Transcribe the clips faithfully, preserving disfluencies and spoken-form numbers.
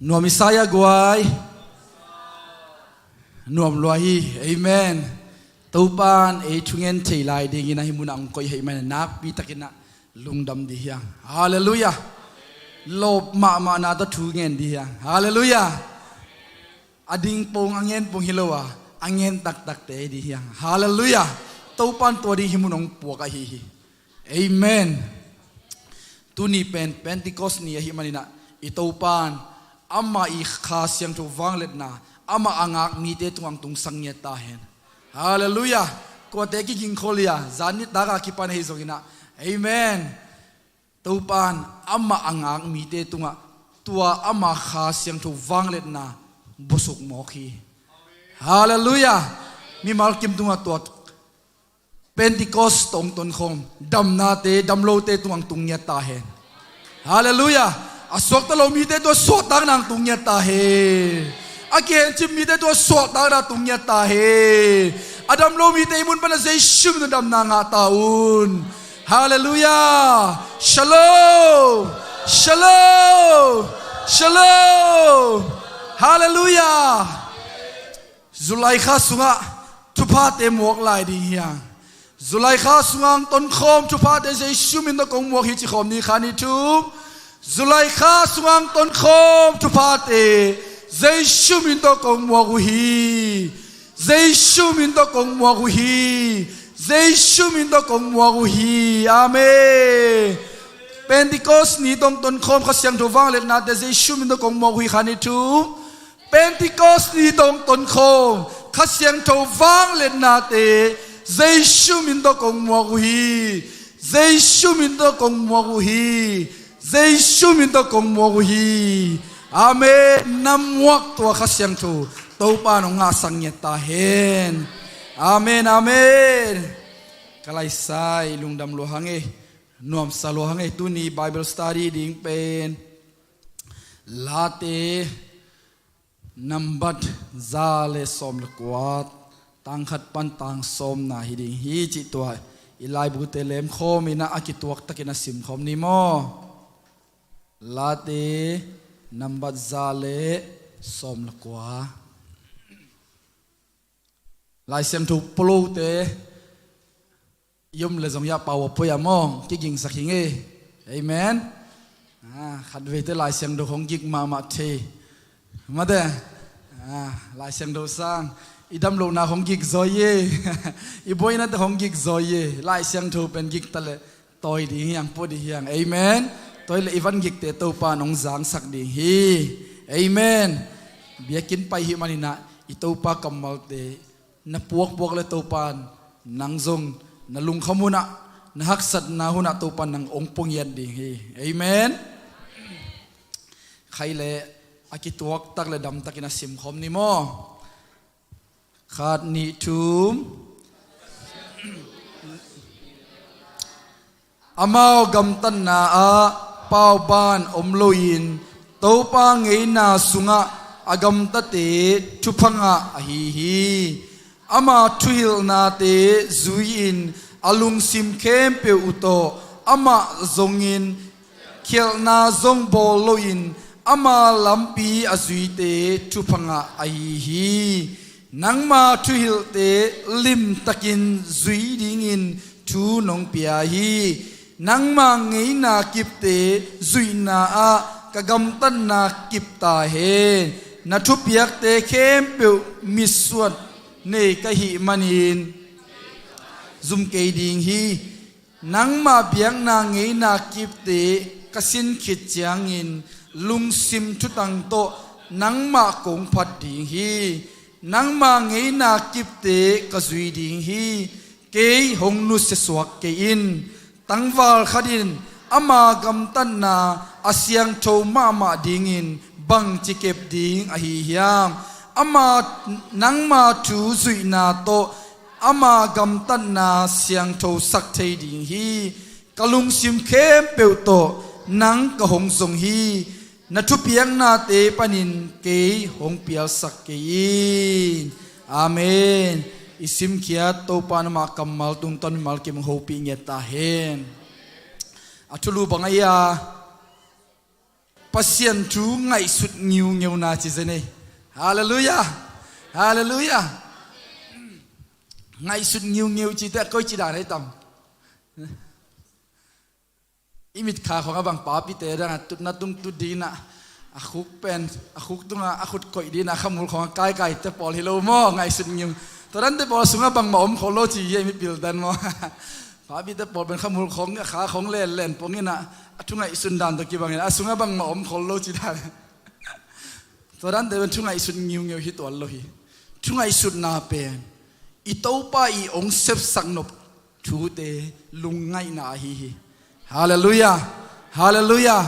Nuam i sa hia guai? Nuam lua hi. Amen. Topan ei thungen thei lai dingin a hih munah hong koih ahih manin nakpi takin ah lungdam dih hiang. Halleluiah. Lawp mahmahna tawh thu ngen dih hiang. Halleluiah. A ding pong a ngen pong hi lo a, a ngen taktakte dih hiang. Halleluiah. Topan tua ding hih mun hong puak ahi hi. Amen. Tuni pen Pentecost ni ahih manin ah i Topan amah i Kha Siangtho vangliatna amah a ngak mite tungah tungsak ngiat ta hen. Halleluiah. Kuate kigingkhol hia, zan nitak a kipan ahi zongin ah. Amen. Topan amah a ngak mite tungah tua ama Kha Siangtho vangliatna busuk mawk hi. Halleluiah. Mimal kim tungah tua Pentecost tawh hong tonkhawm damnate damlote tungah tung ngiat ta hen. Halleluiah. A suakta lo mite tua suahtakna tung ngiat ta hen. A kihencip mite tua suahtakna tung ngiat ta hen. A damlo mite i mun panah Jesu min tawh damna ngah ta un. Halleluiah. Shalom. Shalom. Shalom. Halleluiah. July kha sungah thuphate muak lai ding hiang. July kha sungah hong tonkhawm thuphate Jesu min tawh kong muak hi ci khawm ni. Khat, nih, thum. July kha sungah hong tonkhawm thuphate Jesu min tawh kong muak uh hi. Jesu min tawh kong muak uh hi. Jesu min tawh kong muak uh hi. Amen. Pentecost ni tawh hong tonkhawm Kha Siangtho vangliatnate Jesu min tawh kong muak uh hi. Khat, nih, thum. Pentecost ni tawh hong tonkhawm Kha Siangtho vangliatnate Jesu min tawh kong muak uh hi. Jesu min tawh kong muak uh hi. Jesu min tawh kong muak uh hi. Amen. Na muak tua Kha Siangtho Topa nong ngahsak ngiat ta hen. Amen, amen. Ka laisai lungdam lua hang e. Nuamsa lua hang e. Tuni Bible study ding pen Late nambat za le sawm le kua, tang khat pan tang sawmna hi ding hi cih tua i laibute lemkhawm in a kituak takin a simkhawm ni maw? Late nambat za le sawm le kua. Lai Siangtho polote i om le zong hiah pau a poi a maw, kigingsak hi ngei. Amen. Ah, khatveite Lai Siangtho hong gik mahmah thei. Mate. Ah, Lai Siangtho sang i damlohna hong gik zaw e. I buainate hong gik zaw e. Lai Siangtho pen gik ta le tawi ding hiang, pua ding hiang. Amen. Tawi le i van gikte Topa nong zangsak ding hi. Amen. Biakinn pai hi manin ah i Topa kammalte na puakpuak le Topan nang zong na lungkham hunah, na haksatna hunah Topan nang ong pua ngiat ding hi. Amen. Khai le a kituak tak le dam takin a simkhawm ni maw? Khat, nih, thum. Amau gamtatna ah pauban om loin Topa ngeina sungah a gamtate thupha ngah ahi hi. Ama thuhilhnate zui-in a lungsim khempeuh uh tawh amah zongin khialhna zong bawl loin ama lampi a zuite thupha ngah ahi hi. Nangma thuhilhte limtakin zui dingin thu nong pia hi. Nangma ngeina kipte zuihna ah ka gamtatna kip ta hen. Na thupiakte khempeuh mitsuan nei ka hih manin zum kei ding hi. Nangma biakna ngeina kipte ka sin khit ciangin lungsim thutang tawh nangmah kong phat ding hi. Nangma ngeina kipte ka zui ding hi. Kei hong nusiasuak kei in. Tangval khat in ama gamtatna a siangtho mahmah dingin bangci kep ding ahi hiam? Ama, nangma thu zuihna tawh ama gamtatna siangthosak thei ding hi. Ka lungsim khempeuh tawh nang ka hong zong hi. Na thupiaknate panin kei hong pialsak kei in. Amen. I simkhiat Topa in amah kammal tungtawn mimal kim hong hopih ngiat ta hen. A thulu bang a ia Pasian thu ngaihsut ngiungeuna ci zen ei. Halleluiah. Halleluiah. Ngaihsut ngiungeu cite a koici dan ei tam? I mitkha khong a bang papite dang a tutna tung tut dinah a khuk pen a khuk tunga a khut koih dinah a khamul khong a kaikaite pawl hi lo maw? Ngaihsut ngiu. Tua dante pawl a sungah bangmah om khol lo ci hi ei mipil dan maw? Papite pawl pen khamul khong a kha khong lenlen ponginah a thu ngaihsun dan tawh kibangin a sungah bangmah om khol lo ci dan. Tua dante pen thu ngaihsut ngiungeu hi tuan lo hi. Thu ngaihsutna pen i Topa i ong sepsak nop thute lungngaihna ahi hi. Halleluiah. Halleluiah.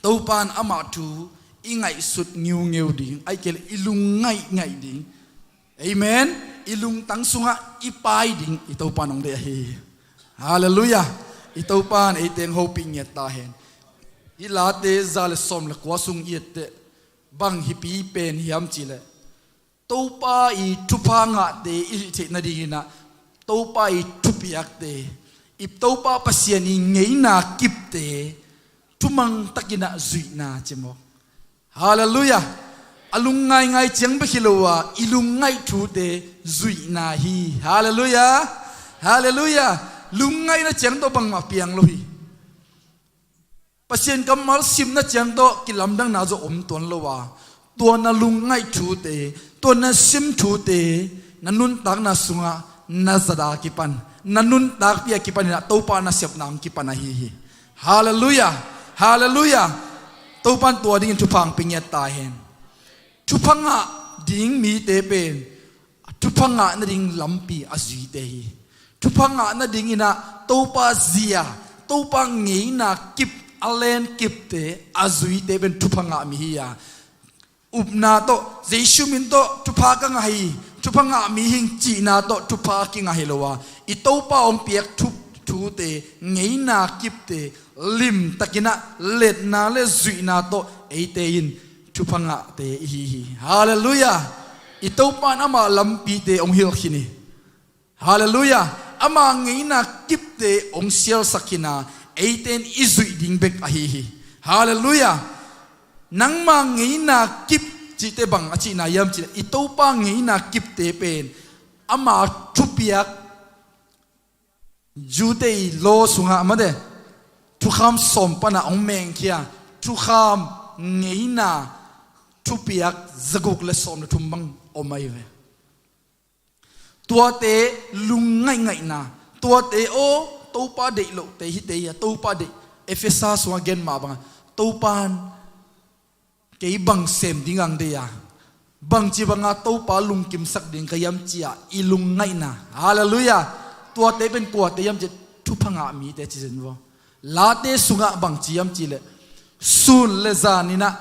Topa in amah thu i ngaihsut ngiungeu ding, ahih kei leh i lungngaih ngaih ding. Amen. I lungtang sungah i pai ding i Topa in ong deih ahi hi. Halleluiah. I Topa in eite ong hopih ngiat ta hen. Hih Late za le sawm le kua sung i etteh bang hipi pen hiam cihleh Topa i thupha ngahte i hih theih nadinginah Topa i thupiakte, i Topa Pasian i ngeina kipte thumang takinah zuihna ci maw? Halleluiah. A lung ngaingai ciang bek hi lo a i lungngaih thute zuihna hi. Halleluiah. Halleluiah. Lungngaihna ciang tawh bangmah piang lo hi. Pasian kammal simna ciang tawh kilamdanna zaw om tuan lo a, tua na lungngaih thute, tua na sim thute na nuntakna sungah na zat a kipan, na nuntakpi a kipaninah Topa na sepna hong kipan ahi hi. Halleluiah. Halleluiah. Topa in tua dingin thupha hong pia ngiat ta hen. Thupha ngah ding mite pen thupha ngah nading lampi a zuite hi. Thupha ngah nadinginah Topa zia, Topa ngeina kip, a len kipte a zuite pen thupha ngah mi hi a, upna tawh Jesu min tawh thupha ka ngah hi, thupha ngah mi hing cihna tawh thupha a kingah hi lo a, i Topa hong piak thu, thute, ngeina kipte limtakinah letna le zuihna tawh eite in thupha ngahte ihi hi. Halleluiah. I Topa in ama lampite hong hilh khin hi. Halleluiah. Ama ngeina kipte hong sialsak khin a, eite in i zuih ding bek ahi hi. Halleluiah. Nangma ngeina kip cihte bang a cihna hiam cihleh i Topa ngeina kipte pen ama thupiak, Jew-te i law sungah mate, thukham sawm panah hong mengkhia, thukham ngeina thupiak zaguk le sawm le thum bang om ahi ve. Tuate lungngaih ngaihna, tuate aw Topa deih lohte hite hi a, Topa deih, Efesa sungah gen mah bangah Topa in kei bang sem ding ang deih a, bangci banga Topa lungkimsak ding ka hiam ci-a i lungngaihna. Halleluiah. Tuate pen kuate hiam cihleh thupha ngah mite ci zen vaw. Late sungah bangci hiam cihleh sun le zaninah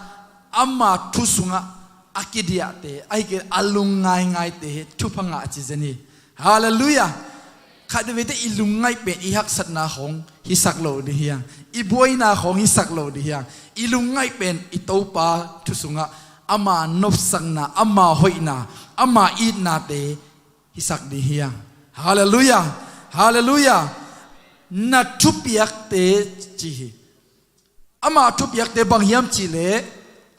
ama thu sungah a kidiahte, ahih kei leh a lung ngaingaite thupha ngah ci zen hi. Halleluiah. Khat veivei teh i lungngaih pen i haksatna khawng hisak lo ding hi hang, i buaina khawng hisak lo ding hi hang. I lungngaih pen i Topa thu sungah ama nopsakna, ama hoihna, ama itnate hisak ding hi hang. Halleluiah. Halleluiah. Na thupiakte ci hi. Ama thupiakte bang hiam cihleh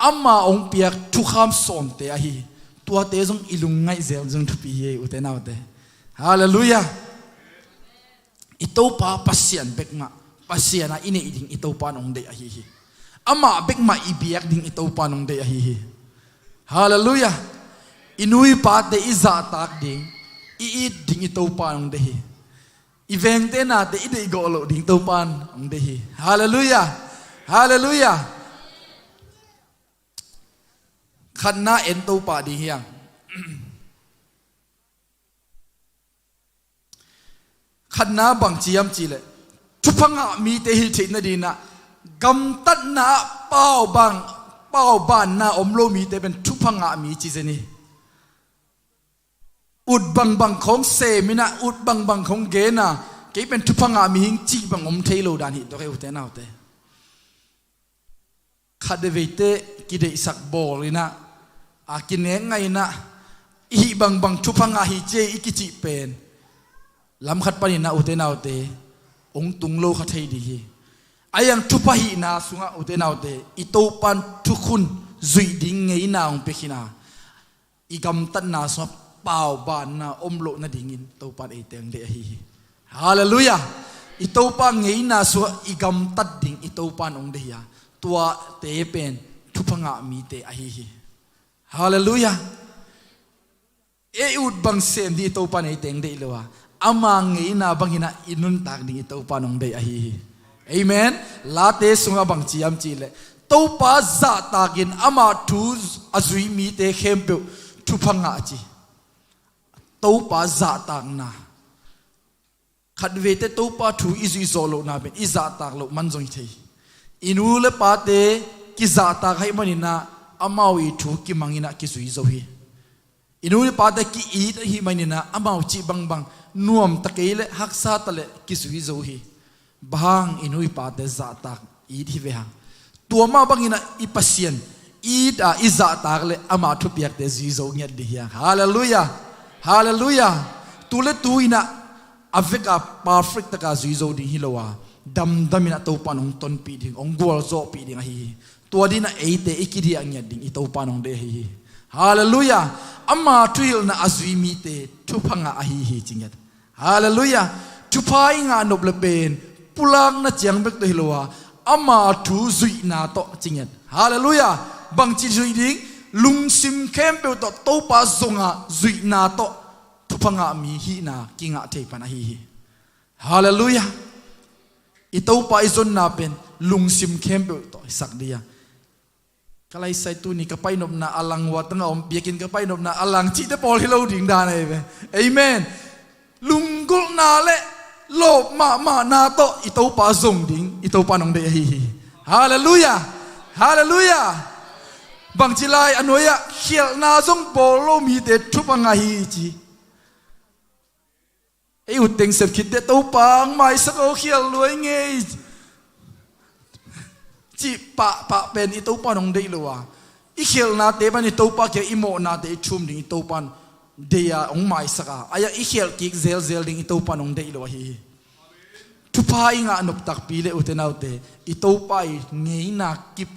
ama hong piak thukham sawmte ahi hi. Tuate zong i lungngaih zel zong thupi hi ei, ute naute. Halleluiah. I Topa Pasian bekmah, Pasian a i neih ding i Topa in hong deih ahi hi. Amah bekmah i biak ding i Topa in hong deih ahi hi. Halleluiah. I nu i pate i zahtak ding, i it ding i Topa in hong deih hi. I vengte nate i deihgawh loh ding Topa in hong deih hi. Halleluiah. Halleluiah. Khatna en Topa ding hi hang. Khatna bangci hiam cihleh thupha ngah mite hih theih nadinah gamtatna ah pau bang, pau banna om lo mite pen thupha ngah mi ci zen hi. Ut bangbang khawng seminah, ut bangbang khawng gena, kei pen thupha ngah mi hing cih bang om thei lo dan hi tua kei, ute naute. Khat veivei teh kideihsak bawl inah, a kinek ngaih inah, i hih bangbang thupha ngah hi ci ei i kicih pen lam khat paninah, ute naute, hong tung lo kha thei ding hi. A iang thupha hihna sungah, ute naute, i Topan thukhun zuih ding ngeina hong pia khin a, i gamtatna sungah paubanna om loh nadingin Topan ei teng deih ahi hi. Halleluiah. I Topa ngeina sungah i gamtat ding i Topan hong deih hi a, tuate pen thupha ngah mite ahi hi. Halleluiah. Ei ut bang sem ding i Topan ei teng deih lo a, ama ngeina bangin ah i nuntak ding i Topan hong deih ahi hi. Amen. Late sungah bang ci hiam cih leh, Topa zahtakin ama thu a zui mite khempeuh thupha ngah ci. Topa zahtakna. Khatveite Topa thu i zuih zawh lohna pen i zahtak loh man zong hi thei. I nu le pate kizahtak ahih manin ah amau i thu kimangin ah kizui zo hi. I nu i pate ki-it ahih manin ah amau cih bangbang nuam ta kei leh haksa ta leh kizui zo hi. Bang hang? I nu i pate zahtak it hi ve hang. Tua mah bangin ah i Pasian it a i zahtak leh ama thupiakte zui zo ngiat ding hi hang. Halleluiah. Halleluiah. Tu le tu in ah a vek a perfect taka zui zo ding hi lo a, damdamin ah Topan hong tonpih ding, hong gualzawhpih ding ahi hi. Tua dingin ah eite i kidiah ngiat ding i Topan hong deih ahi hi. Halleluiah. Ama thuhilhna a zui mite thupha ngah ahi hi ci ngiat. Halleluiah. Thupha i ngah nop le pen pulakna ciang bek tawh hi lo a, ama thu zuihna tawh ci ngiat. Halleluiah. Bangci zuih ding? Lungsim khempeuh tawh Topa zonga zuihna tawh thupha ngah mi hihna kingah thei pan ahi hi. Halleluiah. I Topa i zonna pen lungsim khempeuh tawh hisak ding a. Ka laisai tuni ka painopna a lang, huatang a om biakinn ka painopna a lang cihte pawl hi lo ding dan ahi ve. Amen. Lunggulhna le lawp mahmahna tawh i Topa zong ding i Topa nong deih ahi hi. Halleluiah. Halleluiah. Bangci lai a nuai-ah khialhna zong bawl lo mite thupha ngah hi ci. Ei ut teng sep khit teh Topa hong maisak aw, khial luai ngei cih pahpah pen i Topa nong deih lo a, i khialhnate pan i Topa kiang i mawhnate i thum ding i Topa deih a hong maisak a, a iah i khialh kik zelzel ding i Topa nong deih lo ahi hi. Thupha i ngah nop takpi le ute naute, i Topa i ngeina kip,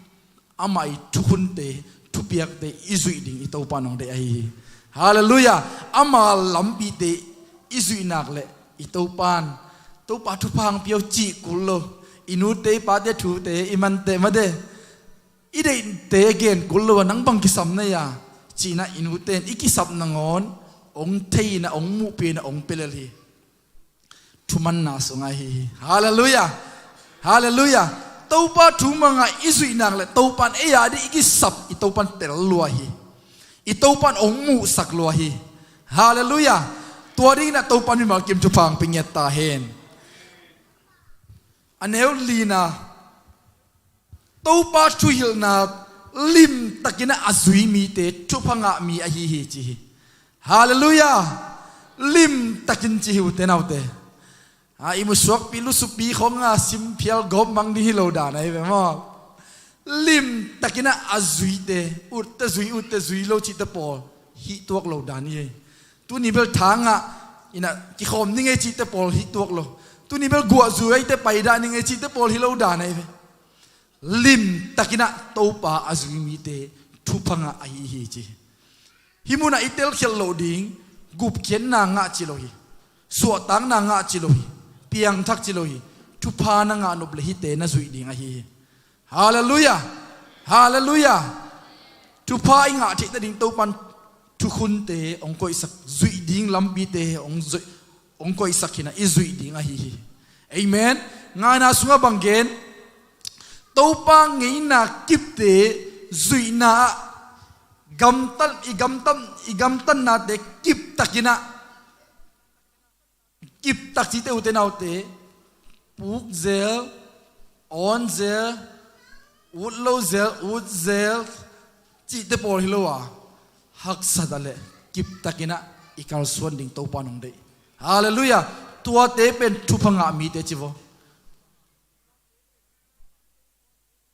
ama i thukhunte, thupiakte i zuih ding i Topa nong deih ahi hi. Halleluiah. Ama lampite i zuih nak leh i Topan, Topa thupha hong pia o cih kul lo. I nute i pate thute i mante mate, i deihte gen kul lo a, nang bang kisam na hia ci-in ah i nute in i kisap nangawn hong thei in ah, hong muhpih in ah, hong pia lel hi. Thumanna sungah ahi hi. Halleluiah. Halleluiah. Topa thu mangah i zuih nak leh Topan ei a ding i kisap, i Topan tel lua hi. I Topan hong muhsak lua hi. Halleluiah. Tua dingin ah Topan mimal kim thupha hong pia ngiat ta hen. A neu lina, Topa thuhilhna limtakin ah a zui mite thupha ngah mi ahi hi ci hi. Halleluiah. Limtakin ci hi ute naute. A, i musuakpi lusupi khong a simphial gawp mang ding hi lo dan ahi ve maw. Limtakin ah a zuite, utte zui, utte zui lo cihte pawl hih tuak lo dan hi. Tuni bel thangah in ah kikhawm ning ei cihte pawl hih tuak lo. Tuni bel guah zui eite paidah ning ei cihte pawl hi lo dan ahi ve. Limtakin ah Topa a zui mite thupha ngah ahi hi ci. Hih munah i telkhialh loh ding gupkhiatna ngah ci lo hi. Suahtakna ngah ci lo hi. Piangthak ci lo hi. Thupha na ngah nop leh hihte na zuih ding ahi hi. Halleluiah. Halleluiah. Thupha i ngah theih nading Topan thukhunte hong koihsak, zuih ding lampite hong zuih, hong koihsak hi in ah i zuih ding ahi hi. Amen. Ngaina sungah bang gen? Topa ngeina kipte zuihna ah gamtat, i gamtat, i gamtatnate kiptakin ah, kiptak cihte ute naute, puk zel, awn zel, ut lo zel, ut zel cihte pawl hi lo a, haksat a leh kiptakin ah i kalsuan ding Topa nong deih. Halleluiah. Tuate pen thupha ngah mite ci vo.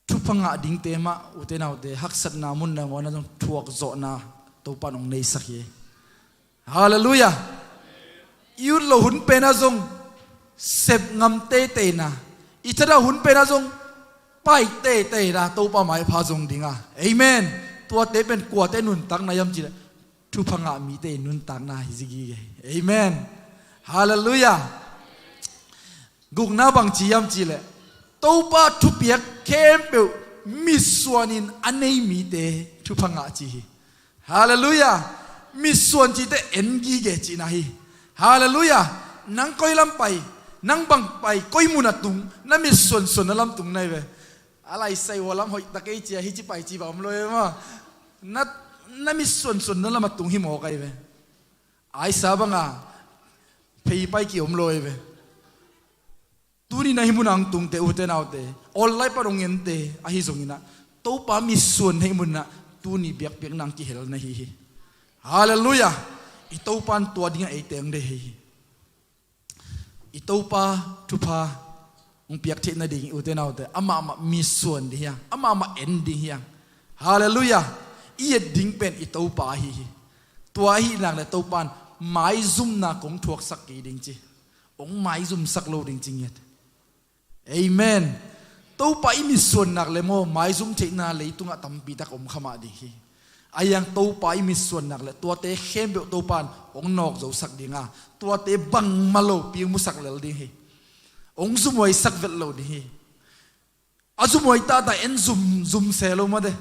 Thupha ngah dingte mah ute naute, haksatna mun nangawn ah zong thuak zawhna Topa nong neisak hi. Halleluiah. I ut loh hun pen ah zong sep ngam teiteina, I thadah hun penah zong pai teitei na Topa maipha zong dinga. Amen. Tuate pen kuate nuntakna hiam cihleh thupha ngah mite nuntakna hi zigige. Amen. Halleluiah. Gukna bangci hiam cihleh Topa thupiak khempeuh mitsuanin a nei mite thupha ngah ci hi. Halleluiah. Mitsuan cite en gige cihna hi. Halleluiah. Nang koi lam pai, nang bang pai, koi mun a tung, na mitsuansuan na lam tung nai ve. A laisai ua lam hoih ta kei cia hi ci pai ci va om lo e maw. Na, na mitsuansuan na lam a tung hi maw kai ve. Aisa banga phei pai ki om lo e ve. Tuni na hih munah hong tungte ute naute, online pan hong ente ahi zonginah Topa mitsuan na hih munah tuni biakpiakna hong kihel na hi hi. Halleluiah. I Topa in tua dingah ei teng de hi hi. I Topa thupha hong piak theih nading ute naute, amahmah mitsuan ding hiang, amahmah en ding hiang. Halleluiah. I et ding pen i Topa ahi hi. Tua ahi nak le Topa in maizumna kong thuaksak kei ding ci. Hong maizumsak lo ding ci ngiat. Amen. Topa i mitsuan nak le maw, maizum theihna leitungah tampi tak om kha mah ding hi. Ahi hang Topa i mitsuan nak le tuate khempeuh Topa in hong nawk zosak dinga, tuate bangmah lo piang musak lel ding hi. Hong zumhuaisak vet lo ding hi. A zumhuai tahtah en zum, zum se lo mah de.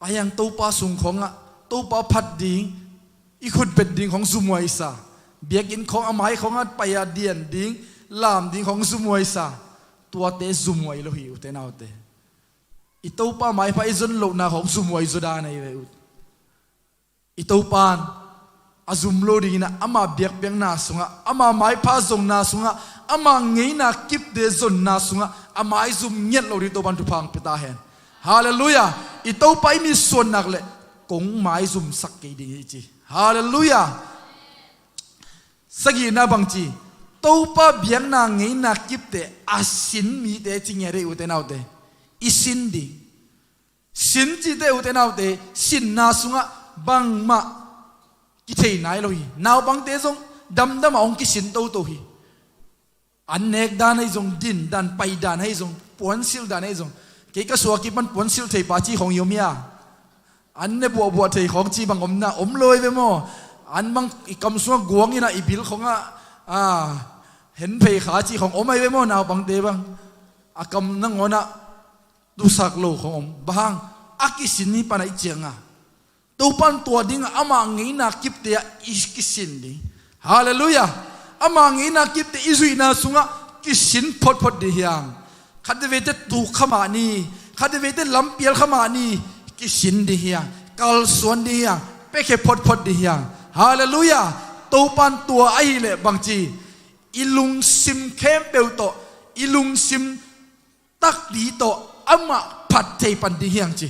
Ahi hang Topa sung khawngah Topa phat ding, i khutbet ding khawng zumhuaisa, biakinn khawng a mai khawngah pai-a dian ding, lam ding khawng zumhuaisa, tuate zumhuai lo hi ute naute. I Topa maipha i zon lohna khawng zumhuai zaw dan ahi ve ut. I Topa in a zum lo dinginah ama biakpiakna sungah, ama maipha zonna sungah, ama ngeina kipte zonna sungah a maizum ngiat lo ding Topa in thupha hong pia ta hen. Halleluiah. I Topa i mitsuan nak le kong maizumsak kei ding hi ci. Halleluiah. Sagihna bangci, Topa biakna ngeina kipte a sin mite ci ngiat ei ute naute. I sin ding. Sin cite ute naute, sinna sungah bangmah kithei nai lo hi. Naupangte zong damdamah hong kisin toto hi. An nek dan ahi zong, din dan, pai dan ahi zong, puansilh dan ahi zong. Kei ka suak kik pan puansilh thei pa ci khawng i om hia? An ne buahbuah thei khawng ci bang omna om lo hi ve maw? An bang i kam sungah guang inah i bil khawngah, a, hen phei kha ci khawng om ahi ve maw? Naupangte bang a kam nangawnah tusak lo khawng om. Bang hang? A kisin hi pan a i cianga Topa in tua dingah ama ngeina kipte ah i kisin ding. Halleluiah. Ama ngeina kipte i zuihna sungah kisin photphot ding hiang. Khatvei te tuk kha mah ni, khatvei te lampial kha mah ni, kisin ding hiang, kalsuan ding hiang, piakhia photphot ding hiang. Halleluiah. Topa in tua ahileh bangci, i lungsim khempeuh tawh, i lungsim takpi tawh amah phat thei pan ding hiang ci.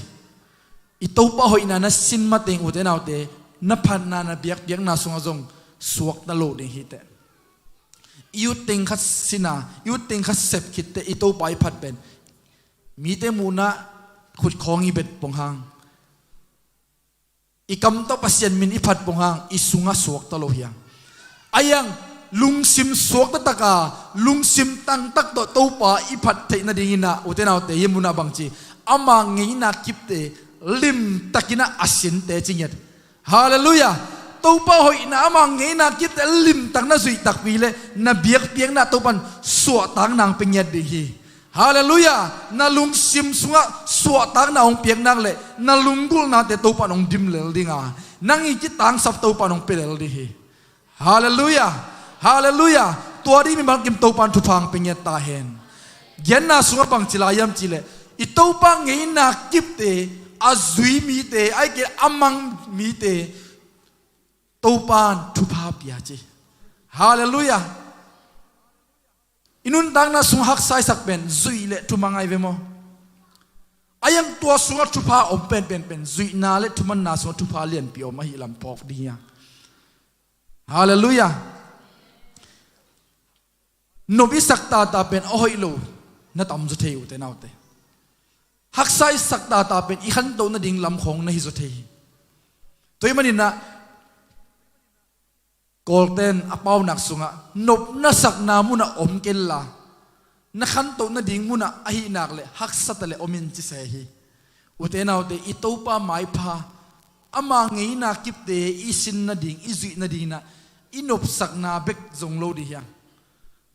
I Topa hoihna na sin mateng ute naute, na phatna na biakpiakna sungah zong suakta lo ding hiteh. I ut teng khat sina, i ut teng khat sep khitteh i Topa i phat pen mite muhna khut khawng i bet pong hang, i kam tawh Pasian min i phat pong hang, i sungah suakta lo hiang. Ahi hang lungsim suakta taka, lungsim tangtak tawh Topa i phat theih nadinginah ute naute, hih munah bangci, ama ngeina kipte limtakinah a sinte ci ngiat. Halleluiah. Topa hoihna, ama ngeina kipte limtak na zuih takpi le na biakpiakna Topa in suahtakna hong pia ngiat ding hi. Halleluiah. Na lungsim sungah suahtakna hong piak nak le na lunggulhnate Topa in hong dim lel dinga, nang i kitangsap Topa in hong pia lel ding hi. Halleluiah. Halleluiah. Tua ding mimal kim Topa in thupha hong pia ngiat ta hen. Gianna sungah bangci lai hiam cihleh, i Topa ngeina kipte a zui mite, ahih kei a mang mite Topa in thupha pia ci. Halleluiah. I nuntakna sung haksa i sak pen zuih le thumang ahi ve maw? Ahi hang tua sungah thupha om penpen pen zuihna le thumanna sungah thupha lianpi om ahi lam phawk ding hiang. Halleluiah. Nop i sak tata pen a hoih lo na tamzaw thei ute naute. Haksa i sak tata pen i khantoh nading lam khawng na hizaw thei hi. Tua ahih maninah Kawlten a paunak sungah nopna sakna munah om kenla, na khantoh nading munah ahih nak le haksat a le om in ci se hi. Ute naute, i Topa maipha, ama ngeina kipte i sin nading, i zuih nading inah i nopsakna bek zong lo dih hiang.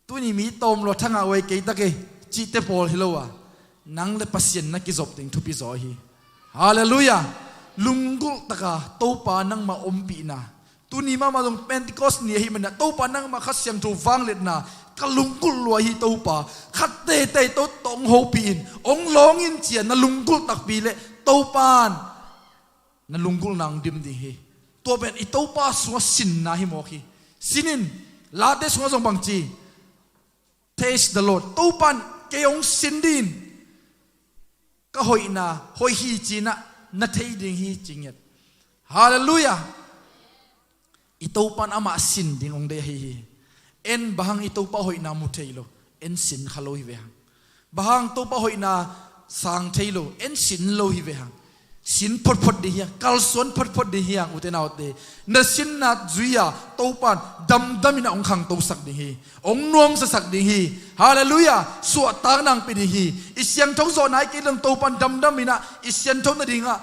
Tuni mi tawm lua thangah uai kei tak e, cihte pawl hi lo a, nang le Pasian na kizop ding thupi zaw hi. Halleluiah. Lunggulh taka Topa nangmah ompihna, tuni mahmah zong Pentecost ni ahih maninah Topa nangmah Kha Siangtho vangliatna ka lunggulh lua hi Topa. Khat teitei to tawh hong hopih in, hong lawng in ci-a na lunggulh takpi le Topa in na lunggulhna hong dim ding hi. Tua pen i Topa sungah sinna hi mawk hi. Sin in, Late sungah zong bang ci? Taste the Lord. Topa in kei hong sin ding in, ka hoihna hoih hi ci-inah na thei ding hi ci ngiat. Halleluiah. I Topa in amah sin ding hong deih ahi hi. En bang hang i Topa hoihna mu thei lo, en sin kha lo hi ve hang. Bang hang Topa hoihna sang thei lo, en sin lo hi ve hang. Sin photphot ding hi hang, kalsuan photphot ding hi hang, ute naute. Na sinna zui-a Topa in damdam inah hong khangtosak ding hi. Hong nuamsasak ding hi. Halleluiah. Suahtakna hong pia ding hi. I siangtho zawhna i kei dong Topa in damdam inah i siangtho nadingah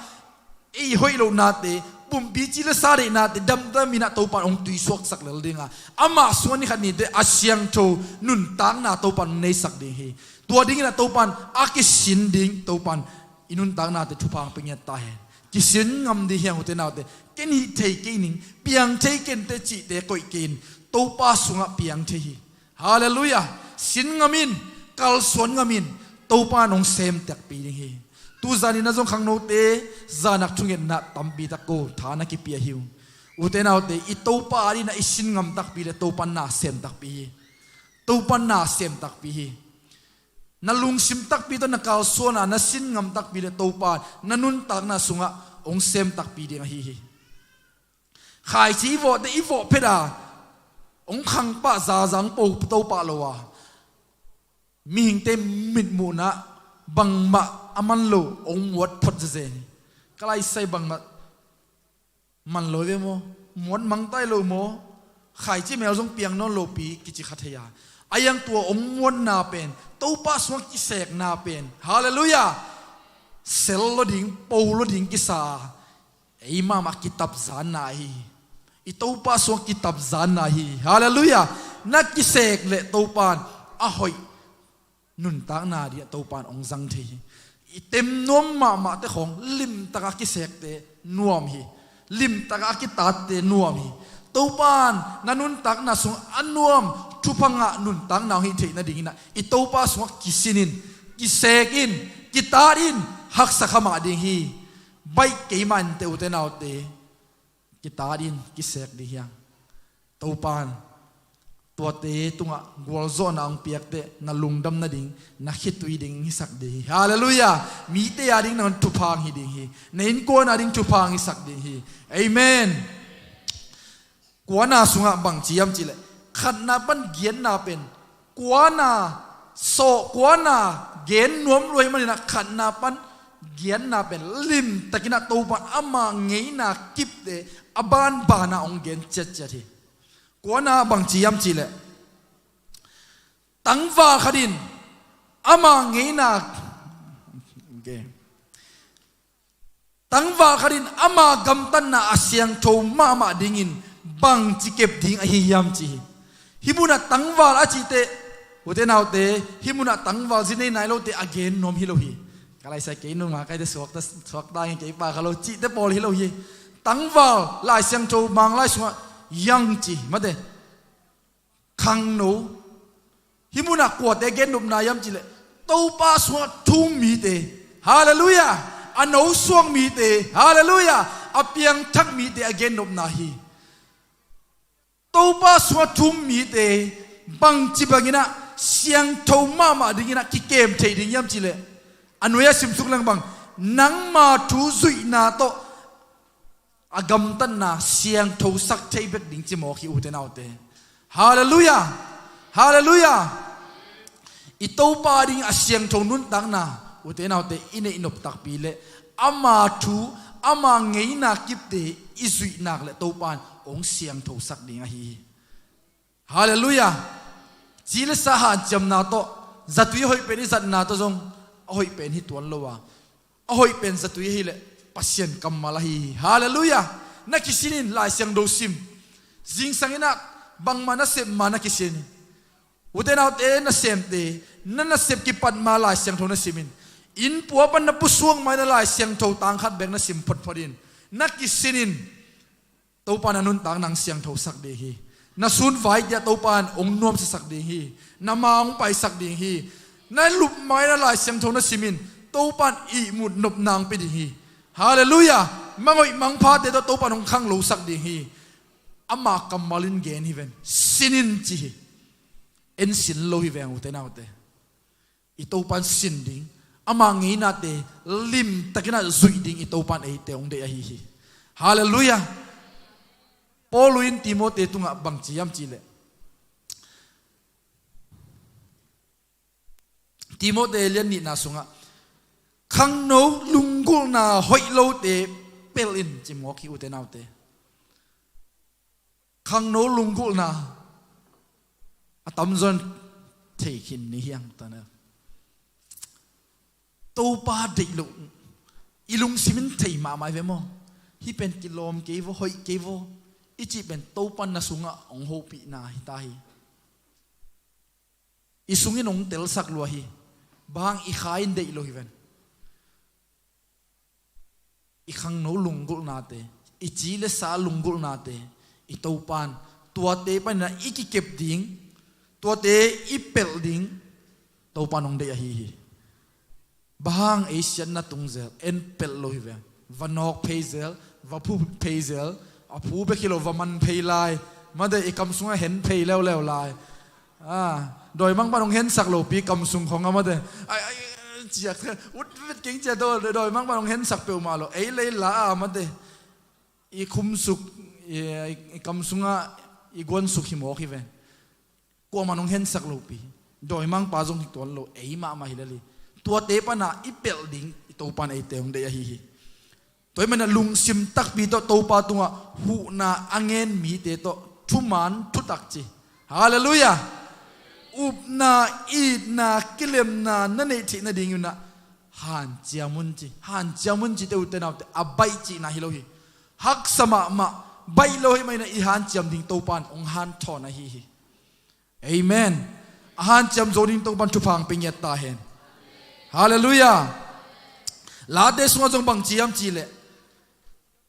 ei hoih lohnate, pumpi ci le sa deihnate damdam inah Topa in hong tuisuaksak lel ding a, amah sungah ni khat nite a siangtho nuntakna Topa in hong neisak ding hi. Tua dinginah Topa in a kisin ding Topa in i nuntaknate thupha hong pia ngiat ta hen. Kisin ngam ding hi hang, ute naute. Ken hih thei kei ning, piang thei kei ning te cihte koih kei in, Topa sungah piang thei hi. Halleluiah. Sin ngam in, kalsuan ngam in, Topa in hong sem takpi ding hi. Tu zanin a zong khangnote, zanak thungetna tampi tak ko tha na kipia hi uh. Ute naute, i Topa adingin i sin ngam takpi le Topa in na sem takpi hi. Topa in na sem takpi hi. Na lungsim takpi tawh na kalsuan a, na sin ngam takpi le Topa in na nuntakna sungah hong sem takpi ding ahi hi. Khaici i vawhte i vawh phet a, hong khang pah zaza hong po to pah lo a, mihingte mitmuhna bangmah a man lo hong muat phot zezen hi. Ka laisai bangmah man lo ve maw? Muat mangtai lo maw? Khaici mel zong piang nawn lopi kici kha thei a, a iang tua hong muatna pen, Topa sungah kisekna pen, halleluiah, sel lo ding, po lo ding kisa a, ei mahmah kitapzanna hi. I Topa sungah kitapzanna hi. Halleluiah. Na kisek le Topa in a hoih nuntakna dingah Topa in hong zang thei hi. I tem nuam mahmahte khawng limtaka kisekte nuam hi. Limtaka kitatte nuam hi. Topa in na nuntakna sungah a nuam thupha ngah nuntakna hong hih theih nadinginah i Topa sungah kisin in, kisek in, kitat in, haksa kha mah ding hi. Baih kei mah in te, ute naute, kitat in, kisek ding hi hang. Topa in tuate tungah gualzawhna hong piak teh na lungdam nading, na khitui ding hisak ding hi. Halleluiah. Mite ading na thupha hong hi ding hi. Na innkuan ading thupha hong hisak ding hi. Amen. Kuana sungah bang ci hiam cihleh, khatna pan giatna pen, kuana sawh, kuana gen nuam lua ahih maninah khatna pan giatna pen limtakinah Topa in ama ngeina kipte a banbanah hong gen ciatciat hi. Kuana bang ci hiam cihleh, tangval khat in ama ngeina, okay. Tangval khat in ama gamtatna a siangtho mahmah dingin bangci kep ding ahi hiam ci hi. Hih munah tangval a cihte, ute naute, hih munah tangval zi nei nai lote a gen nuam hi lo hi. Ka laisai kei nunga kaite suakta, suakta nge kei pa kha lo cihte pawl hi lo hi. Tangval Lai Siangtho Manglai sungah yang ci mate, khangno. Hih munah kuate gennopna hiam cihleh, Topa sungah thu-um mite, halleluiah, a nosuak mite, halleluiah, a piangthak mite a gennopna hi. Topa sungah thu-um mite bangci banginah siangtho mahmah dinginah kikem thei ding hiam cihleh, a nuai-ah simsuk leng bang, nangma thu zuihna tawh a gamtatna siangthosak thei bek ding ci mawk hi, ute naute. Halleluiah. Halleluiah. I Topa ding a siangtho nuntakna, ute naute, i neih nop takpi le ama thu, ama ngeina kipte i zuih nak le Topa in hong siangthosak ding ahi hi. Halleluiah. Ci le sa hanciamna tawh, zatui a hoih pen i zatna tawh zong a hoih pen hi tuan lo a, a hoih pen zatui ahileh Pasian kammal ahi hi. Halleluiah. Na kisinin Lai Siangtho sim. Zingsang in ah bangmah na sep ma na kisinin, ute naute, nasemte, na nasep kipat ma Lai Siangtho na simin, inn pua pan na pusuak ma in ah Lai Siangtho tang khat bek na sim photphot in, na kisinin Topa in a nuntak nang siangthosak ding hi. Na sun vai tiah Topa in hong nuamsasak ding hi. Na ma hong paisak ding hi. Na lup ma in ah Lai Siangtho na simin Topa in ihmut nopna hong pia ding hi. Halleluiah. Mangoih mangphate tawh Topa in hong khanglosak ding hi. Ama kammal in gen hi ven. Sinin ci hi. En sin lo hi veng, ute naute. I Topa in sin ding, ama ngeinate limtakin ah zuih ding i Topa in eite hong deih ahi hi. Halleluiah. Paul in Timote tungah bang ci hiam cihleh, Timote lian nihna sungah, khangno lunggulhna hoih lote pelh in, ci mawk hi, ute naute. Khangno lunggulhna a tamzaw in thei khin ni hiang ta na. Topa deih loh i lungsim in thei mahmah hi ve maw? Hih pen kilawm kei vaw, hoih kei vaw, i cih pen Topa in na sungah hong hopihna hi ta hi. I sungin hong telsak lua hi. Bang hang? I kha in deih lo hi ven. I khangno lunggulhnate, i ci le sa lunggulhnate, i Topa in tuate panin ah i kikep ding, tuate i pelh ding, Topa in hong deih ahi hi. Bang hang? Ei siatna tung zel, en pelh lo hi veng. Va nawk phei zel, va phu phei zel, a phu bek hi lo, va man phei lai. Mate, i kam sungah hen phei leuleu lai. Ah, dawimangpa in hong hensak lopi kam sung khong a mate. Ai, ai, ciak, ut vet keng ciak daw, dawimangpa in hong hensak peuhmah lo. Ei lei la a mate. I khumsuk, i, i kam sungah i guansuk hi mawk hi ve. Kuamah in hong hensak lopi. Dawimangpa zong hi tuan lo, ei mahmah hi lel hi. Tuate pana i pelh ding, i Topa in eite hong deih ahi hi. Tua ahih manin ah lungsim takpi tawh Topa tungah huhna a ngen mite tawh thuman thutak ci. Halleluiah. Upna, itna, kilemna na neih theih nading un ah hanciam un ci. Hanciam un cite, ute naute, a baih cihna hi lo hi. Haksa mahmah, baih lo ahih manin ah i hanciam ding Topa in hong hanthawn ahi hi. Amen. A hanciam zo ding Topa in thupha hong pia ngiat ta hen. Halleluiah. Late sungah zong bang ci hiam cihleh,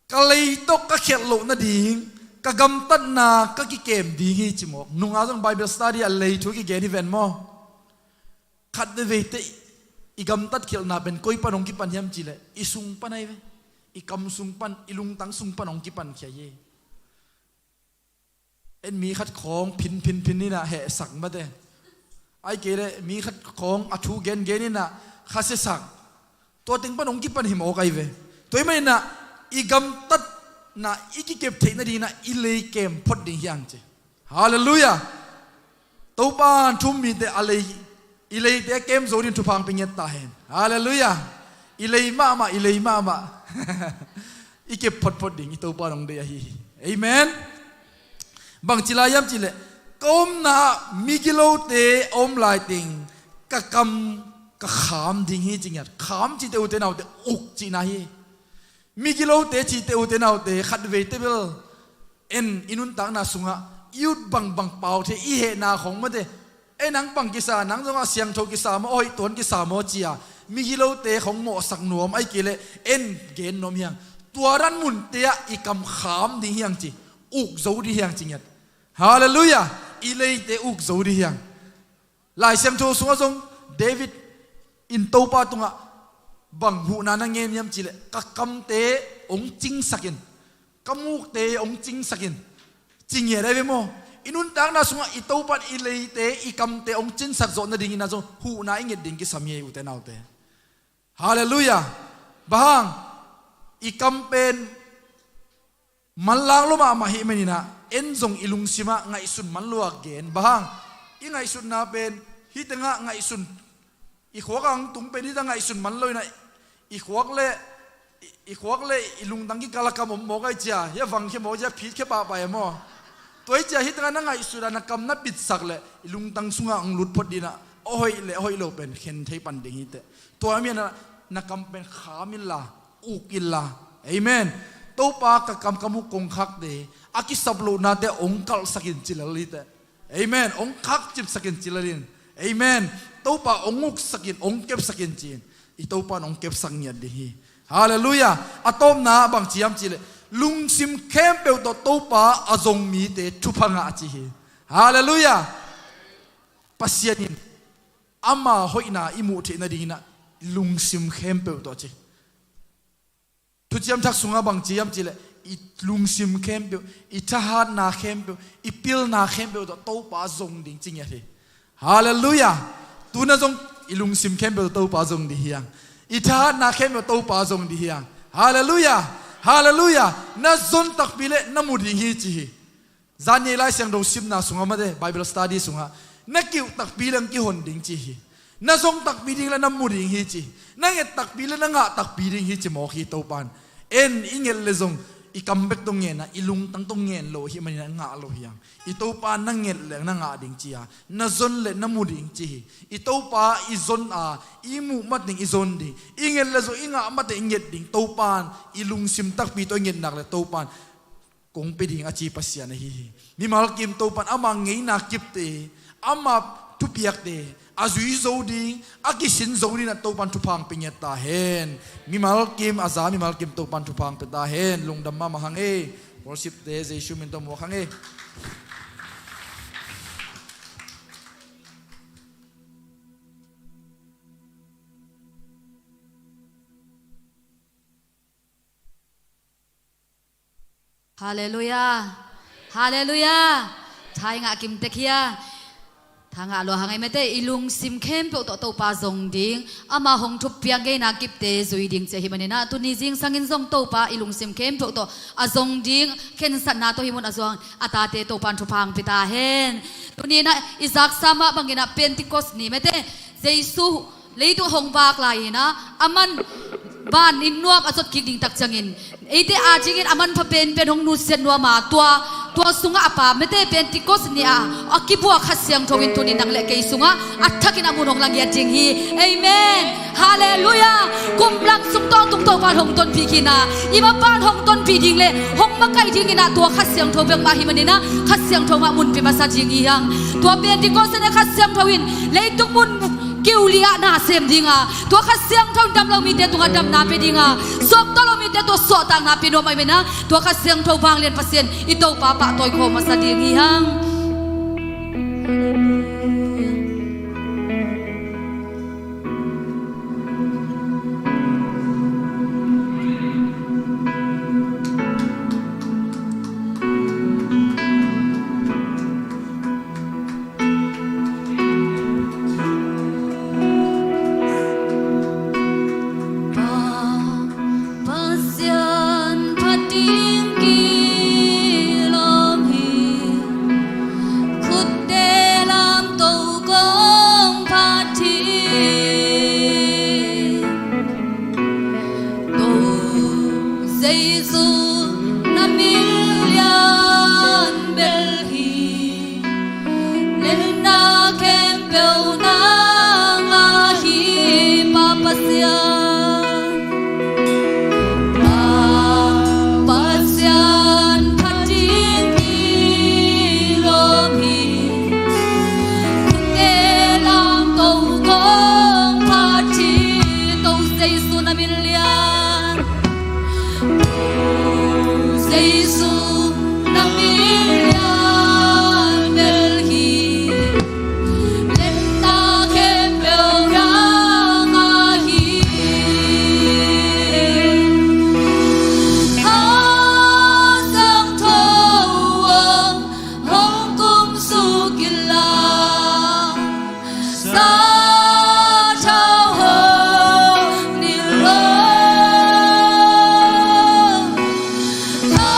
ka lei tawh ka khialh loh nading, ka gamtatna ka kikem ding hi, ci mawk. Nunga zong Bible study ah lei thu kigen hi ven maw? Khat veivei teh i gamtat khialhna pen koi pan hong kipan hiam cihleh, i sung pan ahi ve. I kam sung pan, i lungtang sung pan hong kipan khia hi. En mi khat khawng phin, phin, phin in ah hehsak mate. Ahih kei leh mi khat khawng a thu gen, gen in ah khasiasak. Tua teng pan hong kipan hi mawk ahi ve. Tua ahih manin ah i gamtatna i kikep theih nadingin ah i lei kem phot ding hi hang ci. Halleluiah. Topa in thu-um mite a lei, i leite a kem zo ding thupha hong pia ngiat ta hen. Halleluiah. I lei mahmah, i lei mahmah i kep photphot ding i Topa in hong deih ahi hi. Amen. Bangci lai hiam cihleh, ka omna ah migilote a om laiteng ka kam ka kham ding hi, ci ngiat. Kham cihte, ute naute, uk cihna hi. Migilote cihte, ute naute, khat veite bel en i nuntakna sungah i ut bangbang pau thei, i hehna khong mate. Ei, nang bang kisa, nang zongah siangtho kisa maw, hoih tuan kisa maw ci-a migilote khong mawhsak nuam, ahih kei leh en gen nuam hi hang. Tua dan munte ah i kam kham ding hi hang ci. Uk zo ding hi hang ci ngiat. Halleluiah. I leite uk zo ding hi hang. Lai Siangtho sungah zong David in Topa tungah bang huhna na ngen hiam cihleh, ka kamte hong cingsak in, ka mukte hong cingsak in, ci ngiat ahi ve maw? I nuntakna sungah i Topa in i leite, i kamte hong cingsak zawh nadingin ah zong huhna i nget ding kisam hi, ute naute. Halleluiah. Bang hang? I kam pen manlang lua mahmah ahih manin ah, en zong i lungsim ah ngaihsun man lo a gen. Bang hang? I ngaihsutna pen hih tengah ngaihsun, i khuak ah hong tung pen hih tengah ngaihsun man lo in ah, i khuak le I, i khuak le i lungtang kikal a kam om mawk ai cia, hia vang khia mawk cia, phit khia pahpah e maw. Tua ai cia, hih tengah na ngaihsut a na kam na bitsak le i lungtang sungah hong lut phot ding a, a hoih le a hoih lo pen khen thei pan ding hi teh. Tua mi a na, na kam pen kham inla, uk inla. Amen. Topa, ka kam ka muk kong khakte, a kisap lohnate hong kalhsak in ci lel hi teh. Amen. Hong khakcipsak in ci lel in. Amen. Topa hong uksak in, hong kepsak in ci-in i Topa in hong kepsak ngiat ding hi. Halleluiah. A tawpna bang ci hiam cih leh lungsim khempeuh tawh Topa a zong mite thupha ngah ci hi. Halleluiah. Pasian in ama hoihna i muh theih nadingin ah lungsim khempeuh tawh ci. Thuciam Thak sungah bang ci hiam cih leh i lungsim khempeuh, i thahatna khempeuh, i pilna khempeuh tawh Topa zong ding ci ngiat hi. Halleluiah. Tu na zong i lungsim khempeuh tawh Topa zong ding hi hang. I thahatna khempeuh Topa zong ding hi hang. Halleluiah. Halleluiah. Na zon takpi le na mu ding hi ci hi. Zan ni Lai Siangtho simna sungah mate, Bible study sungah na kiuh takpi le hong kihon ding ci hi. Na zong takpi ding le na mu ding hi ci. Na nget takpi le na ngah takpi ding hi ci mawk hi Topa in. En, i nget le zong i kam bek tawh ngen a, i lungtang tawh ngen lo ahih manin ah ngah lo hi hang. I Topa in na nget le na ngah ding ci a, na zon le na mu ding ci hi. I Topa i zon a, i muh mateng i zon ding. I nget le zong i ngah mateng i nget ding. Topa in i lungsim takpi tawh i nget nak le Topa in kong pia ding a ci Pasian ahi hi. Mimal kim Topa in ama ngeina kipte, ama thupiakte a zui zo ding, a kisin zo ding in ah Topa in thupha hong pia ngiat ta hen. Mimal kim a za, mimal kim Topa in thupha hong pia ta hen. Lungdam mahmah hang e. Worship te Jesu min tawh muak hang e. Halleluiah. Halleluiah. Tha i ngah kim tek hia? Tha ngah lua hang ei mate, i lungsim khempeuh tawh Topa zong ding, ama hong thupiak ngeina kipte zui ding ci ahih manin ah, tuni zingsangin zong Topa i lungsim khempeuh tawh a zong ding, khensatna tawh hih mun a zuan a tate Topa in thupha hong pia ta hen. Tuni in ah i zaksa mah bangin ah Pentecost ni mate, Jesu leitung hong vak lai-in ah, aman van in nuam a zot kik ding tak ciangin, eite adingin a manpha penpen hong nusiat nuam a, tua, tua sungah a pa mate Pentecost ni-a a kibuak Kha Siangtho in tuni nang le kei sungah a thakin a mun hong la ngiat ding hi. Amen. Halleluiah. Kum lang sung tawntung Topa in hong tonpih khin a, i mapa in hong tonpih ding le hong makaih dingin ah tua Kha Siangtho bek mah ahih manin ah Kha Siangtho mah mun pia masa ding hi hang. Tua Pentecost ni-a Kha Siangtho in leitung mun kiu li-ah na sem ding a, tua Kha Siangtho in damlo mite tungah damna pia ding a, suakta lo mite tungah suahtakna pia nuam ahih manin ah, tua Kha Siangtho vanglian Pasian i Topa pahtawi khawm masa ding hi hang. Pa, Pasian phat ding kilawm hi, khutte lamto kong phat hi. To Jesu na min lian bel hi, letna khempeuh nang ahi Pa Pasian. Pa Pasian phat ding kilawm hi, khutte lamto kong phat hi. To Jesu na min lian. Jesu na min lian bel hi, letna khempeuh nang ahi. Kha Siangtho aw, hong kumsuk inla, sathau hong nilh lo. Kha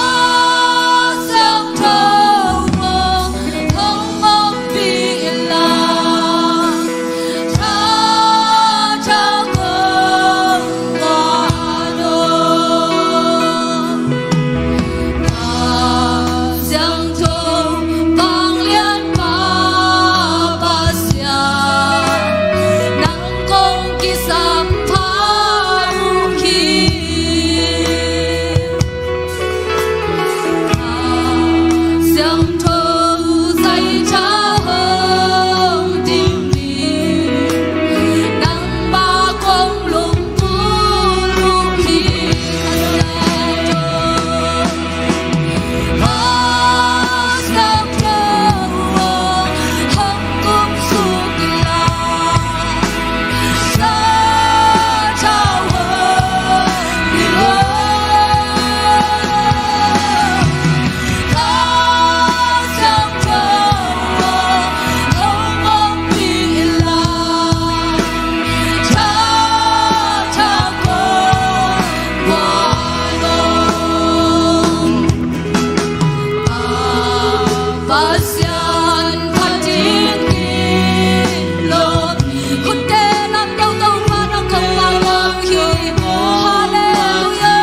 Halleluia.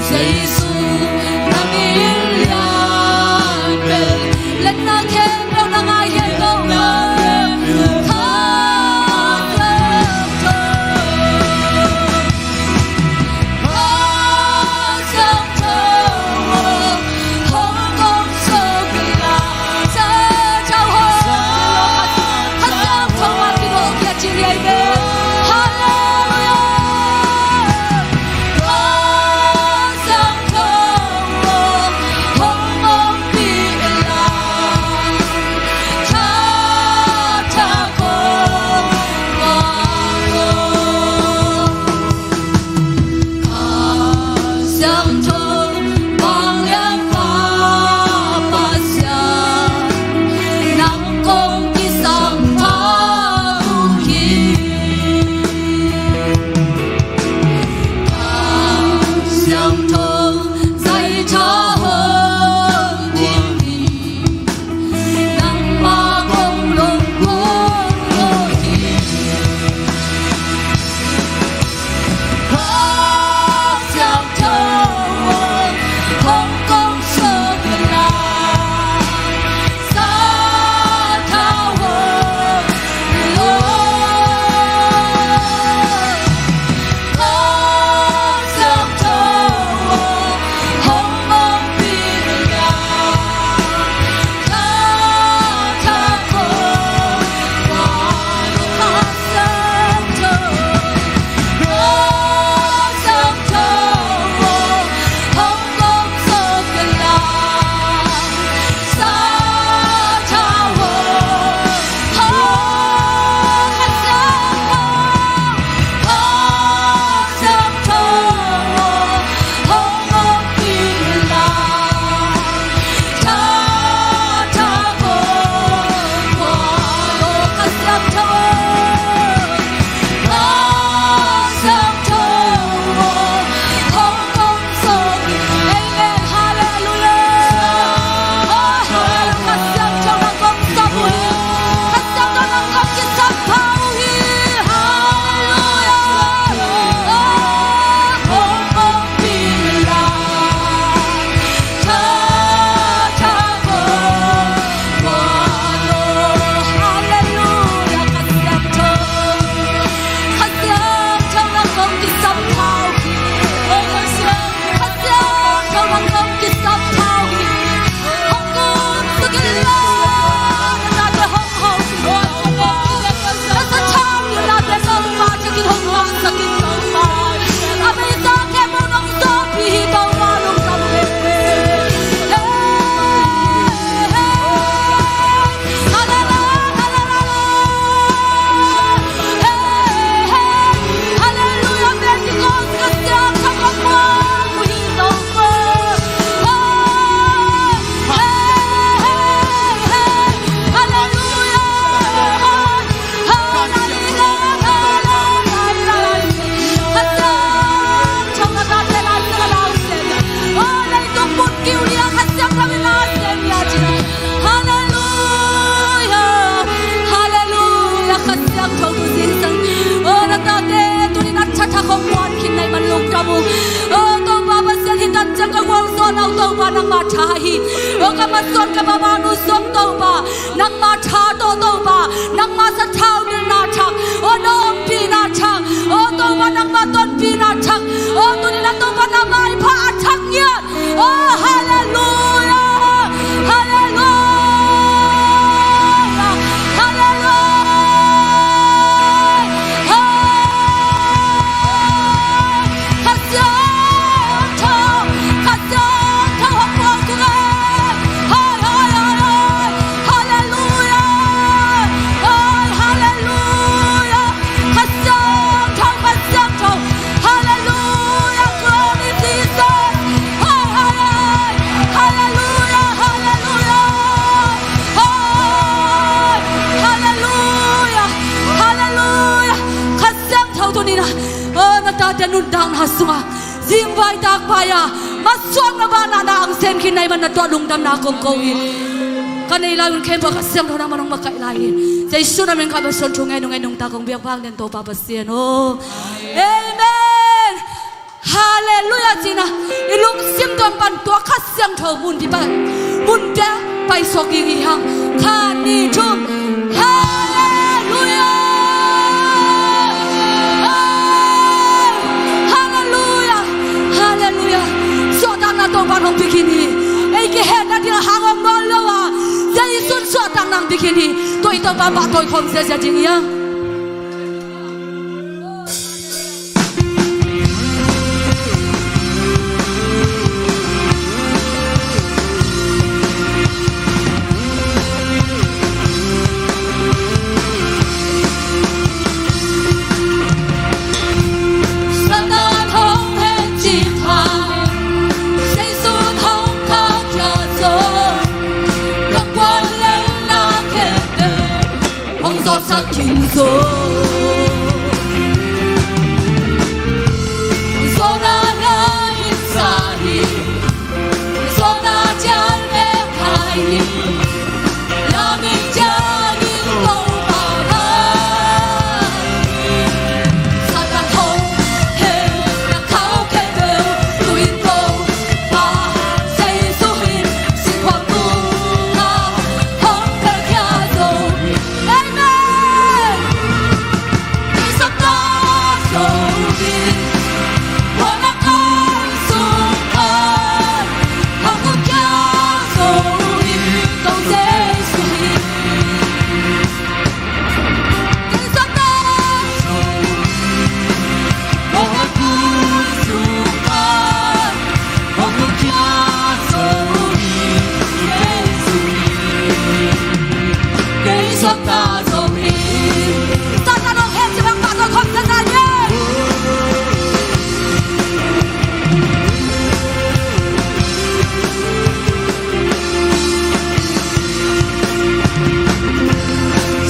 Jesu, na min lian bel, letna khempeuh na ngah hi lo. Kha siangtho, Kha siangtho, hong kong suk in la. Sa thau hong, Kha siangtho, ma ki do kia ci liai ve. Halleluia. Kha siangtho, hong kong pi in la. Tha tha kong ma lo. Kha siangtho, vanglian Pasian, nang kong kisampha uh hi. Kha siangtho, zaitha hong ding hi. Nangmah kong lungkong lo hi. Kha siangtho, hong kong suk in la. Sa thau hong lo. Halleluia, halleluia, Kha Siangtho tu zingsang. O na tate tuni na thathak hong muan khin na hih man lungdam ung. O Topa Pasian, hih tan ciang ka gualzawhna uh Topa nangmah tha hi. O ka matsuan ka mama nu zong Topa nangmah tha tawh Topa, nangmah sathau milna thak, o na ompihna thak, o Topa nangmah tonpihna thak, o tuni na Topa na maipha a thak ngiat. O halleluia, halleluia, halleluia. Kha Siangtho, Kha Siangtho hong puak ung e. Hai, hai, hai, hai. Halleluia. Hai, halleluia. Kha Siangtho, Kha Siangtho. Halleluia. Glory Jesus. Hai, hai, hai. Halleluia, halleluia. Hai, halleluia, halleluia. Kha Siangtho tuni na, o na tate nuntakna sungah zingvai takvai a, matsuakna, vanahna ang sem khin na hih man na tuah lungdamna kong ko hi. Ka nei lai un khempeuh Kha Siangtho nangman hong makaih lai hi. Jesu na min Kha Siangtho thu ngen nung ngen nungta kong biak vang den Topa Pasian aw. Amen. Halleluiah cihna i lungsim tuam pan tua Kha Siangtho mun dih pai, munte paisuak ding hi hang. Khat, nih, thum. Halleluiah. Halleluiah. Halleluiah. Suahtakna Topa'n hong pia khin hi. Ei kihehna ding a hang om nawn lo a, Jesu'n suahtakna hong pia khin hi. Tua i Topa pahtawi khawm ziazia ding hi hang. Satan hong hen cih pha, Jesu hong khahkhia zo, ka kuan leng na khempeuh hong zawhsak khin zo. Zawhna lai in sa hi, zawhna ciang bek hai hi. Lam in ciang in Topa hai hi. Satan hong hen na khau khempeuh tu in Topa Jesu in sin khuak tu a hong khahkhia zo hi. Amen.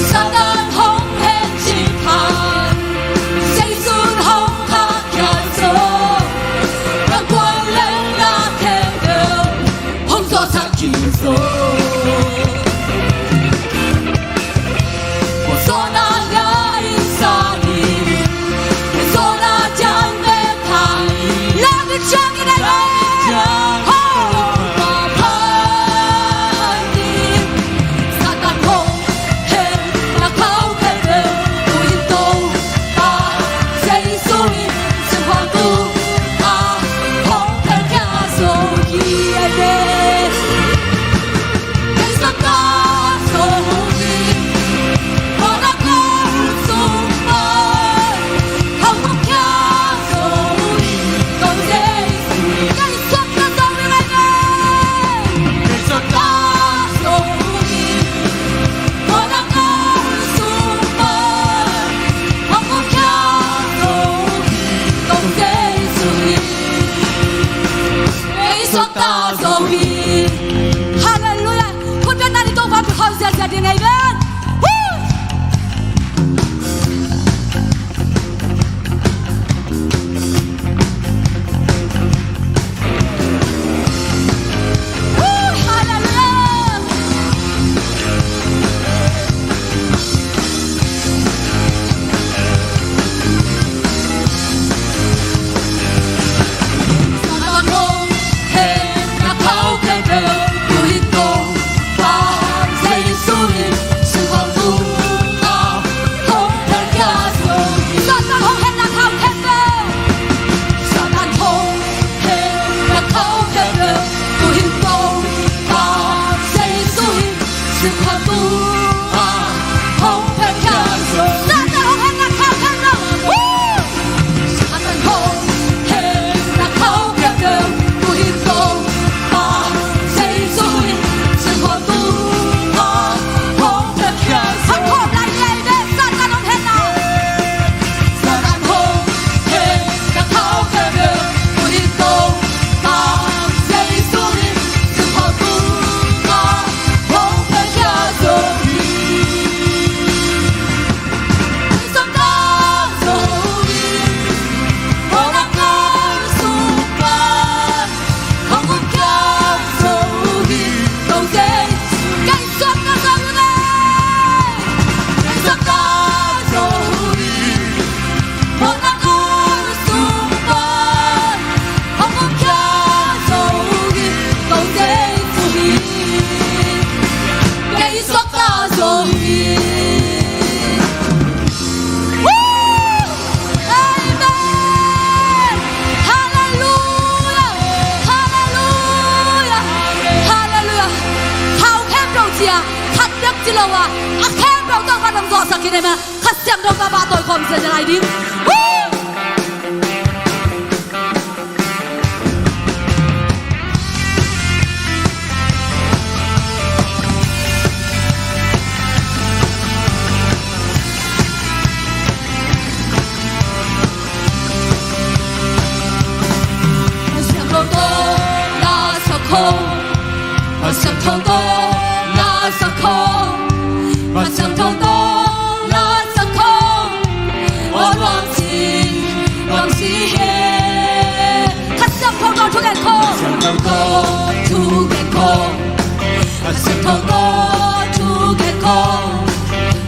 Satan hong hen cih pha, Jesu hong khahkhia zo, ka kuan leng na khempeuh hong zawhsak khin zo. Zawhna lai in sa hi, zawhna ciang bek hai hi. Lam in ciang in, amen. Hallelujah. Satan hong hen na khau khempeuh tu in Topa Jesu in sin khuak tu a hong khahkhia zo hi. Amen. Hallelujah. Khut beng na in Topa pia khawm ziazia ding hi ven. Woo! Woo! Hallelujah. Kha Siangtho tawh pahtawi khawm ziahziah lai ding. Woo! Kha Siangtho tawh na sak khawm. Kha Siangtho tawh na sak khawm. Kha Siangtho tawh na sak khawm. Aw nuam si, nuam si hi. Kha Siangtho tawh thugen khawm. Kha Siangtho tawh thugen khawm. Kha Siangtho tawh thugen khawm.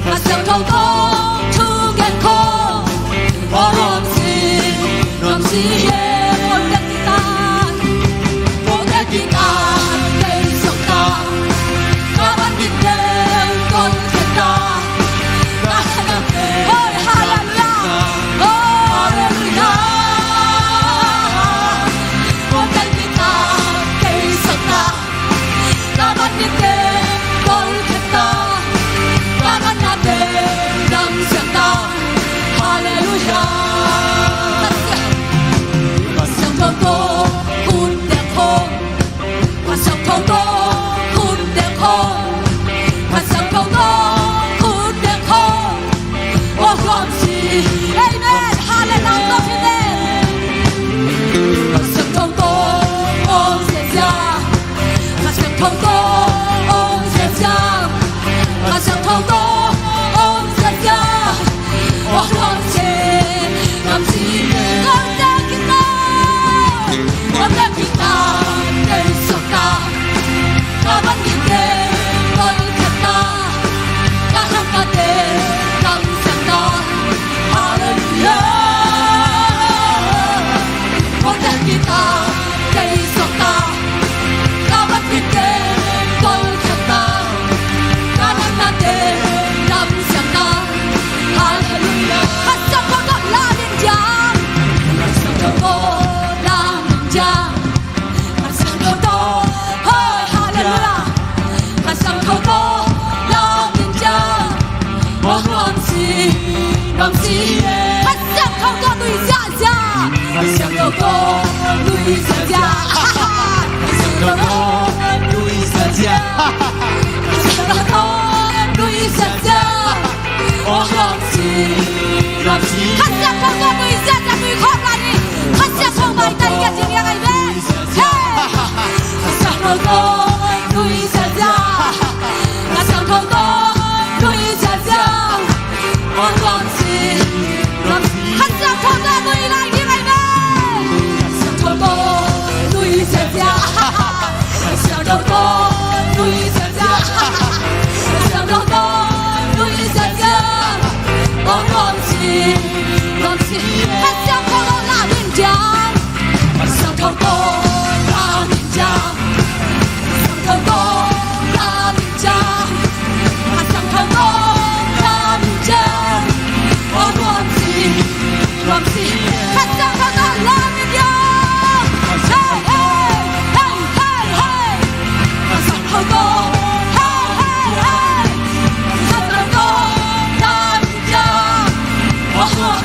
Kha Siangtho tawh thugen khawm. Aw nuam si, nuam si hi. Pawlkhat kitak, pawlkhat kitak, kei suakta. Ka van ding teng tawlkhat ta. Ka van ding teng. Hoi, halleluiah. Hoi, halleluiah. Pawlkhat kitak, kei suakta. Ka van ding teng tawlkhat ta. Ka van na teng damsiang ta. Halleluiah. Kha Siangtho tawh khut teng khawm. Kha Siangtho tawh khut teng khawm. Kha Siangtho tawh khut teng khawm. Aw nuam si. Amen. Halleluiah. Kha Siangtho tawh om ziahziah. Kha Siangtho tawh om ziahziah. Kha Siangtho tawh om ziahziah. Aw nuam si, nuam si. Pawlkhat kitak, pawlkhat kitak, kei suakta. Ka van ding teng tawlkhat ta. Ka van na teng damsiang ta. Halleluiah. Pawlkhat kitak, kei suakta. Ka van ding teng tawlkhat ta. Ka van na teng damsiang ta. Halleluiah. Kha Siangtho tawh la ding ciang. Kha Siangtho tawh la ding ciang. Kha Siangtho tawh, hoi, halleluiah. Kha Siangtho tawh la ding ciang. Aw nuam si, nuam si hi. Kha Siangtho tawh nui ziahziah. Kha Siangtho tawh nui ziahziah. Kha Siangtho tawh nui ziahziah. Kha Siangtho tawh nui ziahziah. Aw nuam si, nuam si. Kha Siangtho tawh nui ziahziah, nui khawm lai ni. Kha Siangtho maitai ngiat ding hi a, amen. Hey! Kha Siangtho tawh nui ziahziah. Kha Siangtho tawh nui ziahziah. Aw nuam si, nuam si. Kha Siangtho tawh nui lai ding, amen. Kha Siangtho tawh nui ziahziah. Kha Siangtho tawh nui ziahziah. Kha Siangtho tawh nui ziahziah. Aw nuam si, nuam si. Kha Siangtho tawh la ding ciang. Kha Siangtho tawh la ding ciang. Kha Siangtho tawh la ding ciang. Kha Siangtho tawh la ding ciang. Aw nuam si, nuam si. Kha Siangtho tawh la ding ciang. Hey, hey, hey, hey, hey. Kha Siangtho tawh, hey, hey, hey. Kha Siangtho tawh la ding ciang. Aw nuam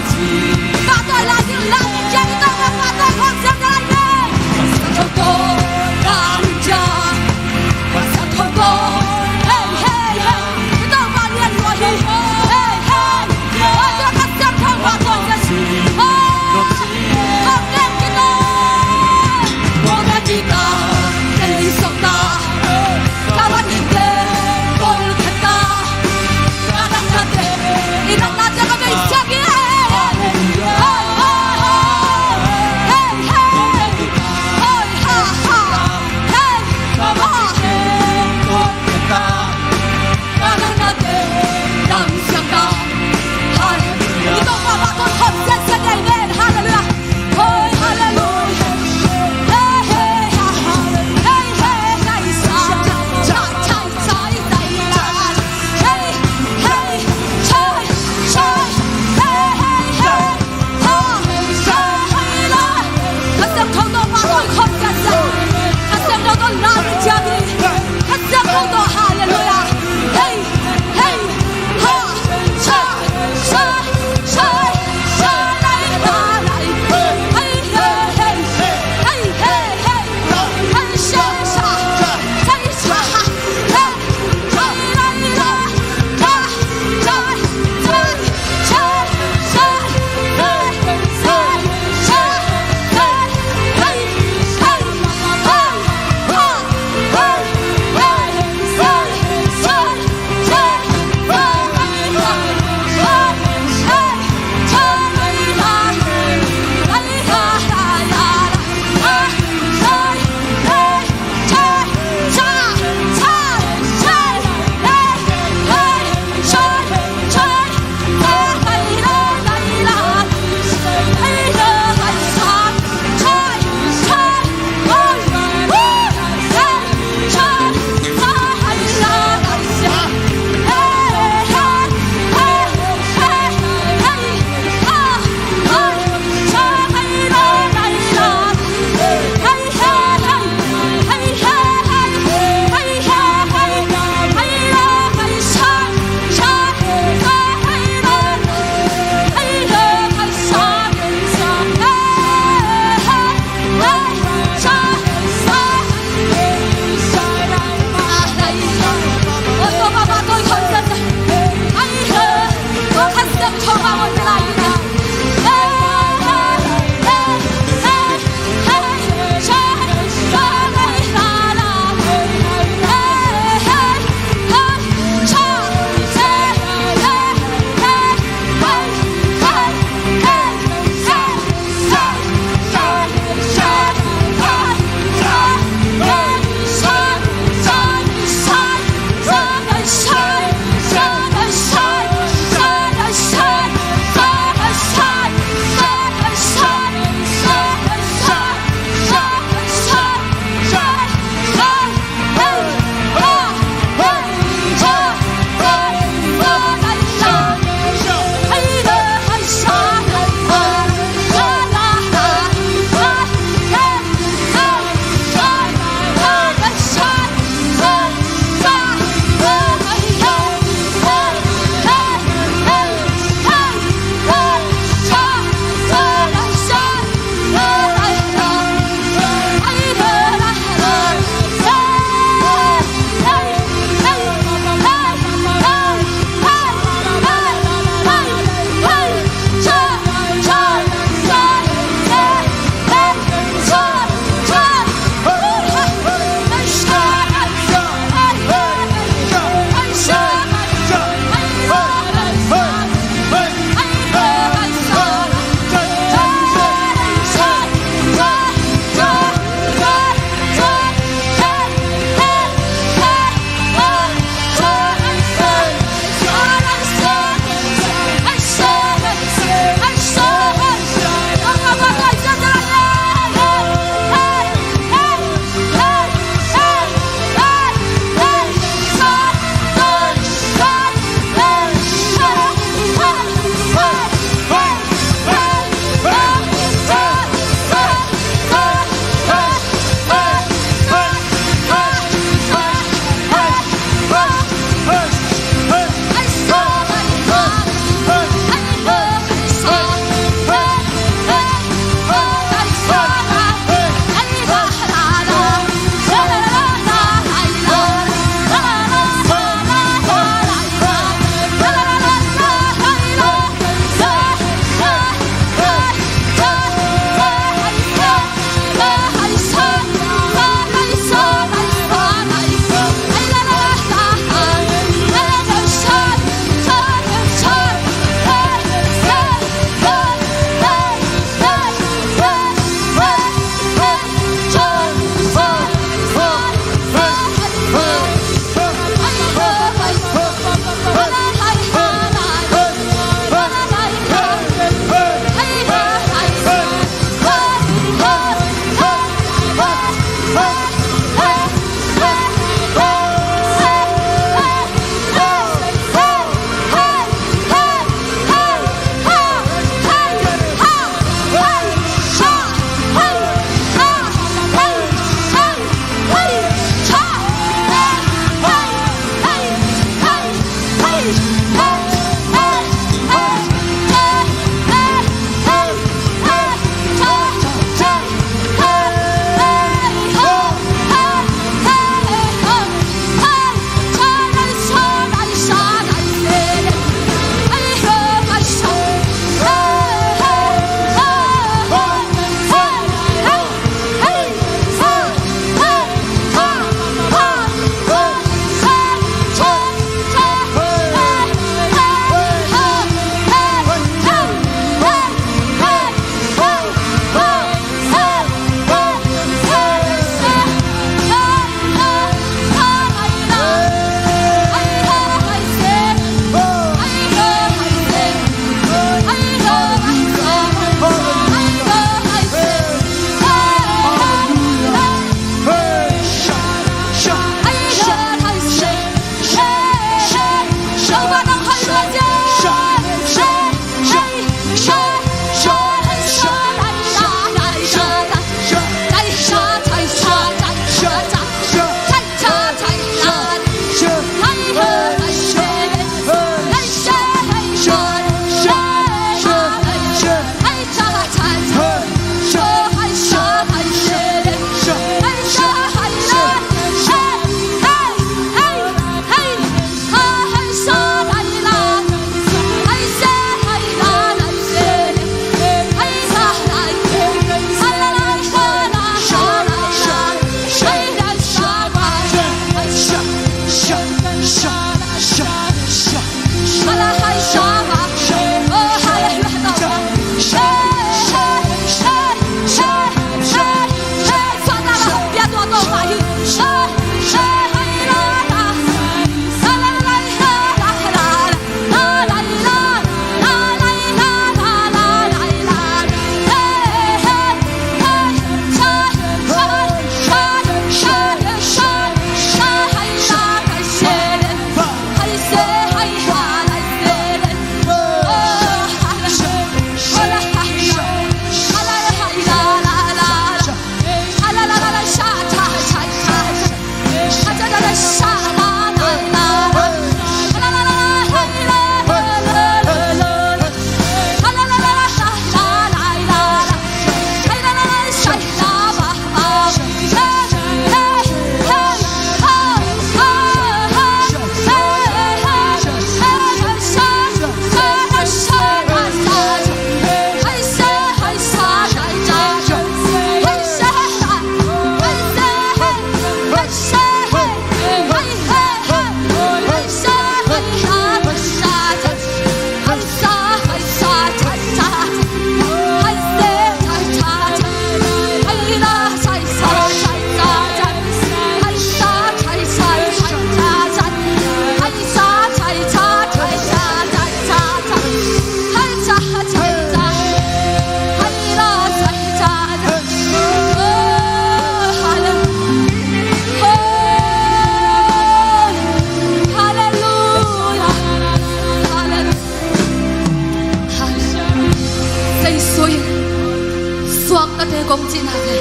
Te kong cihna te,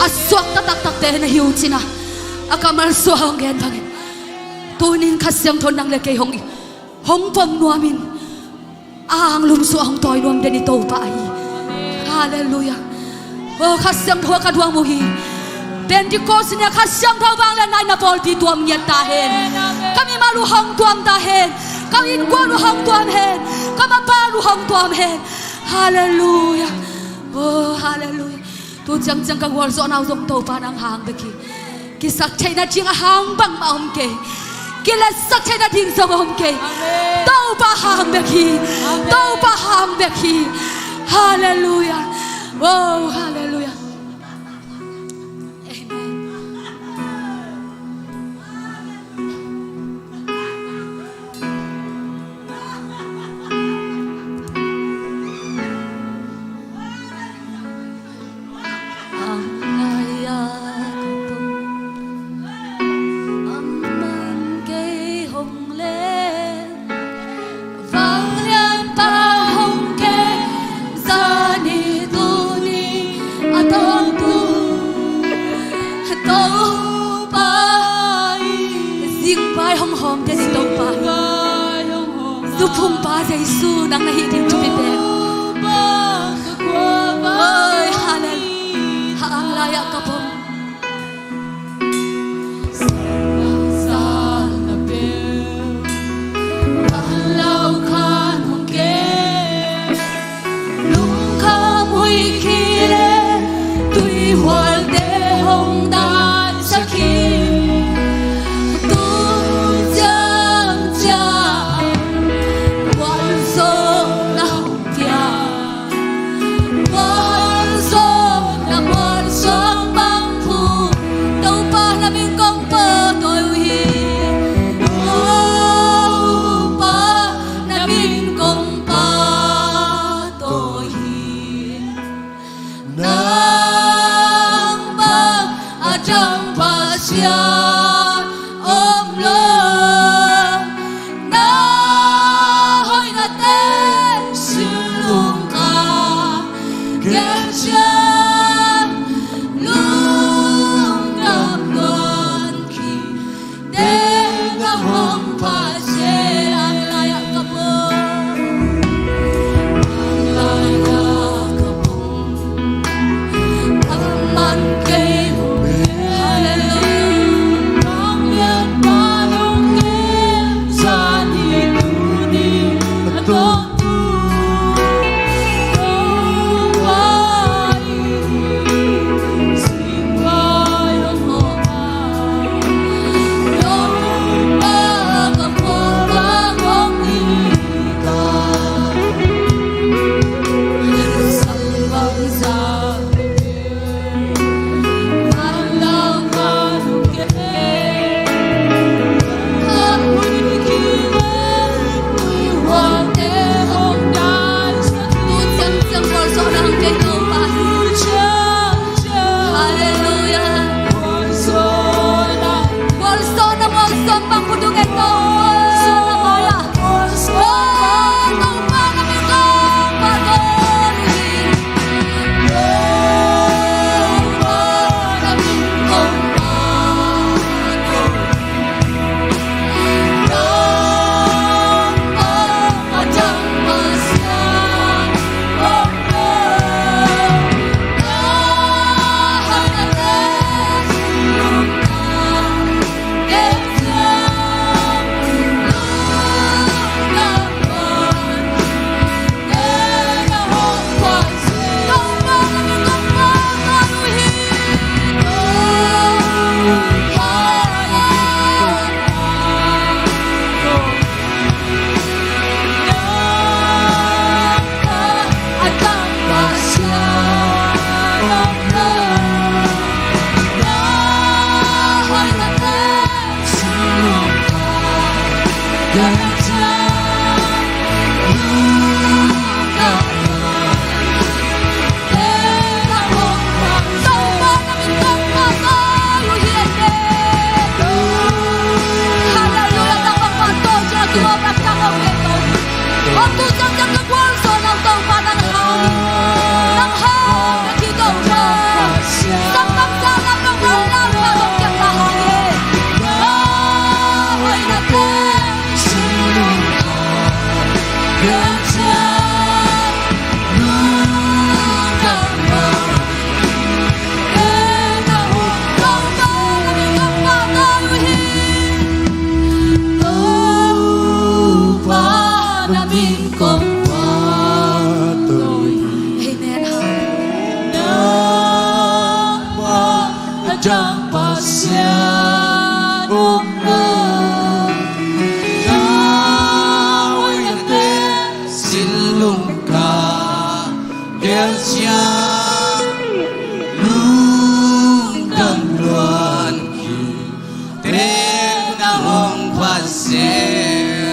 a suakta taktakte na hi uh cihna, a kammal suak hong gen bangin, tunin Kha Siangtho nang le kei hong, hong pom nuamin, a anglum suah hong tawi nuam den i Topa ahi. Halleluiah. Oh, Kha Siangtho ka duam uh hi. Pentecost ni-a Kha Siangtho bang le nai na pawlpi tuam ngiat ta hen. Ka mimal uh hong tuam ta hen. Ka innkuan uh hong tuam hen. Ka mapal uh hong tuam hen. Halleluiah. Oh, halleluiah. Tu ciangciang ka gualzawhna uh zong Topa nang hang bek hi. Kisaktheihna ding a hang bangmah om kei. Kiletsak theihna ding zong om kei. Amen. Topa hang bek hi. Amen. Topa hang bek hi. Halleluiah. Oh, halleluiah. Amen. Amah in kei hong len, vanglianpa hong kem, zani tuni a tawmtu Topa hi. Zingvai hong hawm den i Topa hi. Zuphumpa Jesu nang na hih ding thupi pen. Oi, halleluiah. Ha ang lai-ah ka pom. Lungkham huih kile tuihualte hong dansak hi. Tu ciangciang gualzawhna Gelsia lungdam luan hi, tena hong phat seh.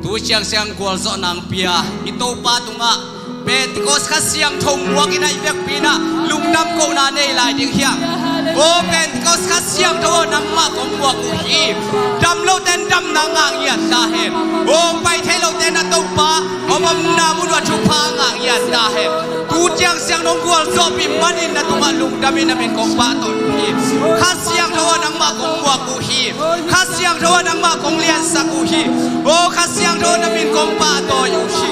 Tu ciangsiang gualzawh nang pia i Topa tungah Pentecost Kha Siangtho muak in a i vekpi in a lungdam kohna nei lai ding hiam? O Pentecost Kha Siangtho aw, nangmah kong muak uh hi. Dam lote in damna ngah ngiat ta hen. O pai thei lote in a Topa om omna mun uah thupha ngah ngiat ta hen. Tu ciangsiang nong gualzawhpih manin na tungah lungdam in na min kong pahtawi uh hi. Kha Siangtho aw, nangmah kong muak uh hi. Kha Siangtho aw, nangmah kong liansak uh hi. O Kha Siangtho aw, na min kong pahtawi uh hi.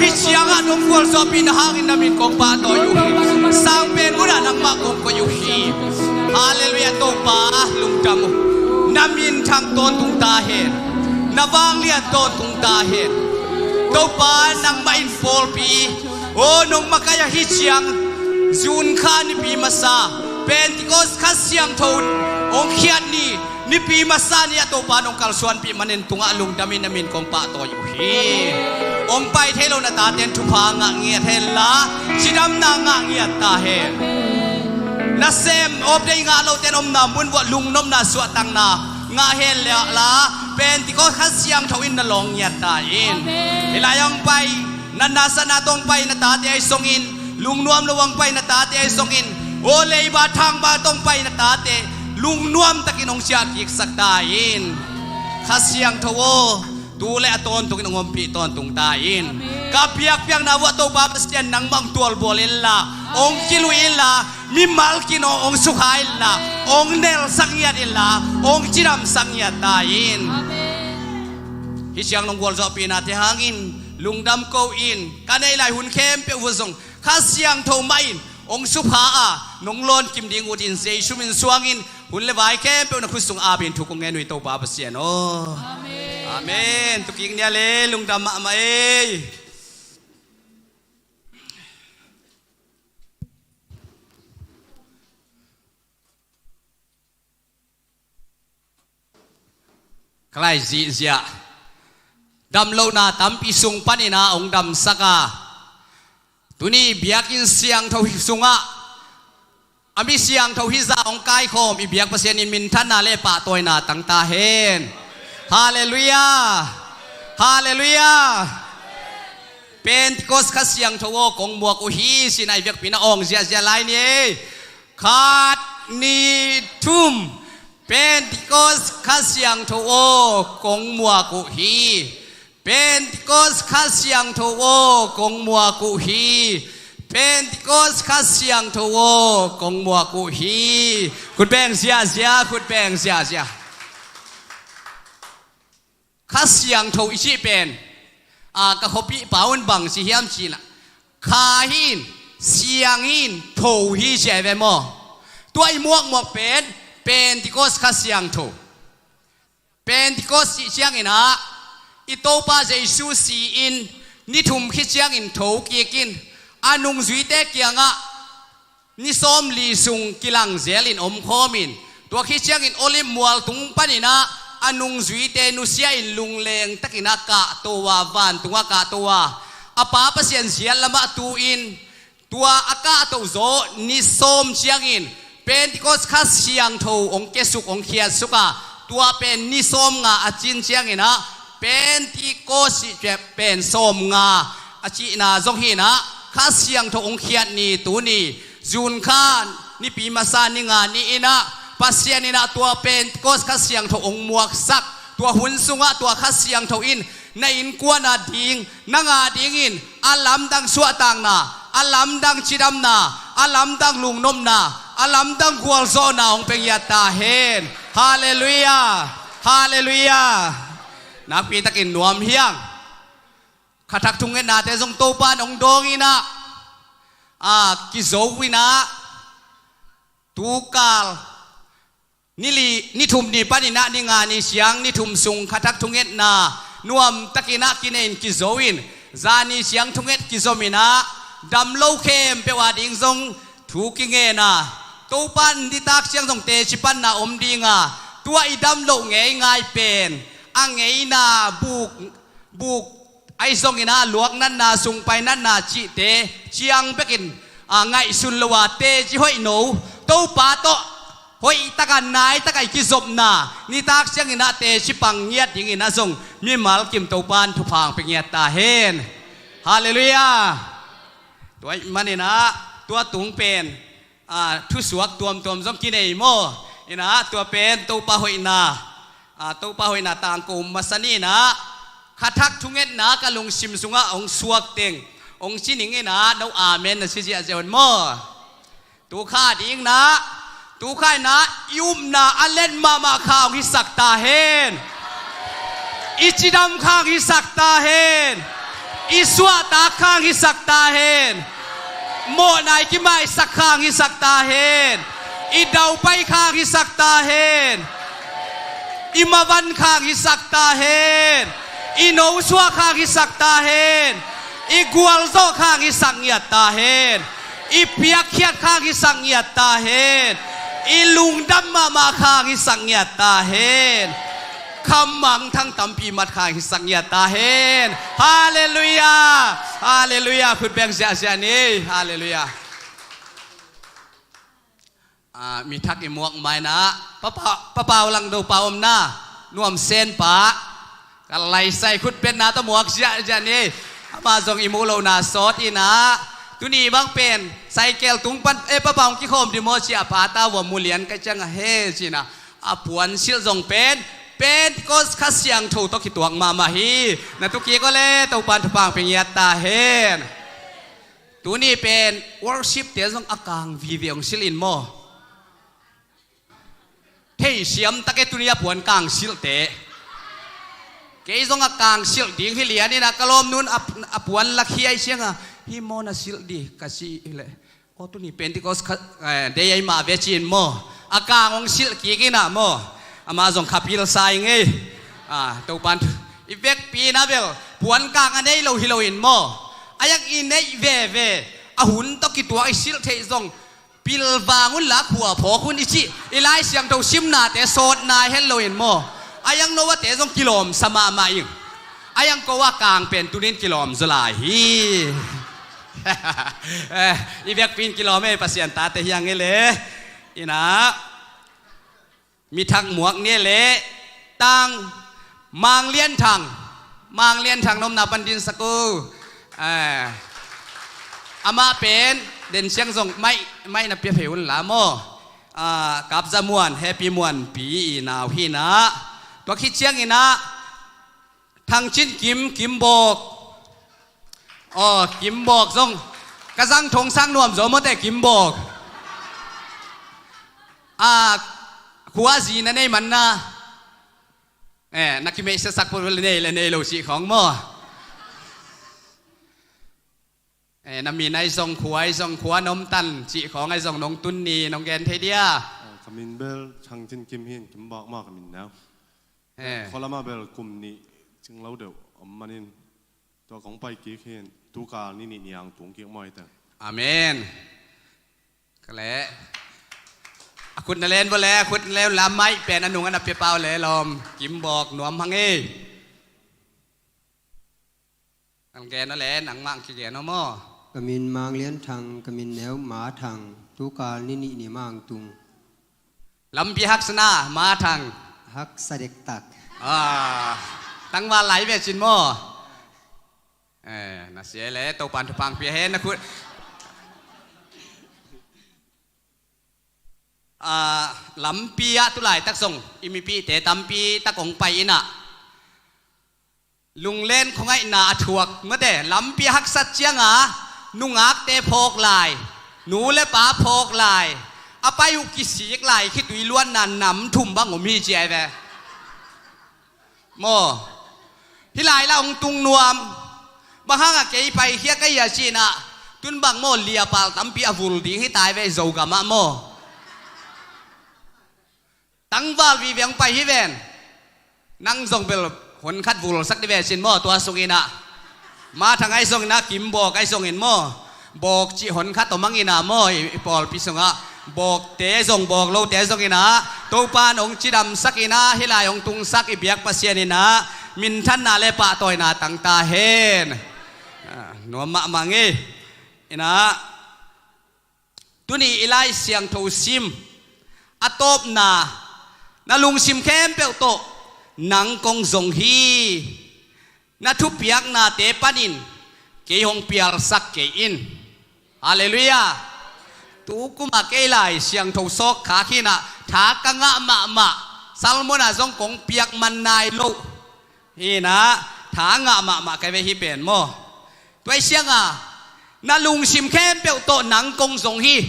Hih ciangah nong gualzawhpihna hangin na min kong pahtawi uh hi. Sang pen munah nangmah kong koih uh hi. Halleluiah, Topa lungdam uh. Na minthang tawntung ta hen. Na vanglian tawntung ta hen. Topa nangmah in pawlpi, o nong makaih ahi ciang, June kha nipi masa, Pentecost Kha Siangtho hong khiat ni, nipi masa ni-ah Topa nong kalsuanpih manin tungah lungdam in na min kong pahtawi uh hi. Hong pai thei lo na tate in thupha ngah ngiat hen la, cidamna ngah ngiat ta hen. Nasem awpdei ngah lote in omna mun uah lungnopna suahtakna ngah hen la, Pentecost Kha Siangtho in na lawng ngiat ta in. Hih lai hong pai natna satna tawh hong pai na tate ahi songin, lungnuam lo hong pai na tate ahi songin, o leiba thangba tawh hong pai na tate lungnuam takin hong ciahkiksak ta in. Kha Siangtho aw, tu le a tawntungin hong ompih tawntung ta in. Ka biakpiakna uah Topa Pasian nangmah hong tualbual inla, hong kilui inla, mimal kin aw hong sukha inla, hong nelsak ngiat inla, hong cidamsak ngiat ta in. Hih ciang nong gualzawhpihnate hangin lungdam ko in, ka neih lai hun khempeuh uh zong Kha Siangtho mah in hong supha a, nong lawnkim ding utin Jesu min suangin hun le vai khempeuh na khut sung apin thu kong ngen uh hi Topa Pasian aw. Amen. Amen. Tukik nia le lungdam mahmah ei. Ka lai zihziah damlohna tampi sung panin ah hong damsak a, tuni biakinn siangtho sungah a mi siangtho hizah hong kaikhawm i biak Pasian in minthanna le pahtawina tang ta hen. Halleluiah. Halleluiah. Pentecost Kha Siangtho aw kong muak uh hi, ci-in a i biakpi in ah awng ziahziah lai ni ei. Khat, nih, thum. Pentecost Kha Siangtho aw kong muak uh hi. Pentecost Kha Siangtho aw kong muak uh hi. Pentecost Kha Siangtho aw kong muak uh hi. Khut beng ziahziah, khut beng ziahziah. Kha Siangtho i cih pen, a, ka khuapihpa un bang ci hiam cih leh, kha hi in, siang hi in, tho hi ci a hi ve maw? Tua i muakmuak pen Pentecost Kha Siangtho. Pentecost cih ciangin ah i Topa Jesu si-in ni thum khit ciangin tho kik in, a nungzuite kiangah ni sawmli sung kilang zelin omkhawmin, tua khit ciangin Olive mual tung panin ah a nungzuite nusia-in lungleng takin ah kahto a, vantungah kahto a, a Pa Pasian ziat lamah tu-in, tua a kahto zawh ni sawm ciangin Pentecost Kha Siangtho hong kiasuk, hong khiatsuk a, tua pen ni sawmnga a cin ciangin ah Pentecost cih pen sawmnga a cihna zong hi in ah, Kha Siangtho hong khiat ni tuni June kha nipi masa ni nga ni in ah Pasian in ah tua Pentecost Kha Siangtho hong muaksak, tua hun sungah tua Kha Siangtho in na innkuan a ding, nang a dingin a lamdang suahtakna, a lamdang cidamna, a lamdang lungnopna, a lamdang gualzawhna hong pia ngiat ta hen. Halleluiah. Halleluiah. Nakpi takin nuam hi hang. Khathak thungetnate zong Topa in hong dawng in ah, a, kizo in ah, tukal ni li, ni thum ni panin ah ni nga ni ciang ni thum sung khathak thungetna nuam takin ah kinei in kizo in, zani ciang thunget kizom in ah, dam lo khempeuh a ding zong thu kingen a, Topa in nitak ciang zong teci panna om ding a, tua i dam loh ngeingai pen a ngeina buk, buk ahi zongin ah luak natna, sungpai natna cihte ciang bekin, a, ngaihsun lo a, teci hoih no, Topa tawh hoih taka nai taka i kizopna nitak ciangin ah teci pang ngiat dingin ah zong mimal kim Topa in thupha hong pia ngiat ta hen. Halleluiah. Tua ahih manin ah tua tung pen, a, thusuak tuamtuam zong kinei maw? In ah tua pen Topa hoihna, a, Topa hoihna tangko masa ni in ah, kha thak thungetna ka lungsim sungah hong suak teng hong ci ning in ah, no amen na ci ziahziah un maw? Tu kha ding in ah, tu kha in ah i upna a let mahmah kha hong hisak ta hen. I cidam kha hong hisak ta hen. I suahtak kha hong hisak ta hen. Mawhna i kimaisak kha hong hisak ta hen. I daupai kha hong hisak ta hen. I mavan kha hong hisak ta hen. I nosuah kha hong hisak ta hen. I gualzawh kha hong hisak ngiat ta hen. I piakkhiat kha hong hisak ngiat ta hen. I lungdam mahmah kha hong hisak ngiat ta hen. Khamangthang tampi mat kha hong hisak ngiat ta hen. Halleluiah. Halleluiah. Khut beng ziahziah ni. Halleluiah. A, mi thak i muak mai in ah, Papa, Papa Aw Lang Do pa om na, Nuam Sen pa, ka laisai khut petna tawh muak ziahziah ni. Amah zong i muh lohna sawt in ah, tuni bang pen cycle tung pan, e, Papa hong kikhawm ding maw ci a, pa ta vua mu lian ka ciang a, he ci in ah, a puan silh zong pen Pentecost Kha Siangtho tawh kituak mahmah hi. Na tu kik aw le, Topa in thupha hong pia ngiat ta hen. Tuni pen worship te zong a kang vive hong silh in maw? Theisiam tak e, tuni a puan kang silhte. Kei zong a kang silh ding hi lian in ah, ka lawmnu'n a, a puan lakhia ahih ciang a, hi maw na silh ding ka ci hi leh, aw, tuni Pentecost kha, eh, day ahi mah ve ci in maw? A kang hong silh kik in ah maw? Amah zong kha pil sa ing ei. A, Topa in thu, i vekpi in ah bel puan kang a nei lo hi lo in maw? A yak i neih veve, a hun tawh kituak i silh theih zong, pilvang un la, khua phawk un i cih, i Lai Siangtho simnate sawt nai het lo in maw? A yak no a te zong kilawm sa mahmah ing. A yak ko a kang pen tuni in kilawm zaw lai hi. Eh, i vekpi in kilawm ei, Pasian tate hi hang ei le. In ah, mi thak muak ni le, tang, Mang Lian Thang. Mang Lian Thang, na omna pan dinsak un. Eh, amah pen den ciang zong mic, mic na pia phei un la maw? A, Kap Za Muan, Happy Muanpi i nau hi in ah. Tua khit ciangin ah, Thang Cin Kim, Kim Bawk. Aw, Kim Bawk zong. Ka zang thong sang nuam zaw maw te, Kim Bawk. A, khua zi na nei man na. Eh, na kimeihsiasak put le nei le nei lo cih khawng maw? Eh, na min ahi zong, khua ahi zong, khua na om tan cih khawng ahi zong, nong tun ni, nong gen thei dia? Eh, ka min bel Thang Cin Kim hi in, Kim Bawk mah ka min neu. Eh. Khualam ah bel kum nih cing lo deuh om manin, tua kong pai kik hi in, tu kal ni nih ni ang tung kik maw hi ta. Amen. Ka leh. A khut na len vua le, a khut na len la, mic pen a nung ah na pia pah un le lawm. Kim Bawk, nuam hang ei. Ang gen aw le, nangmah ang kigen aw maw? Ka min Mang Lian Thang, ka min neu Ma Thang, tu kal ni nih ni mah ang tung. Lampi haksa na, Ma Thang? Haksa dektak. Ah, tangval lai ve cin maw? Eh, na sia le, Topa in thupha hong pia hen, na khut. Ah, lampi ah tu laitak zong i mipihte tampi tak hong pai in ah, lunglen khuangaihna a thuak mate, lampi a haksat ciang a nungakte phawk lai, nu le pa phawk lai, a pai uh kisik lai, khitui luanna nam thum bang om hi ci ai ve. Maw, hih lai lah hong tung nuam. Bang hangah kei paikhia ka hia ci-in ah, tun bang maw, liapal tampi a vul ding hi tai ve Zogam ah maw. Tangval vive hong pai hi ven. Nang zong bel hon khat vulsak di ve cin maw, tua sungin ah. Ma Thang ahi zongin ah, Kim Bawk ahi zongin maw, Bawk cih hon khat om hangin ah maw, i, i pawlpi sungah Bawkte zong, Bawk lote zongin ah, Topa in hong cidamsak in ah, hih lai hong tungsak i biak Pasian in ah, minthanna le pahtawina tang ta hen. Ah, nuam mahmah ngei. Inah, tuni i Lai Siangtho sim a tawpna, na lungsim khempeuh tawh nang kong zong hi. Na thupiaknate panin kei hong pialsak kei in. Halleluiah. Tu kuma kei Lai Siangtho sawk khak hinah, tha ka ngah mahmah. Salmon ah zong kong piak man nai lo. Hinah, tha ngah mahmah ka ve hi pen maw. Tua i sianga, na lungsim khempeuh tawh nang kong zong hi.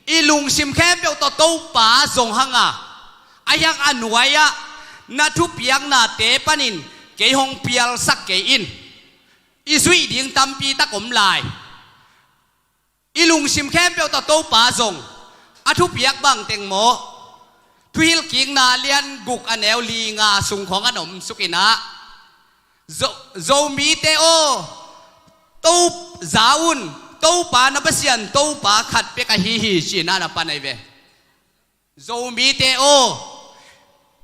I lungsim khempeuh tawh Topa zong hanga, a hiang a nuai-ah, na thupiaknate panin kei hong pialsak kei in. I zuih ding tampi tak om lai. I lungsim khempeuh tawh Topa zong, a thupiak bang teng maw. Thuhilhkikna lian guk a neu li nga sung khawng an om sukinah, Zo-, Zomite aw, To-, za un, Topa na Pasian Topa khat bek ahi hi, ci-inah na pan ahi ve. Zomite aw.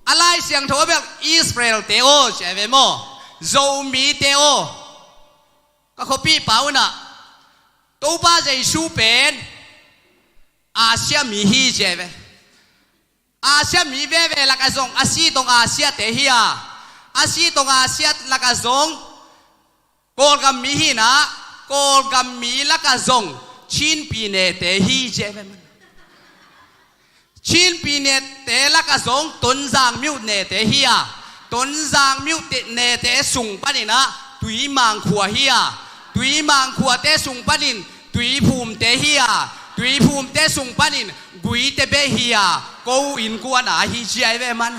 A Lai Siangtho a bel Israelte aw, ci a ve maw. Zomite aw. Ka khuapihpa unah, Topa Jesu pen Asia mi hi, ci a ve. Asia mi veve lakah zong a si tong Asiate hi a, a si tong Asia lakah zong Kawlgam mi hinah, Kawlgam mi lakah zong Chinpi nete hi, ci a ve man. Chinpi nete lakah zong Tonzang miuh nete hi a, Tonzang miuh te-, nete sung paninah Tuimang khua hi a, Tuimang khuate sung panin Tuiphumte hi a, Tuiphumte sung panin Guite beh hi a, ko innkuan a hi, ci a ve man.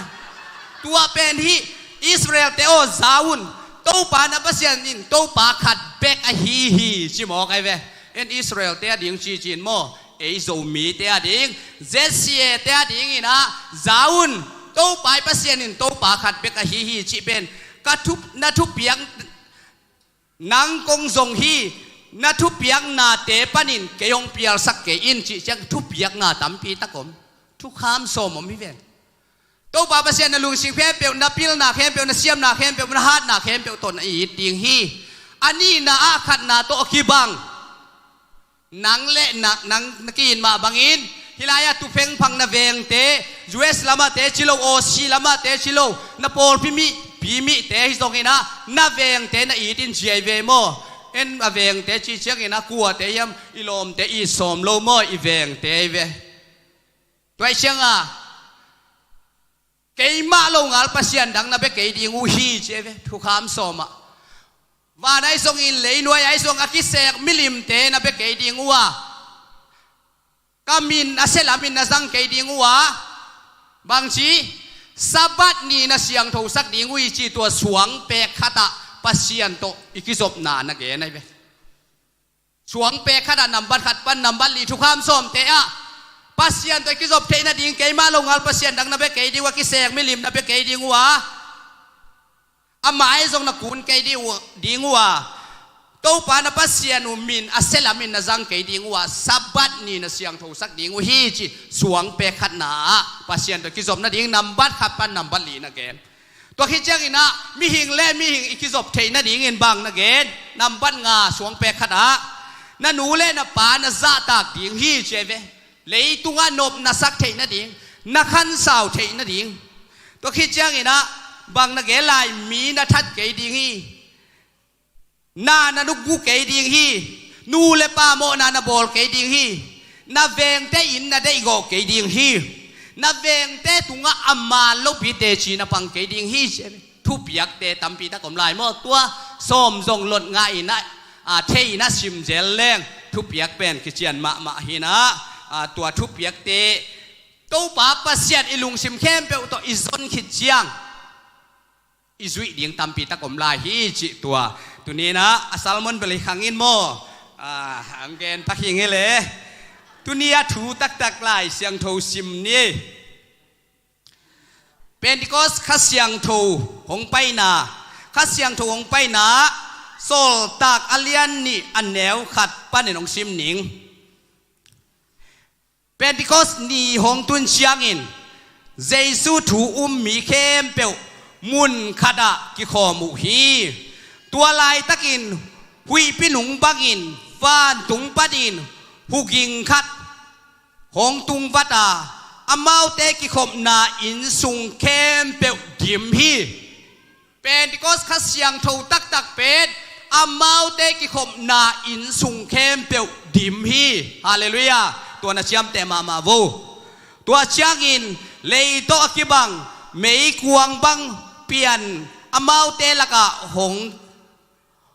Tua pen hi, Israelte aw, za un, Topa na Pasian in Topa khat bek ahi hi, ci mawk ahi ve. En Israelte a ding ci cin maw, ei Zomite a ding, Z C A te a ding inah, za un, Topa i Pasian in Topa khat bek ahi hi, cih pen, ka thup-, na thupiak, nang kong zong hi, na thupiaknate panin kei hong pialsak kei in, cih ciang thupiakna tampi tak om. Thukham sawm om hi ven. Topa Pasian na lungsim khempeuh, na pilna khempeuh, na siamna khempeuh, na hatna khempeuh tawh na it ding hi. A nihna ah khatna tawh a kibang. Nang le na, nang na ki-it mah bangin, hih lai-ah tu phengphang na vengte, U S lamah te ci lo, Aussie lamah te ci lo, na pawlpi mih, pi mihte hi zonginah, na vengte na it in ci a hi ve maw. En a vengte ci cianginah kuate hiam, i lawmte it sawm lo maw, i vengte hi ve. Tua hi cianga, keimah longal pasian dang na bia kei ding uh hi, ci a hi ve, thukham sawmah. Van ahi zongin, leinuai ahi zong a kisek milimte na bia kei ding uh a, ka min a sia lamin na zang kei ding uh a, bangci, Sabbath ni na siangthosak ding uh hi, ci tua suang pek khatah Pasian tawh i kizopna na gen ahi ve. Suang pek khatah nambat khat pan nambat li thukham sawmte ah Pasian tawh i kizop theih nading, keimah longal pasian dang na bia kei ding uh a, kisek milim na bia kei ding uh a, a mai zong na kun kei ding uh, ding uh a, Topa na Pasian uh min a sia lamin na zang kei ding uh a, Sabbath ni na siangthosak ding uh hi, ci suang pek khatna ah Pasian tawh i kizop nading nambat khat pan nambat li na gen. Tua khit cianginah mihing le mihing i kizop theih nadingin bang na gen? Nambat nga suang pek khatah, na nu le na pa na zahtak ding hi, ci a hi ve. Leitungah nop na sak theih nading, na khansau theih nading. Tua khit cianginah bang na gen lai? Mi na that kei ding hi. Na na nukgu kei ding hi. Nu le pa mawhna na bawl kei ding hi. Na vengte inn na deihgawh kei ding hi. Na vengte tungah a man lopi teci na pang kei ding hi, ci a hi ve. Thupiakte tampi tak om lai maw? Tua sawm zong lot ngah inah, a, thei inah simzel leng thupiak pen kician mahmah hinah, a, tua thupiakte Topa Pasian i lungsim khempeuh tawh i zon khit ciang i zuih ding tampi tak om lai hi, cih tua. Tuninah a sermon bel hi khang in maw? A, ang gen pak hi ngei le. Tuni a thu taktak Lai Siangtho sim ni. Pentecost Kha Siangtho hong paina, Kha Siangtho hong paina, Sawltak a lian nih a neu khat panin hong sim ning. Pentecost ni hong tun ciangin Jesu thu um mi khempeuh mun khatah kikhawm uh hi. Tua laitakin huihpi nung bangin vantung panin huging khat hong tungvat a, amaute kikhopna innsung khempeuh dim hi. Pentecost Kha Siangtho taktak pen amaute kikhopna innsung khempeuh dim hi. Halleluiah. Tua na ciamteh mahmah vo. Tua ciangin lei tawh a kibang meikuang bang pian amaute lakah hong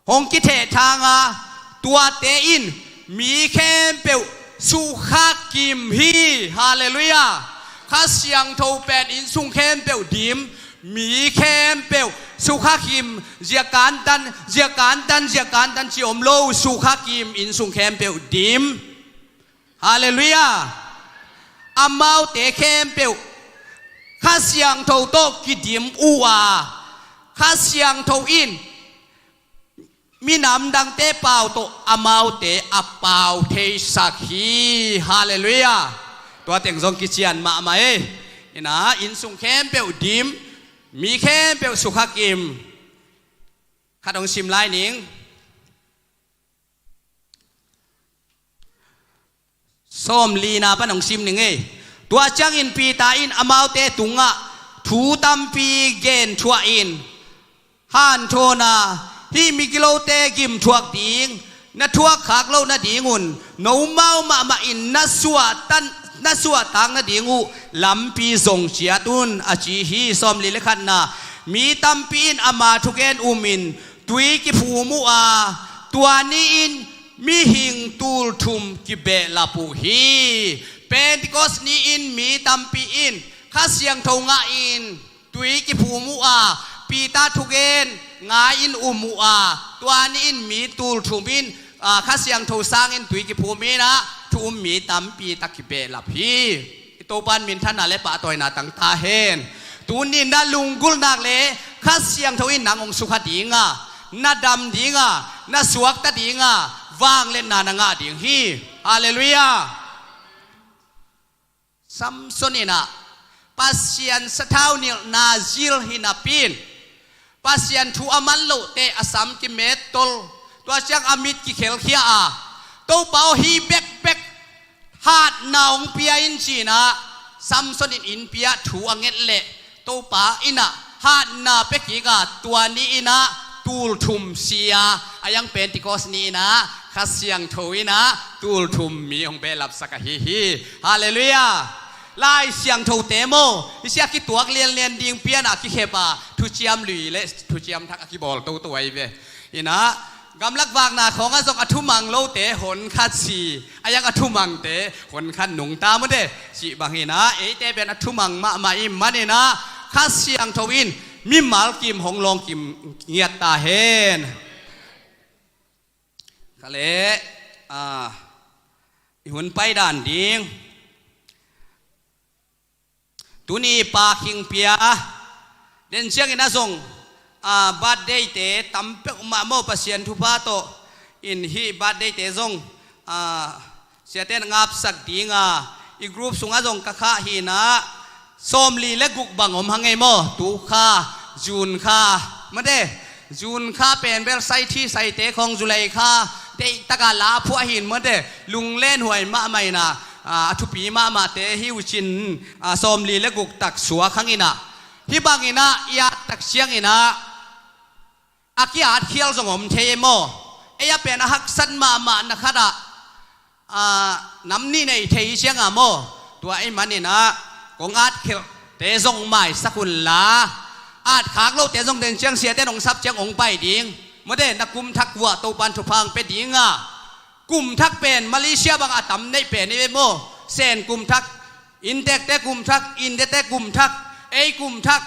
hong kithehthang a, tuate in mi khempeuh sukha kim hi. Halleluiah. Kha Siangtho pen innsung khempeuh dim, mi khempeuh sukha kim, zia kantan, zia kantan, zia kantan ci om lo, sukha kim, innsung khempeuh dim. Halleluiah. Amaute khempeuh Kha Siangtho tawh kidim uh a, Kha Siangtho in minam dangte pau tawh amaute a pau theisak hi. Halleluiah. Tua teng zong kician mahmah e. Ina, innsung khempeuh dim, mi khempeuh sukha kim. Khat hong sim lai ning. Sawmlina pan hong sim ning ei. Tua ciangin Peter in amaute tungah thu tampi gen thuah in, hanthawn a, hih migilote gim thuak ding na thuak khak loh nadingun nomau mahmah in na suahtan, na suahtak nading uh lampi zong ciat un, a ci hi. Sawmli le khatna, mi tampi in ama thugen um in tui kiphum uh a, tua ni-in mihing tulthum kibehlap uh hi. Pentecost ni-in mi tampi in Kha Siangtho ngah in tui kiphum uh a, Peter thugen ngai-in um uh a, tua ni-in mi tulthum in, a, Kha Siangtho sangin tui kiphum in a, thu um mi tampi tak kibehlap hi. I Topa in minthanna le pahtawina tang ta hen. Tuni na lunggulh nak le Kha Siangtho in nang hong sukha ding a, na dam ding a, na suakta ding a, vangliatna na ngah ding hi. Halleluiah. Samson in a, Pasian sathau nilhna zil hi napi in, Pasian thu a man lohte a sam kimettol, tua ciang a mit kikhelkhia a, Topa aw, hih bekbek hatna hong pia in ci-in a, Samson in innpi ah thu a nget leh, Topa in a hatna pia kik a, tua ni-in a tulthum sia, a yang Pentecost ni-in a Kha Siangtho in a tulthum mi hong behlapsak ahi hi. Halleluiah. Lai Siangthote maw, hih sia kituak lianlian ding pian a kikhep a, thuciam lui le thuciam thak a kibawl toto ahi ve. Ina, gamlak vakna khawngah zong a thumang lote hon khat si, a yang a thumangte hon khat nungta mute, cih bang hi ina, eite pen a thumang mahmah i hih manin a, Kha Siangtho in mimal kim hong lawng kim ngiat ta hen. Kha le, a, i hun pai dan ding. Tuni Pa Khing Pia, den ciangin a zong, a, birthday-te tam peuhmah maw, Pasian thupha tawh in hih birthday-te zong, a, siate na ngapsak ding a, i group sungah zong ka khah hi ina, sawmli le guk bang om hang ei maw, tu kha, June kha, mate, June kha pen bel sai thi saite khawng, July kha, deihtak a la phuah hi in mate, lunglenhuai mahmah ina, a, a thupi mahmahte hi uh cin, a, sawmli le guk tak suak hang ina. Hih bang ina, i at tak ciang ina, a ki-atkhial zong om thei ei maw. Ei a pen a haksat mahmah na khat ah, a, nam nih nei thei hi ciang a maw. Tua ahih manin a, kong atkhelhte zong maisak un la, atkhak lohte zong den ciang siate nong sap ciang hong pai ding. Mawte, na kum thak vuah Topa'n thupha hong pia ding a. Kum thak pen Malaysia bang a tam neih pen hi ve maw. Sen kum thak, inntekte kum thak, India-te kum thak, ei kum thak,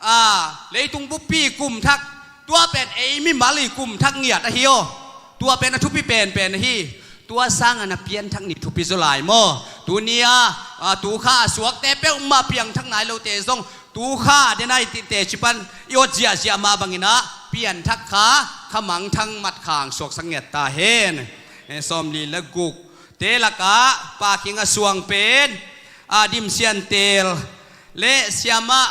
a, leitung buppi kum thak. Tua pen ei mimal i kum thak ngiat ahi aw. Tua pen a thupi penpen ahi. Tua sangin a pianthak ni thupi zaw lai maw. Tuni a, a, tu kha a suakte peuhmah piangthak nai lote zong, tu kha den ai tite cipan i awt ziahziah mah bangin a, pianthak kha, kha mangthang mat kha hong suaksak ngiat ta hen. E, sawmli le gukte lakah Pa Khing a suang pen, a, Dim Sian Tel le Siamah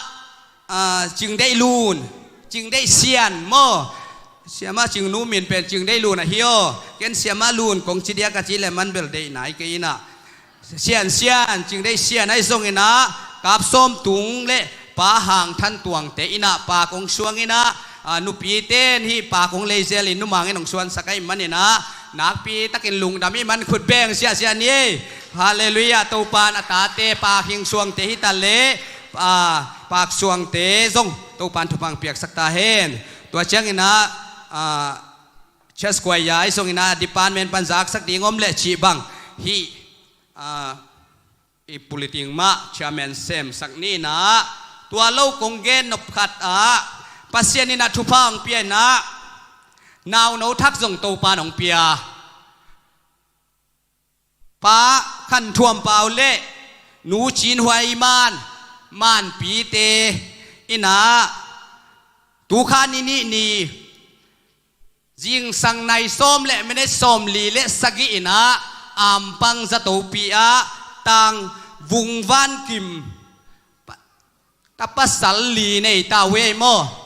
Ah, Cingdeih Lun, Cingdeih Sian maw? Siamah Cingnu min pen Cingdeih Lun ahi aw. Ken Siamah Lun kong ci diak a ci leh man bel deih nai kei inah. Sian Sian, Cingdeih Sian ahi zong inah, Kap Sawm Tung le Pa Hang Than Tuangte inah, Pa kong suang inah, ah, nupite in hih Pa kong leizel in numang in hong suansak ahih man inah, nakpi takin lungdam ih man khut beng siahsiah ni ei. Halleluiah, Topa in a tate Pa Hing Suangte hi ta leh, ah, Pak Suangte zong Topa in thupha piaksak ta hen. Tua ciang inah, ah, Church Choir ahi zong inah department pan zaksak ding om leh cih bang hih, ah, i puliting mah chairman semsak ni inah, tua lo kong gen nop khat ah, Pasian inah thupha hong pia inah, nauno thak zong Topa in hong pia. Pa Khan Thuam Pau le Nu Cin Huai Man, Manpite inah, tu kha ni nih ni, zingsang nai sawm le minit sawmli le sagih inah, Ampang Zatopi ah, Tang Vung Van Kim, tapasal li nei ta uh ei maw?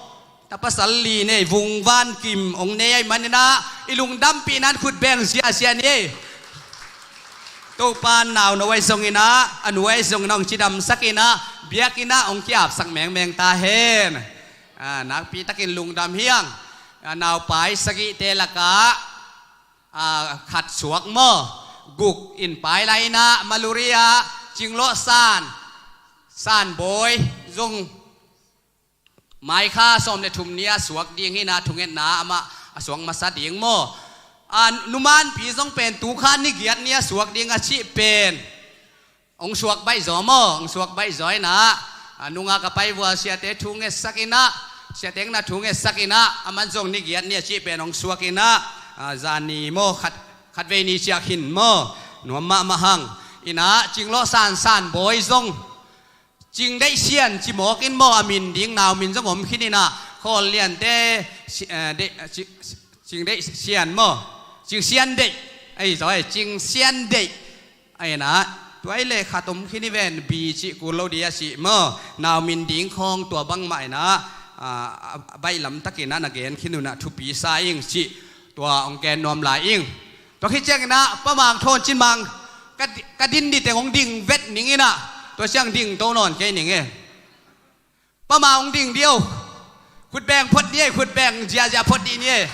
Tapasal li nei, Vung Van Kim hong nei ahih man inah, i lungdampih nan khut beng siahsiah ni ei. Topa in nauno ahi zong inah, a nu ahi zong inah hong cidamsak inah, biakinn ah hong ki-apsak mengmeng ta hen. Ah, nakpi takin lungdam hi ing. Ah, naupai sagihte lakah, ah, khat suak maw? Guk in pai lai inah, Maluri ah, Cing Lawh San, San Bawi zong mai kha sawm le thum ni a suak ding hi inah, thungetna amah a suak masa ding maw? Ah, Nu Manpi zong pen tu kha ni giat ni a suak ding a cih pen hong suak baih zaw maw? Hong suak baih zaw inah, ah, nungak a pai vua siate thu ngetsak inah, siate na thu ngetsak inah, aman zong ni giat ni a cih pen hong suak inah, ah, zani maw, khat, khatvei ni ciah khin maw? Nuam mahmah hang. Inah Cing Lawh San, San Bawi zong, Cingdeih Sian ci mawk in maw, a min ding nau min zong om khin inah, Khawl Liante, si-, eh, deih, eh, ci-, Cingdeih Sian maw? Cing Sian Deih. Ei, zaw ei, Cing Sian Deih. Ei inah, tua ei le khat om khin hi ven, bi cih kul lo di a cih maw? Nau min ding khawng tua bangmah inah, ah, a, a baihlam takin ah na gen khin un ah thupi sa ing cih tua hong gen nuam lai ing. Tua khit ciang inah Pa Mang Thawn Cin Mang, ka di-, ka din ding teng hong ding vet ning inah, tua ciang ding to nawn kei ning e. Pa Mang hong ding dih o. Khut beng phot ni ei, khut beng ziahziah phot dih ni ei.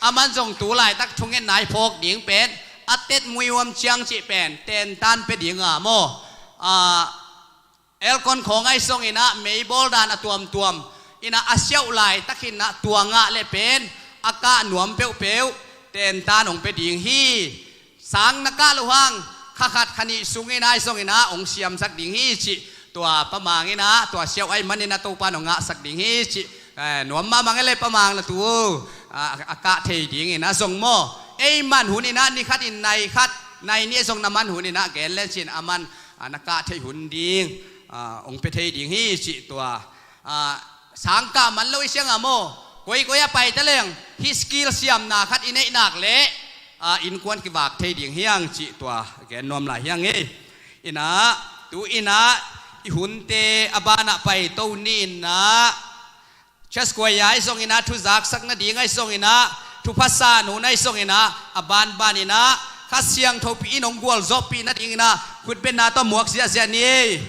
Aman zong tu laitak thungetna i phawk ding pen, a tet muihuam ciang cih pen tentan pia ding a maw? Ah, Elkon khawng ahi zong inah, meibawl dan a tuamtuam inah, a siauh laitak inah tua ngah le pen a kah nuam peuhpeuh tentan hong pia ding hi. Sang na kah loh hang, kha khat kha nih sung inah, ahi zong inah hong siamsak ding hi cih, tua Pa Mang inah, tua siauh ahih man inah Topa in hong ngahsak ding hi cih. Eh, nuam mahmah e le Pa Mang na tu, ah, a kah thei ding inah zong maw? Ei man hun inah ni khat in nai khat, nai nih zong na man hun inah gen le cin, aman, ah, na kah thei hun ding, ah, hong pia thei ding hi cih tua. Ah, sang kah man lo i siang a maw? Koikoi a pai ta leng, hih skill siamna khat i neih nak leh, ah, innkuan kivak thei ding hi hang cih tua gen nuam lai hi hang e. Inah, tu inah, i hunte a banah paito ni inah, Church Choir ahi zong inah, thu zaksak nading ahi zong inah, thupha san hun ahi zong inah, a banban inah, Kha Siangtho pi in hong gualzawhpih nading inah, khutbetna tawh muak ziahziah ni ei.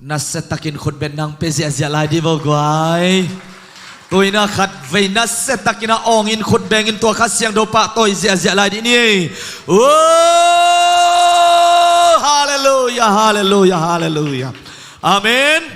Nasia takin khutbetna hong pia ziahziah lai dih vo guai. Tu-in ah khatvei nasia takin ah awngin khutbengin tua Kha Siangtho pahtawi ziahziah lai dih ni. Oh, halleluiah, halleluiah, halleluiah. Amen.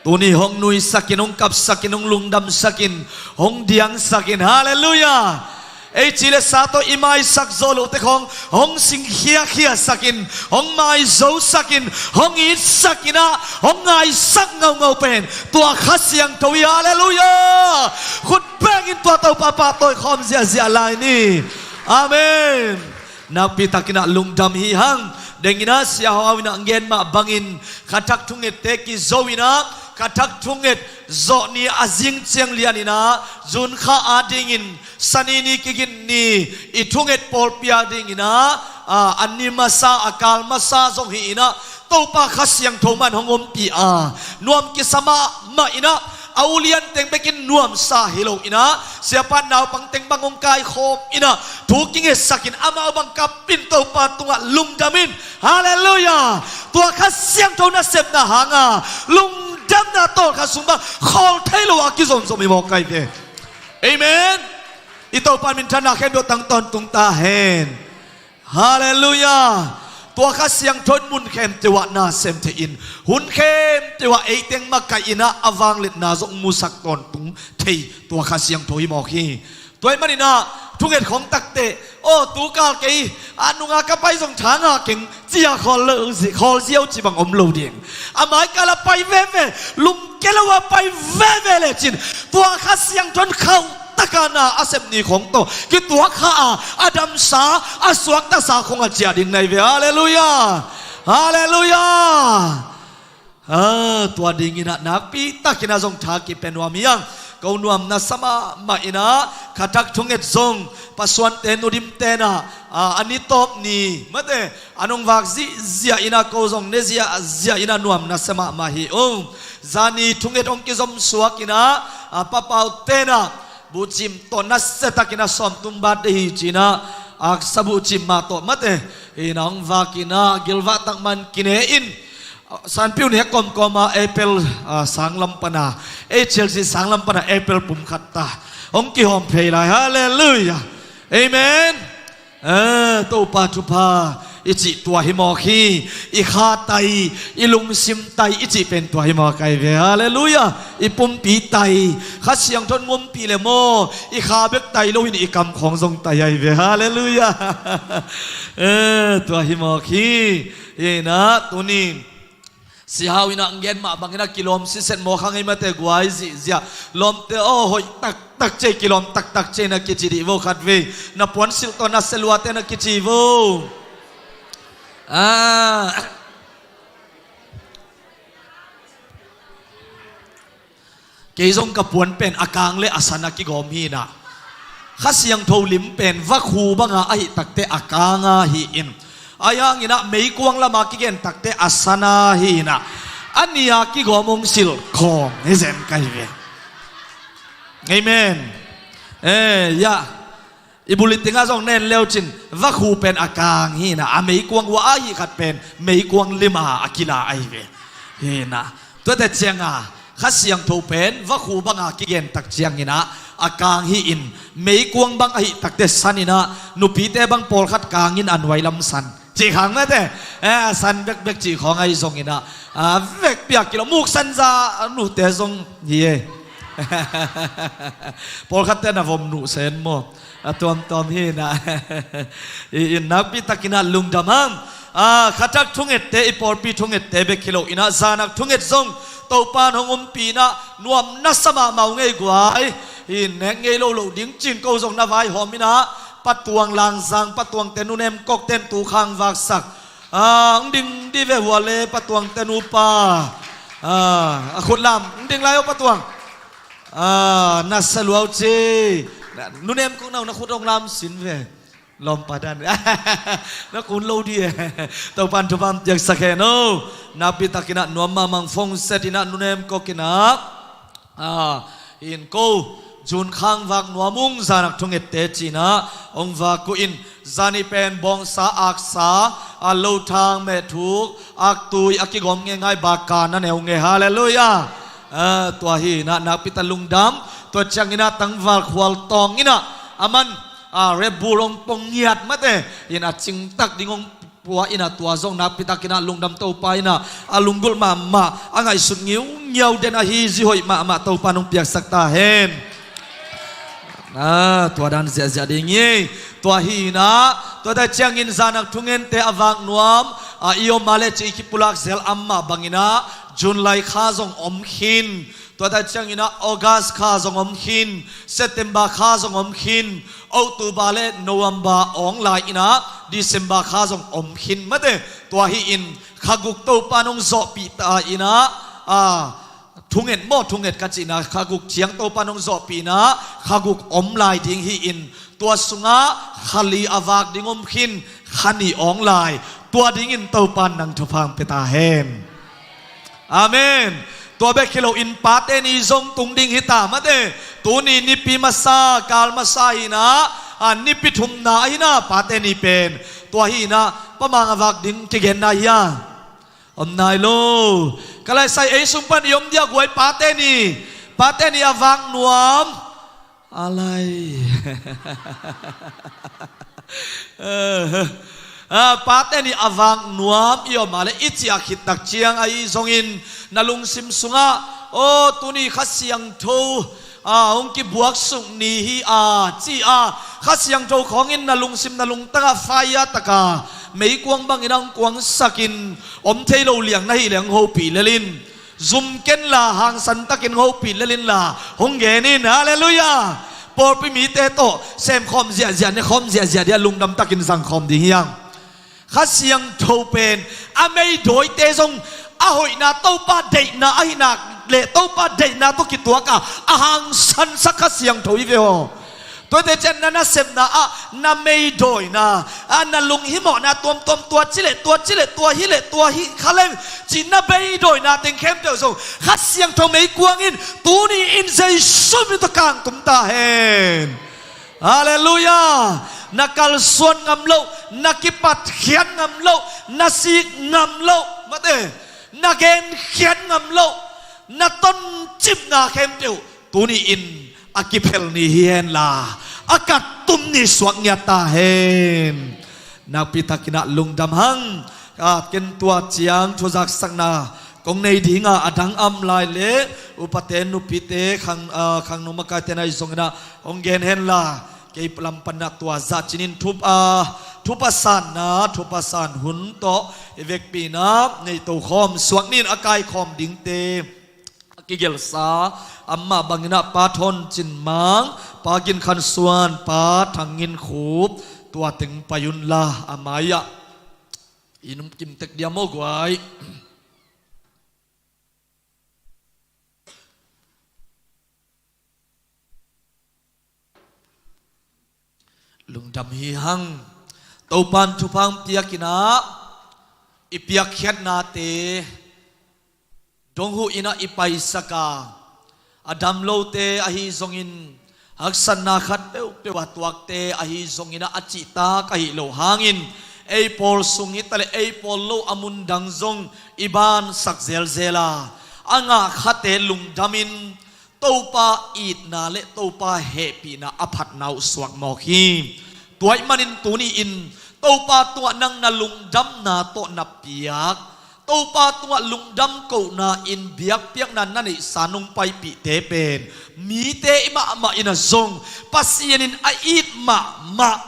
Tuni hong nuisakin, hong kapsakin, hong lungdamsakin, hong diangsakin. Halleluiah. Ei ci le sa tawh i maisak zawh lohte khawng hong singkhiakhiasakin, hong maizosakin, hong itsakin ah hong ngaisak ngaungau pen tua Kha Siangtho hi. Halleluiah. Khutbengin tua Topa pahtawi khawm ziahziah lai ni. Amen. Nakpi takin ah lungdam hi hang. Dengin ah Sia Hau in ah ngen mah bangin khathak thungette kizo in ah khathak thunget zawh ni a zing ciang lianin ah June kha adingin Sani ni kigin ni i thunget pawlpi adingin ah, a, a ni masa, a kal masa zong hi in ah Topa Kha Siangtho man hong ompih a, nuam kisa mahmah in ah a ulian teng bekin nuamsa hi lo in ah siapa naupang teng bang hong kaikhawm in ah thu kingetsakin amau bang kappin Topa tungah lungdam in. Halleluiah. Tua Kha Siangtho nasepna hanga lungdamna tawlkhat sung bang khawl thei lo a kizomzom hi mawk ai ve. Amen. I Topa minthanna khempeuh tang tawntung ta hen. Halleluiah. Tua Kha Siangtho in mun khempeuh ah na sem thei in, hun khempeuh ah ei teng makaih in ah a vangliatna zong musak tawntung thei tua Kha Siangtho hi mawk hi. Tua ahih manin ah thunget khawng takteh, aw, tu kal kei a nunga ka pai zong tha ngah keng ci-a khawl lo zi-, khawl ziau ci bang om lo ding. A mai kal a pai veve, lungke lo a pai veve lecin tua Kha Siangtho in khauh taka na a sep ni khawng tawh kituak kha a, a damsa, a suaktasa khawng a ciah ding na hi ve. Halleluiah. Halleluiah. A, tua dingin ah nakpi takin ah zong tha kipia nuam hi hang. Ko nuam nasa mahmah in ah khathak thunget zong pasuante nudimte in ah, a, a ni tawp ni mate an hong vak zihziah in ah ko zong ne ziahziah in ah nuam nasa mahmah hi ung. Zani thunget hong kizom suak in ah, a, papaute in ah buhcim tawh nasa takin ah sawmthum birthday hi ci in ah aksa buhcim mah tawh mate in ah hong vak in ah gilvah tak man kine in, sanpiu nek kawmkawm a apple, a, sanglam pan a, ei Chelsea sanglam pan a apple pum khat ta hong kihawm phei lai. Halleluiah. Amen. A, Topa thupha i cih tua hi mawk hi. I kha tai, i lungsim tai i cih pen tua hi mawk ai ve. Halleluiah. I pumpi tai, Kha Siangtho in hong ompih le maw, i kha bek tai lo in i kam khawng zong tai ai ve. Halleluiah. A, tua hi mawk hi. Hi in ah tuni Sia Hau in ah ngen mah bangin ah kilawm siset mawk hang ei mate guai zihziah. Lawmte aw, hoih taktak cei, kilawm taktak cei na kici dih vo khatvei. Na puansilh tawh na seluate na kici vo. A. Kei zong ka puan pen a kang le a san a kigawm hi in ah, Kha Siangtho lim pen vakhu banga ahih takteh a kanga hi in, ahi hangin ah meikuang lama kigen takteh a sana hi in ah, a nia kigawm hong silh khawm hi zen ka hi ve. Amen. Eh, ya. I bulitinga zong nen leucin vakhu pen a kang hi in ah, a meikuang uh ahih khat pen meikuang lima a kila ahi ve. Hi in ah, tuate cianga Kha Siangtho pen vakhu banga kigen tak ciangin ah a kang hi in, meikuang bang ahih takteh san in ah, nupite bang pawlkhat kangin a nuailam san cih khang mate, eh, san bekbek cih khawng ahi zongin ah, a vekpi a kilawm muk sanza nute zong hi e. Pawlkhatte na vom nuh sen maw? A tuamtuam hi in ah. I, i nakpi takin ah lungdam hang. A, khathak thungette, i pawlpi thungette bek hi lo in ah, zanak thunget zong Topa in hong ompih in ah nuam nasa mahmah uh ngei guai. I nek ngei lo lo ding cin ko zong na vaihawm in ah, Pa Tuang Langzang, Pa Tuangte nunem kok ten tu khang vaksak. A, hong ding dih ve hua le Pa Tuangte nupa. A, a khut lam hong ding lai aw Pa Tuang. A, na saluau ci. Na, nunem kong nau na khut hong lam sin ve. Lawmpa dan. Na kun lo di e. Topan thupha piaksak hen o. Nakpi takin ah nuam mahmah, phone set in ah nunem kok in ah. A, in ko. June khang vak nuam ung, zanak thungette cinah hong vak uh in, zani pen bawngsa aksa, a lothang mehthuk aktui a kigawm ngeingai baka na neu nge. Halleluiah. Ah, tua hinah nakpita lungdam. Tua cianginah tangval khual tawnginah a man, ah, Red Bull hong pong ngiat mate in a cingtak ding hong pua inah tua zong nakpitakinah lungdam. Topa inah a lunggulh mahmah, a ngaihsut ngiungiau den ahi zi hoih mahmah Topa nong piaksak ta hen. Ah, tua dan ziahziah ding hi. Tua hinah, tua ta ciangin zanak thungente a vak nuam, ah, i om a le ci i kipulak zel amah banginah June lai kha zong om khin. Tua ta cianginah August kha zong om khin, September kha zong om khin, October le November awng lai inah December kha zong om khin mate. Tua hi-in kha guk Topa nong zawhpih ta inah, ah, thunget maw, thunget ka cihna, kha guk ciang Topa nong zawhpih inah kha guk om lai ding hi-in, tua sungah kha li a vak ding om khin, kha nih awng lai. Tua dingin Topa nang thupha hong pia ta hen. Amen. Tua bek hi loin Pate ni zong tung ding hi ta mate. Tuni nipi masa, kal masa hinah, a, nipi thumna ahinah Pate ni pen. Tua hinah Pa Mang a vak ding kigenna hi a, om nai lo. Ka laisai ei sung pan i om dia guai Pate ni, Pate ni a vak nuam. A lai. Ah, Pate ni a vak nuam i om a le i ciah khit tak ciang ahi zongin na lungsim sungah, aw, tuni Kha Siangtho, ah, hong kibuaksuk ni hi a, ci a, Kha Siangtho khawngin na lungsim na lungtangah fire taka meikuang bangin hong kuangsakin om thei lo liang na hi leng hopih lel in. Zum kenla, hangsan takin hopih lel inla hong gen in. Halleluiah. Pawlpi mite tawh semkhawm ziahziah, nekhawm ziahziah dia lungdam takin zangkhawm ding hi hang. Kha Siangtho pen a meidawite zong a hoihna, Topa deihna ahihna le Topa deihna tawh kituak a, a hangsansak Kha Siangtho hi ve aw. Tuate cian na nasepna ah na meidawina, a na lunghimawhna tuamtuam, tua cileh tua cileh tua hileh tua hi kha leng cih na meidawina teng khempeuh zong Kha Siangtho meikuang in tuni in Jesu min tawh kangtum ta hen. Halleluiah. Na kalsuan ngam loh, na kipatkhiat ngam loh, na sik ngam loh mate, na genkhiat ngam loh, na toncipna khempeuh tuni in a kiphel ni hi henla, a kattum ni suak ngiat ta hen. Nakpi takinah lungdam hang. A, ken tua ciang thuzaksakna kong nei dinga, a dang a om lai le upate, nupite, khang, a, khangno makaite na hi zonginah hong gen henla, kei lam panah tua zah cinin thup, a, thupha sanna, thupha san hun tawh i vekpi inah nei tokhawm suak nin, a kaikhawm dingte a kigelsa, amah banginah Pa Thawn Cin Mang, Pa Gin Khan Suan, Pa Thang Ngin Khup, tua teng pai unla, a mai-ah i nung kim tek dia maw guai. Lungdam hi hang. Topan thupha hong piakinah i piakkhiatnate dong huh inah i paisak a, a dam lote ahi zongin, haksatna khat peuhpeuh a tuakte ahi zonginah a cihtak ahi lo hangin, ei pawl sung hi taleh ei pawl lo a mundang zong i bansak zelzel a, a ngah khate lungdamin Topa itna le Topa hehpihna a phatna uh suak mawk hi. Tua ahih manin tuni-in Topa tungah nang na lungdamna tawh na piak, Topa tungah lungdam kohna in biakpiakna na neihsa nong paipihte pen mite i mahmah in a zong Pasian in a it mahmah,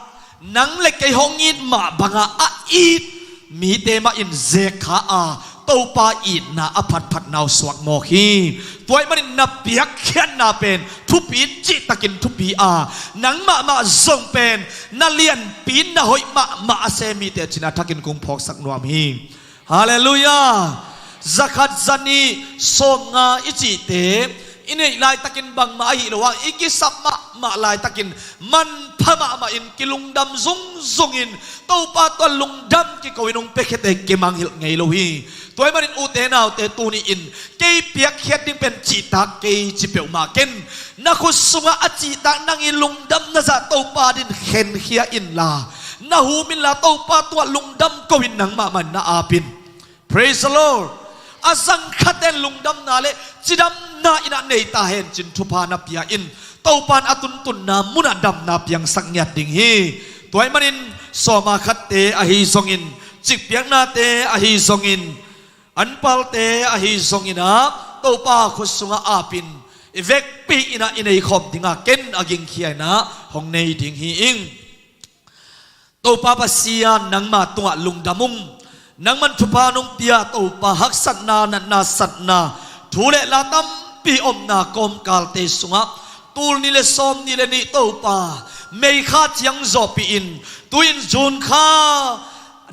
nang le kei hong it mah banga a it mite mah in zekkha a, Topa itna a phatphatna uh suak mawk hi. Tua ahih manin na piakkhiatna pen thupi cihtakin thupi a, nang mahmah zong pen na lianpi, na hoih mahmah a sem mite cina thakin kong phawksak nuam hi. Halleluiah. Zakhat, zanih, sawmnga i cihte I neih laitakin bangmah ahi lo a, i kisap mahmah laitakin manpha mahmah in kilungdam zungzungin Topa tua lungdam kiko in hong piakhiate kimangngilh ngei lo hi. Tua ahih manin ute naute, tuni-in kei piakkhiat ding pen cihtak kei ci peuhmah ken. Na khut sungah a cihtak nang i lungdamna zah Topa adingin khenkhia inla, na hum inla, Topa tua lungdam ko in nangmah mah in na ap in. Praise the Lord. A zangkhatte in lungdamna le cidamna in a nei ta hen ci-in thupha na pia in, Topa in a tuntunna munah damna piangsak ngiat ding hi. Tua ahih manin sawma khatte ahi zongin, cikpiaknate ahi zongin, anpalte ahi zongin ah Topa khut sungah ap in, i vekpi in ah i nei khawm dingah ken a gingkhia in ah hong nei ding hi ing. Topa Pasian, nangma tungah lungdam ung. Nangman thupha nong pia Topa, haksatna, natna, satna, thu le la tampi omna kawmkalte sungah, tul nih le sawmnih le nih Topa, May kha ciang zawhpih in, tu-in June kha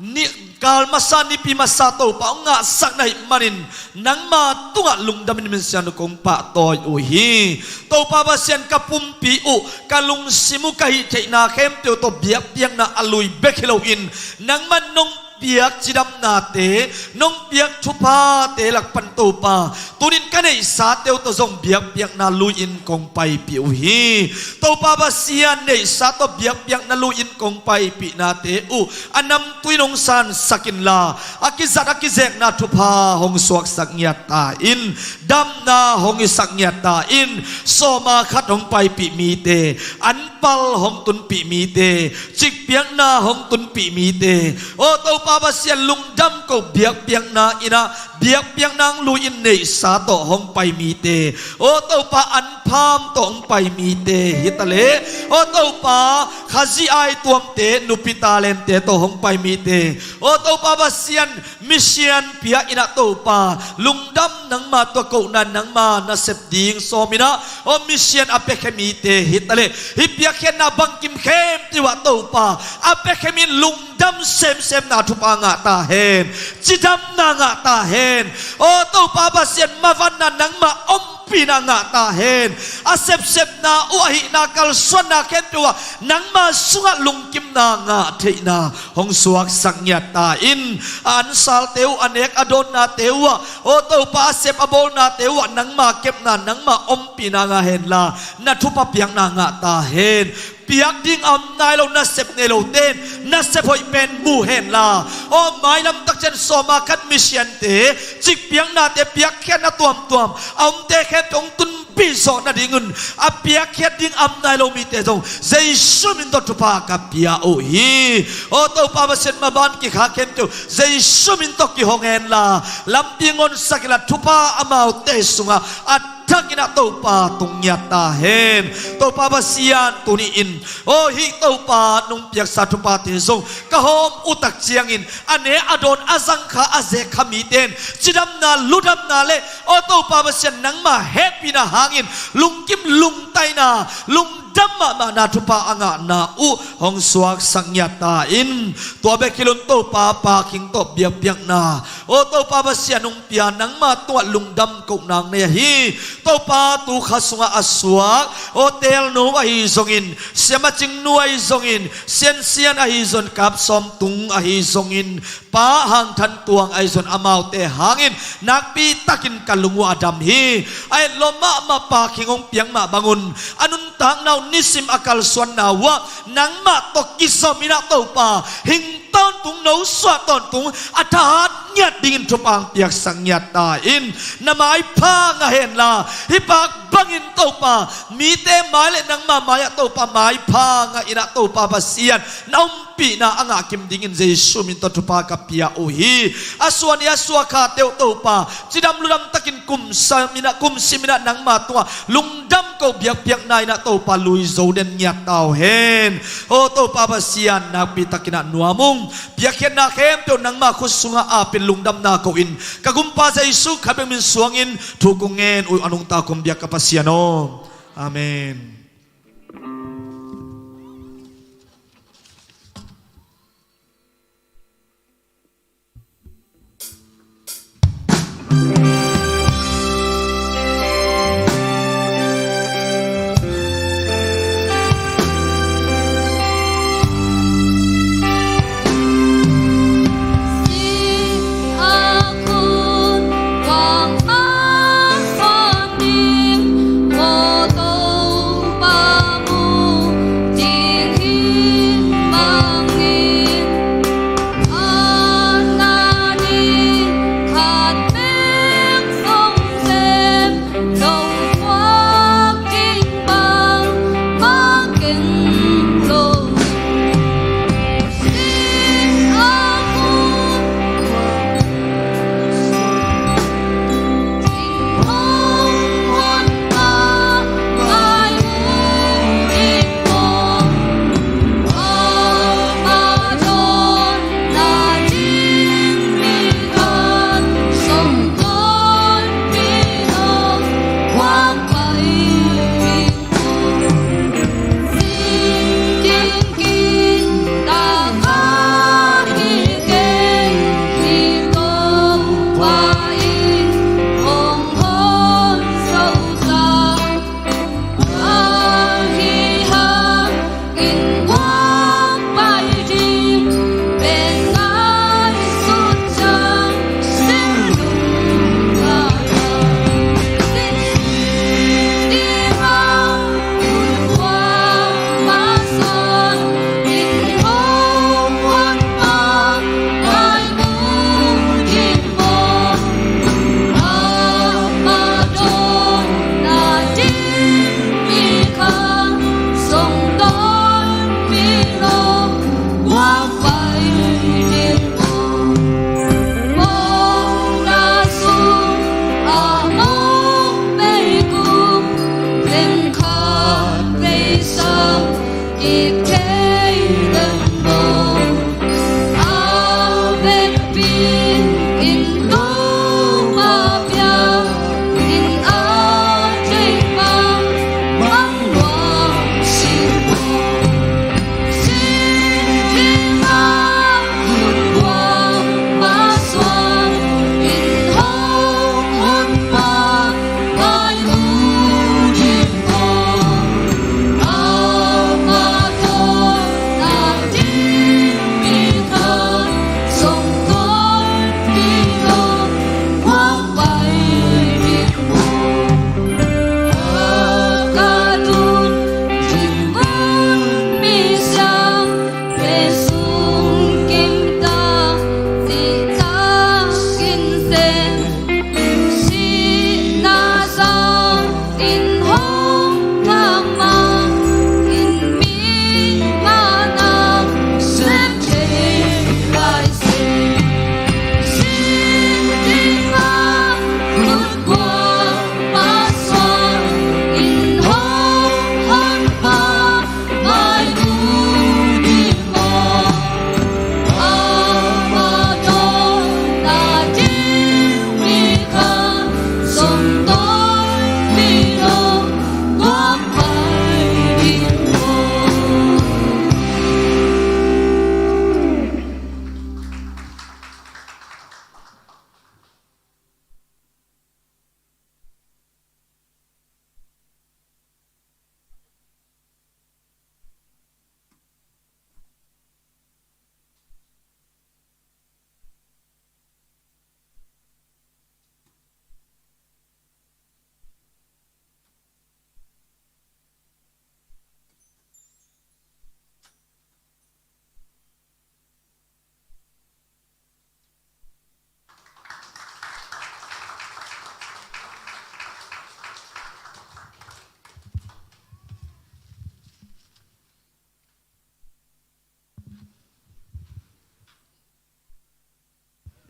ni, kal masa, nipi masa Topa hong ngahsak na hih manin, nangma tungah lungdam in min siangtho kong pahtawi uh hi. Topa Pasian, ka pumpi uh, ka lungsim uh, ka hih theihna khempeuh tawh biakpiakna a lui bek hi loin, nangman nong piak cidamnate, nong piak thuphate lak pan Topa, tuni-in ka neihsate uh tawh zong biakpiakna lui-in kong paipih uh hi. Topa Pasian, neihsa tawh biakpiakna lui-in kong paipihnate uh a namtui in hong sansak inla, a kizat a kizekna thupha hong suaksak ngiat ta in, damna hong hisak ngiat ta in. Sawma khat hong paipih mite, anpal hong tunpih mite, cikpiakna hong tunpih mite, aw Topa Pasian, lungdam ko biakpiakna in ah, biakpiakna hong lui-in neihsa tawh hong pai mite, aw Topa, anpham tawh hong pai mite hi ta leh, aw Topa, Khazih aituamte, nupi talente tawh hong pai mite, aw Topa Pasian, misian pia in ah Topa, lungdam, nangma tua kohna, nangma nasep ding sawm in ah, aw misian a piakhia mite hi ta leh, hih piakkhiatna bangkim khempeuh ah Topa, a piakhia mi in lungdam semsemna thupha ngah ta hen, cidamna ngah ta hen. Aw Topa Pasian, mavanna, nangma ompihna ngah ta hen. A sepsepna uh, a hihna, kalsuanna khempeuh ah nangma sungah lungkimna ngah theihna hong suaksak ngiat ta in. A ansalte uh, a nek a dawnnate uh ah, aw Topa, a sep a bawlnate uh ah nangma kepna, nangma ompihna ngah henla, na thupha piakna ngah ta hen. Piak ding a om nai lo nasep nei lote in nasep hoih pen mu henla, aw mailam tak ciang sawma khat misiante, cikpiaknate, piakkhiatna tuamtuam a omte khempeuh hong tunpih zawh nadingun, a piakkhiat ding a om nai lo mite zong Jesu min tawh thupha ka pia uh hi. Aw Topa Pasian, maban kikha khempeuh Jesu min tawh kihong henla, lampi ngonsak inla, thupha amaute sungah a thak in ah Topa tung ngiat ta hen. Topa Pasian, tuni-in, aw hih Topa nong piaksa thuphate zong ka hawm uh tak ciangin, a ne a dawn, a zangkha a zekkha mite in cidamna, ludamna le, aw Topa Pasian, nangma hehpihna hangin lungkim lungtaina, lungdam mahmahna thupha a ngahna uh hong suaksak ngiat ta in. Tua bek hi loin Topa, Pa Khing tawh biakpiakna, aw Topa Pasian, hong pia, nangma tungah lungdam kohna nei ahi. Topa, tu kha sungah a suak, aw Teelnu ahi zongin, Siamacingnu ahi zongin, Siansian ahi zongin, Kap Sawm Tung ahi zongin, Pa Hang Than Tuang ahi zongin, amaute hangin nakpi takin ka lung uh a dam hi. A etlawm mahmah Pa Khing hong piak mah bangun, a nuntakna uh, nisim a kalsuanna uh ah nangmah tawh kizom in ah Topa, hing tawntung, nosuah tawntung, a thahat ngiat dingin thupha hong piaksak ngiat ta in. Na maipha ngah henla, hih pa bangin Topa, mite mai le nangma mai-ah Topa, maipha ngah in ah Topa Pasian, na ompihna a ngah kim dingin Jesu min tawh thupha ka pia uh hi. A suan i a suak khate uh Topa, cidam ludam takin kumsam in ah, kumsim in ah nangma tungah lungdam ko biakpiakna in ah Topa, lui zo den ngiat ta uh hen. Aw Topa Pasian, nakpi takin ah nuam ung. Piakkhiatna khempeuh nangma khut sungah ap in, lungdamna ko in, ka Gumpa Jesu khat bek min suangin thu kong ngen uh, a nungta kong biak ka Pasian aw. Amen.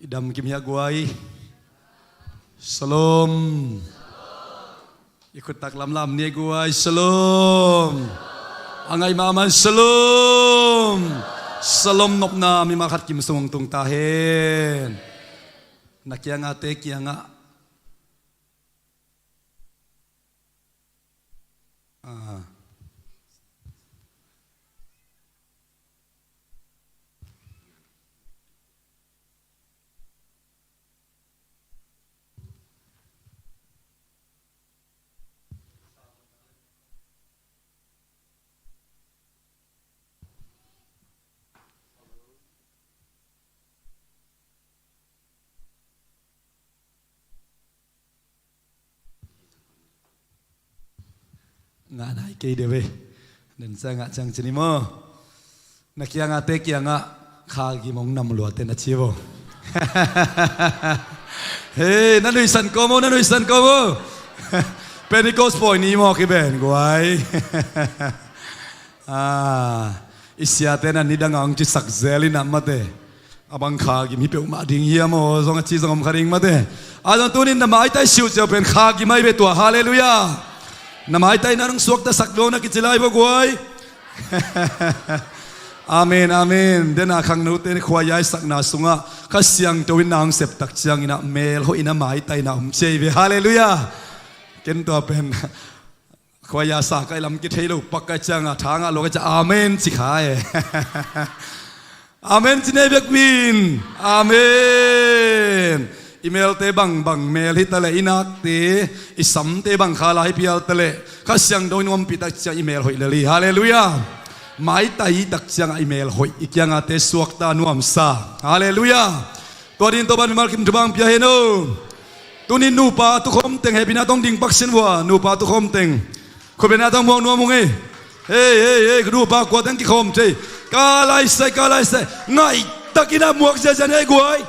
I dam kim hia guai. Shalom. I khuttak lamlam ni guai. Shalom. A ngaih mahmah shalom. Shalom nopna mimal khat kim sung tung ta hen. Na kiangah te kiangah. Ah. Ngah nai kei deuh ve. Den sa ngah ciang cini maw. Na kiangah te kiangah kha gim hong nam lua te na ci vo. Hei, na nuihsan ko maw, na nuihsan ko maw. Pentecost pawi ni maw kiben guai. Ah, i siate na nidang a hong cisak zel in ah mate. A bang kha gim hi peuhmah ding hiam aw zong a ci zong om kha ding mate. A zong tunin na maitai siuhciau pen kha gim ahi ve tua. Halleluiah. Na maitai na nong suaktasak lo na kici lai vo guai. Amen, amen. Dena khangnote ni khua yaisakna sungah Kha Siangtho in na hong septak ciangin ah mel hoih in ah maitaina om ci ahi ve. Halleluiah. Ken tua pen Khua ya sa kai lam kithei lo pak kai cianga thangah lua kai cia amen ci kha e. Amen ci nei bek win. Amen. I melte bangbang mel hi taleh i nakte i samte bang kha lai pial taleh Kha Siangtho in ompih tak ciang i mel hoih lel hi. Halleluiah. Maitai tak ciangah i mel hoih i kiangate suakta nuamsa. Halleluiah. Tua din Topan mimal kim thubang pia hen o. Tuni nupa tukhawm teng hehpihna tawng ding paksin vua nupa tukhawm teng. Khutbetna tawng muak nuam ung ei. Hei hei hei nupa kua teng kikhawm thei. Ka laisai ka laisai ngaihtakin a muak ziazia nei guai.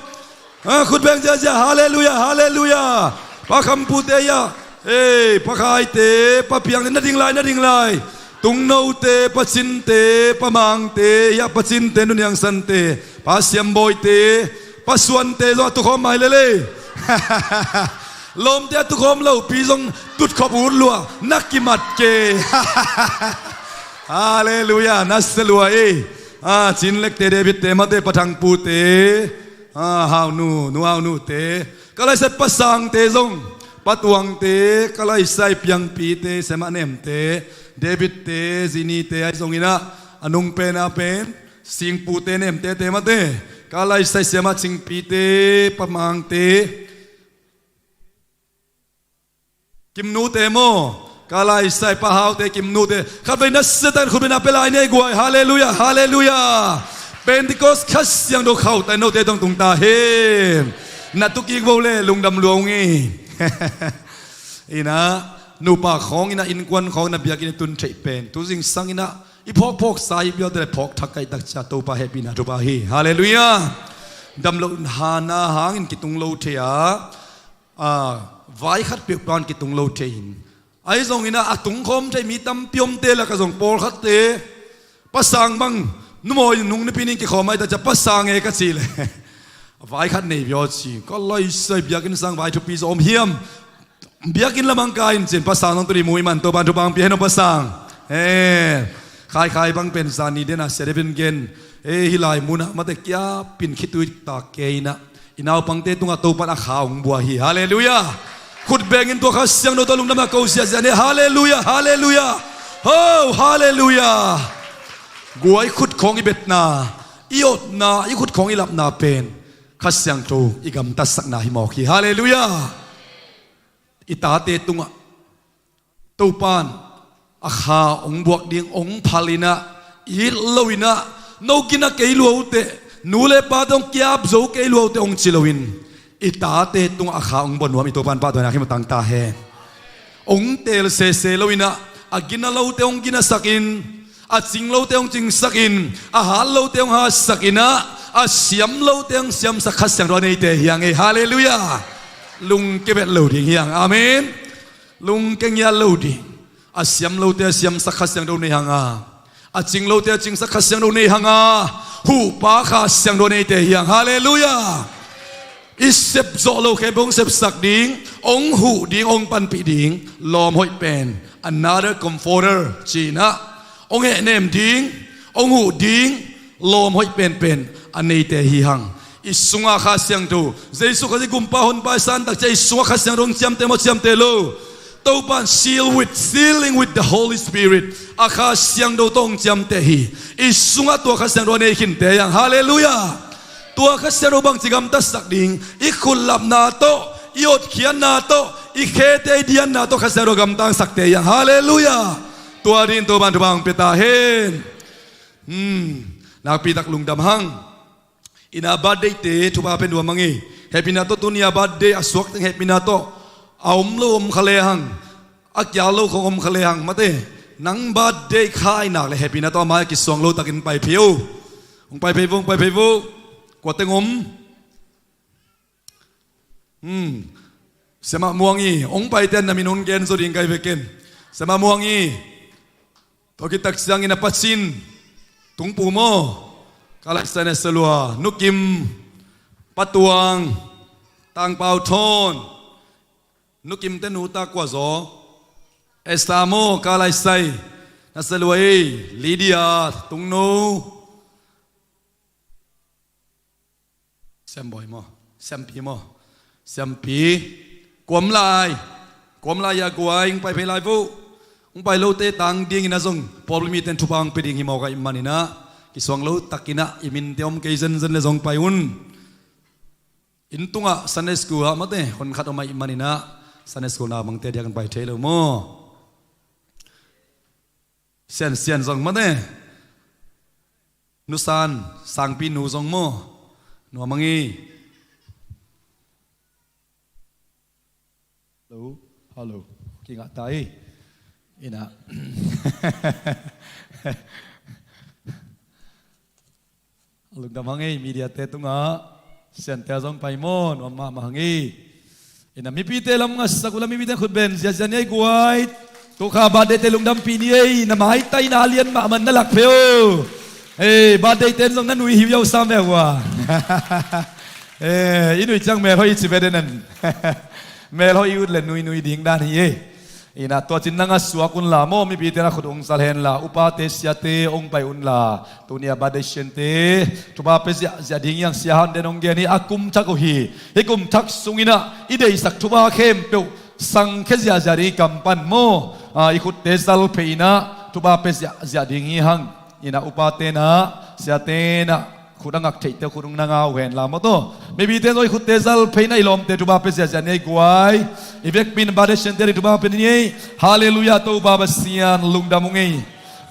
Khutbeng ziazia halleluiah halleluiah. Pa khampute ia. Hei pa khaite pa piangte na ding lai na ding lai. Tungnote pa cinte pa mangte ia pa cinte nuniangsante pa siambawite pa suante zong a tukhawm mai lele. Lawmte a tukhawm lopi zong tutkhop ut lua na kimat ke. Halleluiah, na sia lua ei. A, Cin Lekte, Davidte, mate, Pa Thangpute, a, Haunu, Nu Haunute, ka laisai Pa Sangte zong, Pa Tuangte, ka laisai Piangpite, Siamah Nemte, Davidte, Zinite, ahi zongin ah, a nungpen a pen Singpute, Nemtete, mate, ka laisai Siamah Cingpite, Pa Mangte, Kimnute maw, ka laisai Pa Haute, Kimnute, khatvei na sia tak khut beng na pia lai ni ei guai. Halleluiah, halleluiah. Pentecost Kha Siangtho khauhta in note tungah tung ta hen. Na tu kik vo le, lungdam lua ung ei. Inah, nupa khawng inah, innkuan khawng inah, biakinn i tun theih pen tu zingsang inah i phawkphawksa i piaute le phawk thak ka hih tak ciang Topa hehpihna thupha hi. Halleluiah. Damlohna hangin kitung lo thei a, a, vai khat peuhpeuh in kitung lo thei in, ahi zongin ah a tungkhawm thei mi tampi omte lakah zong pawlkhatte, Pa Sang bang, numawi nung nipi nin kikhawm ahih tak ciang Pa Sang e ka cih leh, vai khat nei viau ci, ka laisai biakinn sang vai thupi zaw om hiam? Biakinn lamah kai in cin, Pa Sang zong tuni mu i man, Topa in thupha hong pia hen aw Pa Sang. E, Khaikhai bang pen zani den a sia depin gen, e, hih lai munah mate kia pin khitui tak kei inah, i naupangte tungah Topa in a Kha hong bua hi. Halleluiah. Khut bengin tua Kha Siangtho tawh lungdamna ko ziahziah ni. Halleluiah, halleluiah. Ho, halleluiah. Guai, khut khawng i betna, i otna, i khut khawng i lapna pen Kha Siangtho i gamtatsakna hi mawk hi. Halleluiah. I tate tungah Topa in a Kha hong buak ding, hong phal inah, it lo inah, no gina kei lua uh teh, nu le pate hong kiap zo kei lua uh teh hong ci loin, i tate tungah a Kha hong bua nuam i Topa in pahtawina kim tang ta hen. Hong teel sese lo inah, a gina lote hong ginasak in, a cing lote hong cingsak in, a hat lote hong hatsak inah, a siam lote hong siamsak Kha Siangtho a neite hi hang ei. Halleluiah. Lungkia vet lo ding hi hang. Amen. Lungkia ngiat lo ding. A siam lote a siamsak Kha Siangtho nei hang a, a cing lote a cingsak Kha Siangtho nei hang a, huhpa Kha Siangtho neite hi hang. Halleluiah. I sep zawh lo khempeuh hong sepsak ding, hong huh ding, hong panpih ding lawm hoih pen, another comforter ci inah, hong hehnem ding, hong huh ding lawm hoih penpen a neite hi hang. I sungah Kha Siangtho, Jesu Khazih Gumpa Honpa i san tak ciang i sungah Kha Siangtho hong ciamteh maw, ciamteh lo? Topa in seal with, sealing with the Holy Spirit, a Kha Siangtho tawh hong ciamteh hi. I sungah tua Kha Siangtho a nei khinte hi hang. Halleluiah. Tua Kha Siangtho bangci gamtatsak ding? I khut lapna tawh, i otkhiatna tawh, i khete i dianna tawh Kha Siangtho gamtatsakte hi hang. Halleluiah. Tua dingin Topa in thupha hong pia ta hen. Hmm. Nakpi tak lungdam hang. Inah birthday-te thupha pia nuam hang ei. Hehpihna tawh tuni-a birthday a suak teng hehpihna tawh a om lo om kha le hang, a kial lo khawng om kha le hang, mate, nang birthday kha i nak leh hehpihna tawh a mai-ah kisuang lo takin pai phei o. Hong pai phei vo, hong pai phei vo. Kua teng om? Hmm. Siamah Muang i, hong paite na min hong gen zo ding ka hi ve ken. Siamah Muang i, tua khit tak ciangin a Pa Cin, Tungpu maw, ka laisai na sia lua, Nu Kim, Pa Tuang, Tangpau Thawn, Nu Kim te nu ta kua zaw, Esther maw, ka laisai na sia lua ei, Lydia, Tungno, Siambawi maw? Siampi maw? Siampi. Kuam lai. Kuam lai a guai, hong pai phei lai vo. Hong pai lote tang dingin a zong pawlpi mite in thupha hong pia ding hi mawk ahih manin ah, kisuang lo takin ah, i minte om kei zenzen le zong pai un. Inn tungah Sunday school ah mate, hon khat om ahih manin ah, Sunday school naupangte diakin pai thei lo maw? Siansian zong mate. Nu San, Sangpi nu zong maw? Nuam a ngei. Hello, hello. Kingah ta hi. Ina. Lungdam a ngei, media te tungah. Siante a zong pai maw, nuam mahmah a ngei. Ina mipite lam ngasak uh la, mipite khut beng ziazia ni ei guai. Tukha birthday te lungdampih ni ei, na maitai na lian mahmah na lak phei uh. Ei, birthday ten zong na nui hi uh sam ve uh a. Ei, i nui ciang melhoih i ci ve den an. Melhoih i ut le nuinui ding dan hi ei. Inah tua cin nang a suak unla maw, mipite na khut ung sal henla, upate siate ong pai unla, tuni a birthday siante thupha pia ziahziah ding hiang, sia hau in den ong gen hi. A kum thak uh hi. Hih kum thak sung inah i deihsak thupha khempeuh sangkhia ziahziah ding i kam pan maw, i khutte zal phei inah thupha pia ziahziah ding hi hang. Inah upate nah, siate nah, khut a ngak theihte khut ung nang a uh henla maw, tawh mipite zong i khutte zal phei inah i lawmte thupha pia ziahziah ni ei guai. I vekpi in birthday siante ding thupha pia ni ei. Halleluiah. Topa Pasian lungdam ung ei.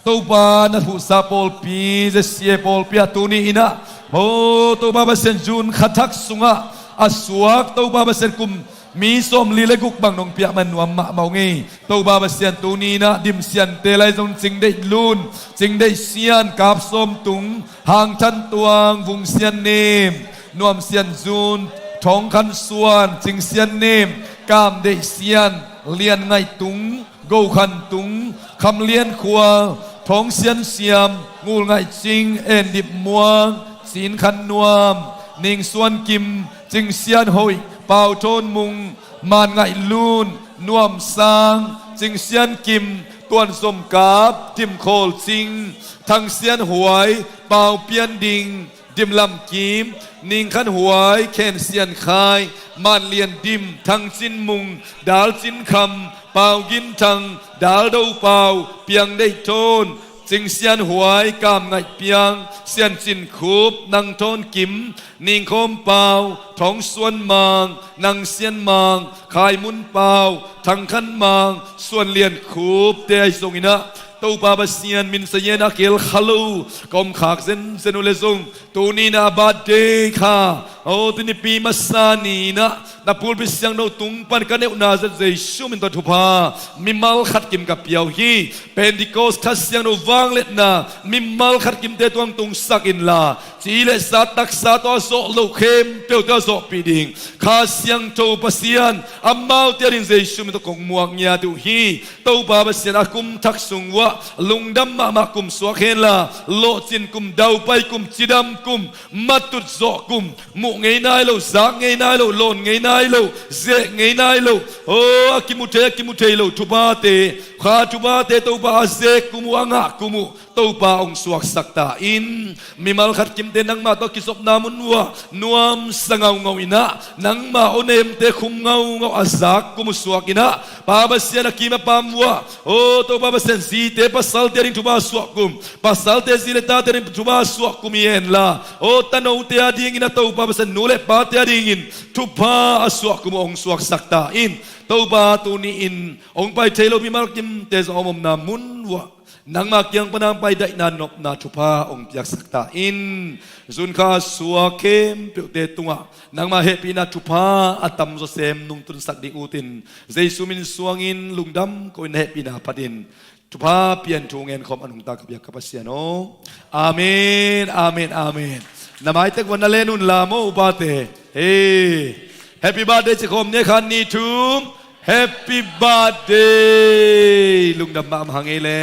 Topa na thuhsa pawlpi, ZCA pawlpi ah tuni inah, o Topa Pasian, June kha thak sungah a suak Topa Pasian kum mi sawmli le guk bang nong piak man nuam mahmah ung ei. Topa Pasian, tuni inah dim siante lai zong Cing Deih Lun, Cing Deih Sian, Kap Sawm Tung, Hang Than Tuang, Vung Sian Nem, Nuam Sian Zun, Thawng Khan Suan, Cing Sian Nem, Kam Deih Sian, Lian Ngaih Tung, Go Khan Tung, Kham Lian Khua, Thawng Sian Siam, Ngul Ngaih Cing, En Dip Muang, Cin Khan Nuam, Ning Suan Kim, Cing Sian Hoih, Pau Thawn Mung, Man Ngaih Lun, Nuam Sang, Cing Sian Kim, Tuan Zom Kap, Dim Khawl Cing, Thang Sian Huai, Pau Pian Ding, Dim Lam Kim, Ning Khan Huai, Khen Sian Khai, Man Lian Dim, Thang Cin Mung, Dal Cin Kham, Pau Gin Thang, Dal Do Pau, Piang Deih Thawn, Cing Sian Huai, Kam Ngaih Piang, Sian Cin Khup, Nang Thawn Kim, Ning Khawm Pau, Thawng Suan Mang, Nang Sian Mang, Khai Mun Pau, Thang Khan Mang, Suan Lian Khup te ahi zong inah, Topa Pasian, min sa yen a kel kha lo ka om khak zenzen uh le zong, tuni inah birthday kha, o tuni pi masa ni inah na pulpit siangtho tung pan ka neuhna zat Jesu min tawh thupha mimal khat kim ka pia uh hi. Pentecost Kha Siangtho vangliatna mimal khat kimte tungah tungsak inla, ci le sa taksa tawh a zawh loh khempeuh tawh a zawhpih ding Kha Siangtho Pasian, amaute ading Jesu min tawh kong muak ngiat uh hi. Topa Pasian, a kum thak sung uah lungdam mahmah kum suak henla, lawhcin kum, daupai kum, cidam kum, matut zawh kum, muh ngei nai lo, zak ngei nai lo, lawn ngei nai lo, zeh ngei nai lo, o a kimu thei, a kimu thei lo thuphate, kha thuphate Topa a zek kum uh, a ngah kum uh Topa hong suaksak ta in. Mimal khat kimte nangmah tawh kizopna mun uah nuamsa ngaungau inah, nangmah awnemte khum ngaungau a zak kum uh suak inah, Pa Pasian, a kim a pam uah, o Topa Pasian, zite pasalte ading thupha suak kum, pasalte zi le tate ading thupha suak kum hi henla, o tanote adingin a Topa Pasian, nu le pate adingin thupha a suak kum uh hong suaksak ta in. Topa, tuni-in hong pai thei lo mimal kimte zong a om omna mun uah nangmah kiang pana hong pai daihna nopna thupha hong piaksak ta in. June kha a suak khempeuhte tungah nangmah hehpihna thupha a tamzaw sem nungtunsak ding utin, Jesu min suangin lungdam ko-in na hehpihna phatin thupha pian thu ngen khawm a nungta ka biak ka Pasian aw. Amen, amen, amen. Na maitek uah na len unla maw upate. Hei, happy birthday ci khawm ni, khat, nih, thum. Happy birthday. Lungdam mahmah hang ei le.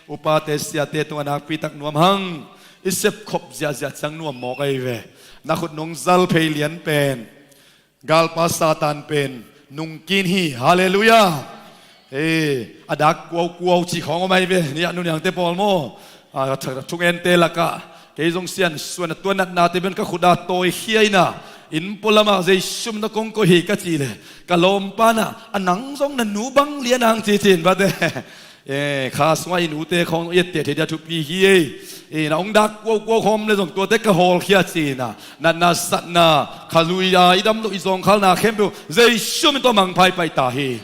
Upate siate tungah nakpi tak nuam hang. I sepkhop ziahziah ciang nuam mawk ahi ve. Na khut nong zal phei lian pen, galpa Satan pen nungkin hi. Halleluiah. Hei, a dak kuaukuau cih khawng om ahi ve. Ni ah nuniangte pawl maw, a thungente lakah kei zong siansuan a, tua natnate pen ka khut a tawikhia inah, inn pualamah Jesu min tawh kong koih hi ka cih leh, ka lawmpa nah, a nang zong na nu bang lian hang ci ci-in bate. E, kha sungah i nute khawng etteh thei dia thupi hi ei. E, na hong dak kuaukuau khawm le zong tuate ka hawlkhia ci-inah, natna satna kha lui a i dam loh i zawngkhalna khempeuh Jesu min tawh mangpha i pai ta hi.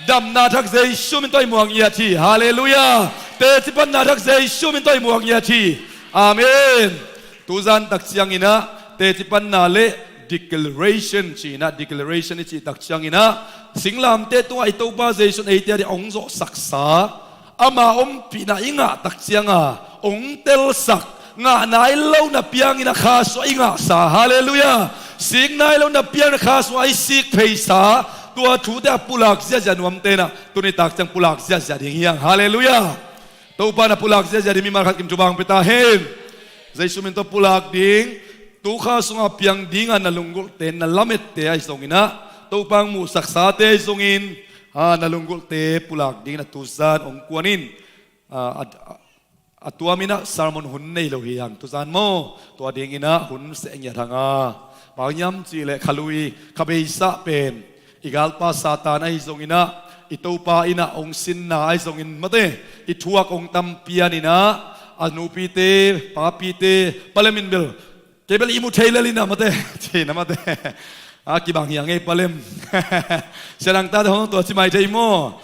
Damna thak Jesu min tawh i muak ngiat hi. Halleluiah. Teci panna thak Jesu min tawh i muak ngiat hi. Amen. Tuzan tak cianginah teci panna le declaration ci-inah, declaration i cih tak cianginah singlamteh tungah i Topa Jesu in eite ading hong zawhsaksa, ama ompihna i ngah tak cianga hong telsak, ngah nai lo na piangin a kha suah i ngahsa. Halleluiah. Sik nai lo na piangin a kha suah i sik pheisa, tua thute a pulak ziahziah nuamte nah tuni tak ciang pulak ziahziah ding hi hang. Halleluiah. Topa na pulak ziahziah ding mimal khat kim thupha hong pia ta hen. Jesu min tawh pulak ding, tu kha sungah piang dinga na lunggulhte, na lamette ahi zonginah, Topa hong muhsaksate ahi zongin, A, na lunggulhte pulak dingin a tuzan hong kuan in, a, a, a tuam in ah sermon hun nei lo hi hang tuzan maw? Tua dingin ah hun seh ngiat hang a. Bang hiam cih leh kha lui, kha beisa pen i galpa Satan ahi zongin ah, i Topa in ah hong sinna ahi zongin mate, i thuak hong tam pian in ah, a nupite, papite, palem in bel, kei bel i mu thei lel in ah mate, ci in ah mate. A, kibang hi hang ei palem. Sia Dang tate hong tua ci mai thei maw?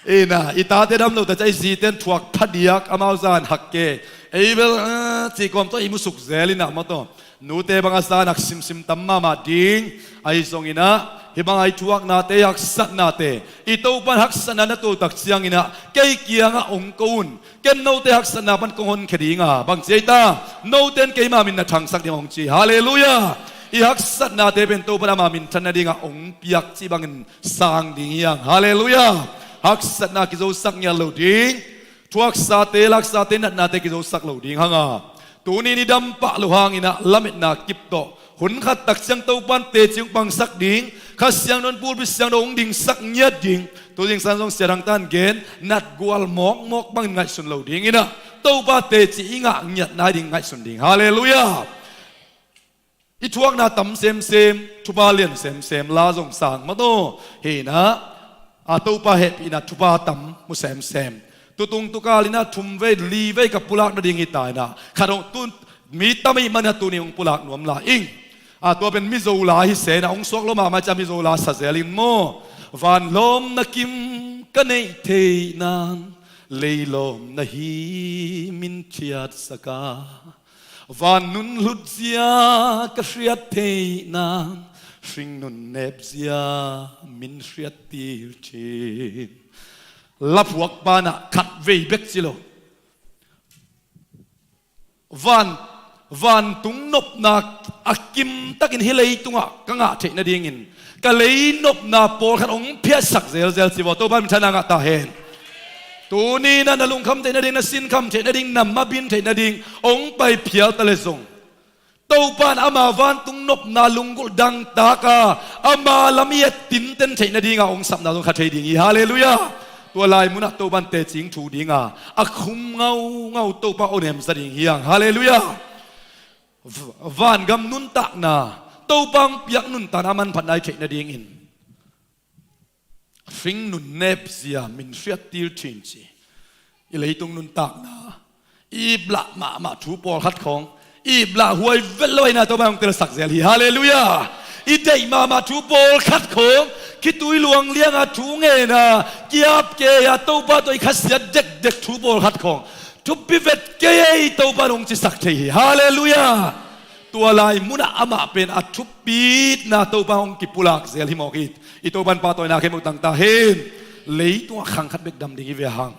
In ah, i tate dam lo ta ciang i zite in thuak phadiak, amau zan hak kei. Ei bel, a, ci kawm tawh i mu suk zel in ah maw tawh. Nute bang a zan hak simsim tam mahmah ding. Ahi zongin ah, hih bang a i thuaknate, i haksatnate, i Topa in haksatna na tuah tak ciangin ah, kei kiangah hong ko un. Ken note haksatna pan kong honkhia ding a, bang ci ei ta, note in keima min na thangsak ding hong ci. Halleluiah. I haksatnate pen Topa in ama minthan nadingah hong piak cih bangin sang ding hi hang. Halleluiah. Haksatna kizosak ngiat lo ding. Thuaksate, laksate, natnate kizosak lo ding hang a. Tuni ni dam pah lo hangin ah lametna kip tawh, hun khat tak ciang Topa in teci hong pangsak ding, Kha Siangtho in pulpit siangtho hong dingsak ngiat ding. Tu zingsang zong Sia Dang tan gen, nat gual mawkmawk bangin ngaihsun lo ding in ah, Topa teci i ngah ngiat nai ding ngaihsun ding. Halleluiah. I thuakna tam semsem, thupha lian semsem, la zong sang maw tawh. Hi in ah, a, Topa hehpihna thupha tam mu semsem. Tutung tukal in ah thum vei, li vei ka pulak nading hi ta in ah, khat hong tu, mi tam ahih manin ah tuni hong pulak nuam lai ing. A, tua pen Mizo la hi se in ah, hong suak lo mahmah ciang Mizo la sa zel in maw. Vanlawmna kim ka neih theih nan, leilawmna hi min khiatsak a. Van nun hlut zia ka hriat theih nan, hringnun nep zia min hriat til chin. Laphuakpa in ah khat vei bek ci lo. Van, vantung nopna a kim takin hih leitungah ka ngah theih nadingin, ka lei nopna pawlkhat hong phiatsak zelzel ci vaw. Topa in minthanna ngah ta hen. Tuni in ah na lungkham theih nading, na sinkham theih nading, na mabin theih nading hong pai phial ta leh zong, Topa in ama vantung nopna lunggulh dangtak a, ama lam i et tinten theih nading a hong sapna zong kha thei ding hi. Halleluiah. Tua lai munah Topa in teci hong thu ding a, a khum ngaungau Topa hong nemsa ding hi hang. Halleluiah. V-, vangam nuntakna, Topa hong piak nuntakna a manphatna i theih nadingin, hringnun nep zia min hriat til chin ci. I leitung nuntakna, i iplah mahmah thu pawlkhat khawng, i iplah huai vet lo in ah Topa in hong telsak zel hi. Halleluiah. I deih mahmah thu pawlkhat khawng, khitui luang lianga thu ngen a, kiap kei a, Topa tawh i khasiat dekdek thu pawlkhat khawng, thupi vet kei ei, Topa in hong cisak thei hi. Halleluiah. Tua lai munah amah pen a thupitna Topa hong kipulak zel hi mawk hi. I Topa in pahtawina khempeuh tang ta hen. Leitungah khang khat bek dam ding hi ve hang.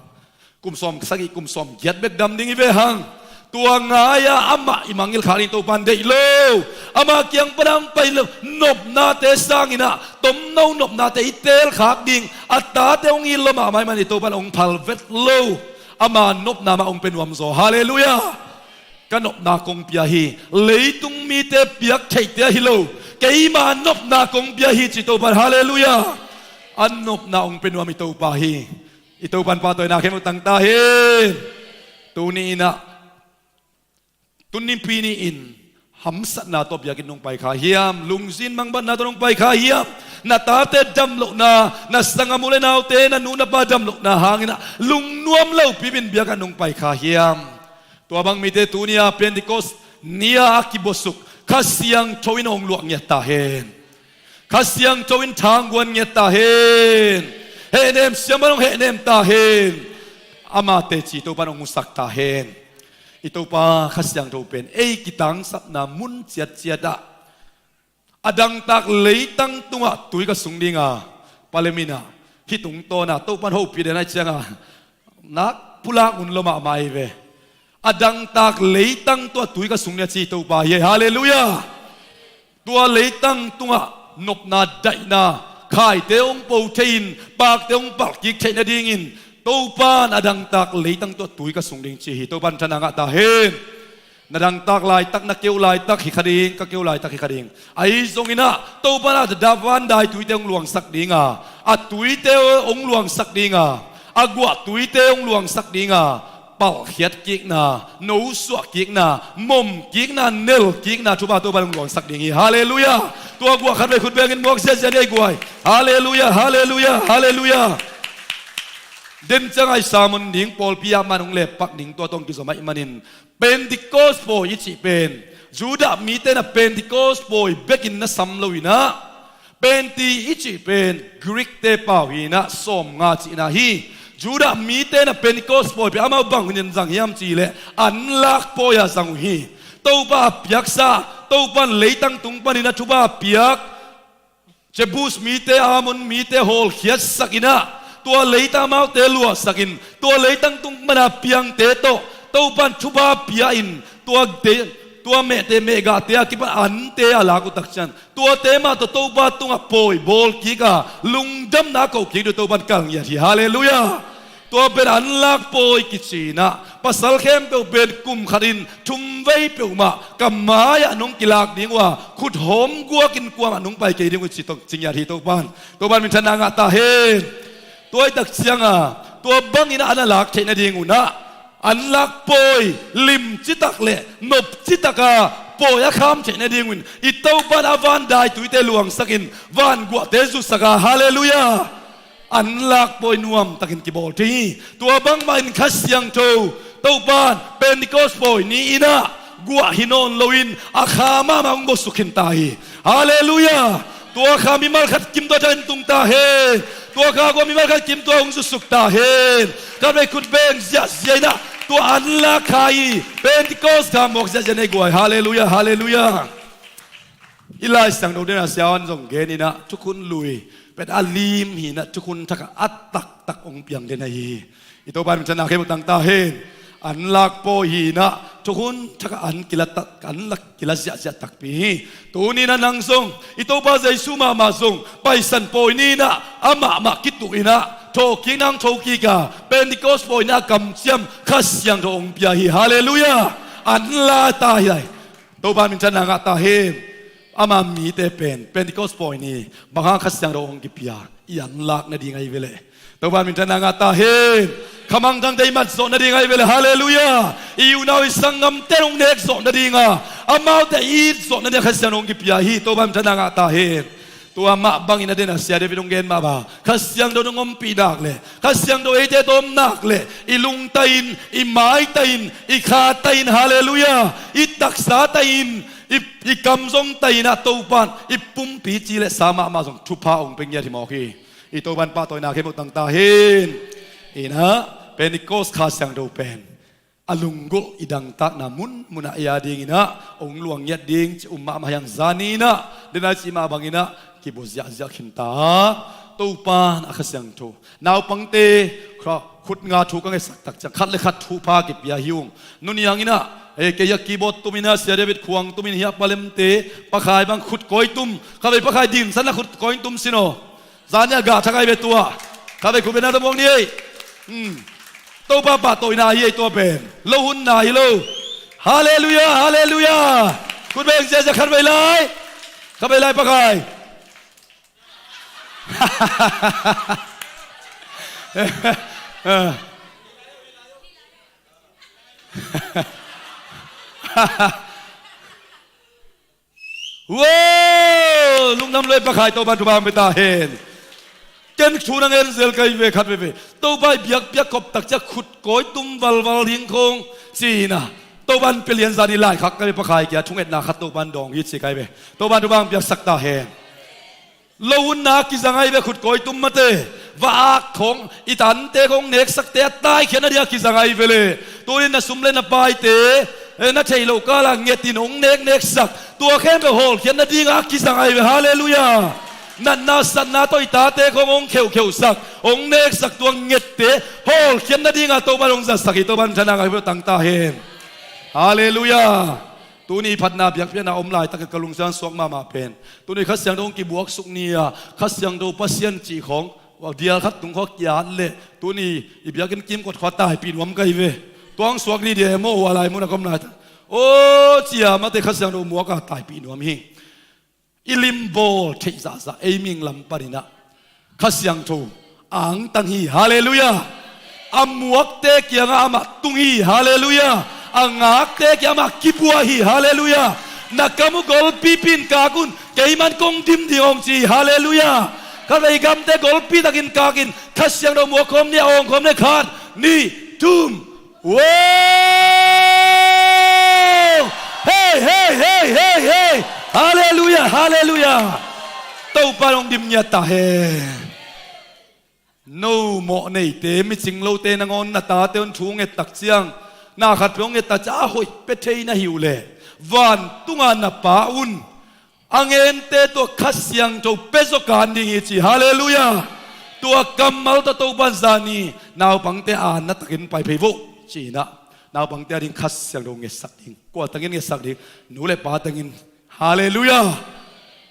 Kum sawmsagih, kum sawmgiat bek dam ding hi ve hang. Tua ngai-a amah i mangngilh khak ding Topa in deih lo. Ama kiang pan a hong pai lo nopnate sangin ah, tomno nopnate i teel khak ding, a tate hong it lo mahmah ahih manin Topa in hong phal vet lo. Ama nopna mah hong pia nuam zaw. Halleluiah. Ka nopna kong pia hi. Leitung mite piak theihte ahi lo, keima nopna kong pia hi ci Topa in. Halleluiah. A nopna hong pia nuam i Topa hi. I Topa in pahtawina khempeuh tang ta hen. Tuni in ah, tuni nipi ni-in hamsatna tawh biakinn nong pai kha hiam? Lungzin mangbatna tawh nong pai kha hiam? Na tate damlohna, na sanggam u le naute, na nu na pa damlohna hangin ah lungnuam lopi bangin biakinn nong pai kha hiam? Tua bang mite tuni-a Pentecost ni-a a kibawsuk Kha Siangtho in hong luah ngiat ta hen. Kha Siangtho in thangguan ngiat ta hen. Hehnem siamah in hong hehnem ta hen. Ama teci Topa in hong husak ta hen. I Topa Kha Siangtho pen ei kitangsapna mun ciatciat ah, a dangtak leitang tungah tui ka sung ding a, palem in ah, hih tungtawn a Topa in hopih den ahih ciangin nak pulak un lo mahmah hi ve. A dangtak leitang tungah tui ka sung ding a ci Topa hi. Halleluiah. Tua leitang tungah nopna daihna, khaite hong po thei-in, pakte hong palh kik theih nadingin, Topa in a dangtak leitang tungah tui ka sung ding ci hi. Topa in minthanna ngah ta hen. Na dangtak laitak, na keu laitak hi kha ding, ka keu laitak hi kha ding. Ahi zongin ah Topa in a dada van dai tuite hong luangsak ding a, a tuite hong luangsak ding a, a guah tuite hong luangsak ding a, palhkhiat kikna, nosuah kikna, mom kikna, nel kikna thupha Topa in hong luangsak ding hi. Halleluiah. Tua guah khat vei khut bengin muak ziahziah ni ei guai. Halleluiah, halleluiah, halleluiah. Den ciang a i sermon ding pawlpi ah man hong lepak ding tua tawh hong kizom ahih manin Pentecost pawi i cih pen Judah mite in a Pentecost pawi bekin na sam lo in ah, Penti i cih pen Greek-te pau hi in ah sawmnga cihna hi. Judah mite in a Pentecost pawi pen amau bang hun in zang hiam cih leh anlak pawi-a zang uh hi. Topa a piaksa, Topa in leitang tung panin a thupha a piak Jebus mite, Ammon mite hawlkhiatsak in ah, tua leitang amaute luahsak in, tua leitang tung pana piangte tawh Topa in thupha pia in, tua te, tua mehte, mehgahte a kipan ante a lak uh tak ciang, tuate mah tawh Topa tungah pawi bawl kik a, lungdamna a koh kik ding uh Topa in kalngiat hi. Halleluiah. Tua pen anlak pawi kici in ah, pasal khempeuh pen kum khatin thumvei peuhmah ka mai-ah nong kilak ding uh a, khut hawm guakin kuamah nong pai kei ding uh ci tawh ci ngiat hi Topa in. Topa in minthanna ngah ta hen. Tua ahih tak ciang a, tua bangin a na lak theih nading un ah, anlak pawi lim citak le nop citak a, pawi a kham theih nading un i Topa in a van dai tuite luangsak in, vanguahte zusak a, halleluiah. Anlak pawi nuamtakin kibawl thei hi. Tua bangmah in Kha Siangtho, Topa in Pentecost pawi ni in ah guah hi nawn loin a kha mahmah hong bawlsuk khin ta hi. Halleluiah. Tua kha mimal khat kim tua tangin tung ta hen. Tua kha guah mimal khat kim tua hong zusuk ta hen. Khat vei khut beng ziahziah in ah tua anlak kha hi, Pentecost kha muak ziahziah ni ei guai. Halleluiah, halleluiah. I Lai Siangtho den a siavuan zong gen in ah thukhun lui pen a lim hi in ah thukhun thak ah a taktak hong piang den ahi hi. I Topa in minthanna khempeuh tang ta hen. Anlak pawi hi in ah thukhun thak ah an kila tak, an lak kila ziahziah takpi hi. Tuni in ah nang zong i Topa Jesu mahmah zong Paisan pawi ni in ah amahmah kituh in ah thawhkik nang thokik a, Pentecost pawi ni in ah kamciam Kha Siangtho hong pia hi. Halleluiah. Anlak ta hi lai. Topa in minthanna ngah ta hen. Ama mite pen Pentecost pawi ni bang hang Kha Siangtho hong kipia, i anlak nading ahi ve leh. Topa in minthanna ngah ta hen. Kha mangthangte i mat zawh nading ahi ve leh. Halleluiah. I unau i sanggamte hong nek zawh nading a, amaute i it zawh nading a Kha Siangtho hong kipia hi. Topa in minthanna ngah ta hen. Tua mah bangin a den a Sia David hong gen mah bang, Kha Siangtho hong ompih nak leh, Kha Siangtho eite tawh om nak leh, i lungta in, i maita in, i khata in, halleluiah, i taksata in, i, i kam zongta in ah Topa in i pumpi ci le sa mahmah zong thupha hong pia ngiat hi mawk hi. I Topa in pahtawina khempeuh tang ta hen. In ah Pentecost Kha Siangtho pen a lunggulh i dangtakna munmun ah ei a dingin ah hong luang ngiat ding ci um mahmah hi hang. Zani in ah den a i cih mah bangin ah kibu ziahziah khin ta. Topa in a Kha Siangtho, naupangte khut nga thu ka ngetsak tak ciang khat le khat thupha kipia hi ung. Nu Niang in ah, eh, kei a keyboard tum in ah, Sia David khuang tum in, hiah Pa Lemte, Pa Khai bang khut kawi tum, kha vei Pa Khai dinsan a khut kawi tum sin aw. Zani a gah thak ahi ve tua. Kha vei khut beng na tawh muak ni ei. Hmm. Topa pahtawina hi ei tua pen. Lo hunna hi lo. Halleluiah, halleluiah. Khut beng ziahziah khat vei lai. Kha vei lai Pa Khai. Wow! Lungdam lua ei Pa Khai, Topa in thupha hong pia ta hen. Ken thu na ngen zel ka hi ve khat veve. Topa i biakpiak khop tak ciang khut kawi tum valval ding khong ci-in ah, Topa in pia lian. Zani laikhak ka hi ve Pa Khai kiang thungetna khat Topa in dawng hi ci ka hi ve. Topa in thupha hong piaksak ta hen. Lo hunna kizang ahi ve khut kawi tum mate. Va-ak khong, i tante khong neksakte a taikhiat nading a kizang ahi ve leh. Tuni in na sum le na paite, eh, na theih loh kal ah nget in hong nek neksak, tua khempeuh hawlkhiat nading a kizang ahi ve. Halleluiah. Natna satna tawh i tate khong hong kheuhkheuhsak, hong neksak, tua ngette hawlkhiat nading a Topa in hong zatsak hi. Topa in minthanna ngah khempeuh tang ta hen. Halleluiah. Tuni phatna biakpiakna om laitak in ka lungsim suak mahmah pen, tuni Kha Siangtho hong kibuaksuk ni a, Kha Siangtho Pasian cih khong dial khat tung khua ki-at leh, tuni i biakinn kimkot khua taipih nuam ka hi ve. Tua hong suak ni dia e maw, hua lai mun a ka om laitak. Aw cia mate Kha Siangtho muak a taipih nuam hi. I limbawl theih zahzah ei ming lam paninah Kha Siangtho angtang hi. Halleluiah. A muakte kiangah amah tung hi. Halleluiah. A ngakte kiangah amah kibuai hi. Halleluiah. Na kam uh golpipi in kak un, keiman kong dim ding hong ci hi. Halleluiah. Kha vei gamte golpi takin kakin Kha Siangtho muak khawm ni, a awng khawm ni, khat, nih, thum. Wow! Hei, hei, hei, hei, hei! Halleluiah, halleluiah! Topa in hong dim ngiat ta hen. No mawh neite, micing lote nangawn na tate un thu nget tak ciang, na khat peuh hong nget tak ciang a hoih pia thei na hi uh leh, vantunga na Pa un a ngente tua Kha Siangtho pia zaw kan ding hi ci. Halleluiah. Tua kammal tawh Topa in zani naupangte a na takin pai phei vo ci-inah naupangte a ding Kha Siangtho ngetsak ding. Kua tengin ngetsak ding? Nu le pa tengin. Halleluiah.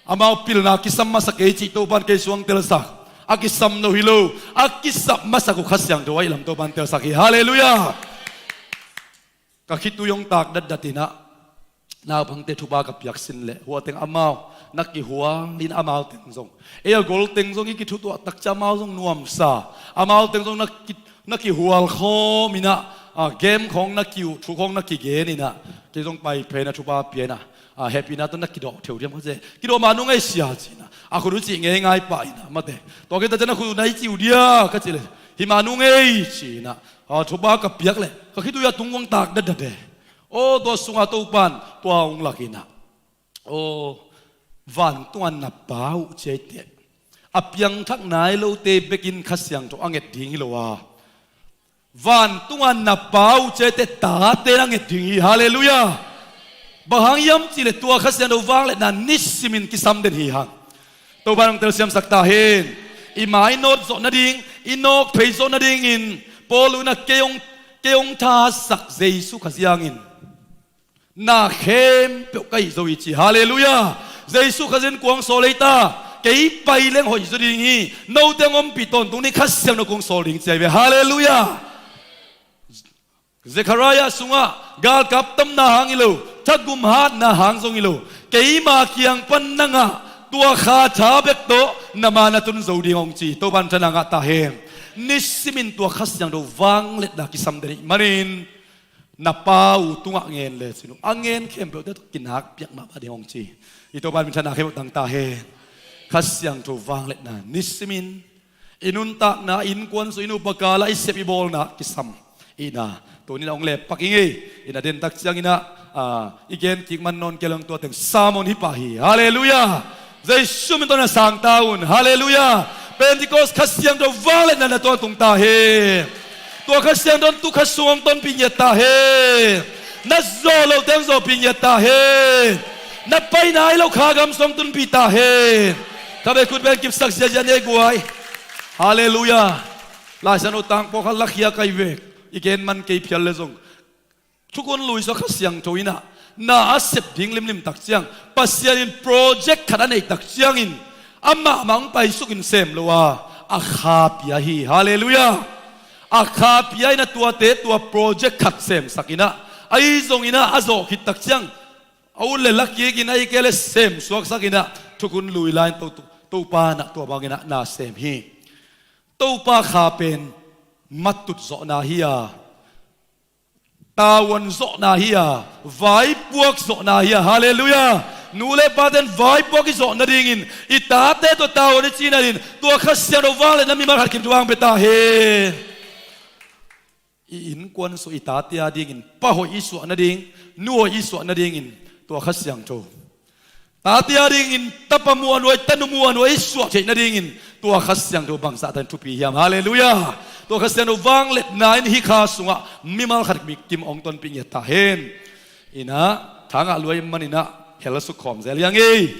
Amau pilna kisam masa kei cih Topa in kei suang telsak. A kisam lo hi lo, a kisap masak uh Kha Siangtho ahih lam Topa in telsak hi. Halleluiah. Ka khitui hong tak datdatinah naupangte thupha ka piak sin leh hua teng amau na kihual in amau teng zong, ei a gol teng zong i kithutuah takcia amau zong nuamsa. Amau teng zong na ki, na kihual khawm inah, a, game khawng na kiuh, thu khawng na kigen inah, kei zong pai phei na thupha pia inah, a, hehpihna tawh na kidawh theu diam ka ci. Kidawh mah nung ei sia ci inah a khut uh cih ngeingai pah inah mate, tua kei takcia na khut uh na i cih uh dia ka cih leh, hi mah nung ei ci inah, a, thupha ka piak leh ka khitui a tung hong tak datdate. Aw tua sungah Topa in tua hong lak inah, aw vantunga na Pa uh ci ei teh, a piangthak nai lote bekin Kha Siangtho a nget ding hi lo a, vantunga na Pa uh ci ei teh tate na nget ding hi. Halleluiah. Bang hang hiam cih leh tua Kha Siangtho vangliatna nisimin kisam den hi hang. Topa in hong telsiamsak ta hen. I mainawt zawh nading, i nawk phei zawh nadingin Paul unah kei hong, kei hong thasak Jesu Kha ziangin na khempeuh ka hih zo hi ci. Halleluiah. Jesu Kha ziangin kua hong sawl ei ta? Kei pai leng hoih zaw ding hi. Note hong ompih tawntung ni, Kha Siangtho kong sawl ding ci ahi ve. Halleluiah. Zekhariah sungah galkap tamna hang hi lo, thagum hatna hang zong hi lo, keima kiang pan nangah tua kha tha bek tawh na ma na tun zo ding hong ci. Topa in thana ngah ta hen. Nisimin tua Kha Siangtho vangliatna kisam den ih manin na Pa uh tungah ngen lecin uh a ngen khempeuhte tawh kinak piak mahmah ding hong ci. I Topa in minthanna khempeuh tang ta hen. Kha Siangtho vangliatna nisimin i nuntakna, innkuan sung, i nupa kala i sep i bawlna kisam ihna tunin a hong lepak i ngei. Ina dentak cianginah, a, i gen kik man nawn kei leng tua teng sermon hi pah hi. Halleluiah. Jesu min tawh na sang ta un. Halleluiah. Pentecost Kha Siangtho vangliatna na tungah tung ta hen. Tua Kha Siangtho in tu kha sung hong tonpih ngiat ta hen. Na zawh lote hong zawhpih ngiat ta hen. Na pai nai lo kha gam sung hong tunpih ta hen. Kha vei khut beng kipsak ziazia ni ei guai. Halleluiah. Laisiangtho tang pawlkhat lakhia kai vek, i gen man kei phial le zong, thukhun lui sua Kha Siangtho inah na a sep ding limlim tak ciang, Pasian in project khat a neih tak ciangin amah mah hong paisukin sem lo a, a kha pia hi. Halleluiah. A kha pia inah tuate tua project khat semsak inah, ahi zong inah a zawh khit tak ciang a ut le la kikin, ahi kei le sem suaksak inah thukhun lui lai-in To, To, Topa nah tua bang inah na sem hi. Topa kha pen matut zawhna hi a, tavuan zawhna hi a, vaipuak zawhna hi a. Halleluiah. Nu le pate'n vaipuak i zawh nadingin, i tate tawh tavuan i cih nadingin tua Kha Siangtho vangliatna mimal khat kim tua hong pia ta hen. I innkuan sung i tate a dingin pa hoih i suah nading, nu hoih i suah nadingin tua Kha Siangtho, tate a dingin tapa muanhuai, tanu muanhuai i suah theih nadingin tua Kha Siangtho bangzah tan thupi hiam? Halleluiah. Tua Kha Siangtho vangliatna in hih kha sungah mimal khat kim hong tonpih ngiat ta hen. Inah thangah luai maninah hel sukkhawm zel hi a ngei.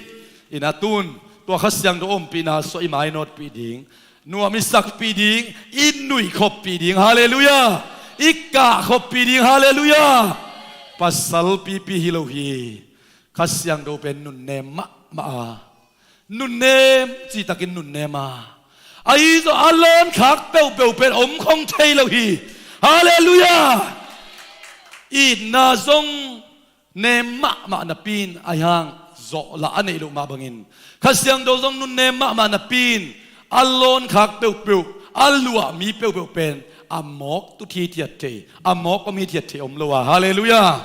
Inah tun tua Kha Siangtho ompihna sungah i mainawtpih ding, nuam i sakpih ding, i nuih khoppih ding. Halleluiah. I kah khoppih ding. Halleluiah. Pasal pipi hi lo hi. Kha Siangtho pen nunnem mahmah a, nunnem citakin nunnem a, ahi zong a lawn khak peuhpeuh pen om khong thei lo hi. Halleluiah. Itna zong Nem mahmah napi in ahi hang zawhlah a neih loh mah bangin, Kha Siangtho zong nunnem mahmah napi in a lawnkhak peuhpeuh, a luah mi peuhpeuh pen a mawk tut hithiat thei, a mawk om hithiat thei om lo a. Halleluiah.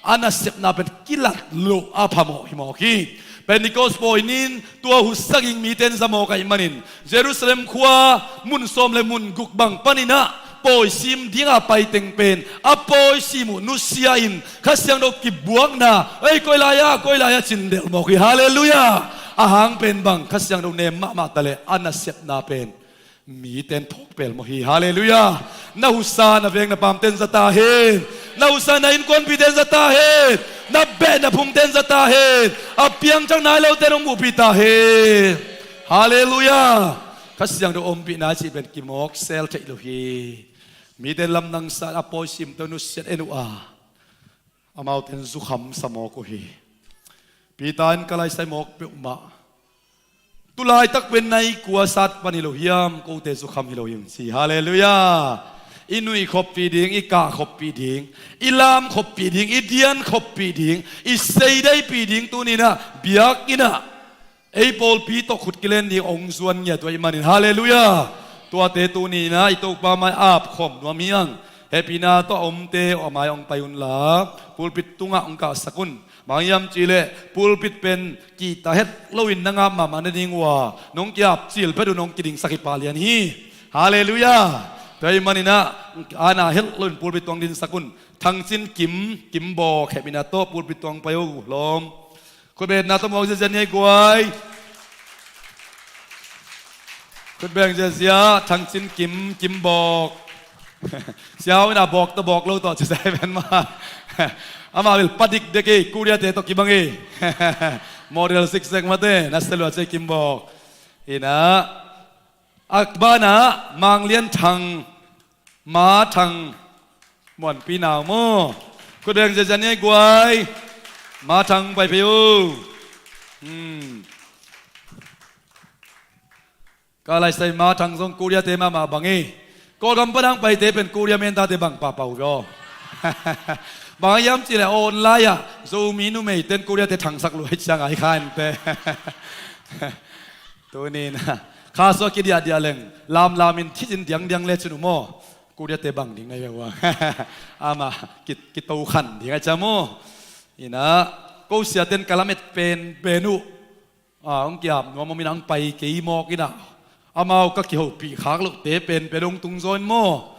A nasepna pen kilat loh a phamawh hi mawk hi. Pentecost pawi ni-in tua hutsak ing mite in za mawk ahih manin, Jerusalem khua mun sawm le mun guk bang panin ah pawi sim dinga pai teng pen a pawi sim uh nusia in Kha Siangtho kibuakna, "Ei, koi lai-ah, koi lai-ah," ci-in delh mawk hi. Halleluiah. A hang pen bang, Kha Siangtho nem mahmah ta leh a nasepna pen mite in phawk pelh mawk hi. Halleluiah. Na husa na veng na pamte in za ta hen. Na husa na innkuanpihte in za ta hen. Na beh na phungte in za ta hen. A piangthak nai lote in hong muhpih ta hen. Halleluiah. Kha Siangtho ompihna cih pen kimawk sel theih lo hi. Mite lamdang sa a pawi simte nusiat en uh a, amaute in zukham sa mawk uh hi. Peter in, "Ka laisai mawk peuhmah. Tulaitak pen nai kua sat pan hi lo hiam, kote zukham hi lo hi," ci. Halleluiah. I nuih khoppih ding, i kah khoppih ding, i lam khoppih ding, i dian khoppih ding, i seidaipih ding tuni-in ah biakinn ah ei pawlpi tawh khut kilen ding hong zuan ngiat uh ahih manin, halleluiah. Tuate tuni-in ah i Topa mai-ah ap khawm nuam hi hang. Hehpihna tawh a omte a mai-ah hong pai unla, pulpit tungah hong kahsak un. Bang hiam cih leh pulpit pen kihta het loin nang ap mahmah nading uh a, nong ki-ap cil phet un hong kidingsak hi pah lian hi. Halleluiah. Tua ahih manin ah, ana het loin pulpit tungah hong dingsak un. Thangcin Kim, Kim Bawk, hehpihna tawh pulpit tungah hong pai un, lawm. Khutbetna tawh muak ziazia ni ei guai. Khutbeng ziazia, Thangcin Kim, Kim Bawk. Siau in a bawk tawh bawk lo tawh ci sai pen mah. Amah bel pa dikdek hi, Korea-te tawh kibang hi. Model six sek mate, na sia lua ci ei Kim Bawk. Hi-in ah, a banah Mang Lian Thang, Ma Thang, Muanpi nau maw. Khutbeng ziazia ni ei guai. Ma Thang pai phei un. Hmm. Ka laisai Ma Thang zong Korea-te mahmah bang hi. Kawlgam pan hong paite pen Korea mentate bang pahpah uh ve aw. Bang hiam cih leh online ah Zomi numeite in Korea-te thangsak lua hi ciang a hi kha inteh. Tuni-in ah kha sua kidiahdiah leng lamlamin thicin diangdiang lecin uh maw, Korea-te bang ding na hi ve uh a. Amah ki, kito khan ding a ci a maw. Hi-in ah, ko siate in ka lamet penpen uh a, hong ki-ap nuam om in ah, hong pai kei mawk in ah, amau ka kihopih khak lohte penpen hong tungzaw in maw.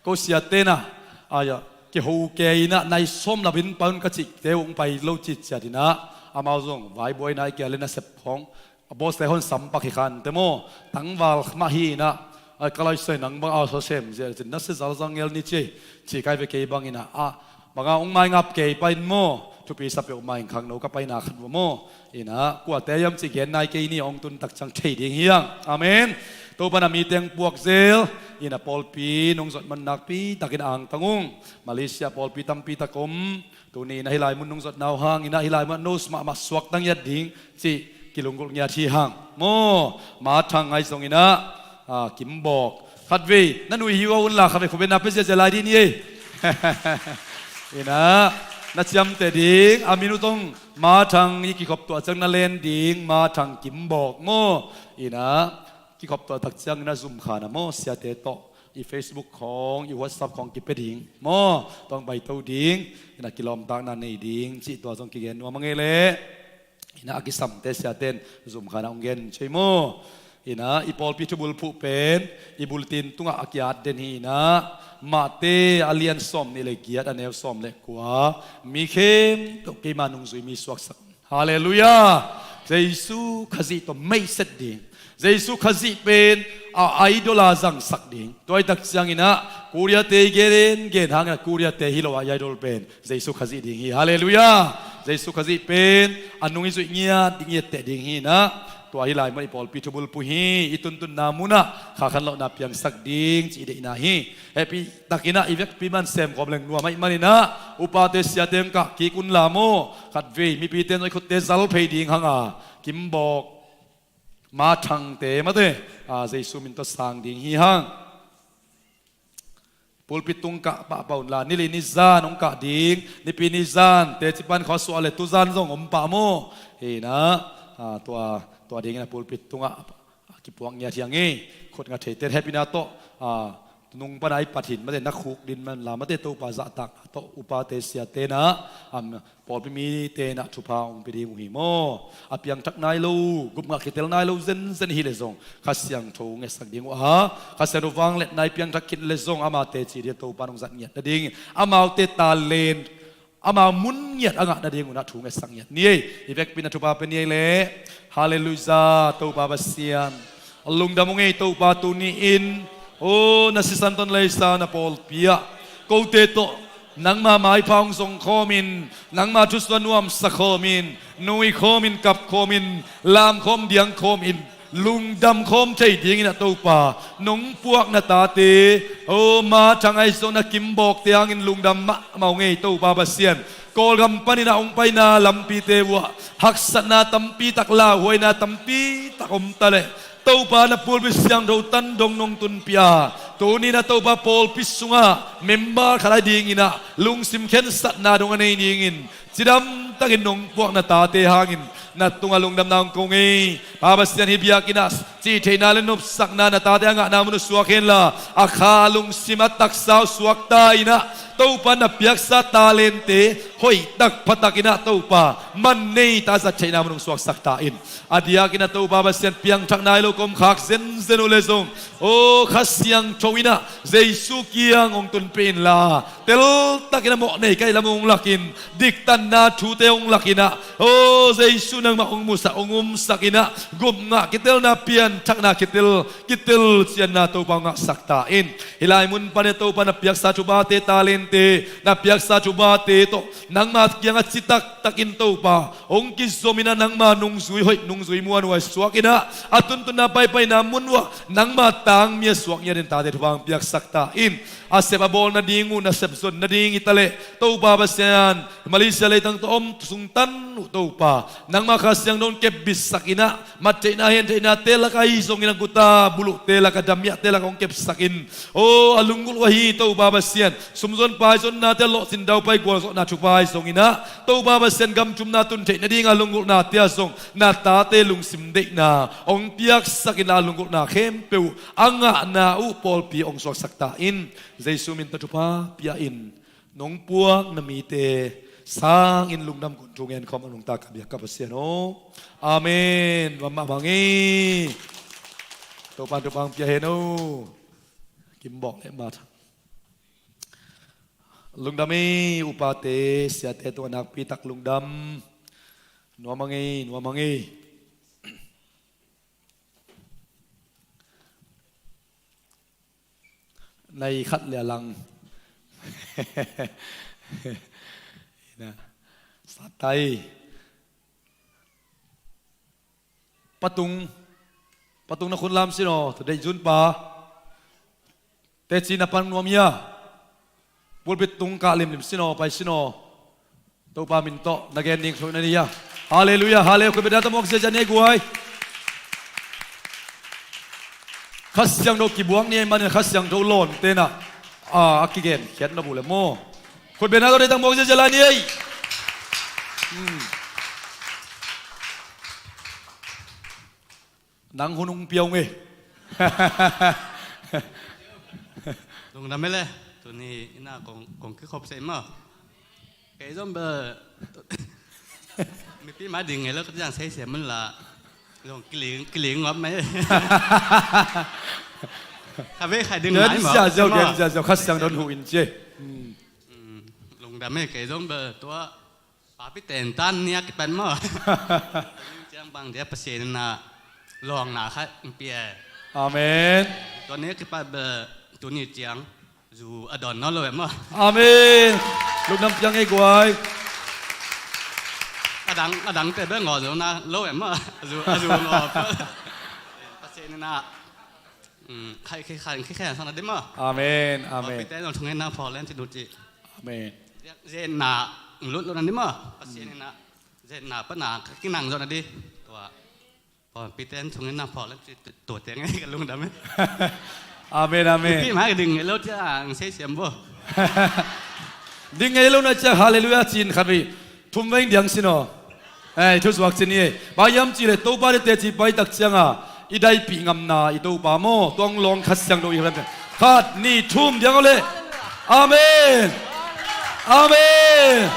Ko siate in ah, a, kiho kei in ah, nai sawm lap in pai un ka cihte uh hong pai lo citciat in ah, amau zong vaibuaina i kia le nasep khawng a bawste hon sampak hi kha inteh maw. Tangval mah hi-in ah, ai, ka laisai nang bang a sawsem zia cin na sia zalzal ngel ni ci, ci kai ve kei bangin ah, a, banga hong maingap kei pai in maw, thupi sa peuhmah in khangno ka paina khat uh maw. Hi-in ah, kuate hiam cih gen nai kei ni, hong tun tak ciang thei ding hi hang. Amen. Topa in a mite hong puak zel in ah, pawlpi nong zot man nakpi takin angtang ung. Malaysia pawlpi tampi tak om. Tuni-in ah hih lai mun nong zotna uh hangin ah, hih lai mun ah nose mahmah suakta ngiat ding cih kilunggulh ngiat hi hang. Maw, Ma Thang ahi zongin ah, a, Kim Bawk. Khatvei na nuih hi uh a, unla khatvei khutbetna pia ziazia lai dih ni ei. Hi-in ah, na ciamteh ding, a min uh zong Ma Thang, i kikhop tuah ciang na len ding, Ma Thang Kim Bawk maw. Hi-in ah, kikhop tuah tak ciangin ah zum khan ah maw, siate tawh i Facebook khawng, i WhatsApp khawng kipia ding maw, tawh hong paito ding. Hi-in ah, kilawmtatna nei ding cih tua zong kigen nuam a ngei leh. Hi-in ah, a kisamte siate in zum khan ah hong gen ci ei maw. Hi-in ah, i pawlpi thubulphuh pen i bulletin tungah a ki-at den hi-in ah, Matthai a lian sawmnih le giat, a neu sawm le kua, mi khempeuh keima nungzui mi suaksak. Halleluiah. Jesu Khazih tawh meihset ding. Jesu Khazih pen a idol a zangsak ding. Tua ahih tak ciangin ah Korea-te i gen, gen hangin ah Korea-te hi lo a, i idol pen Jesu Khazih ding hi. Halleluiah. Jesu Khazih pen a nung i zuih ngiat, i ngiatteh ding hi-in ah, tua hih lai mun i pawlpi thubulphuh hi. I tuntunna munah kha khanlohna piangsak ding cih i deihna hi. Hehpih takin ah i vekpi man semkhawm leng nuam ahih manin ah, upate siate hong kah kik unla maw, khatvei mipite in zong i khutte zal phei ding hang a, Kim Bawk, Ma Thangte mate, a, Jesu min tawh sang ding hi hang. Pulpit tung kah pahpah unla, nili nizan hong kah ding, nipi nizan teci pan khua suah le tuzan zong om pah maw? Hi na, ah, tua, tua dingin a pulpit tungah a kipuak ngiat hi a ngei. Khut nga theite hehpihna tawh, ah, nung pana i pathin mate na khuk din man la mate Topa zahtak tawh upate siate na, am, pawlpi mite na thupha hong pia ding uh hi maw? A piangthak nai lo, gupngah kitel nai lo zenzen hi le zong Kha Siangtho ngetsak ding uh a, Kha Siangtho vangliatna i piangthak khit le zong amate ci dia Topa nong zat ngiat nading, amaute talent, amau mun ngiat a ngah nading uh na thu ngetsak ngiat ni ei. I vekpi na thupha pia ni ei le. Halleluiah, Topa Pasian. A lungdam ung ei Topa tuni-in, o, na sisan ton leisa na pawlpi ah kote tawh nangma maipha hong zong khawmin, nangma thusuah nuamsa khawmin, nui khawmin, kap khawmin, lam khawm diang khawmin, lungdam khawm thei dingin a Topa nong puak na tate, o, ma thangai zong na kimbawkte hangin lungdam mahmah ung ei Topa Pasian. Kawlgam panin a hong paina lampite uh ah haksatna tampi tak, lauhuaina tampi tak om ta leh Topa na pulpit siangtho tan dong nong tunpih a, tuni na Topa pawlpi sungah member khat a dingin ah lungsim khensatna dong a nei dingin cidam takin nong puak na tate hangin na tungah lungdamna hong ko ngei. Pa Pasian, hih biakinn ah cihtheihna le nopsakna na tate a ngahna mun uh suak henla, a kha, lungsim, a taksa uh suak ta in ah Topa na piaksa talente hoihtak phatakin ah Topa man nei ta zat theihna mun hong suaksak ta in. A diakin a Topa Pasian piangthak nai lo kawmkhak zenzen uh le zong, o, Kha Siangtho in ah Jesu kiang hong tunpih inla, teltakin a mawh nei kaih lam hong lakin, diktanna thute hong lakin ah, o, Jesu nangmah hong musak, hong umsak in ah, gupngah kitelna, pianthakna kitel, kitel cianna Topa hong ngahsak ta in. Hih lai mun panin Topa na piaksa thupate, talente, na piaksa thupate tawh nangma kiangah citak takin Topa hong kizom in ah nangma nungzui hoih, nungzui muanhuai suak in ah, a tuntunna paipaina mun uh ah nangma tangmi a suak ngiatin tate thupha hong piaksak ta in. A sep a bawl nading uh, na sep zon nading hi ta leh Topa Pasian, Malaysia leitang tawh om sung tan uh Topa, nangma Kha Siangtho hong kepbitsak in ah, mat theihna, hen theihnate lakah ahi zongin a guta buluhte lakah, damiahte lakah hong kepsak in. O, a lunggulh uh ahi Topa Pasian, sumzon paizonnate, lawhcin daupai gualzawhna thupha ahi zongin ah, Topa Pasian, gam thumna tun theih nading a lunggulhnate ah zong na tate lungsim deihna hong piaksak in ah, a lunggulhna khempeuh a ngahna uh pawlpi hong suaksak ta in. Jesu min tawh thupha pia in. Nong puak na mite sangin lungdam gun thu ngen khawm a nungta ka biak ka Pasian aw. Amen. Vam mah bang hi. Topa'n thupha hong pia hen aw. Kimbawk leh ma thang. Lungdam hi, upate, siate tungah nakpi tak lungdam. Nuam a ngei, nuam a ngei. Nai khat le a lang. Ina. Satai. Patung. Patung na khun lam sin aw. Tadei Zun pa. Teci na pan nuam hia. Pulpit tung kah limlim sin aw, pai sin aw. Topa min tawh na gen ding thu na nei hia. Halleluiah, halleluiah. Khut beng na tawh muak ziazia ni ei guai. Kha Siangtho kibuak ni ei manin Kha Siangtho lawnte na, a, a kigen khiat na bu le maw. Khut beng na tawh deih tang muak ziazia lai ni ei. Hmm. Nang hun hong pia ung e. Lungdam e le. Tuni in ah kong, kong kikhop seh maw. Kei zong bel mipi ma ding ngei lo ka ciang sei sia mun la. Zong kiling, kiling ngop mai. Kha vei khai ding nai maw. Gen ziahziau, gen ziahziau, Kha Siangtho in huh in ci e. Hmm. Hmm. Lungdam e, kei zong bel tua Papi ten tan ni a kipan maw. Ciang bang dia Pasian in ah lawngna khat hong pia. Amen. Tua ni a kipat bel tuni ciang zu a dawn nawn lo e maw. Amen. Lungdam piang ei guai. A dang, a dangte bel ngawh zo na lo e maw. Zu, a zu ngawh. Pasian in ah, um, khai, khai, khai, khai, khai, sang na di maw. Amen, amen. Papi ten zong thungen na phaw len ci du ci. Amen. Zenna lut lo na ni maw. Pasian in ah zenna pana ka kinang zo na di. Tua, tua Peter in thungen na phaw lam ci tua teng ka lungdam e. Amen, amen. Pi mai ding ngei lo cia ang sei siam bo. Ding ngei lo na cia, hallelujah cin khat vei. Thum vei diang sin aw. Ei, thusuak cin i ei. Bang hiam cih leh Topa te teci pai tak cianga i daipih ngamna i Topa maw, tua hong lawng Kha Siangtho i hawm. Khat, nih, thum, diang aw le. Amen. Amen.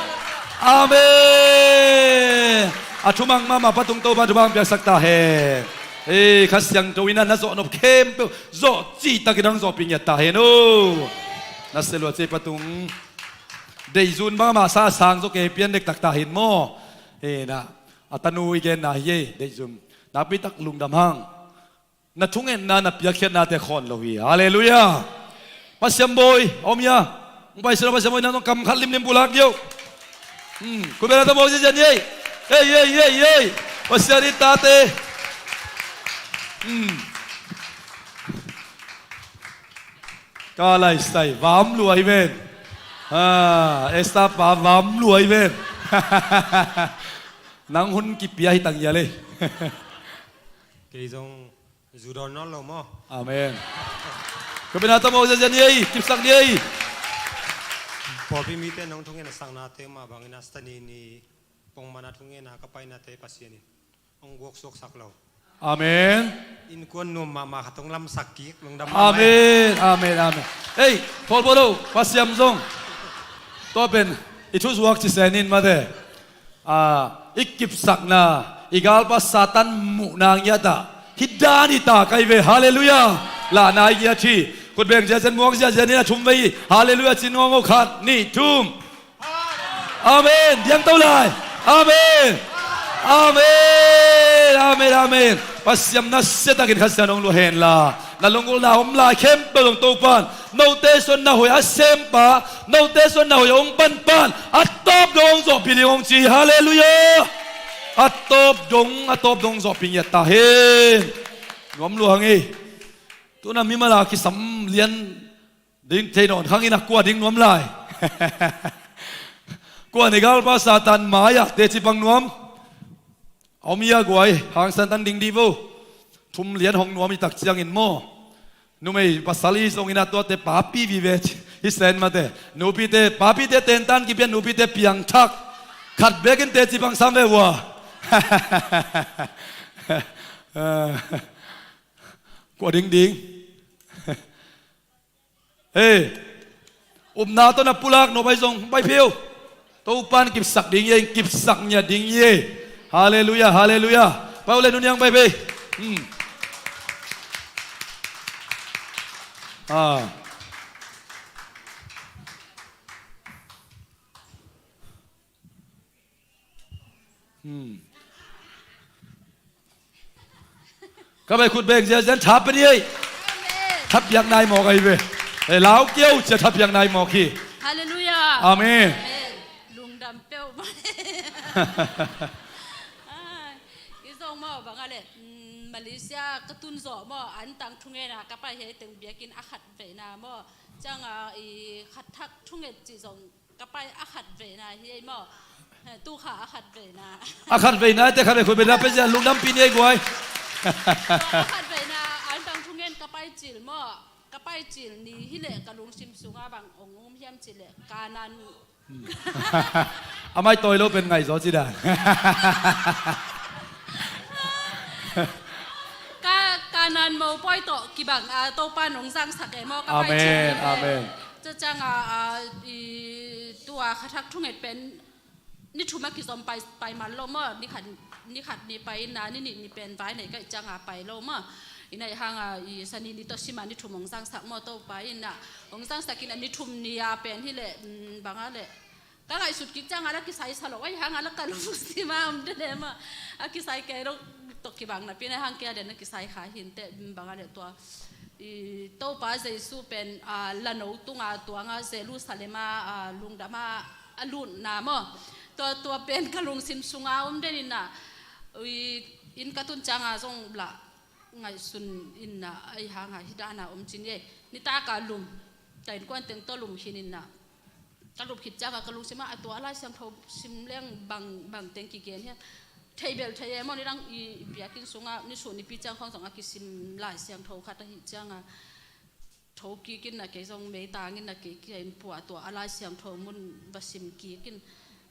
Amen. A thumang mahmah Pa Tung Topa thupha piaksak ta hen. Ei, Kha Siangtho in a na zawh nop khempeuh zawh cihtakin hong zawhpih ngiat ta hen aw. Na sia lua ci ei Pa Tung. Deihzun bang a masa a sang zaw kei pian dektak ta hen maw. Ei na, a tanu i genna hi ei, deihzun. Nakpitak lungdam hang. Na thungetna, na piakkhiatnate khawn lo hi. Halleluiah. Pasian bawi a om hia? Hong pai sila Pasian bawi, na zong kam khat limlim pulak dih o. Hmm, khut beng na tawh mawk ziahziah ni ei. Ei, ei, ei, ei. Pasian in tate. Hmm. Ka lai sai, vam lua hi ven. Ah, Esther pa vam lua hi ven. Nang hun kipia hi tang hia le. Kei zong zu dawn nawn lo maw. Amen. Khut beng na tawh mawk ziahziah ni ei, kipsak ni ei. Pawlpi mite nong thungetna saknate mah bangin a sani ni pongmana thungetna ka painate Pasian in hong guaksuaksak lo. Amen. Innkuan nuam mahmah khat hong lamsak kik, lungdam mahmah. Amen, amen, amen. Ei, thawl pua lo, Pasian zong. Tua pen i thusuak ci sen in mate. Ah, i kipsakna, i galpa Satan muhna ngiat ah hih dan hi ta ka hi ve. Halleluiah. Lahna i ngiat hi. Khut beng ziahziah, muak ziahziah ni, a thum vei. Halleluiah ci nuam o, khat, nih, thum. Amen. Diang to lai. Amen. Amen. Amen. Amen. Pasian na siatakin Kha Siangtho hong lua hen la. Na lunggulhna om lai khempeuh zong Topan note suan na hoih a sempa, note suan na hoih a hong panpan, a tawp dong hong zawhpih ding hong ci. Halleluiah. A tawp dong, a tawp dong zawhpih ngiat ta hen. Nuam lua hang ei. Tuna mimal a kisam lian ding thei nawn khang in a kua ding nuam lai. Kua ni galpa Satan mai-ah teci pang nuam. A om hia guai, hangsan tan ding dih vo. Thum lian hong nuam i tak ciangin maw. Numei pasal i zongin a tuate papi vive hi sen mate. Nupite, papite tentan kipia, nupite piangthak. Khat bekin teci pang sam ve ua. Kua ding ding. Hei, upna tawh na pulak nop ahi zong pai phei o. Topan kipsak ding hi ei, kipsak ngiat ding hi ei. Halleluiah, halleluiah. Pai o le, nuniang pai phei. Hmm. Ah. Hmm. Ka bei khut beng ziahziah, tha pia ni ei. Amen. Thapiak nai mawk ahi ve. Eh, lau keu cia thapiak nai mawk hi. Halleluiah. Amen. Amen. Lungdam peuhmah. Ai, i zong maw bang a le, mm, Malaysia ka tun zawh maw, antang thungena ka pai hi ei, teng biakinn a khat veina maw. Cianga i khat thak thunget cih zong ka pai a khat veina hi ei maw. Eh, tu kha a khat veina. A khat veina te khat vei khut beng na pia zia lungdampih ni ei guai. A khat veina, antang thungen ka pai cil maw. Ka pai cil ni hi leh ka lungsim sunga bang ong um hiam cih leh Kanan. A mai tawi lo pen ngaih zaw ci dan. Ka, Kanan mopawi tawh kibang a, Topa nong zangsak e maw, ka pai cil ni. Amen, amen. Tua cianga, a, i, tua kha thak thunget pen ni thum a kizom pai, pai man lo maw, ni khat, ni khat ni pai ina, ni nih ni pen vai nei ka hih cianga pai lo maw. Ina i hanga i sani ni tawh sima ni thum hong zangsak maw, Topa ina hong zangsak ina ni thum ni a pen hi leh, mm, bang a leh. Ka ngaihsut kik cianga la kisai sa lo, a i hanga la ka lungsim a om de le maw. A kisai kei lo tawh kibang napi na hang kei a den na kisai kha hi inteh, mm, bang a leh tua. I Topa Jesu pen, a, lano tunga tuanga Jerusalem a, a, lungdam a, a lutna maw. Tua, tua pen ka lungsim sunga om den ina, i, inn ka tun cianga zong lah ngaihsun ina, a i hanga hih dana om cin ei. Nitaka lum, ka innkuan teng tawh lum khin ina. Ka lup khit cianga ka lungsim ah a tua Lai Siangtho sim leng bang, bang teng kigen hiam. Thei bel thei e maw, nidang i biakinn sunga nisuh nipi ciang khawng zong a kisim Lai Siangtho khat ahih cianga. tho kik in na kei zong meitang in na kei kia in pua tua a Lai Siangtho mun va sim kik in.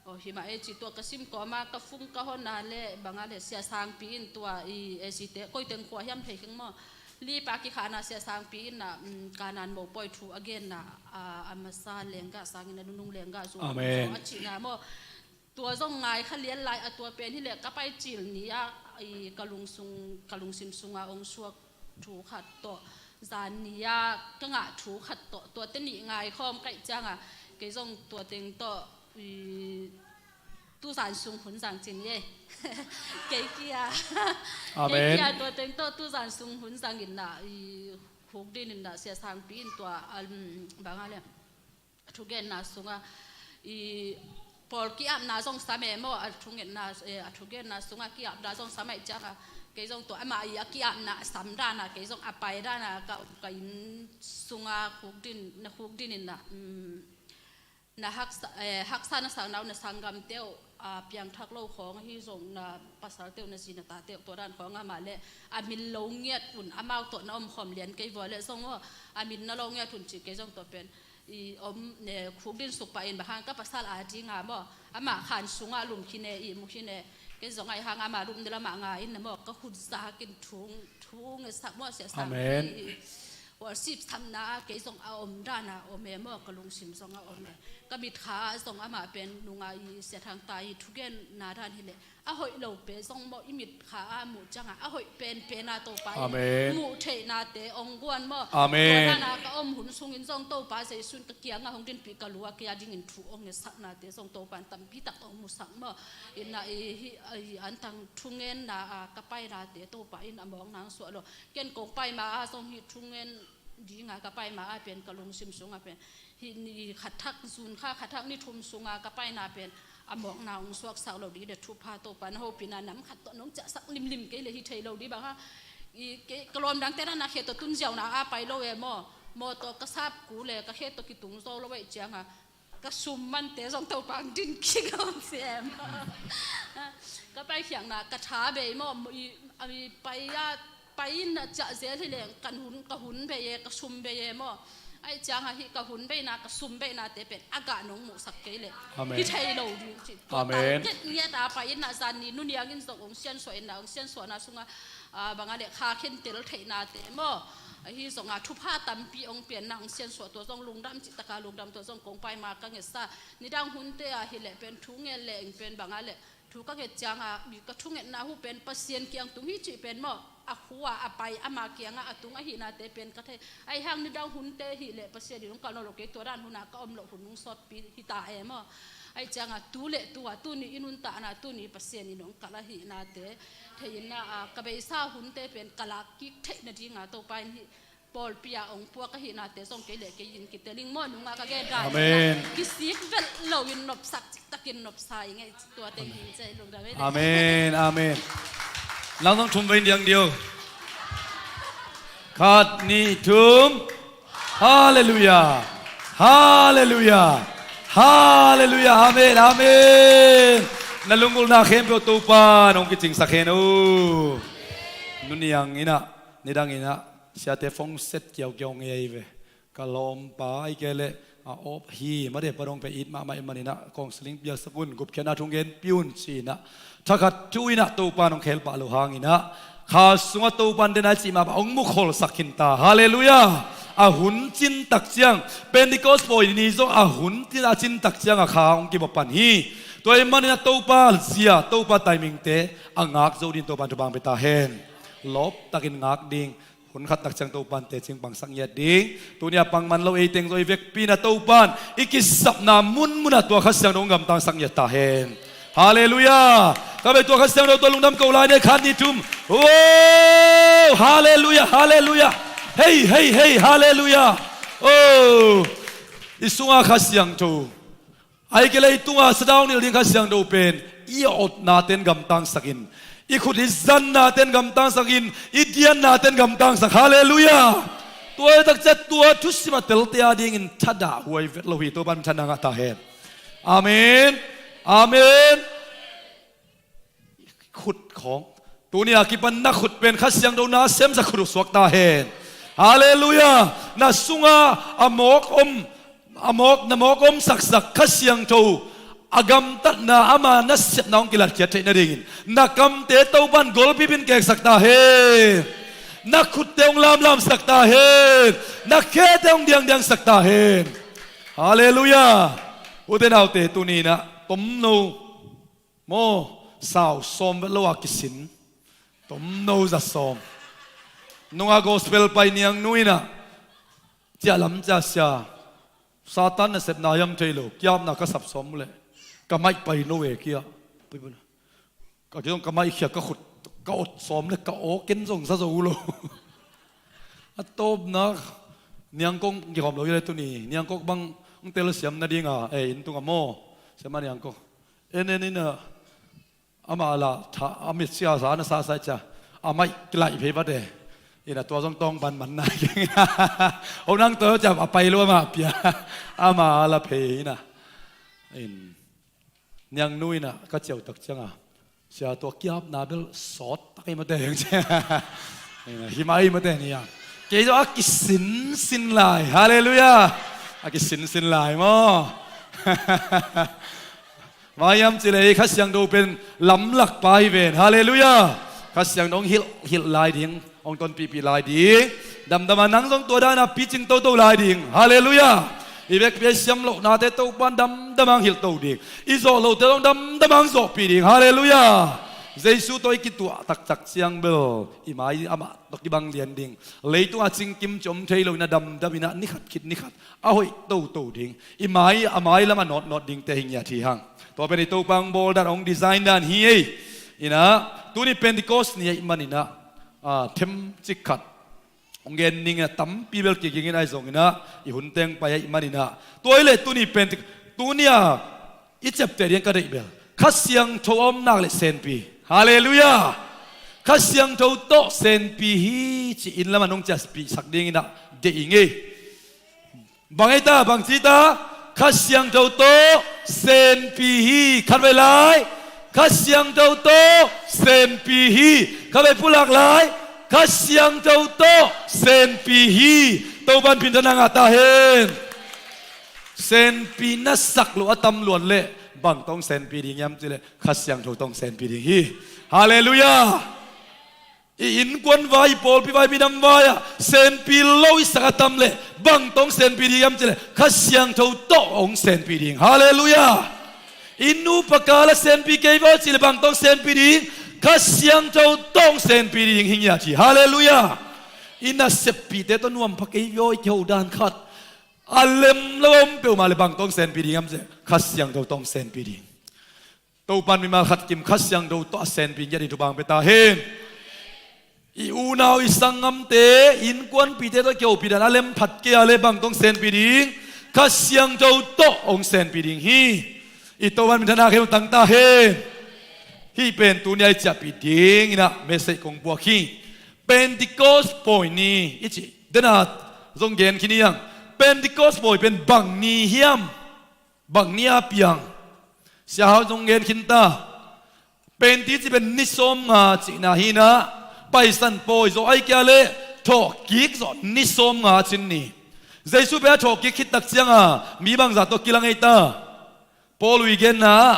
Aw, himah e ci tua ka sim kawma ka fung ka hon a le bang a le Sia Sangpi in tua i A C te koi teng khua hiam thei keng maw. Lipa kikhahna Sia Sangpi in na, um, Kanan mopawi thu a genna, a, a masa lenggah sangin a nunung lenggah zu Amen. A cihna maw. Tua zong ngai kha lian lai a tua pen hi leh ka pai cil ni a i ka lungsung, ka lungsim sunga ong suak thu khat tawh zan ni a ka ngah thu khat tawh tua te nih ngai khawm kaih cianga kei zong tua teng tawh i tuzan sung hun zang cin ye. Kei kia. Amen. Kei kia tua teng tawh tuzan sung hun zang in na i khuk din in na Sia Sangpi in tua, um, bang a le a thugenna sunga i pawl kiapna zong sam e maw a thugenna, eh, a thugenna sunga kiapna zong sam aih cianga kei zong tua ama i a kiapna sam dana kei zong a pai dana ka, ka inn sunga khuk din, na khuk din in na, um, na haksa, eh, haksa na sang nau na sanggam teuh, a piangthak lo khawng ahi zong na pasal teuh na zi na ta teuh tua dan khawng amah le a min lo ngiat un amau tawh na om khawm lian kei vua le zong aw a min na lo ngiat un ci kei zong tua pen i om ne khuk din suk pah in bang hang ka pasal a dinga maw amah khan sunga lum khine i mu khine kei zong aih hang amah lum ni lamah nga in na maw ka khut zak in thung thung e sak maw sia sak Amen. I worship samna a kei zong a om dana om e maw ka lungsim zong a om e ka mitkha a zong amah pen nunga i sia thang ta i thugenna dan hi le a hoih lo pe zong maw i mitkha a muh cianga a hoih penpen a Topa in Amen. Muh theihnate ong guan maw Amen. Tua dana ka om hun sungin zong Topa Jesu'n ka kianga hong dinpih ka lua kei a dingin thu ong ngesaknate zong Topa in tampi tak ong musak maw. Inna i hi i antang thungenna a ka painate Topa in a mawkna ong suah lo. Ken kong pai ma a zong hi thungen dinga ka pai ma a pen ka lungsim sunga pen hi ni khat thak zun kha khat thak ni thum sunga ka paina pen a mawkna ong suaksak lo ding le thupha Topa na hopina nam khat tawh nong ciahsak limlim kei le hi thei lo ding bang ha. I kei ka lawm dangte na na khe tawh tun ziauna a pai lo e maw maw tawh ka sap ku le ka khe tawh kitung zo lo e cianga ka sum mante zong Topa ang din kik om siam. Ka pai khiangna ka tha bei maw i, i pai a pai in a ciah zel hi leng kan hun ka hun bei e ka sum bei e maw. Aih cianga hi ka hun beina ka sum beinate pen a gah nong muhsak kei le Amen. Hi thei lo ding ci. Amen. Ket ngiat a pai in a zan ni nuniang in zong ong siansuah in na ong siansuahna sunga a banga le kha khen tel theihnate maw. Ahi zonga thupha tampi ong pianna ong siansuah tua zong lungdam cihtaka lungdam tua zong kong pai ma ka ngetsa. Nidang hunte a hi le pen thu ngen le eng pen banga le thu ka nget cianga mi ka thungetna hu pen Pasian kiang tung hi cih pen maw a khua a pai ama kianga a tung ahihnate pen ka thei. Aih hang nidang hunte hi le Pasian in ong kal nawn lo kei tua dan huna ka om loh hun ong sawtpi hi ta e maw. Aih cianga tu le tua tuni i nuntahna tuni Pasian in ong kal ahihnate thei inna a ka beisa hunte pen ka lak kik theih nadinga Topa in hi pawlpi a ong puak ahihnate zong kei le kei in kiteling maw nunga ka gen dan Amen. Kisik velh loin nopsak ciktakin nopsa i ngei tua teng hi cei lungdam e. Amen. Amen. Nang zong thum vei diang dio. Khat ni thum. Halleluia. Halleluia. Halleluia. Amen. Amen. Na lunggulhna khempeuh Topa nong kicingsak hen o. Nuniang inah nidang inah siate fongset kiaukiau ngei ahi ve. Ka lawmpa ahi kei leh a op hi made pa dong pe it mahmah i maninah counseling piaksak un gupkhiatna thu ngen piun ci-inah thakhat thu inah Topa nong khelpah lo hanginah kha sungah Topa den ai cih mahmah hong mukholsak khinta. Halleluia. A hun cintak ciang Pentecost pawi ni zong a hun cin a cintak ciang a kha hong kibapan hi. Tua i maninah Topa zia Topa timingte a ngak zo din Topa thupha hong pia ta hen. Lawptakin ngak ding. Hun khat tak ciang Topan tecing pangsak ngiat ding. Tuni a pangman lo ei teng zaw i vekpi na Topan i kisapna munmunah tua Kha Siangtho hong gamtangsak ngiat ta hen. Halleluia. Ka bei tua Kha Siangtho tua lungdam ko lai ne khat ni thum. Oh, halleluia, halleluia. Hei, hei, hei, halleluia. Oh, i sunga Kha Siangtho. Ahi kei leh i tunga sadau nilh ding Kha Siangtho pen i otna ten gamtangsakin i khut i zanna ten gamtangsakin i dianna ten gamtangsak. Halleluia. Tua i takcia tua thusim a telte a dingin thadah huai vet lo hi. Topan thadah ngah ta hen. Amen. Amen. Khut khawng tuni a kipan na khut pen Kha Siangtho na semsa khut uh suak ta hen. Halleluiah. Na sunga a mawk om, a mawk, na mawk om saksak Kha Siangtho a gamtatna, ama nasepna hong kilatkhiat theih nadingin na kamte Topan golpipin keksak ta hen. Na khutte hong lamlamsak ta hen. Na khete hong diangdiangsak ta hen. Halleluiah. Ute naute, tuni-in ah tomno maw, sau sawm vet lo a kisin, tomno za sawm. Nunga gospel pai niangnu in ah, ciahlam cia sia, Satan nasepna hiam thei lo, kiapna ka sap sawm uh leh ka maih pai lo e, kiah. Ka kizong ka maih khia, ka khut ka ot sawm leh ka aw ken zong za zo uh lo. A tawpna, Niangkok kikhawm lo hi le tuni, Niangkok bang hong telsiam nadinga, eh, inn tungah maw, siama Niangkok. En en in ah, ama la tha, a mit sia sa na sa sai cia, a maih kilaih phei vat e. In ah tua zong tawng banman nai keng. Hong nang tua cia a pai lo ama pia. Ama la phei in ah. In, niangnu in ah ka ciautak cianga, sia, tua kiapna bel sawt tak ei mate. Hi mah ei mate ni a. Kei zong a kisinsin lai. Halleluiah. A kisinsin lai maw. Maiam cilei Kha Siangtho pen lamlak pa hi ven. Halleluiah. Kha Siangtho hong hilh, hilh lai ding, hong tonpihpih lai ding. Damdama nang zong tua dana picing toto lai ding. Halleluiah. I vekpi a i siam lohnate Topan damdama hong hilh to ding. I zawh lohte zong damdama hong zawhpih ding. Halleluiah. Jesu tawh i kituah taktak ciang bel i mai amah tawh kibang lian ding. Leitung a cingkim ci om thei lo in ah damdam in ah ni khat khit ni khat a hoih toto ding. I mai, a mai lam a nawtnawt dingte hi ngiat hi hang. Tua pen i Topa hong bawl dan, hong design dan hi ei. In ah tuni Pentecost ni ahih manin ah, ah, themcik khat hong gen ning in ah, tampi bel kiging in ah, ahi zongin ah i hun teng pai ahih manin ah, tua hi leh tuni Pente-, tuni a i ciapteh ding ka deih bel Kha Siangtho a om nak leh senpi. Halleluiah. Kha Siangtho tawh senpi hi ci-in lam a nong ciapihsak dingin ah deih ing ei. Bang ei ta, bang ci ta? Kha Siangtho tawh senpi hi. Khatvei lai. Kha Siangtho tawh senpi hi. Khatvei pulak lai. Kha Siangtho tawh senpi hi. Topan minthanna ngah ta hen. Senpi na sak loh a tam luat leh bang tawh hong senpi ding hiam cih leh Kha Siangtho tawh hong senpi ding hi. Halleluiah. I innkuan vai, i pawlpi vai, minam vai ah senpi lo i sak a tam leh bang tawh hong senpi ding hiam cih leh Kha Siangtho tawh hong senpi ding. Halleluiah. I nupa kal a senpi kei ve aw cih leh bang tawh hong senpi ding? Kha Siangtho tawh hong senpi ding hi ngiat hi. Halleluiah. I naseppihte tawh nuam pha kei ve aw, i kiho dan khat a lem lo a om peuhmah leh bang tawh hong senpi ding hiam cih leh Kha Siangtho tawh hong senpi ding. Topan mimal khat kim Kha Siangtho tawh a senpi ngiat ding thupha hong pia ta hen. I unau, i sanggamte, innkuanpihte tawh kihopih dan a lem phat kei a leh bang tawh hong senpi ding? Kha Siangtho tawh hong senpi ding hi. I Topan minthanna khempeuh tang ta hen. Hih pen tuni a i ciahpih dingin ah message kong puak hi. Pentecost pawi ni i cih dena zong gen khin hi hang. Pentecost pawi pen bang ni hiam? Bang ni a piang? Sia Hau zong gen khin ta. Penti cih pen ni sawmnga cihna hi in ah, Paisan pawi zawh ahih kei leh thawhkik zawh ni sawmnga cin ni. Jesu pen a thawhkik khit tak cianga mi bangzah tawh kilang ei ta? Paul i genna ah,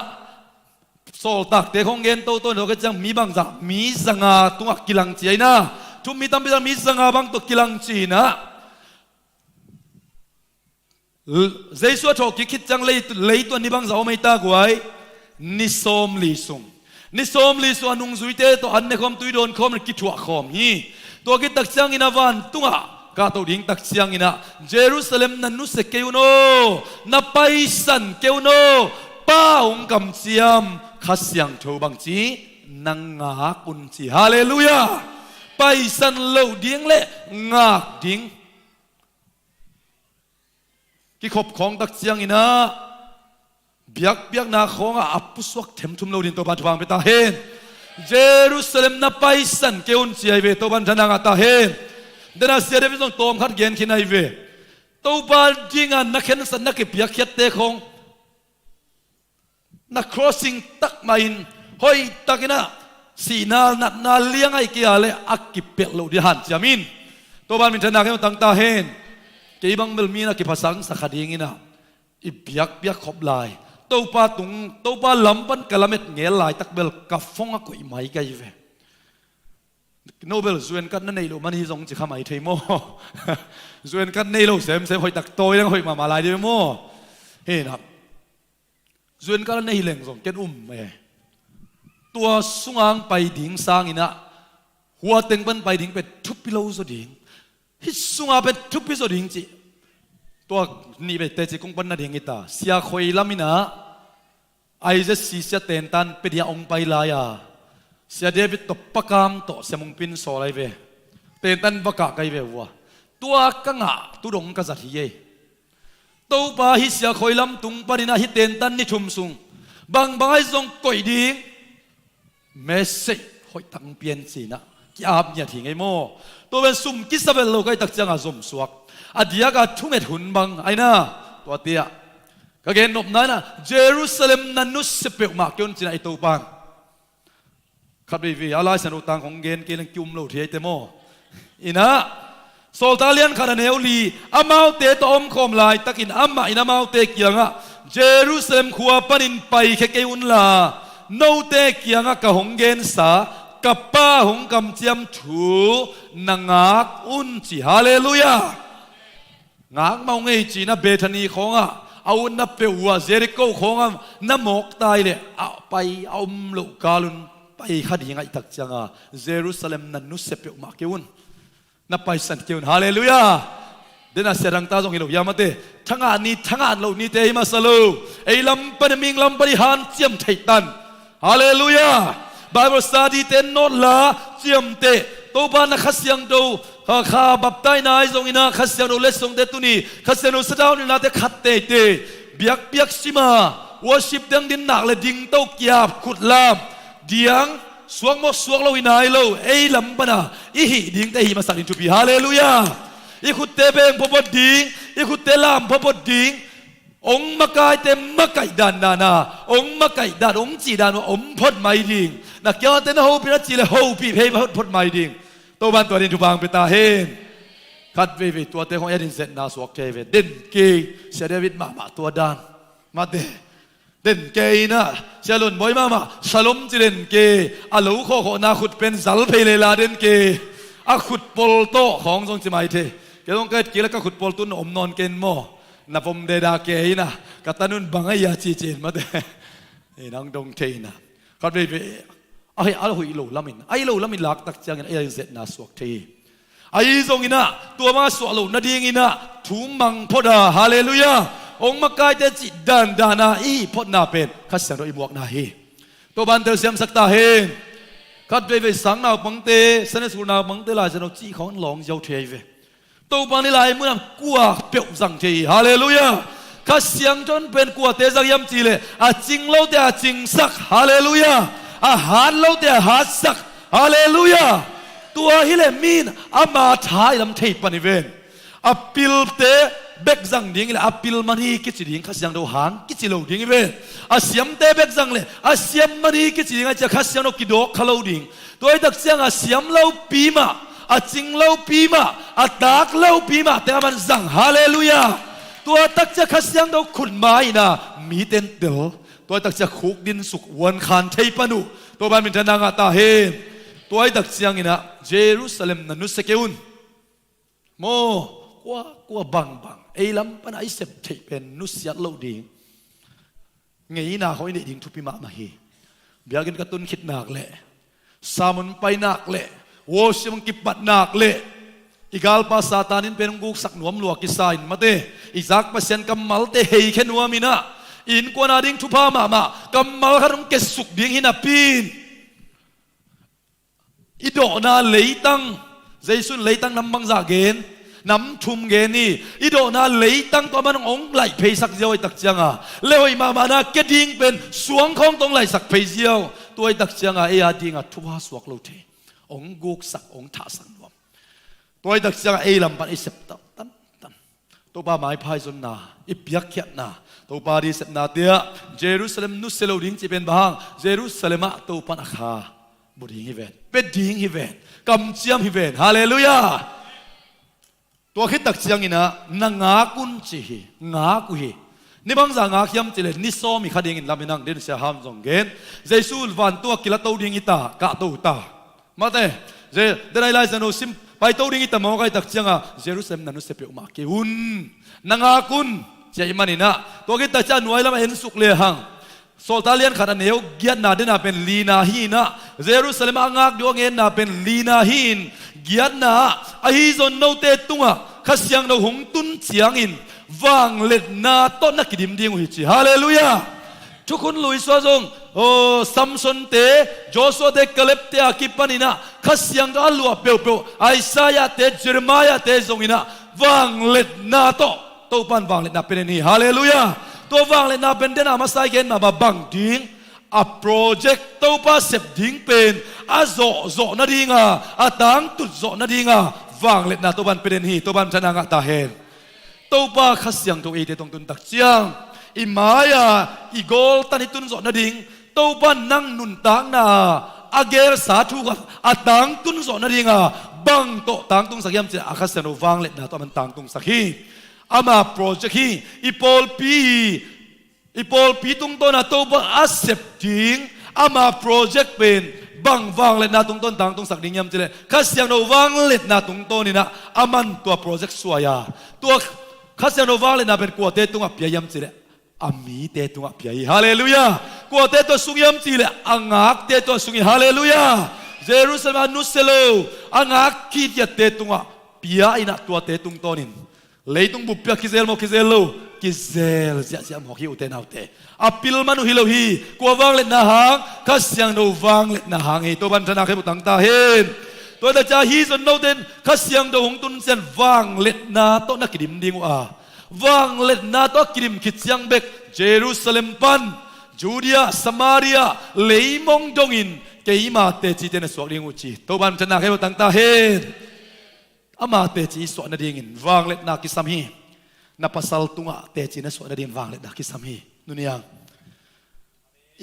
Sawltakte khawng gen toto in thawhkik ciang mi bangzah, mi zanga tungah kilang ci a hi in ah, thu-um mi tampi tak mi zanga bang tawh kilang ci in ah, L-, Jesu a thawhkik khit ciang lei, leitungah ni bangzah om ei ta guai? Ni sawmli sung. Ni sawmli sung a nungzuite tawh an ne khawm, tui dawn khawm, kithuah khawm hi. Tua khit tak ciangin ah vantungah kahto ding tak ciangin ah, Jerusalem na nusia kei un aw, na Paisan kei un aw, Pa hong kamciam Kha Siangtho bangci na ngak un ci. Halleluiah. Paisan loh ding leh ngak ding. Kikhop khawng tak ciangin ah, biakpiakna khawngah a pusuak themthum lo dingin Topan thupha hong pia ta hen. Jerusalem na Paisan kei un ci ahi ve, Topan minthanna ngah ta hen. Dena Sia David zong tawm khat gen khin ahi ve. Topa dinga na khensat, na kipiakkhiatte khawng na crossing tak mahin, hoihtakin ah sihna natna liang ahih kei leh a kipelh loh ding hanciam in. Topa min thanna kei tang ta hen. Kei bang bel mi na kiphasak sa kha dingin ah i biakpiak khop lai, Topa tung, Topa lam pan ka lamet ngel laitak bel ka phone a koih mai ka hi ve. No bel zuan kat na nei lo man hi zong ci kha mai thei maw? Zuan kat nei lo semsem hoih tak tawi leng hoih mahmah lai ding maw? Hi na, zuan kat na nei leng zong ken um e. Tua sunga pai ding sangin ah hua teng pan pai ding pen thupi lo zaw ding, hih sunga pen thupi zaw ding ci. Tua nih bei teci kong pan na ding hi ta. Sia Khoi lam in ah Isaac Sia tentan pia ding a hong pai lai a, Sia David tawh Pa Kam tawh Sia Mung Pin sawl ahi ve. Tentan va kah ka hi ve uh a, tua ka ngah tu dong ka zat hi ei. Topa hih Sia Khoi lam tung panin ah hih tentan ni thum sung bangbang ahi zong koih ding message hoih tak hong pia in ci-in ah ki-ap ngiat hi ngei maw? Tua pen sum kisa vet lo ka hih tak ciangah zom suak, a diak a thunget hun bang ahi na. Tua tiah ka gen nopna in ah Jerusalem na nusia peuhmah kei un ci-in ah i Topa in khat veivei a Lai Siangtho tang hong gen kei leng ki-um lo thei ahi te maw? In ah Sawltak lian khat a neu li, amaute tawh omkhawm laitakin amah in amaute kiangah, Jerusalem khua panin paikhia kei unla, note kiangah ka hong gensa ka Pa hong kamciam thu na ngak un ci. Halleluiah. Ngak mah ung ei ci-in ah Bethany khawngah a utna peuh uh ah Jericho khawngah na mawk tai leh a pai a om loh kalun pai kha ding ahih tak ciangah Jerusalem na nusia peuhmah kei un. Na paisan kei un. Halleluiah. Den a sia dangta zong hi lo hiam a te? Thangah ni, thangah loh nite hi masa lo. Ei lam pan, mihing lam pan i hanciam theih tan. Halleluiah. Bible study te nawt la, ciamteh. Topa na Kha Siangtho kha, kha baptaina ahi zongin ah Kha Siangtho letsongte tuni, Kha Siangtho sathau nilhnate khat teitei. Biakpiak sima, worship dang din nak le dingto kiap khut lam diang, suak maw suak lo hi nai lo, ei lam pana i hih dingte hih masak ding thupi. Halleluiah. I khutte beng phawphaw ding, i khutte lam phawphaw ding. Hong makaite makaih dan dan a, hong makaih dan, hong cih dan uh om phot mai ding. Na kiangte na hopih na cih le hopih phei phot phot mai ding. Topan tua din thupha hong pia ta hen. Khat veivei tuate hong en in zetna suak thei ve. Den kei, Sia David mahmah tua dan. Mate. Den kei in ah, Sia Lun Bawi mahmah, Shalom ci den kei. A lo khawhkhawhna khut pen zal phei lela den kei. A khut pawl tawh khawng zong ci mai thei. Kei zong ka et kik le ka khut pawl tun na om nawn kei in maw? Na vom deda kei in ah, ka tanun bang a ia ci ci in mate. Ei nang dong thei in ah. Khat veivei. A hi, a hoih lo lamin, a hi lo lamin lak tak ciangin a zetna suak thei hi. Ahi zongin ah tua mah suah loh nadingin ah thu mang phot a, halleluiah, hong makaite cih dandan a i hih photna pen Kha Siangtho i muakna hi. Topan telsiamsak ta hen. Khat veivei sang naupangte, Sunday school naupangte Lai Siangtho cih khawng lawng ziau thei ahi ve. Topa ni lai munah kua peuh zang thei hi. Halleluiah. Kha Siangtho in pen kuate zang hiam cih leh a cing lote a cingsak. Halleluiah. A hat lote a hatsak. Halleluiah. Tua hi leh mi in ama tha i lam thei pan hi ven. A pilte bek zang ding hi leh a pil man hi kici ding, Kha Siangtho hang kici lo ding hi ven. A siamte bek zang leh a siam man hi kici ding a cia Kha Siangtho kidawk kha lo ding. Tua hi tak ciangah a siam lopi mah, a cing lopi mah, a tak lopi mah tengah man zang. Halleluiah. Tua tak ciah Kha Siangtho khut ma in ah mite in tel. Tua hi tak ciah khuk din suk uan khan thei pan uh. Topan minthanna ngah ta hen. Tua hi tak ciangin ah Jerusalem na nusia kei un. Maw, kua, kua bangbang ei lam pana i sep theih pen nusiat loh ding. Ngeina khawng i neih ding thupi mahmah hi. Biakinn ka tun khit nak leh, sermon pai nak leh, worship hong kipat nak leh, i galpa Satan in pen hong guksak nuam lua kisa in mate. I zak Pasian kammalte heikhia nuam in ah, i innkuan a ding thupha mahmah kammal khat hong ketsuk ding hi napi in, i dawhna leitang, Jesu in leitang nam bangzah gen, nam thum gen hi. I dawhna leitang tua man hong laih pheisak ziau ahih tak cianga, le hoih mahmahna kia ding pen suang khawng tawh hong laihsak phei ziau. Tua ahih tak cianga ei a dinga thupha suak lo thei, hong guksak, hong thahsak nuam. Tua ahih tak cianga ei lam pan i sep tan, tan, tan. Topa maipha i zonna, i piakkhiatna, Topa di sepna tiah Jerusalem nusia lo ding cih pen bang hang? Jerusalem ah Topa in a kha bu ding hi ven, pia ding hi ven, kamciam hi ven. Halleluiah. Tua khit tak ciangin ah na ngak un ci hi. Ngak uh hi. Ni bangzah ngak hiam cih leh ni sawm i kha dingin lamen ang, din sia ham zong gen. Jesu vantung ah kilato ding hi ta, kahto ta. Mate, je, denai lai zano sim paito ding hi ta maw, kai tak ciangah Jerusalem na nusia peuhmah kei un. Na ngak un, ci ahih manin ah tua khit tak ciang nuai lamah en suk lehang, Sawltak lian khat a neu giatna, dena pen lina hi-in ah, Jerusalem ah a ngak ding a ngenna pen lina hi-in, giatna ah ahi zong note tungah Kha Siangtho hong tun ciangin vangliatna tawh na kidim ding uh hi ci. Halleluiah. Thukhun luisuah zong, oh, Samson te, Joshua te, Caleb te a kipanin ah Kha Siangtho a luah peuhpeuh, Isaiah te, Jeremiah te zongin ah vangliatna tawh Topa'n vangliatna pia den hi. Halleluiah. Tua vangliatna pen dena masa i gen mahmah, bang ding? A project, Topa sep ding pen a zawhzawh nadinga, a tangtut zawh nadinga vangliatna Topa'n pia den hi. Topa'n thana ngah ta hen. Topa Kha Siangtho eite tawh hong tun tak ciang, i mai-a i goal tan i tun zawh nading, Topa nang nuntakna a gelsa thu khat a tangtun zawh nadinga bang tawh tangtungsak hiam cih leh a Kha Siangtho vangliatna tawh aman tangtungsak hi. Ama project hi. I pawlpi hi. I pawlpi tungtawna Topa a sep ding ama project pen bang vangliatna tungtawn tangtungsak ding hiam cih leh Kha Siangtho vangliatna tungtawnin ah aman tua project suai a, tua Kha Siangtho vangliatna pen kuate tungah pia hiam cih leh a mite tungah pia hi. Halleluiah. Kuate tawh sung hiam cih leh a ngakte tawh sung hi. Halleluiah. Jerusalem a nusia lo, a ngak khithiatte tungah pia-in ah tuate tungtawnin leitung buppi ah kizel maw, kizel lo? Kizel ziahziah mawk hi, ute naute. A pil man uh hi lo hi. Kua vangliatna hang? Kha Siangtho vangliatna hang hi. Topa'n thana khempeuh tang ta hen. Tua hi tak ciang ahi zong note in Kha Siangtho hong tun ciang vangliatna tawh na kidim ding uh a, vangliatna tawh a kidim khit ciang bek Jerusalem pan Judea, Samaria, leimong dongin keima tecite na suak ding uh ci. Topa'n thana khempeuh tang ta hen. Ama teci i suah nadingin vangliatna kisam hi. Na pasal tungah teci na suah nadingin vangliatna kisam hi. Nuniang,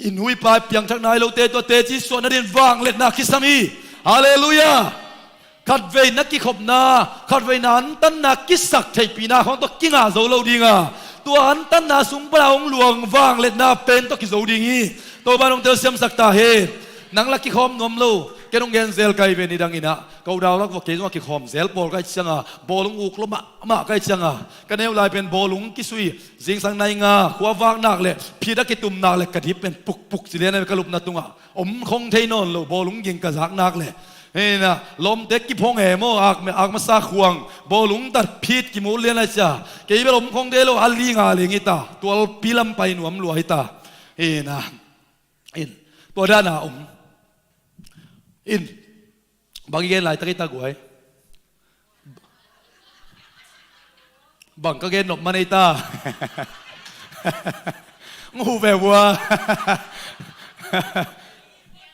i nu i pa i piangthak nai lote tua teci suah nadingin vangliatna kisam hi. Halleluiah. Khatvei na kikhopna, khatvei na antanna kisak theihpihna khawng tawh kingah zo lo dinga, tua antanna sung pana hong luang vangliatna pen tawh kizo ding hi. Topa'n hong telsiamsak ta hen. Nang la kikhawm nuam lo. Ken hong gen zel kai ve, nidangin ah ka u dau lak vua kei zong a kikhawm zel pawl kai cianga, bawlung uk lua mahmah kai cianga, ka neu lai pen bawlung kisui, zingsang nai nga khua vak nak le phit a kitum nak le ka dip pen pukpuk ci lian a, ka lupna tungah om khong thei nawn lo, bawlung ging ka zak nak le. Hina, lawmte kiphong e maw, ak, ak masa khuang, bawlung tat phit kimu lian a cia. Kei bel om khong thei lo, a li nga ling hi ta, tualpi lam pai nuam lua hi ta. Hina, in, tua dana om. In, bang i gen laitak i ta guai? Bang ka gen nop man ei ta? Nguh ve vua.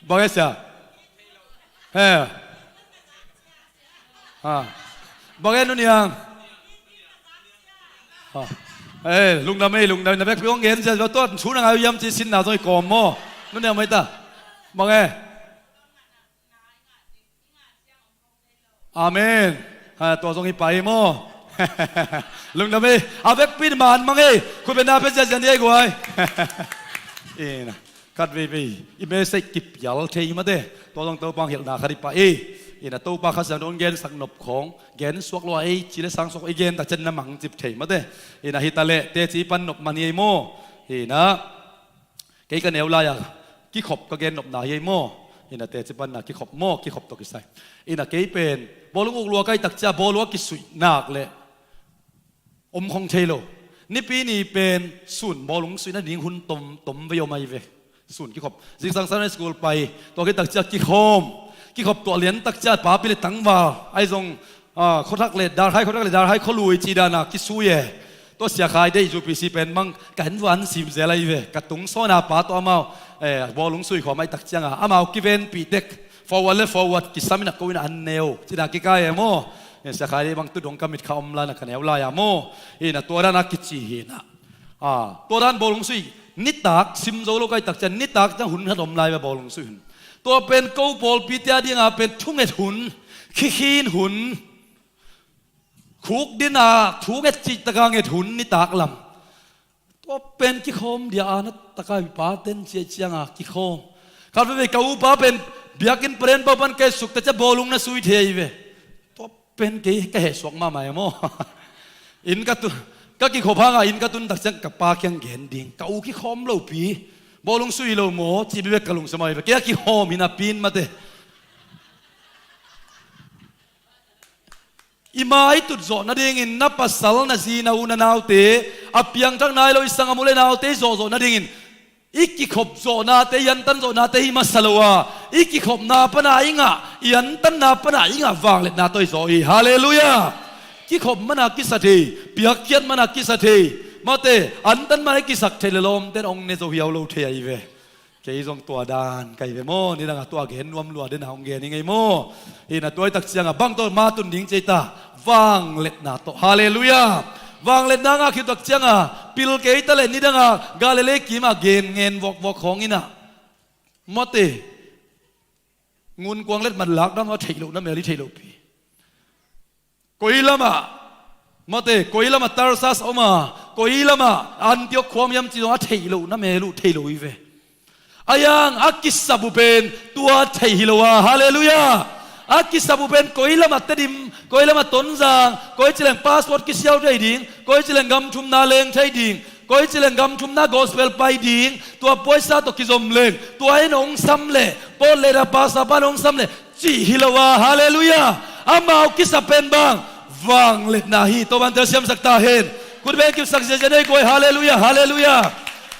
Bang e sia? He. Ha. Bang e nuniang? Ha. Eh, lungdam ei, lungdam. Na vekpi hong gen sia, tua thu na ngai uh hiam ci sinna zong i kawm maw? Nuniang mai ta. Bang e? Amen. Ha, tua zong hi pai maw? Lungdam ei. A vekpi in man mang ei. Khutbetna pia ziahziah ni ei guai. Ina, khat veivei i message kipial thei mate. Tua zong Topa hong hilhna khat hi pah ei. Ina, Topa Kha Siangtho hong gensak nop khawng, gen suak lua ei ci le sang suak i gen tak ciang na mangcip thei mate. Ina, hi ta leh teci pan nop man hi ei maw? Ina, kei ka neu lai-a kikhop ka gen nopna hi ei maw? Ina, teci panna kikhop maw, kikhop tawh kisai. Ina, kei pen bawlung uk lua kai tak cia bawlung a kisuih nak le om khong thei lo. Nipi ni pen sun bawlung suihna ding hun tom, tom vei om ai ve. Sun kikhop. Zingsang Sunday School pai, tua khit tak cia kikhawm. Kikhop tuah lian tak cia papi le tangval ai zong, ah, khuathak le darhai, khuathak le darhai khualui ci dana kisui e. Tua Sia Khai deih U P C pen mang ka en vuan sim zel ai ve. Ka tung sawna pa tawh amau, eh, bawlung sui khawm ai tak cianga amau kivenpih tek. Forward le forward kisam ina ko ina an neu cina kikai e maw? Eh, Sia Khai deih bang tu dong ka mit kha om lana ka neu lai-a maw? Ina, tua dana kici hina. Ah, tua dan bawlung sui nitak sim zo lo kai tak ciang nitak ciang hun khat om lai ve, bawlung sui hun. Tua pen ko pawlpite a dinga pen thunget hun, khikhin hun. Khuk dina thu nget cih taka nget hun nitak lam. Tua pen kikhawm dia a na taka i paten ciah cianga kikhawm. Khat veve ka upa pen biakinn paren pau pan kei sukte cia bawlung na sui thei ve. Tua pen kei ka hehsuak mahmah e maw. Inn ka tu, ka kikhop hanga inn ka tun tak ciang ka pa kiang gen ding. Ka u kikhawm lopi. Bawlung sui lo maw ci bibek ka lungsim ahi ve. Kei a kikhawm hi napi in mate. I ma i tut zawh nadingin na pasal na zi na u na naute a piangthak nai lo i sangam u le naute i zawhzawh nadingin i kikhop zawhnate i antan zawhnate hi masa lo a, i kikhopna pana i ngah i antanna pana i ngah vangliatna tawh i zawh hi. Halleluiah. Kikhop mana kisa thei, piakkhiat mana kisa thei, mate antan mana i kisak thei le lawmten hong ne zo hiau lo thei ahi ve. Kei zong tua dan ka hi ve maw? Nidanga tua gen nuam lua dena hong gen hi ngei maw? Hina tua i tak cianga bang tawh ma tun ding cei ta. Vangliatna tawh. Halleluiah. Vangliatna ngah khit tak cianga pil kei ta le nidanga Galilee kima gen ngen vokvok khawng ina. Mate ngun kuang let man lak dang a theih loh na mel i theih loh pi. Koi lamah, mate, koi lamah Tarsas om a, koi lamah Antiok khuam hiam ci zong a theih loh na mel uh thei lo hi ve. A yang a kisap uh pen tua theih hi lo a, halleluiah. A kisap uh pen koi lamah Tedim, koi lamah Tonzang, koi cileng passport kisiau thei ding, koi cileng gam thumna leng thei ding, koi cileng gam thumna gospel pai ding, tua puaisa tawh kizom leng, tua in hong sam leh, pawt leh da pasa pan hong sam leh, cih hi lo a, halleluiah. Amau kisa pen bang, vangliatna hi. Topan telsiamsak ta hen. Kutbeng kipsak ziazia nei guai, halleluiah, halleluiah.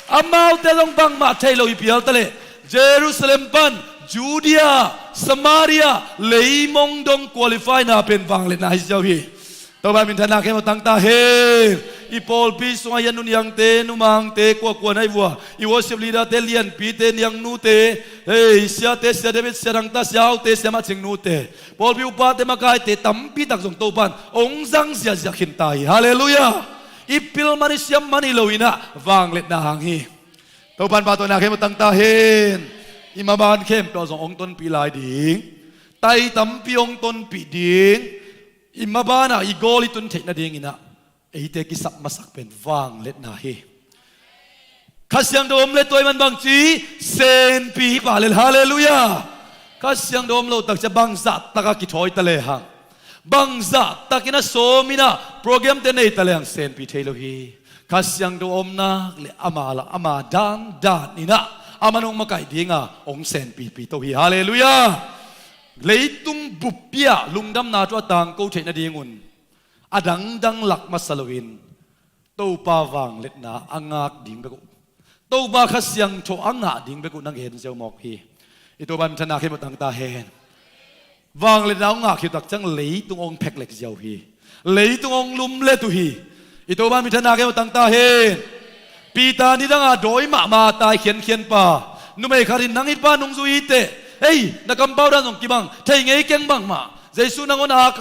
Amaute zong bangmah thei lo hi pial ta leh Jerusalem pan Judea, Samaria, leimong dong qualify na pen vangliatna hi ziau hi. Topa minthanna khempeuh tang ta hen. I pawlpi sungah i a nuniangte, numangte, kuakua na i vua, i worship leader te, lianpite, niangnute, hei, siate, sia David, sia Thangta, sia Haute, sia Maching nute, pawlpi upate, makaite tampi tak zong Topan hong zang ziahziah khin ta hi. Halleluiah. I pil man i siam man hi lo inah vangliatna hang hi. Topan pahtawina khempeuh tang ta hen. I maban khempeuh zong hong tonpih lai ding. Tai tampi hong tonpih ding. I mabanah i gawl i tun theih nadinginah eite kisap masak pen vangliatna hi. Kha Siangtho om le tua i man bangci senpi hi pah lel, halleluiah. Kha Siangtho om lo takcia bangzah taka kithawi ta lehang, bangzah takin a sawminah programte nei ta lehang senpi thei lo hi. Kha Siangtho om nak le ama la ama dandan inah a man hong makaih dinga hong senpipi to hi, halleluiah. Leitung buppi ah lungdamna thu a tangko theih nadingun a dangdang lak masa loin Topa vangliatna a ngak ding bek uh, Topa Kha Siangtho a ngah ding bek uh na gen ziau mawk hi. I Topa minthanna khempeuh tang ta hen. Vangliatna hong ngah khit tak ciang leitung hong pheklek ziau hi. Leitung hong lumlet uh hi. I Topa minthanna khempeuh tang ta hen. Peter nidanga dawi mahmah tai khiankhian pa, numei khat in nang i pa nungzui hi teh, ei, na kampau dan zong kibang thei ngei keng bangmah. Jesu nangawn a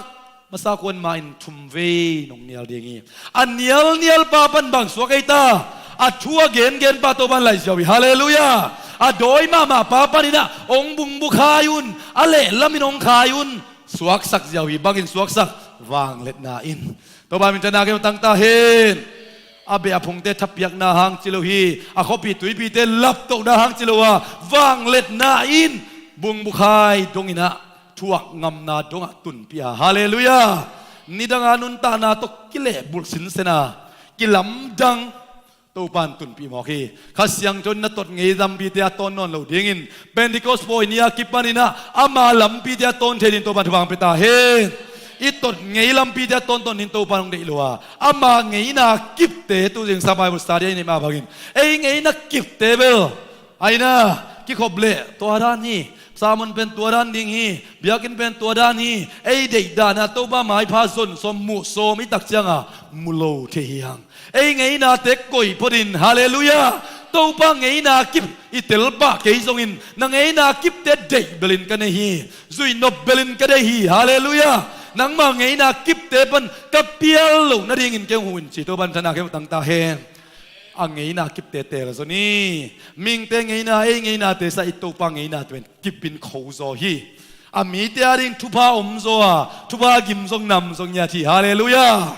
masa kuan ma in thum vei nong nial ding hi. A nialnial pa pan bang suak ei ta? A thu a gengen pa Topan lai ziau hi, halleluiah. A dawi mahmah pa paninah hong bungbukhai un, a lehlamin hong khai un. Suaksak ziau hi. Bangin suaksak? Vangliatna in. Topa minthanna khempeuh tang ta hen. A beh a phungte thapiakna hang ci lo hi. A khuapi tuipite laptohna hang ci lo a, vangliatna in bungbukhai donginah thuak ngamna dongah tunpih a, halleluiah. Nidanga nuntakna tawh kilehbulh sinsena kilamdang Topan tunpih mawk hi. Kha Siangtho in na tot ngei lampite a tawn nawn lo dingin Pentecost pawi ni a kipaninah ama lampite a tawn thei dingin Topan thupha hong pia ta hen. I tot ngei lampite a tawntawn dingin Topan hong deih lo a, ama ngeina kipte tu zingsang Bible study a i neih mah bangin ei ngeina kipte bel aina kikhop leh tua dan hi. Sermon pen tua dan ding hi. Biakinn pen tua dan hi. Ei deih danah Topa maipha zon sawm muh sawm i tak cianga mu lo thei hi hang. Ei ngeinate koih photin, halleluiah. Topa ngeina kip i telpah kei zongin na ngeina kipte deih belin ka nei hi. Zuihnop belin ka deih hi, halleluiah. Nangmah ngeina kipte pan ka pial loh nadingin kei hong huh in ci. Topan thana kei hong tang ta hen. A ngeina kipte teel zon hi. Mihingte ngeina, ei ngeinate sa i Topa ngeina pen kipin khozaw hi. A mite a ding thupha om zaw a, thupha gim zong nam zong ngiat hi. Halleluiah.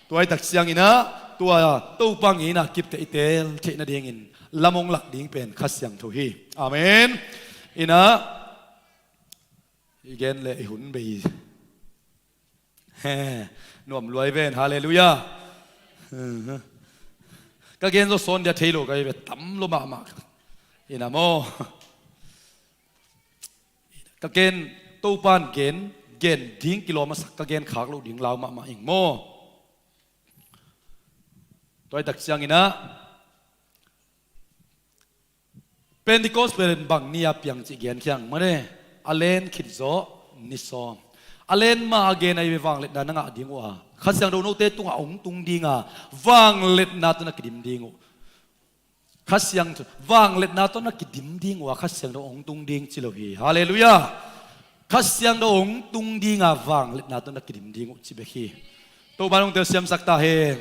Tua hi tak ciangin ah, tua Topa ngeina kipte i teel theih nadingin lam hong lak ding pen Kha Siangtho hi. Amen. Inah, i gen le i hun bei. He, nuam luai ven, halleluiah. Ka gen zaw sawn dia thei lo ka hi ve, tam lo mahmah. Inah maw. Ka gen, Topan gen, gen ding kilawm a sak, ka gen khak loh ding lau mahmah ing maw. Tua hi tak ciangin ah, Pentecost pen bang ni a piang cih gen khiang mane, a len khit zawh ni sawm. A len ma a gen a i ve, vangliatna na ngah ding uh a, Kha Siangtho note tungah hong tung ding a, vangliatna tawh na kidim ding uh. Kha Siangtho, vangliatna tawh na kidim ding uh a, Kha Siangtho hong tung ding ci lo hi. Halleluiah. Kha Siangtho hong tung ding a, vangliatna tawh na kidim ding uh ci bek hi. Topa nong telsiamsak ta hen.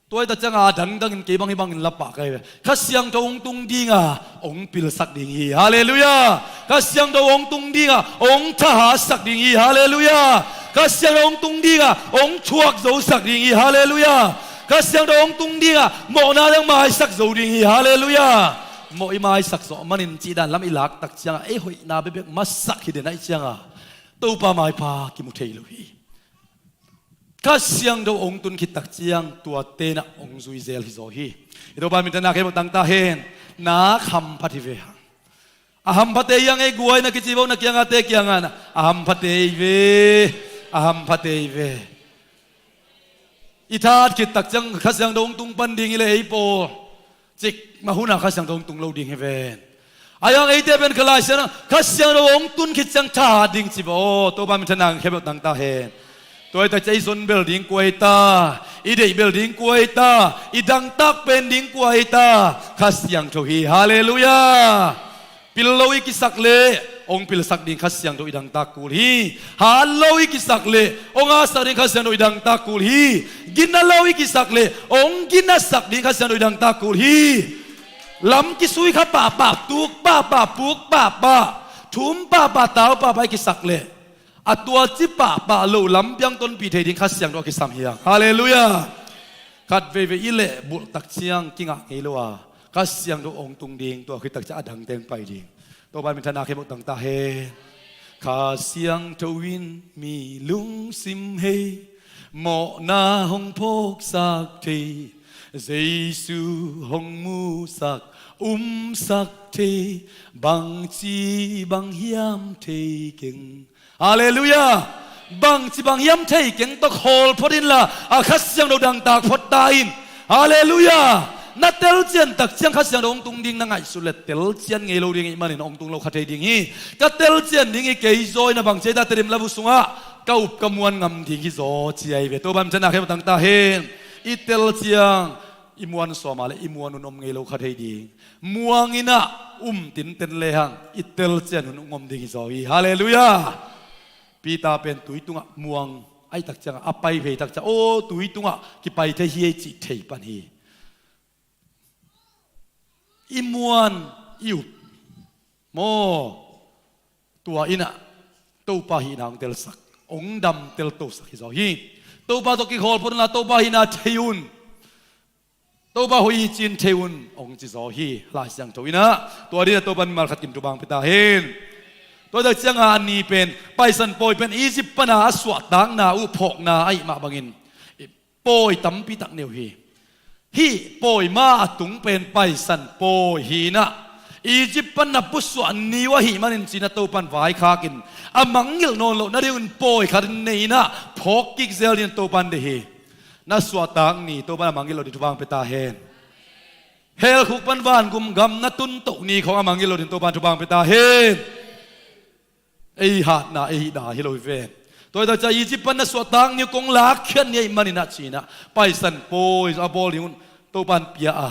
Tua hi tak ciangin a dangdangin kei bang hi bangin la pah ka hi ve. Kha Siangtho hong tung ding a, hong pilsak ding hi. Halleluiah. Kha Siangtho hong tung ding a, hong thahatsak ding hi. Halleluiah. Kha Siangtho hong tung ding a, hong thuak zosak ding hi. Halleluiah. Kha Siangtho hong tung ding a, mawhna dang maisak zo ding hi. Halleluiah. Mawh i maisak zawh manin cih dan lam i lak tak ciangin ei hoihna bekbek masak hi den ahih ciangin Topa maipha kimu thei lo hi. Kha Siangtho hong tun khit tak ciang tuate nah hong zui zel hi zaw hi. I Topa minthan a khempeuh tang ta hen. Na hamphat hi ve hang. A hamphate hi hang ei guai na kici bo, na kiangate kiangah na, a hamphate hi ve. A hamphate hi ve. I thahat khit tak ciang Kha Siangtho hong tung pan ding hi leh ei pawl cik mah hun a Kha Siangtho hong tung lo ding hi ven. Ahi hang eite pen Kha Lai Siangtho, Kha Siangtho hong tun khit ciang thahat ding ci bo. Topa minthan a khempeuh tang ta hen. Tua hi tak ciang i zon bel ding kua hi ta, i deih bel ding kua hi ta, i dangtak pen ding kua hi ta, Kha Siangtho hi. Halleluiah. Pil lo i kisak leh hong pilsak ding Kha Siangtho i dangtak kul hi. Hat lo i kisak leh hong hatsak ding Kha Siangtho i dangtak kul hi. Ginna lo i kisak leh hong ginnasak ding Kha Siangtho i dangtak kul hi. Lam kisui kha pahpah, tuk pahpah, puk pahpah, thum pahpah, tau pahpah i kisak leh a tua ci pahpah lo lam piang tonpih thei ding Kha Siangtho a kisam hi hang. Halleluiah. Khat veivei i lehbulh tak ciang kingah ngei lo a, Kha Siangtho hong tung ding, tua khit tak ciang a dang teng pai ding. Topa minthan a khempeuh tang ta hen. Kha Siangtho in mi lungsim hei, mawhna hong phawksak thei, Jesu hong musak, umsak thei, bangci bang hiam thei keng. Halleluiah. Bangci bang hiam thei keng tawh khawl phot inla, a Kha Siangtho dangtak phot ta in. Halleluiah. Na telcian tak ciang Kha Siangtho hong tung ding na ngaihsut leh telcian ngei lo ding ahih manin hong tung lo kha thei ding hi. Ka telcian ding hi kei zaw in, a bang ci ei ta Tedim labu sungah ka up ka muan ngam ding hi zaw ci ahi ve. Topa minthan a khempeuh tang ta hen. I telciang i muan sawm a leh i muan hun om ngei lo kha thei ding. Muang in ah um tinten lehang i telcian hun hong om ding hi zaw hi. Halleluiah. Peter pen tui tungah muang ahih tak ciangah a pai phei tak ciang, aw, tui tungah kipai thei hi ei cih thei pan hi. I muan i up maw, tua in ah Topa hihna hong telsak, hong damtel tosak hi zaw hi. Topa tawh kikhawl phot unla, Topa hihna thei un. Topa hoih hi ci-in thei un, hong ci zaw hi. Lai Siangtho in ah tua dingin ah Topa in mimal khat kim thupha hong pia ta hen. Tua tak ciangah a ni pen, Paisan pawi pen Egypt pana a suahtakna uh phawkna ahih mah bangin pawi tampi tak nei uh hi. Hih pawi ma a tung pen Paisan pawi hi in ah, Egypt pan na pusuah ni uh ahih manin ci-in ah Topa in vaikhak in, a mangngilh nawn loh nadingin pawi khat in nei in ah phawk kik zel dingin Topa in deih hi. Na suahtak ni Topa in a mangngilh loh ding thupha hong pia ta hen. Hell khuk pan vangam gam na tun toh ni khawng a mangngilh loh ding Topa in thupha hong pia ta hen. Ei hatna, ei hihna hi lo hi ven. Tua hi tak ciang Egypt pan na suahtak ni uh kong lakkhiat ni ahih manin ah ci-in ah Paisan pawi a bawl ding un Topa in pia a,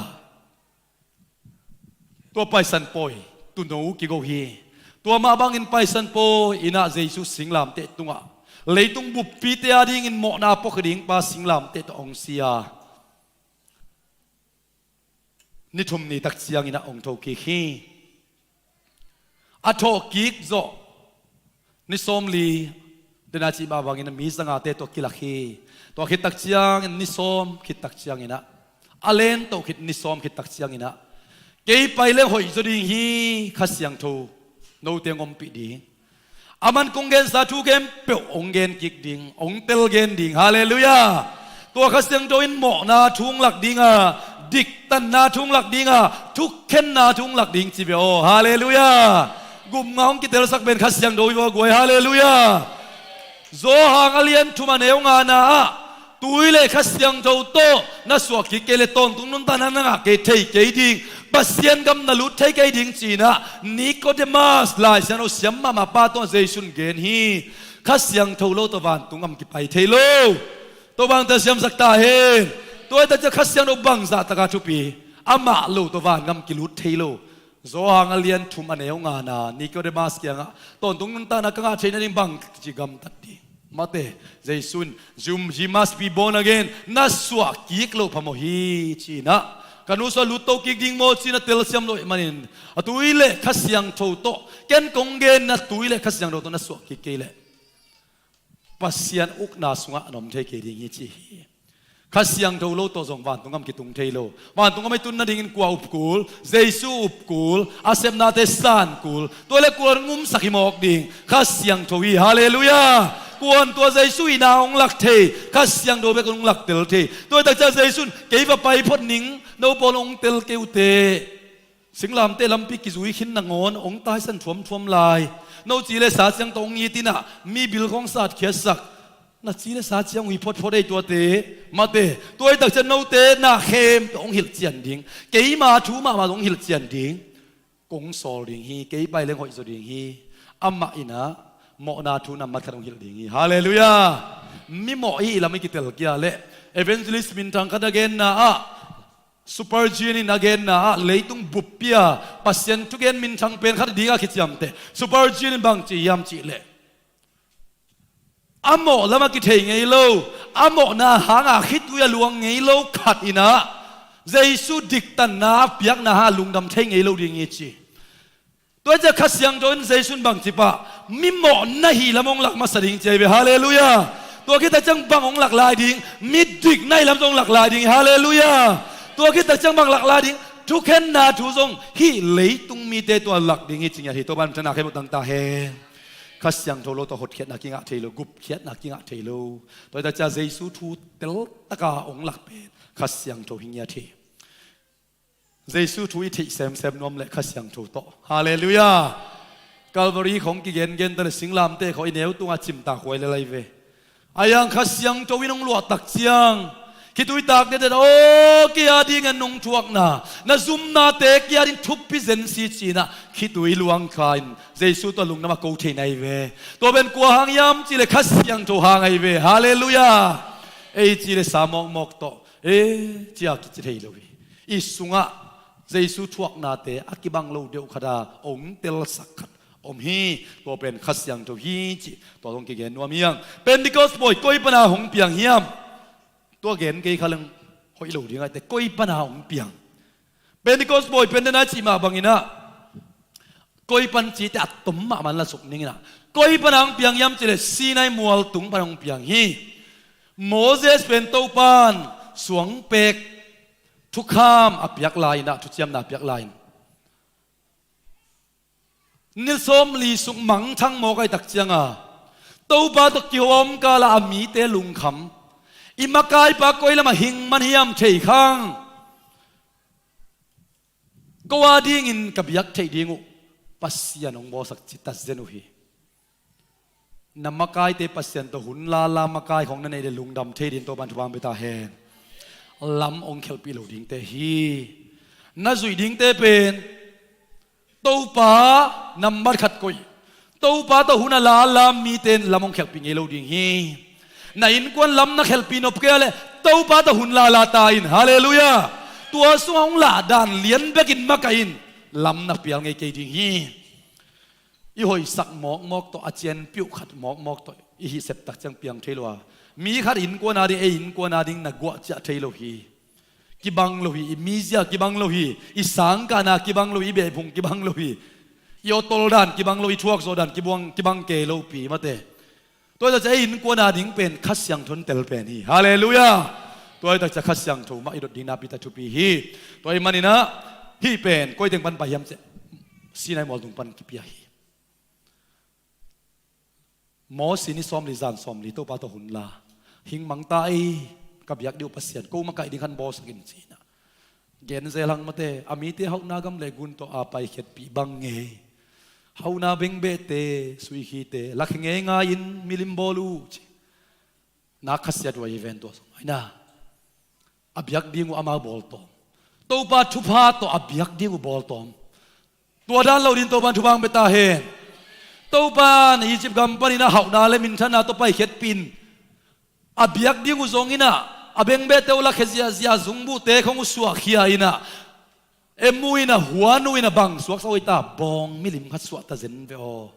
tua Paisan pawi tuuno kigo hi. Tua mah bangin Paisan pawi in ah Jesu singlamteh tungah, leitung buppite a dingin mawhna puak ding pa singlamteh tawh hong si a, ni thum ni tak ciangin ah hong thokik hi. A thawhkik zawh Ni sawmli, den a cih mah bangin mi zangate tawh kilak hi. Tua khit tak ciangin ni sawm khit tak ciangin ah, a len toh khit ni sawm khit tak ciangin ah, kei pai leng hoih zaw ding hi, Kha Siangtho note hong ompih ding. Aman kong gensa thu khempeuh hong gen kik ding, hong tel gen ding. Halleluiah. Tua Kha Siangtho in mawhna thu hong lak ding a, diktanna thu hong lak ding a, thukhenna thu hong lak ding ci ve aw. Halleluiah. Gupna hong kitelsak pen Kha Siangtho hi vaw guai. Halleluiah. Johan a lian thum a neu ngana ah, tui le Kha Siangtho tawh na suah kik kei leh tawntung nuntakna na ngah kei, thei kei ding. Pasian gam na lut thei kei ding ci-in ah Nicodemus, Lai Siangtho siam mahmah pa tawh Jesu in gen hi. Kha Siangtho lo tawh vantung gam kipai thei lo. Tua bangte siamsak ta hen. Tua hi tak ciang Kha Siangtho bangzah taka thupi. Amah lo tawh van gam kilut thei lo. Johan a lian thum a neu ngana Nicodemus kiangah, tawntung nuntakna ka ngah theih nading bang ci gamtat ding. Mate, Jesu in, "You, you must be born again." Na suah kik loh phamawh hi ci-in ah, ka nu sungah lut to kik ding maw ci-in ah telsiam loh ahih manin, a tui le Kha Siangtho tawh, ken kong genna tui le Kha Siangtho tawh na suah kik kei leh Pasian ukna sungah na om thei kei ding hi ci hi. Kha Siangtho lo tawh zong vantung gam kitung thei lo. Vantung gam i tun nadingin kua up kul? Jesu up kul. A sepnate san kul. Tua le kua in ngumsak hi mawk ding? Kha Siangtho hi. Halleluiah. Kua in tua Jesu hihna hong lak thei? Kha Siangtho bek in hong lak tel thei. Tua hi tak ciang Jesu in, "Kei va pai phot ning, no pawl hong tel kei uh teh. Singlamteh lampi kizui khin nangawn hong taisan thuamthuam lai. No ci le sa ciang tawh hong it in ah mi bil khawng sat khiatsak. Na ci le sa ciang uh hi photphot ei tuate." Mate, tua hi tak ciang note na khempeuh hong hilh cian ding. Keima thu mahmah hong hilh cian ding. Kong sawl ding hi, kei pai leng hoih zaw ding hi. Amah in ah mawhna thu nambat khat hong hilh ding hi. Halleluiah. Mi mawh i hih lam i kitel kia leh, evangelist minthang khat a genna ah, Spurgeon in a genna ah, leitung buppi a Pasian thugen minthang pen khat ding a kiciamteh. Spurgeon in bang ci hiam cih leh, a mawh lam a kithei ngei lo, a mawhna hanga khitui a luang ngei lo khat in ah Jesu diktanna a piakna hanga lungdam thei ngei lo ding hi ci. Tua hi ciang Kha Siangtho in Jesu in bang ci pah, mi mawh na hih lam hong lak masa ding ci ahi ve. Halleluiah. Tua khit tak ciang bang hong lak lai ding? Mi dik na hih lam zong hong lak lai ding. Halleluiah. Tua khit tak ciang bang lak lai ding? Thukhenna thu zong hih leitung mite tua lak ding hi ci ngiat hi. Tua ban thana khempeuh tang ta hen. Kha Siangtho lo tawh hotkhiatna kingah thei lo, gupkhiatna kingah thei lo. Tua hi tak ciang Jesu thu teltaka hong lak pen Kha Siangtho hi ngiat hi. Jesu thu i theih semsem nuam leh Kha Siangtho tawh. Halleluiah. Calvary khawng kigengen ta leh singlamteh khawng i neu tungah cimtak huai lel ahi ve. Ahi hang Kha Siangtho in hong luah tak ciang, khitui tak deuhdeuh, aw, kei a dingin nong thuakna, na zumnate kei a ding thupi zen si ci-in ah khitui luang kha in Jesu tawh lungdam a ko theihna ahi ve. Tua pen kua hang hiam cih leh Kha Siangtho hang ahi ve. Halleluiah. Ei ci leh sa mawkmawk tawh, e, ci-a kici thei lo hi. I sungah Jesu thuaknate a kibang lo deuh khat a hong telsak khat om hi. Tua pen Kha Siangtho hi cih tua zong kigen nuam hi hang. Pentecost bawi koi pana hong piang hiam? Tua gen kei kha leng hoih lo ding a, teh koi pana hong piang? Pentecost bawi pen den a cih mah bangin ah, koi pan cih teh a tom mahmah in la suk ning in ah, koi pana hong piang hiam cih leh Sinai mual tung pana hong piang hi. Moses pen Topa'n suangpek thukham a piak lai-in ah, thuciamna a piak lai-in, ni sawmli sung mangthang mawk ahih tak ciang a, Topa tawh kihawm kal a a mite lungkham. I makaipa koi lamah hing man hiam thei khang. Ko a dingin ka biak theih ding uh Pasian hong bawlsak ci ta zen uh hi. Na makaite Pasian tawh hun lala makai khawng na neih leh lungdam thei dingin Topa'n thupha hong pia ta hen. Lam hong khelhpih lo dingte hi. Na zuih dingte pen Topa nambat khat koih. Topa tawh hun a lala mite in lam hong khelhpih ngei lo ding hi. Na innkuan lam na khelhpih nop kei a leh Topa tawh hun lala ta in. Halleluiah. Tua sungah hong lahdan lian bekin makaih in, lam na pial ngei kei ding hi. I hoihsak mawkmawk tawh, a cianpiuh khat mawkmawk tawh i hih sep tak ciang piang thei lo a, mi khat innkuan a ding, ei innkuan a ding na guah ciah thei lo hi. Kibang lo hi. I mizia kibang lo hi. I sangkahna kibang lo hi. I behphung kibang lo hi. I awtol dan kibang lo, i thuak zawh dan kibang, kibang kei lo pi mate. Tua hi tak ciang ei innkuan a ding pen Kha Siangtho in tel pen hi. Halleluiah. Tua hi tak ciang Kha Siangtho mah i dot ding napi tak thupi hi. Tua ahih manin ah hih pen koi teng pan pai hiam cih leh Sinai mual tung pan kipia hi. Mosi ni sawmli zan sawmli Topa tawh hun la, hing mang ta ei, ka biak ding uh Pasian, ko makaih ding khat bawlsak in ci-in ah gen zel hang mate. A mite hauhna gam le gun tawh a paikhiatpih bang ngei, hauhna bengbehte, suikhite lakhia ngeingai in milim bawl uh ci. Nak khasiat uh ahi ven tua sung aina. A biak ding uh amau bawltawm, Topa thupha tawh a biak ding uh bawltawm. Tua dan lo ding Topa in thupha hong pia ta hen. Topa in Egypt gam panin a hauhna le minthanna tawh paikhiatpih in, a biak ding uh zong in ah, a bengbehte uh lakhia ziahziah, zungbuhte khong uh suahkhia in ah, em uh in ah, huan uh in ah, bang suaksak uh hi ta, bawng milim khat suah ta zen ve aw.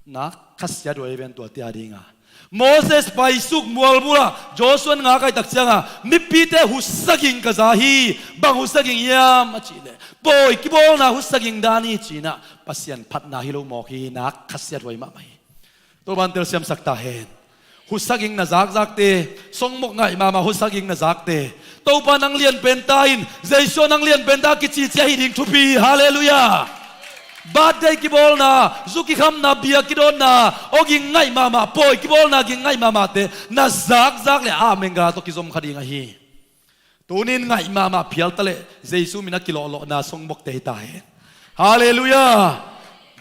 Nak khasiat uh ahi ven tuate a ding a. Moses paisuk mual bulah Joshua in ngak a, hi tak ciang a, mipite hutsa ging ka za hi. Bang hutsa ging hiam a cih leh, pawi kibawlna hutsa ging dan hi ci-in ah, Pasian phatna hi lo mawk hi. Nak khasiat uh ahi mahmah hi. Topa in telsiamsak ta hen. Hutsa ging na zakzakte, songmok ngaih mahmah hutsa ging na zakte, Topa nang lian pen ta in, Jesu nang lian pen ta kici ciat hi ding thupi. Halleluiah. Birthday kibawlna, zu kikhamna, bia kidawnna, aw ging ngaih mahmah, pawi kibawlna ging ngaih mahmahte na zakzak leh a mengga tawh kizom kha ding ahi. Tuni in ngaih mahmah phial ta leh Jesu min a kilawhlawhna songmokte hi ta hen. Halleluiah.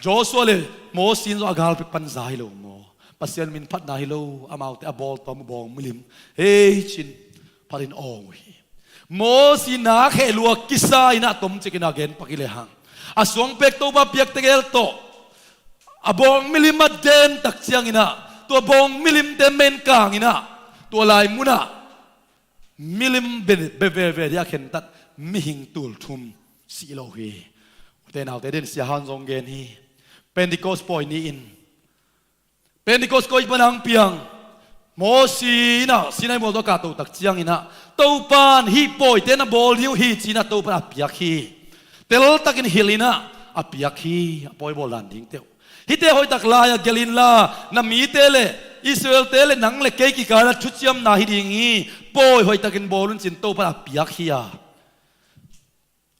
Joshua le Mosi in zong a galpek pan za hi lo maw? Pasian min phatna hi lo, amaute a bawltawm uh bawng milim hei cin phatin awng uh hi. Mosi nak heh lua kisa in ah, tomcik in a gen pak hi lehang, a suangpek Topa piak tegel tawh a bawng milim a den tak ciangin ah, tua bawng milimte men kang in ah, tua lai mun ah milim be, be ve ve ding a khentat mihing tul thum si lo hi. Ute naute, den sia han zong gen hi. Pentecost pawi ni-in, Pentecost koi pan hong piang, Mosi in ah Sinai mual tawh kahto tak ciangin ah, Topa in hih pawite na bawl ding uh hi ci-in ah Topa in a piak hi. Teltakin hilh in ah a piak hi, a pawi bawl dan dingte uh. Hihte hoihtak lai-ah gelh inla, na mite le Israel-te le nang le kei kikal ah thuciamna hi ding hi. Pawi hoihtakin bawl un ci-in Topa in a piak hi a.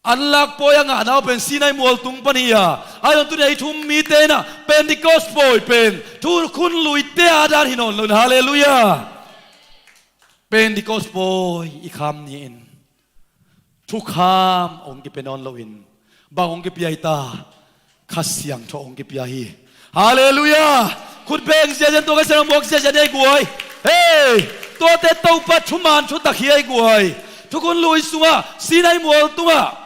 Anlak pawi a ngahna uh pen Sinai mual tung pan hi a. Ahi zong tuni a i thu-um mite in ah Pentecost pawi pen thukhun luite a dan hi nawn lo in, halleluiah. Pentecost pawi i kham ni-in thukham hong kipia nawn loin, bang hong kipia hi ta? Kha Siangtho hong kipia hi. Halleluiah. Khut beng ziahziah in, tua Kha Siangtho muak ziahziah in, ei guai. Hei, tuate Topa thuman thutak hi, ei guai. Thukhun lui sungah, Sinai mual tungah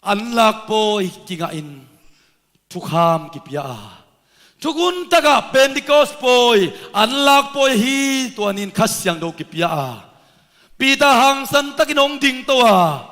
anlak pawi kingahin thukham kipia a, thukhun takah Pentecost pawi, anlak pawi hi, tua ni-in Kha Siangtho kipia a, Peter hangsan takin hong dingto a,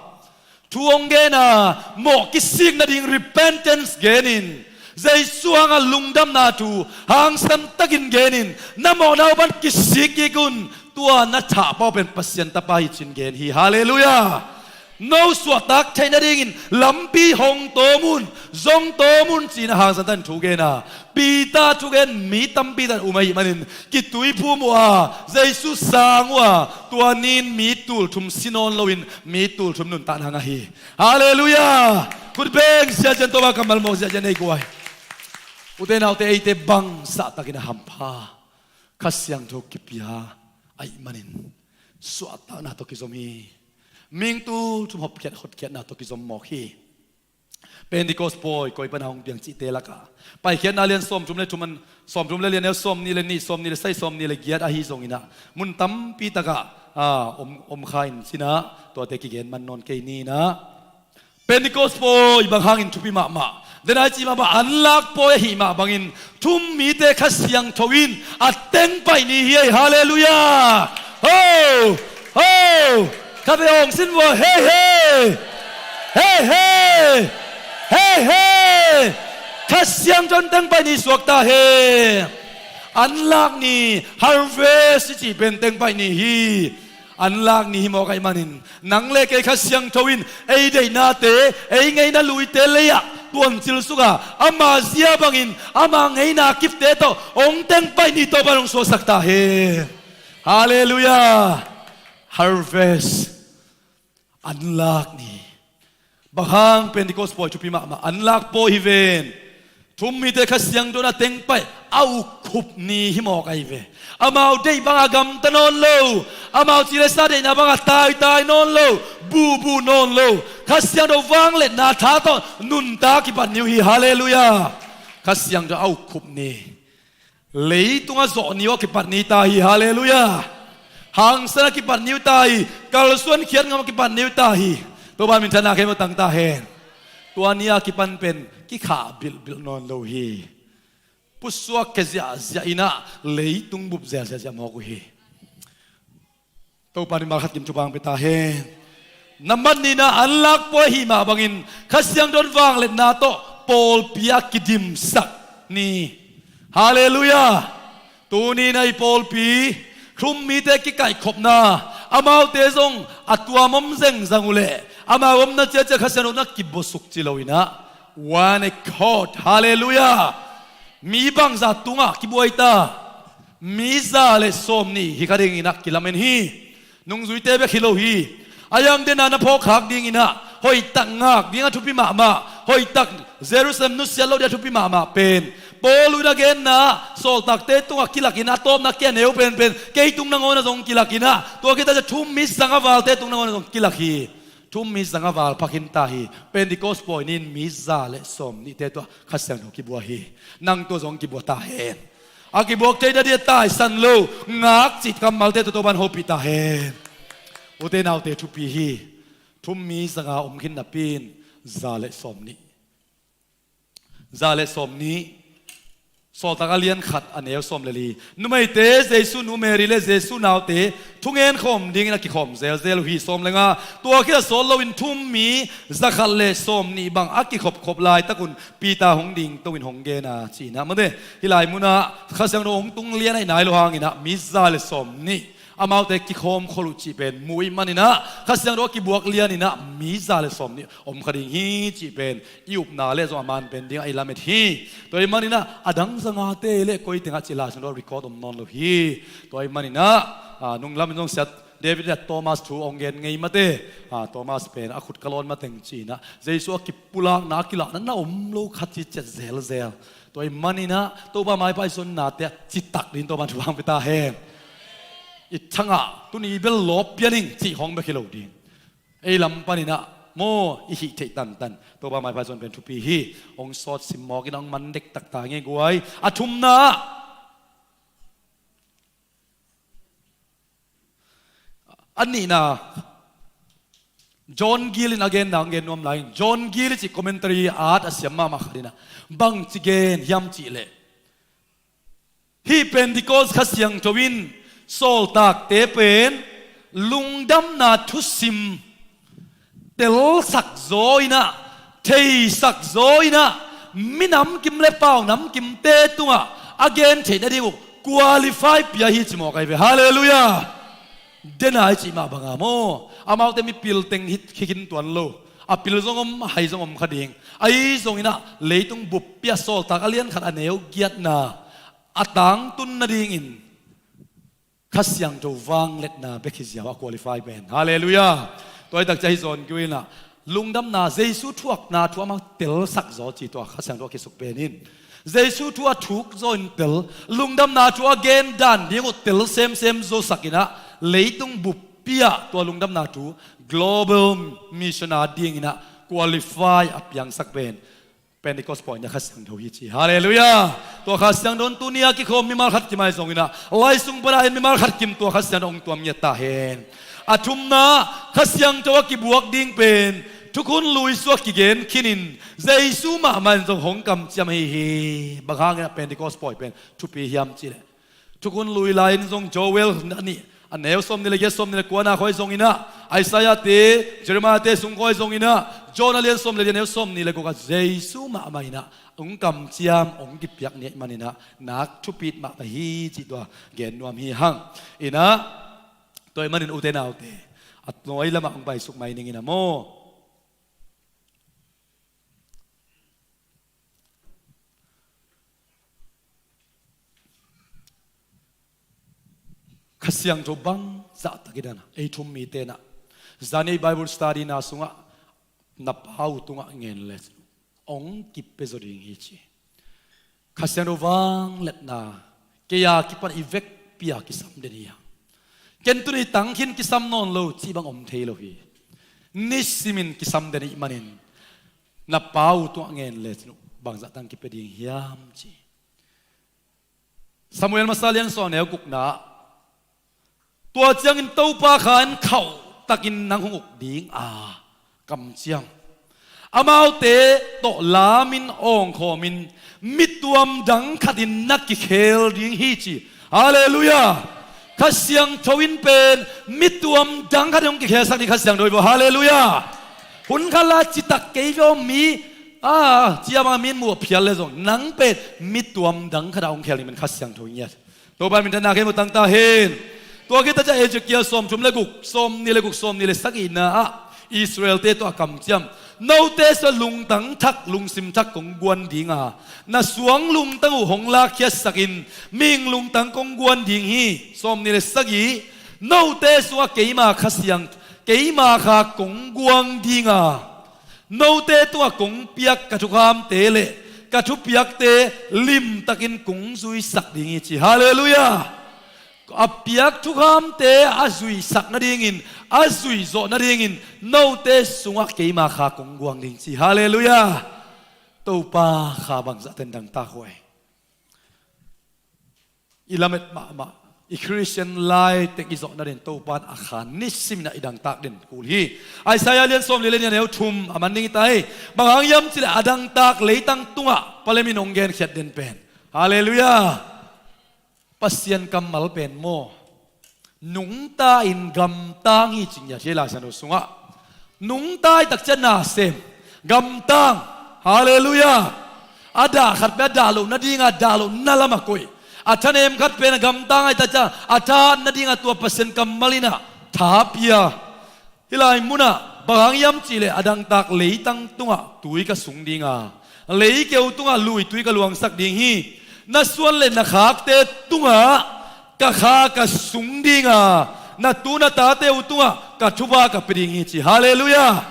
thu hong gen a, mawh kisik nading repentance genin, Jesu hangah lungdamna thu hangsan takin genin, na mawhna uh pan kisik kik un, tua na thahpa uh pen Pasian Tapa hi ci-in gen hi. Halleluiah. No suahtak theih nadingin lampi hong tawm un, zong tawm un ci-in a hangsan takin thu gen a, Peter thugen mi tampi tak um ahih manin kituiphum uh a, Jesu sang uh a, tua ni-in mi tul thum si nawn loin mi tul thum nuntakna ngah hi. Halleluiah. Khut beng ziahziah in, Topa kammal mawk ziahziah in, ei guai. Ute naute, eite bang sahtakin a hampha Kha Siangtho kipia ahih manin suahtakna tawh kizom hi. Mihing tul thum hotkhiat, hotkhiatna tawh kizom mawk hi. Pentecost pawi koi pana hong piang cihte lakah, Paikhiatna lian sawmthum le thum an, sawmthum le lian neu sawmnih le nih, sawmnih le sagih, sawmnih le giat ahi zongin ah, mun tampi takah, ah, om, om kha in cin ah, tuate kigen man nawn kei ni in ah. Pentecost pawi bang hangin thupi mahmah, den ai ci mahmah, anlak pawi ahih mah bangin, thu-um mite Kha Siangtho in a tengpaih ni hi ei. Halleluiah. Ho! Ho! Kha vei hong sin vua, hei hei! Hei hei! Hei hei! Kha Siangtho in tengpaih ni suak ta hen. Anlak ni, harvest i cih pen tengpaih ni hi. Anlak ni hi mawk ahih manin, nang le kei Kha Siangtho in ei deihnate, ei ngeina luite lei-ah tuancil suk a, ama zia bangin ama ngeina kipte tawh hong teng paih ni Topa'n hong suaksak ta hen. Halleluiah. Harvest. Anlak ni. Bang hang? Pentecost pawi thupi mahmah. Anlak pawi hi ven. Thu-um mite Kha Siangtho in a teng paih a ukkhup ni hi mawk ahi ve. Amau deih banga gamta nawn lo, amau ci le sa deihna banga taitai nawn lo, buhbuh nawn lo. Kha Siangtho vangliatna tha tawh nuntak kipat ni uh hi. Halleluiah. Kha Siangtho a ukkhup ni. Leitung a zawh ni uh a kipat ni ta hi. Halleluiah. Hangsan a kipat ni uh ta hi. Kalsuan khiat ngam a kipat ni uh ta hi. Topa minthanna khempeuh tang ta hen. Tua ni a kipan pen kikhah bilhbilh nawn lo hi. Pusuak khia ziahziah in ah leitung bup zelzelziah mawk uh hi. Topa in mimal khat kim thupha hong pia ta hen. Nambat nihna, anlak pawi ahih mah bangin Kha Siangtho in vangliatna tawh pawlpi a kidimsak ni. Halleluiah. Tuni in ah i pawlpi, thu-um mite kikaihkhopna, amaute zong a tuam om zengzang uh leh amau omna ciacia Kha Siangtho in a kibuasuk ci lo in ah, one accord. Halleluiah. Mi bangzah tungah kibuai ta? Mi za le sawmnih hi kha dingin ah kilamen hi. Nungzuite bek hi lo hi. A yangdena na phawkkhak dingin ah hoihtak ngak ding a thupi mahmah, hoihtak Jerusalem nusiat loh ding a thupi mahmah pen Paul in a genna, sawltakte tungah kilak in ah a tawpna kei a neu penpen kei tung nangawn ah zong kilak in ah, tua khit a ciah thu-um mi zanga valte tung nangawn ah zong kilak hi. Thu-um mi zanga val pha khin ta hi. Pentecost pawi ni-in mi za le sawmnihte tungah Kha Siangtho kibua hi. Nang tungah zong kibua ta hen. A kibuak theih nading a taisan lo, ngakcih kammalte tawh Topa'n hopih ta hen. Ute naute, thupi hi. Thu-um mi zanga om khin napi-in za le sawmnih. Za le sawmnih. Sawltak a lian khat a neu sawm le li. Numeite, Jesu nu Mary le Jesu naute thungen khawm dingin a kikhawm zelzel uh hi. Sawm le nga. Tua khit a sawt loin thu-um mi za khat le sawmnih bang a kikhopkhop laitakun Peter hong dingto in hong gen a, ci-in ah, mate, hih lai munah Kha Siangtho hong tung lian ahih nai lo hangin ah mi za le sawmnih amaute kikhawm khol uh cih pen mu ahih manin ah, Kha Siangtho a kibuak lianin ah mi za le sawmnih om kha ding hi cih pen i upna le zong a man pen dingah i lamet hi. Tua ahih manin ah a dang zangate le koi tengah cih Lai Siangtho record om nawn lo hi. Tua ahih manin ah, a, nung lamin zong siat David le Thomas thu hong gen ngei, mate. A, Thomas pen a khut ka lawn mateng ci-in ah Jesu a kipulakna a kilahna na om lo kha ci ciat zelzel. Tua ahih manin ah Topa maipha i suannate ah citak dingin Topa'n thupha hong pia ta hen. I thangah tuni bel lawp pia ning cih khawng bek hi lo ding. Ei lam panin ah maw, i hih theih tantan. Topa maipha i suan pen thupi hi. Hong sawt simmawk in ah hong man dektak ta ngei guai. A thumna ah, a nihna, John Gill in a genna hong gen nuam lai ing. John Gill i cih commentary at a siam mahmah khat in ah bangci gen hiam cih leh, hih Pentecost Kha Siangtho in sawltakte pen lungdamna thusim telsak zaw in ah, theisak zaw in ah, minam kim le pau nam kimte tungah a gen theih nading uh qualify pia hi ci mawk ahi ve. Halleluiah. Dena i cih mah banga maw, amaute mipil teng hi khin tuan lo. A pil zong om, a hai zong om kha ding. Ahi zongin ah leitung buppi ah sawltak a lian khat a neu giatna a tangtun nadingin Kha Siangtho vangliatna bek hi ziau a qualify pen. Halleluiah. Tua hi tak ciang hih John Gill in ah lungdamna, Jesu thuakna thu amah telsak zaw ci, tua Kha Siangtho a kisuk pen in. Jesu thu a thuk zaw in tel, lungdamna thu a gen dan ding uh tel semsem zo sak in ah, leitung buppi ah tua lungdamna thu global mission a ding in ah qualify a piangsak pen Pentecost pawi ni a Kha Siangtho hi ci. Halleluiah. Tua Kha Siangtho in tuni a kikhawm mimal khat kim ahi zongin ah, lai sung pan a en mimal khat kim tua Kha Siangtho hong tuam ngiat ta hen. A thumna, Kha Siangtho a kibuak ding pen thukhun lui sungah kigen khinin Jesu mahmah in zong hong kamciam ahi hi. Bang hangin ah Pentecost pawi pen thupi hiam cih leh, thukhun lui lai-in zong Joel a nih, a neu sawmnih le giat, sawmnih le kuana khawng zongin ah, Isaiah-te, Jeremiah-te sung khawng zongin ah, John a lian sawm le li, a neu sawmnih le guk ah Jesu mahmah in ah hong kamciam, hong kipiak ni ahih manin ah nak thupit mahmah hi cih tua gen nuam hi hang. In ah, Tua ahih manin ute naute, a nuai lamah hong paisuk mai ning in a maw. Kha Siangtho bangzah takin a, ei thum mite na, zani Bible study na sungah na pa uh tungah ngen le cin hong kipia zaw ding hi ci. Kha Siangtho vangliatna kei a kipan i vekpi a kisam den hi hang. Ken tuni tang khin kisam nawn lo cih bang om thei lo hi. Nisimin kisam den ahih manin na pa uh tungah ngen le cin bangzah tang kipia ding hiam ci. Samuel masa lian sawm neu gukna. Tua ciangin Topa Kha in khauh takin nang hong uk ding a, kamciam. Amaute tawh lamin awngkhawmin mituam dang khatin na kikhel ding hi ci. Halleluiah. Kha Siangtho in pen mituam dang khatin hong kikhelsak ding Kha Siangtho hi vaw. Halleluiah. Hun khat la citak kei vaw mi a, ciama min muh phial le zong nang pen mituam dang khatah hong khel ding pen Kha Siangtho hi ngiat. Topa min thanna kei mu tangta hen. Tua khit a ciah Ezekiel sawmthum le guk, sawmnih le guk, sawmnih le sagihna ah Israel-te tawh a kamciam. Note sungah lungtang thak, lungsim thak kong guan ding a, na suang lungtang uh hong lakkhiatsakin mihing lungtang kong guan ding hi. Sawmnih le sagih. Note sungah keima Kha Siang, keima Kha kong guang ding a, note tungah kong piak ka thukhamte le ka thupiakte limtakin kong zuisak ding hi ci. Halleluiah. A piak thukhamte a zuisak nadingin, a zuih zawh nadingin note sungah keima Kha kong guang ding ci. Halleluiah. Topa Kha bangzah ten dangtak huai. I lamet mahmah, i Khristian lai teng i zawh nading Topa in a Kha nisimin a i dangtak den kul hi. Isaiah lian sawmli le nih a neu thum a man ding hi ta hi. Bang hang hiam cih leh a dangtak leitang tungah Pasian in hong genkhiat den pen, halleluiah, Pasian kammal pen maw, nungta-in gamtang hi ci ngiat hi Lai Siangtho sungah. Nungta hi takciang nasem, gamtang. Halleluiah. A dah khat pen a dah loh nadinga dah lohna lamah koih. A thanem khat pen a gamtang hi takciang a tha nadinga tua Pasian kammal in a tha pia. Hih lai munah bang hang hiam cih leh a dangtak leitang tungah tui ka sung ding a, leikeu tungah lui tui ka luangsak ding hi. Na suan le na khakte tungah ka Kha ka sung ding a, na tu na tate uh tungah ka thupha ka pia ding hi ci. Halleluiah.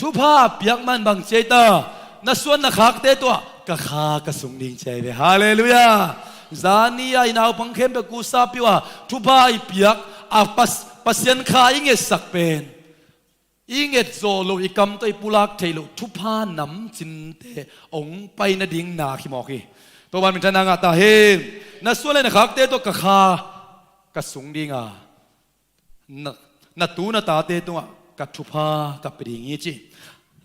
Thupha a piak man bang ci ei ta? Na suan na khakte tungah ka Kha ka sung ding ci ei ve. Halleluiah. Zani a i naupang khempeuh kusa piu a thupha i piak a Pas- Pasian Kha i ngetsak pen i nget zawh loh, i kam tawh i pulak theih loh thupha namcinte hong pai nading na hi mawk hi. Topa min thanna ngah ta hen. Na suan le na khakte tawh ka Kha ka sung ding a, na, na tu na tate tungah ka thupha ka pia ding hi ci.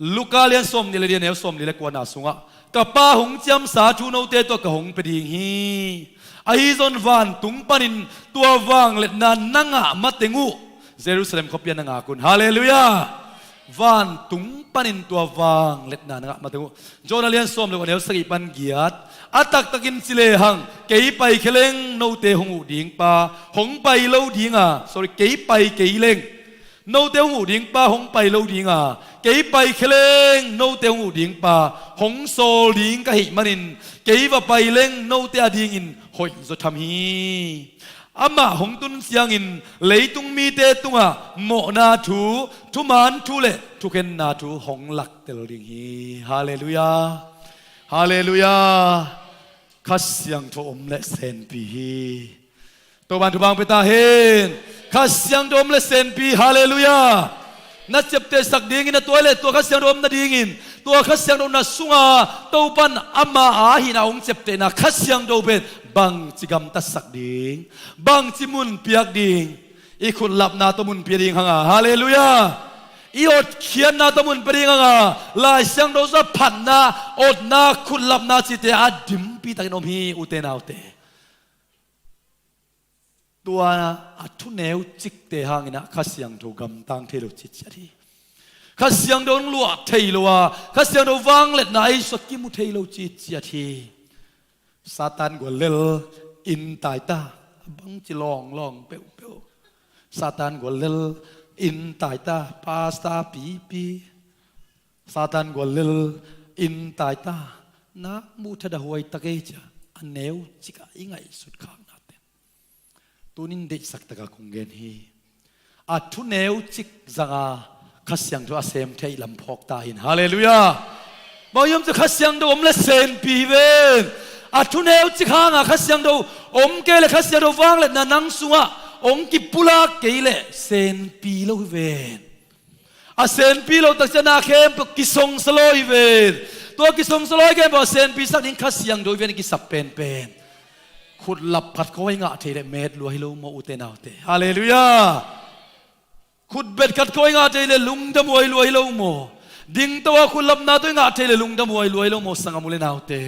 Luka lian sawmnih le nih a neu sawmnih le kuana sungah ka Pa hong ciamsa thu note tawh ka hong pia ding hi. Ahi zong vantung panin tua vangliatna na ngah mateng uh Jerusalem khuapi ah na ngak un. Halleluiah. Vantung panin tua vangliatna na ngah mateng uh. Jonah lian sawm le kua a neu sagih pan giat. A taktakin ci lehang kei paikhia leng note hong uh ding pa hong pai lo ding a, sorry, kei pai kei leng note hong uh ding pa hong pai lo ding a, kei paikhia leng note hong uh ding pa hong sawl ding ka hih manin kei va pai leng note adingin hoih zaw tham hi. Amah hong tun ciangin leitung mite tungah mawhna thu, thuman thu le thukhenna thu hong laktel ding hi. Halleluiah. Halleluiah. Kha Siangtho om le senpi hi. Topa in thupha hong pia ta hen. Kha Siangtho om le senpi. Halleluiah. Na ciaptehsak dingin a tuai le tua Kha Siangtho om nadingin, tua Kha Siangtho na sunga Topa in ama a hihna hong ciaptehna Kha Siangtho pen bangci gamtatsak ding, bangci mun piak ding, i khutlapna tawh mun pia ding hanga. Halleluiah. I hotkhiatna tawh mun pia ding hanga. Lai Siangtho sungah phatna, otna, khutlapna cihte a dimpi takin om hi, ute naute. Tua a thuneu cikte hangin ah Kha Siangtho gamtang thei lo ciciat hi. Kha Siangtho hong luah thei lo a, Kha Siangtho vangliatna ei sungah kimu thei lo ciciat hi. Satan gual lel in tai ta, a bangci lawnglawng peuhpeuh. Satan gual lel in tai ta, pastor pipi. Satan gual lel in tai ta. Na muh thadah huai ta kei cia. A neu cik a i ngaihsut khakna ten. Tunin deihsak taka kong gen hi. A thu neu cik zanga Kha Siangtho a sem theih lam phawk ta hin. Halleluiah. Bang hiam cih Kha Siangtho om le senpi hi ven. A thu neu cik hanga Kha Siangtho om kei le Kha Siangtho vangliatna nang sungah hong kipulak kei le senpi lo hi ven. A senpi lo takciang na khempeuh kisongsa lo hi ven. Tua kisongsa lo hi khempeuh a senpi sak ding Kha Siangtho hi ven, kisap penpen. Khutlap khat khawng i ngah thei le met lua hi lo maw, ute naute? Halleluiah. Khutbet khat khawng i ngah thei le lungdam huai lua hi lo maw? Dingto a khutlapna tawh i ngah thei le lungdam huai lua hi lo maw, sanggam u le naute?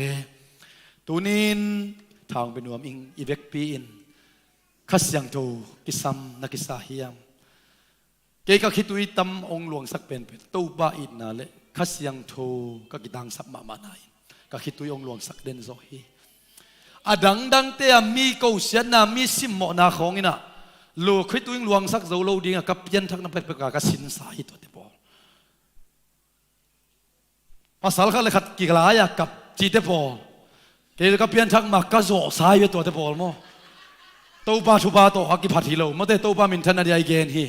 Tunin thang bia nuam ing, i vekpi in Kha Siangtho kisam na kisa hiam? Kei ka khitui tam hong luangsak penpen Topa itna le Kha Siangtho ka kitangsap mahmahna in ka khitui hong luangsak den zaw hi. A dangdangte a mi kosiatna, mi simmawhna khawng in ah, lo khitui hong luangsak zo lo dingah ka pianthakna pekpek a ka sinsa hi tuate pawl. Pasal khat le khat kiklai a kap cihte pawl. Kei ka pianthak mah ka zawhsa hi ve tuate pawl maw. Topa thupha tawh a kiphat hi lo. Mawte Topa minthanna dia i gen hi.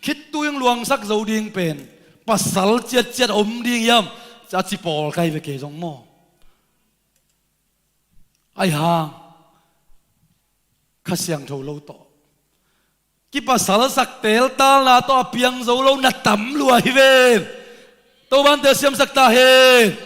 Khitui hong luangsak zo ding pen pasal ciatciat om ding hiam? A ci pawl kai ve kei zong maw. Ahi hang Kha Siangtho lo tawh kipasalsak teltalna tawh a piang zo lo na tam lua hi ven. Topa'n telsiamsak ta hen.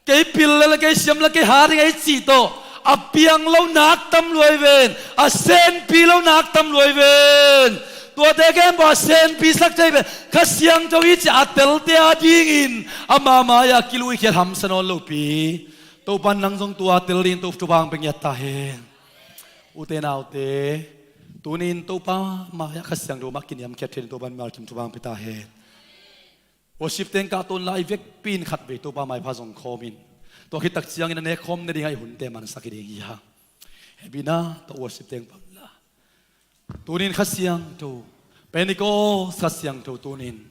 Kei pil le kei siam le kei ha ding ei cih tawh a piang lo nak tam lua hi ven. A senpi lo nak tam lua hi ven. Tuate khempeuh a senpi sak thei pen Kha Siangtho hi ci a telte a dingin ama mai-ah kiluikhiat hamsa nawn lopi. Topa'n nang zong tua tel dingin Topa thupha hong pia ngiat ta hen. Ute naute, tunin Topa mai-ah Kha Siangtho mah kiniamkhiat theih dingin Topa'n mimal kim thupha hong pia ta hen. Worship teng kah tawn la, i vekpi in khatvei Topa maipha zong khawm in. Tua khit tak ciangin a nek khawm ne dingah i hunte mansak hi ding hi hang. Hehpihna tawh worship teng pan la. Tunin Kha Siangtho, Pentecost Kha Siangtho tunin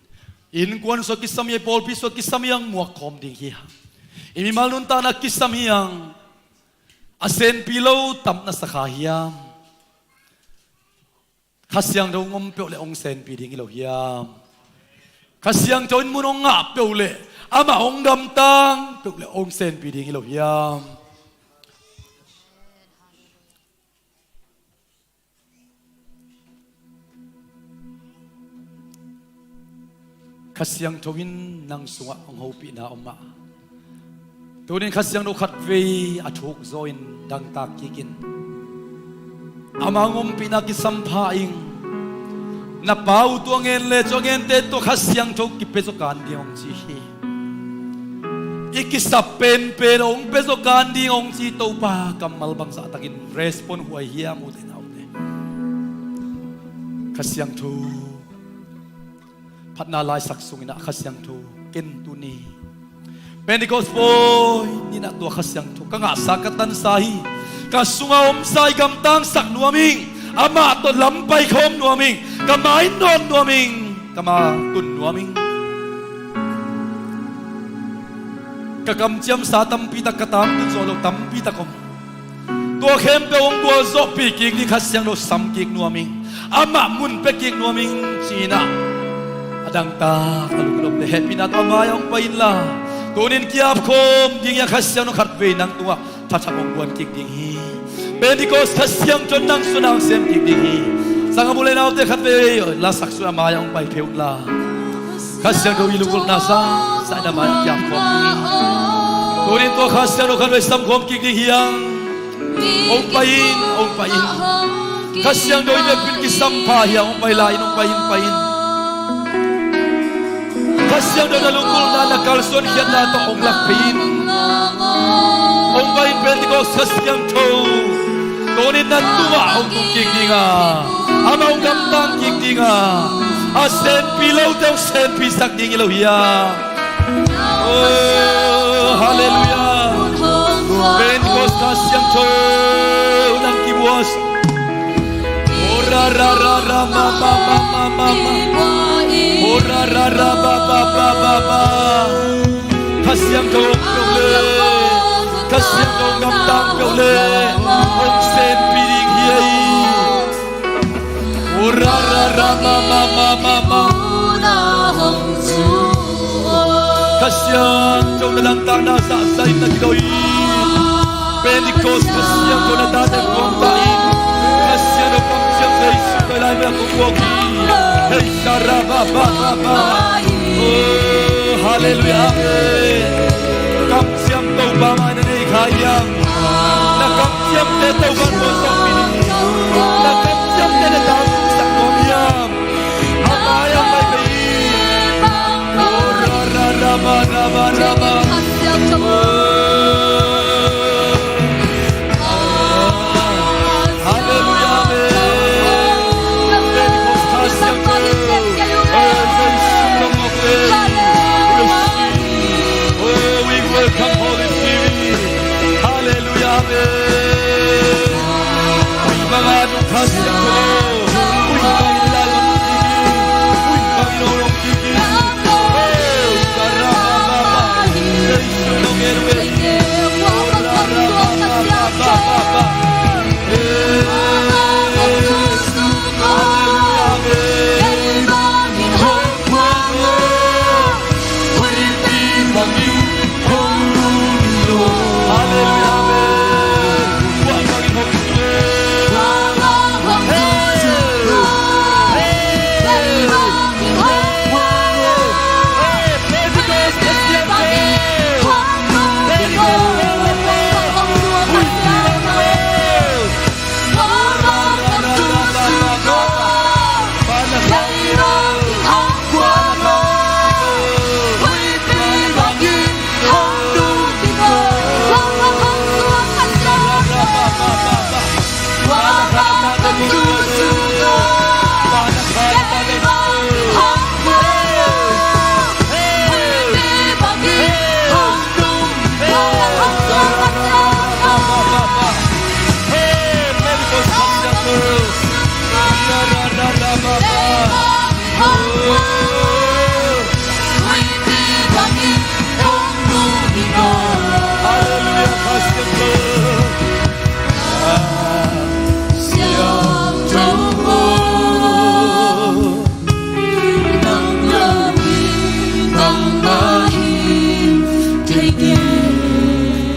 innkuan sungah kisam hi hang, pawlpi sungah kisam hi hang, muak khawm ding hi hang. I mimal nuntakna kisam hi hang. A senpi lo tam na sa kha hiam? Kha Siangtho hong om peuh le hong senpi ding hi lo hiam? Kha Siangtho in mun hong ngah peuh le amah hong gamtang peuh le hong senpi ding hi lo hiam? Kha Siangtho in nang sungah hong hopihna om a, tunin Kha Siangtho khatvei a thuk zaw in dangtak kik in. Ama hong ompihna kisam pha ing. Na pa uh tua ngen le tua ngente tua Kha Siangtho kipia zaw kan ding hong ci hi. I kisap penpen hong pia zaw kan ding hong ci Topa kammal bangzah takin respond huai hiam ute naute? Kha Siangtho phatna laisak sungin ah Kha Siangtho ken tuni Pentecost pawi ni-in ah tua Kha Siangtho ka ngahsa ka tansa hi. Ka sungah omsa i gamtangsak nuam ing. Amah tawh lam paikhawm nuam ing. Ka mai nawn nuam ing. Ka ma tun nuam ing. Ka kamciamsa tampi tak, ka tangtun zawh loh tampi tak om. Tua khempeuh hong gualzawhpih kik ding Kha Siangtho sam kik nuam ing. Amah mun pia kik nuam ing ci-in ah a dangtak a lungdam le hehpihna tawh a mai-ah hong pai inla, tunin kiapkhawm ding hi a, Kha Siangtho khatvei nang tungah thathak hong guan kik ding hi. Pentecost Kha Siangtho nang sungah hong sem kik ding hi. Sanggam u le naute khatvei lasak sun a mai-ah hong pai phei unla, Kha Siangtho i lunggulhna sa sa in a mai-ah kiapkhawm ding hi. Tunin tua Kha Siangtho khatvei samkhawm kik ding hi hang. Hong pai in, hong pai in. Kha Siangtho i vekpi in kisam pha hi hang, hong pai lai in, hong pai in, pai in. Kha Siangtho na lunggulhna, na kalsuan khiatna tawh hong lak phei in. Hong pai in Pentecost Kha Siangtho. Tunin na tungah hong tung kik ding a, amah hong gamtang kik ding a, a senpi lote hong senpisak ding hi lo hiam? Oh, halleluiah. Pentecost Kha Siangtho nang kibuas. Ora Ra ra ra ma ma ma ma ma ma. O ra ra ra ba ba ba ba ba. Kha Siangtho hong pia le, Kha Siangtho hong gamtang pia le, hong senpih ding hi ei. O ra ra ra ma ma ma ma ma. Kha Siangtho na langtang na sa sa in na kidoi. Pentecost Kha Siangtho na tate kuang ta in. Kha Siangtho kamciam Jesu Khrih lai mel kong kuang hi. Hei sa ra ba ba ba ba. Oh, hallelujah, amen. Kamciam Topa mai na nei kha hiam? Na kamciamte Topa in puan sawk mi ni. Na kamciamte na tang sak nuam hiam? A mai a mai pe hi. Oh, ra ra ra ba ra ba ra ba. Oh. Hallelujah, amen. Pentecost Kha Siangtho. Oh, Jesu lawm mawk le. Oh, we welcome Holy Spirit. Hallelujah, amen. Ui bang a nung Kha Siangtho. Ui bang in la lawm kiki. Ui bang in lawm kiki. Oh, sa ra ba ba ba. Jesu lawm e lawm e.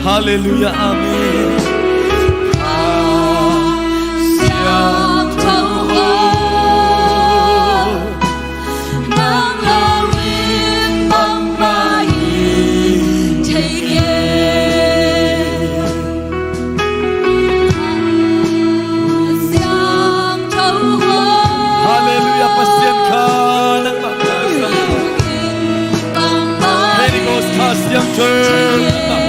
Hallelujah, amen. Hallelujah, Pasian kha nangmah. Pentecost Kha Siangtho nangmah.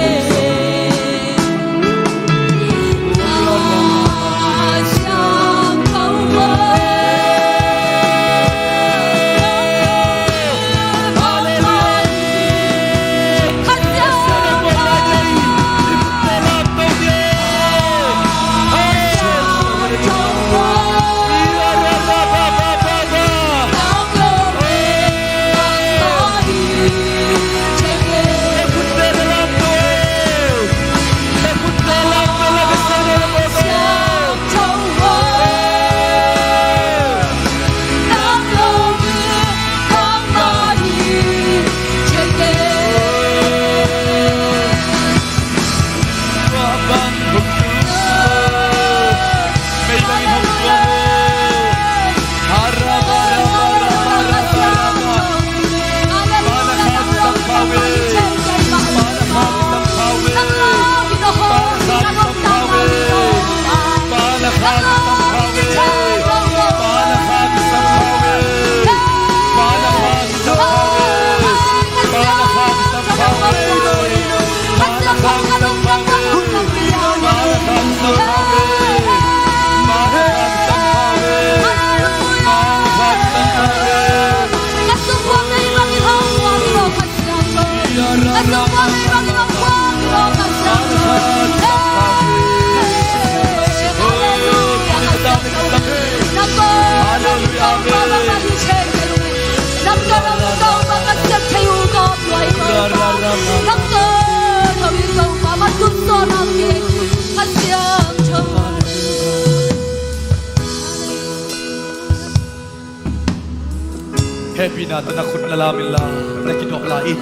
Hehpihna tawh na khut na lam inla, na kidawh lai in.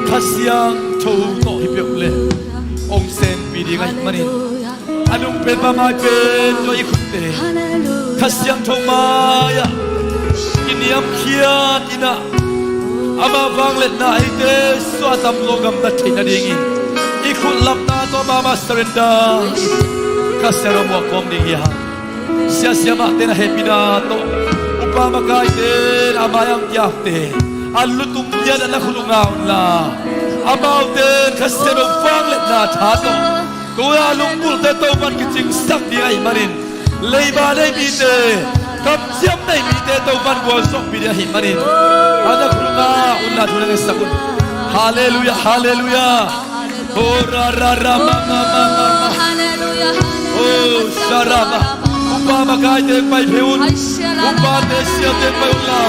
Kha Siangtho tawh hi peuh le hong senpih ding ahih manin, a nung pen, a mai pen tawh i khutte Kha Siangtho mai-ah kiniamkhiat in ah, ama vangliatna eite suahtak lo gamta theih nadingin i khut lapna tawh mama surrender, Kha Siangtho muak khawm ding hi hang. Sia, siamahte na hehpihna tawh, upa makaite na a mai-ah hong kiapte, a lutung lian ah na khut uh nga unla, amaute Kha Siangtho vangliatna tha tawh, tua a lungmulte Topa'n kicingsak ding ahih manin, leiba nei mite, kamciam nei mite Topa'n gualzawhpih ding ahih manin, a na khut uh nga unla thu na ngetsak un. Halleluiah, halleluiah. Oh, ra, ra, ra, ma, ma, ma, ma, ma. Oh, sha, ra, ma. Upa makaite pai phei un. Upate siate pai unla,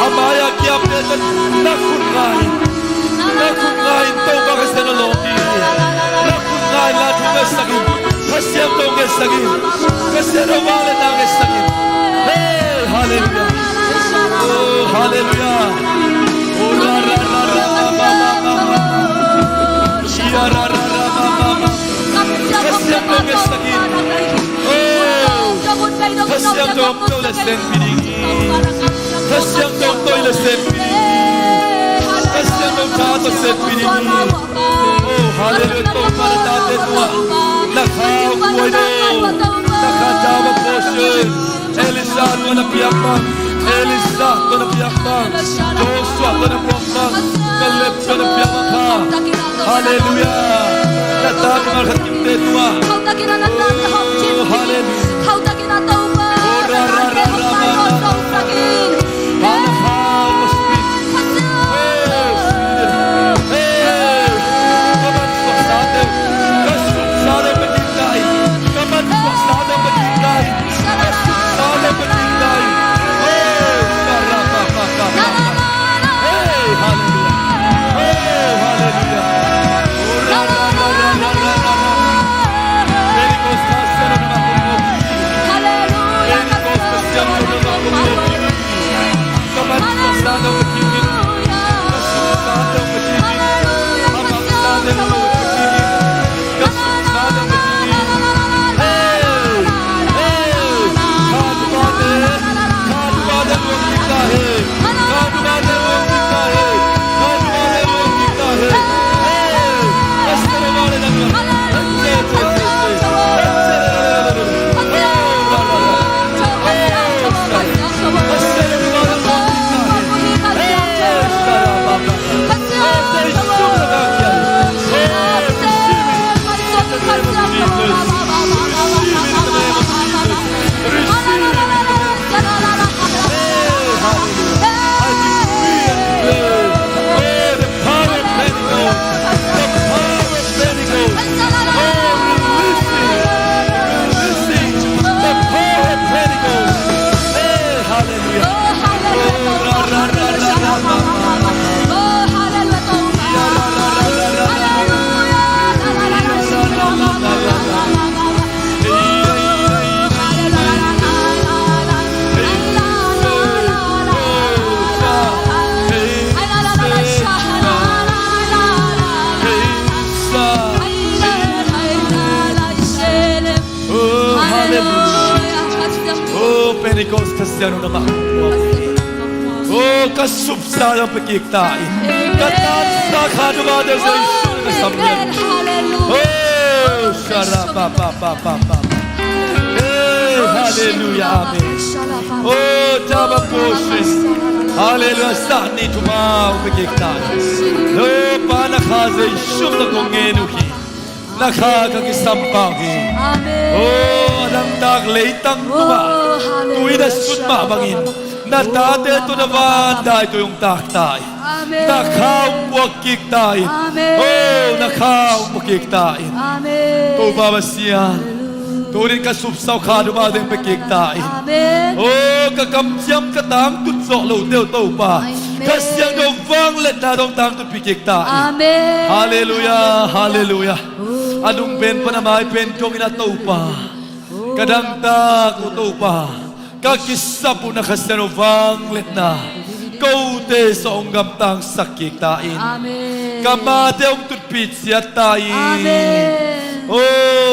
a mai-ah kiapte na khut nga in, na khut nga in Topa Kha Siangtho lawng ding hi. Na khut nga inla thu ngetsak in. Kha Siangtho ngetsak in. Kha Siangtho vangliatna ngetsak in. Hey, halleluiah. Oh, halleluiah. Oh, ra, ra, ra, ra, ma, ma, ma, ma, ma. Sia, ra, ra, ra, ma, ma, ma. Kha Siangtho ngetsak in. Oh, Kha Siangtho om peuh le senpih ding hi. Kha Siangtho om peuh le senpih ding hi. Kha Siangtho tha tawh senpih ding hi. Oh, halleluiah. Topa na tate tungah na kha hong buai lo. Na kha tha bang pawlsiat. Elisha tungah na piak bang, Elisha tungah na piak bang, Joshua tungah na piak bang, Caleb tungah na piak bang kha. Halleluiah. Na tate mah khat kimte tungah. Oh, halleluiah. Oh, ra, ra, ra, ra, ra, ra. Hallelujah. Hey, ka mansuahsa deuh, ka supsa deuh ka kikna in. Ka mansuahsa deuh ka kikna in. Ka supsa deuh ka kikna in. Hey, sha, ra, pa, pa, pa, pa, pa. Hey, hallelujah. Hey, hallelujah. Oh, ra, ra, ra, ra. Pentecost Kha Siangtho na mah kong kong. Pentecost Kha Siangtho na mah kong kong. Ka mansuahsa deuh ka kikna in. Ka supsa deuh ka kikna in. Ka mansuahsa deuh ka kikna in. Ka supsa deuh ka kikna in. Hey! Hey! Kha Siangtho mah te, Kha Siangtho mah te luang kikna hi. Kha Siangtho mah te luang kikna hi. Kha Siangtho mah te luang kikna hi. Hey! Kha Siangtho mah te luang kikna hi. Pentecost. Oh, releasing, releasing the power of Pentecost. Hey, hallelujah. Oh, hallelujah. Oh, hallelujah. Oh, hallelujah. Oh, Pentecost Kha Siangtho na mah. Oh, ka supsa deuh pia kik ta in. Ka taansa kha deuh mah deuh Jesu na ka sam lian. Oh, sha, ra, pa, pa, pa, pa, pa. Hey, hallelujah, amen. Oh, tha bang pawlsiat. Hallelujah, sah ni thumau pia kik ta in. Oh, Pa na kha Jesu na kong ngen uh hi. Na kha ka kisam pah uh hi. Amen. Oh, a dangtak leitang tungah, oh, hallelujah, tui na sut mah bangin na tate tawh na van dai tawh hong tak ta in. Amen. Na kha hong puak kik ta in. Amen. Oh, na kha hong puak kik ta in. Amen. Topa Pasian, hallelujah, tuni in ka supsa uh kha deuh mah deuh pia kik ta in. Amen. Oh, ka kamciam ka tangtut zawh lote uh Topa, amen, Kha Siangtho vangliatna dong tangtut pia kik ta in. Amen. Hallelujah, hallelujah. A nung pen pan a mai pen dongin ah Topa, ka dangtak uh Topa, ka kisap uh na Kha Siangtho vangliatna, kote sawh hong gamtangsak kik ta in. Amen. Ka mate hong tutpih ciat ta in. Amen. O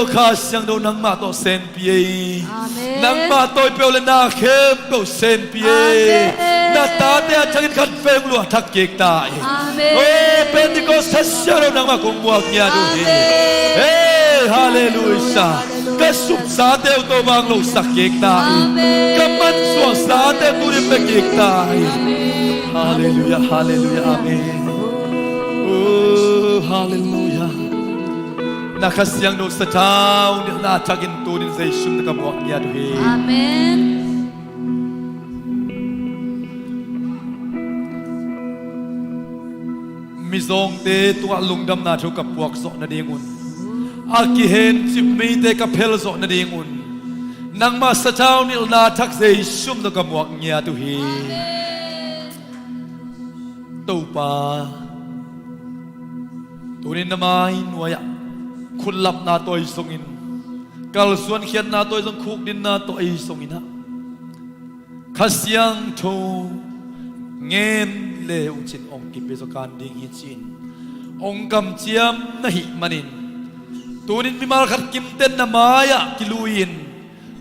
Kha Siangtho, nangmah tawh senpih ei. Amen. Nangmah tawi peuh le na khempeuh senpih ei. Amen. Na tate a thak in khat vei hong luah thak kik ta in. Amen. O Pentecost Kha Siangtho, nangmah kong muak ngiat uh hi. Amen. Hei, halleluiah. Ka supsate uh Topa hong losak kik ta in. Amen. Ka mansuahsate uh tuni pia kik ta in. Amen. Halleluiah, halleluiah, amen. O, halleluiah. Na Kha Siangtho sathau nilhna a thakin tuni in Zeisu min tawh ka muak ngiat uh hi. Amen. Mizawngte tungah lungdamna thu ka puak zawh nadingun, a kihencip mite ka phel zawh nadingun, nangmah sathau nilhna thak Zeisu min tawh ka muak ngiat uh hi. Topa, tuni in na mai nuai-ah khutlapna tawh ahi zongin, kalsuan khiatna tawh ahi zong, khukdinna tawh ahi zongin ah, Kha Siangtho ngen le uh cin hong kipia zaw kan ding hi ci-in hong kamciam na hih manin, tuni in mimal khat kimten na mai-ah kilui-in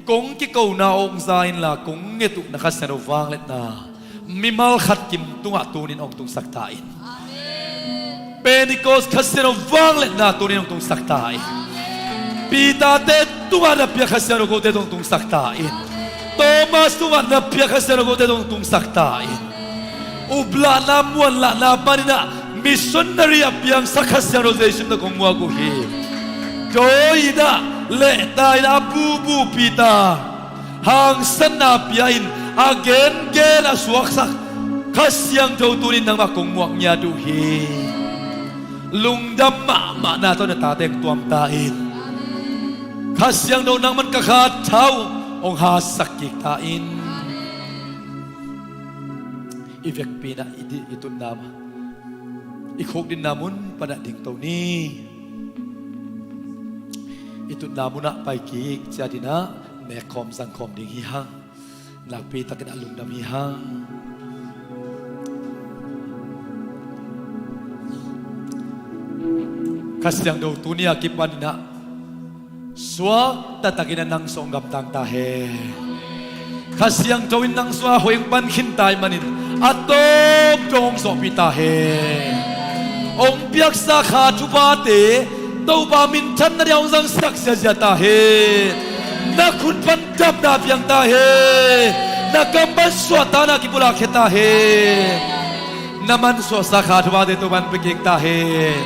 kong kikona hong za inla, kong nget uh na Kha Siangtho vangliatna mimal khat kim tungah tuni in hong tungsak ta in. Pentecost Kha Siangtho vangliatna tuni in hong tungsak ta in. Peter-te tungah na piak Kha Siangtho kote tungah hong tungsak ta in. Thomas tungah na piak Kha Siangtho kote tungah hong tungsak ta in. Uplahna muanlahna panin ah missionary a piangsak Kha Siangtho Zeisu min tawh kong muak uh hi. Dawi in ah lehta in ah a bubu Peter hangsanna pia-in a gengen a suaksak Kha Siangtho tuni in nangmah kong muak ngiat uh hi. Lungdam mahmahna tawh na tate hong tuam ta in. Kha Siangtho nangman ka kha tha uh hong hasak kik ta in. I vekpi in ah i di, i tutna, i khukdinna mun panah dingto ni. I tutna munah pai kik ciat in ah nekkhawm zangkhawm ding hi hang. Nakpi takin a lungdam hi hang. Kha Siangtho tuni a kipan in ah suak taktakin a nang sung gamtang ta hen. Kha Siangtho in nang sungah hoih hong pan khin ta ahih manin a tawp dong hong zawhpih ta hen. Hong piaksa kha thuphate Topa minthanna dia hong zangsiak ziazia ta hen. Na khut pan damna piang ta hen. Na kam pan suahtakna kipulakkhia ta hen. Na mansuahsa kha thuphate Topa in pia kik ta hen.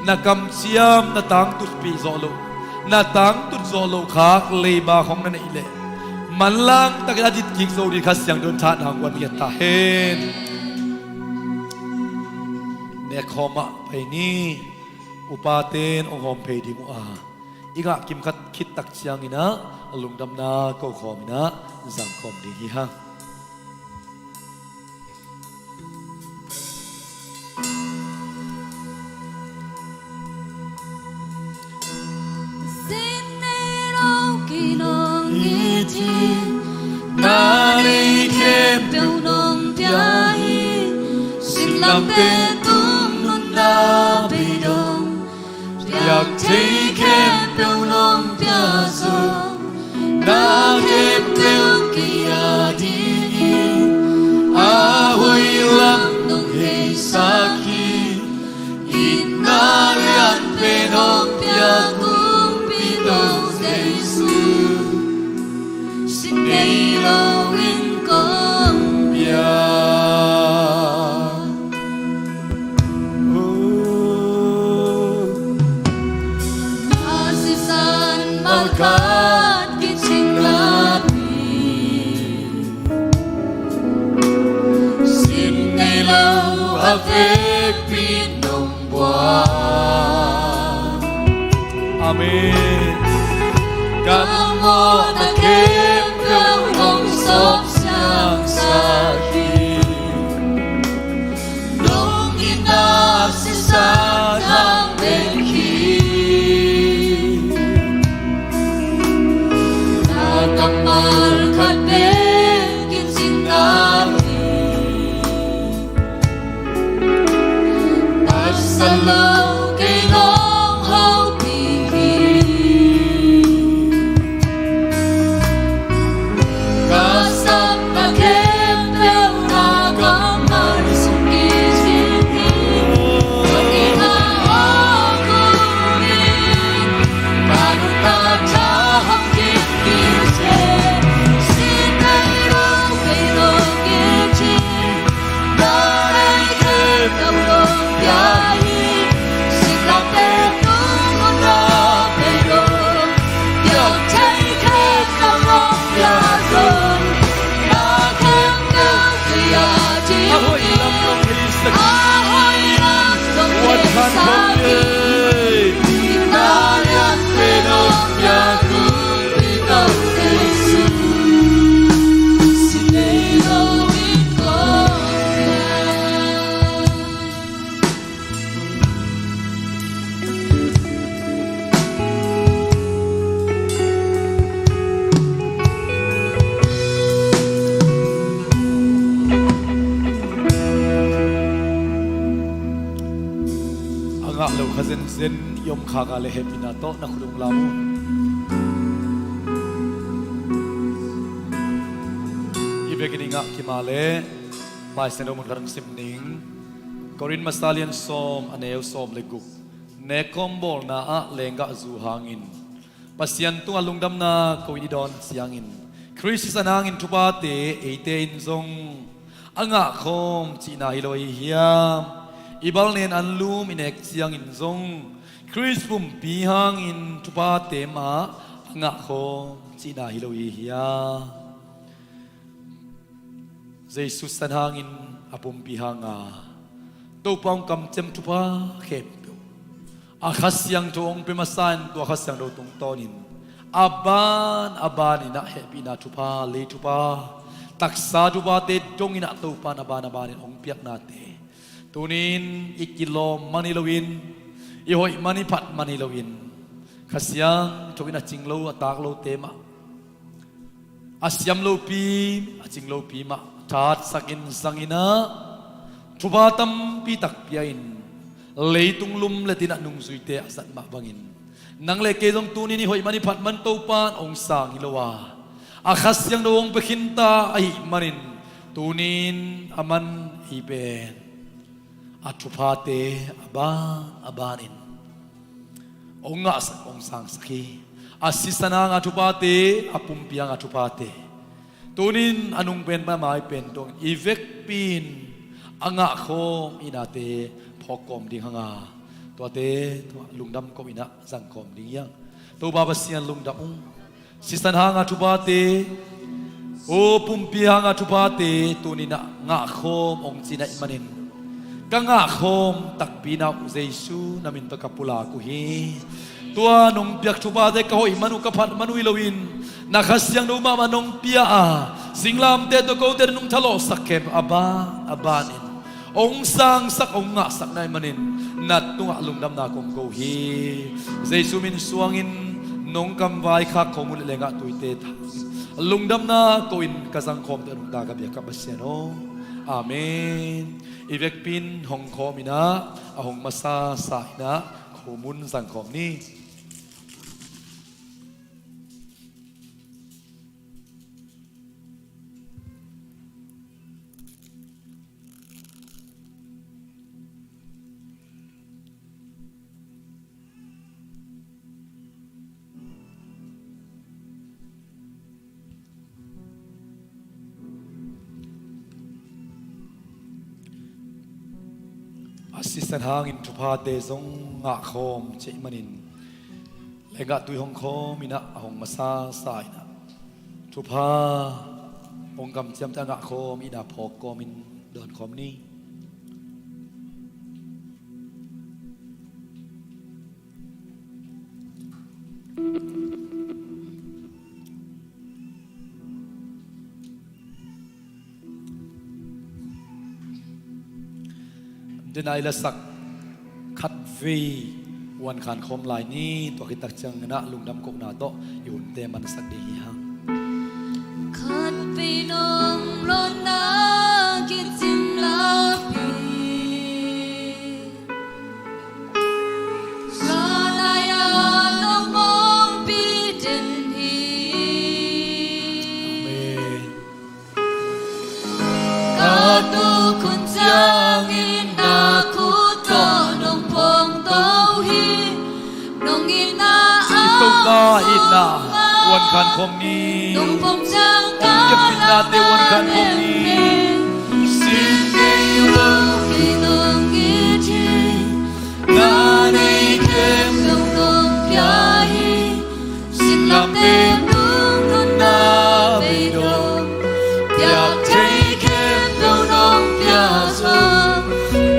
Na kamciam, na tangtutpih zawh loh, na tangtut zawh loh khak leiba khawng na neih leh manlang takin a dit kik zo ding Kha Siangtho in thahna hong guan ngiat ta hen. Nekkhawm ah pai ni. Upate in hong hawm phei ding uh a, i ngah kim khat khit tak ciangin ah lungdamna ko khawm in ah zangkhawm ding hi hang. Sin nei lo kei nong it hi, na nei khempeuh nong pia hi. Sin lamte tung nunna bei dong, piak thei khempeuh nong pia zo. Na khempeuh kei a dingin a hoih lam nong heisak hi. Itna lianpen hong pia Kumpipa Topa Jesu, sin nei loin kong pia. Na sisan malkhat kicing napi, sin nei lo a vekpi nong buak. Amen. Ka mawhna khempeuh hong sawp siangsak hi. Nong itna sisan hang bek hi. Na kammal khat bek kicing napi, A ngah lo kha zenzen i om khak a le hehpihna tawh na khut ung lam un. I vekin i ngah kim a le Lai Siangtho mun khat hong sim ning. Korin masa lian sawm, a neu sawm le guk. Nek khawm bawlna ah lenggah zu hangin Pasian tungah lungdamna ko-in i dawn ciangin, Khrih sisan hangin thuphate eite in zong a ngah khawm cihna hi lo ahi hiam? I balnen anlum i nek ciangin zong Khrih pumpi hangin thuphate mah a ngah khawm cihna hi lo ahi hiam? Jesu sisan hangin a pumpi hanga Topa hong kamciam thupha khempeuh a Kha Siangtho hong pia masa in, tua Kha Siangtho tungtawnin a ban a banin ah hehpihna thupha, lei thupha, taksa thuphate dongin ah Topa in a ban a banin hong piaknate tunin i kilawm man hi loin, i hoih man, i phat man hi loin, Kha Siangtho in a cing lo, a tak lote mah, a siam lopi, a cing lopi mah thatsakin zangin ah thupha tampi tak pia-in, leitung lum le tin ah nungzuite a zat mah bangin, nang le kei zong tunin i hoih man, i phat man Topa in hong sang hi lo a, a Kha Siangtho hong pia khinta ahih manin tunin aman ei pen a thuphate a ban a banin hong ngahsak, hong sangsak hi. A sisan hanga thuphate, a pumpi hanga thuphate, tunin a nung pen, a mai pen dongin i vekpi-in a ngahkhawm ihnate phawkkawm ding hanga, tuate lungdam ko-in ah zangkhawm ding hi hang. Topa Pasian, lungdam ung. Sisan hanga thuphate, o pumpi hanga thuphate tunin ah ngahkhawm hong cih na hih manin, ka ngahkhawm takpi na uh Jesu na min tawh ka pulak uh hi. Tua nong piak thuphate ka hoih man uh, ka phat man uh hi loin, na Kha Siangtho mahmah nong pia a, singlamteh tawh kote nong thalawhsak khempeuh a ban a banin hong sangsak, hong ngahsak na hih manin na tungah lungdamna kong ko hi. Jesu min suangin nong kamvai khak khawm uh le lenggah tuite tha lungdamna ko-in ka zangkhawmte nungta ka biak ka Pasian aw. Amen. I vekpi-in hong khawm in ah, a hong masasa in ah khomun zangkhawm ni. A sisan hangin thuphate zong ngahkhawm cih manin, lenggah tui hong khawm in ah, a hong masasa in ah, thupha hong kamciamte a ngahkhawm ihna phawkkawmin dawnkhawm ni. Denai lasak khatvei uan khan khawm lai ni. Tua khit tak ciangin ah lungdam kohna tawh i hunte mansak ding hi hang. Khatvei nong lotna kicing lapi. Pa itna, uan khan khawm ni. Hong biakpiaknate uan khan khawm ni. Sin nei lo, kei nong it hi. Na nei khempeuh nong pia hi. Sinlamteh nong nunna beidong, piak thei khempeuh nong pia zong,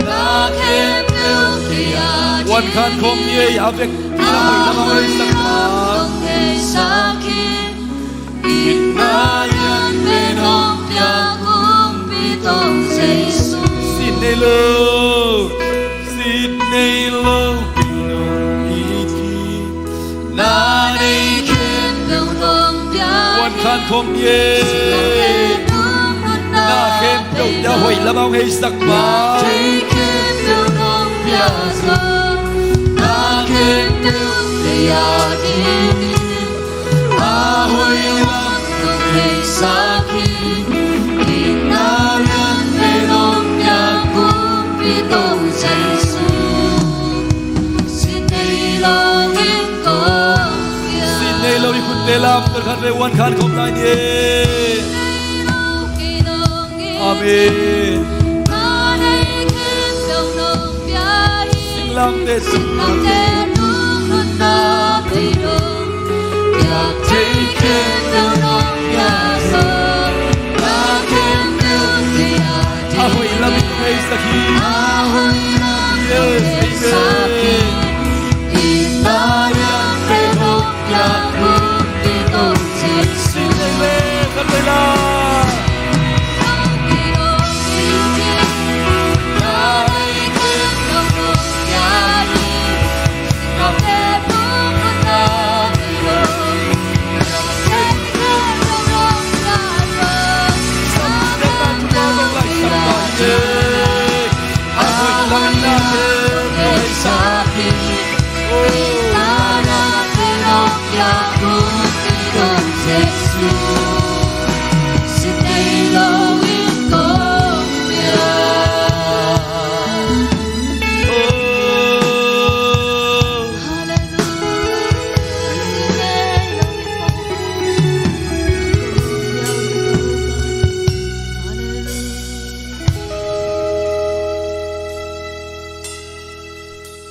na khempeuh kei a ding. Uan khan khawm ni ei, a vekpi-in a hoih lam hong heisak ma. Hong heisak hi. Itna lianpen hong pia Kumpi Topa Jesu. Sin nei lo, sin nei lo, kei nong it hi. Na nei khempeuh nong pia hi. Uan khan khawm ni ei. Na khempeuh pia, hoih lam hong heisak ma. Thei khempeuh nong pia zong, na khempeuh kei a ding. A hoih lam hong heisak hi. Itna lianpen hong pia Kumpi Topa Jesu. Sin nei lo in kong pia. Sin nei lo i khutte lam, tua khat vei uan khan khawm lai ni. Sin nei lo kei nong it hi. Amen. Na nei khempeuh nong pia hi. Singlamteh, singlamteh nong nunna beidong, piak thei khempeuh nong pia zong, na khempeuh kei a ding. A hoih lam in hong heisak hi. A hoih lam in hong heisak hi. Yes, amen. Itna lianpen hong pia Kumpi Topa Jesu. Sin nei lo, khat vei la.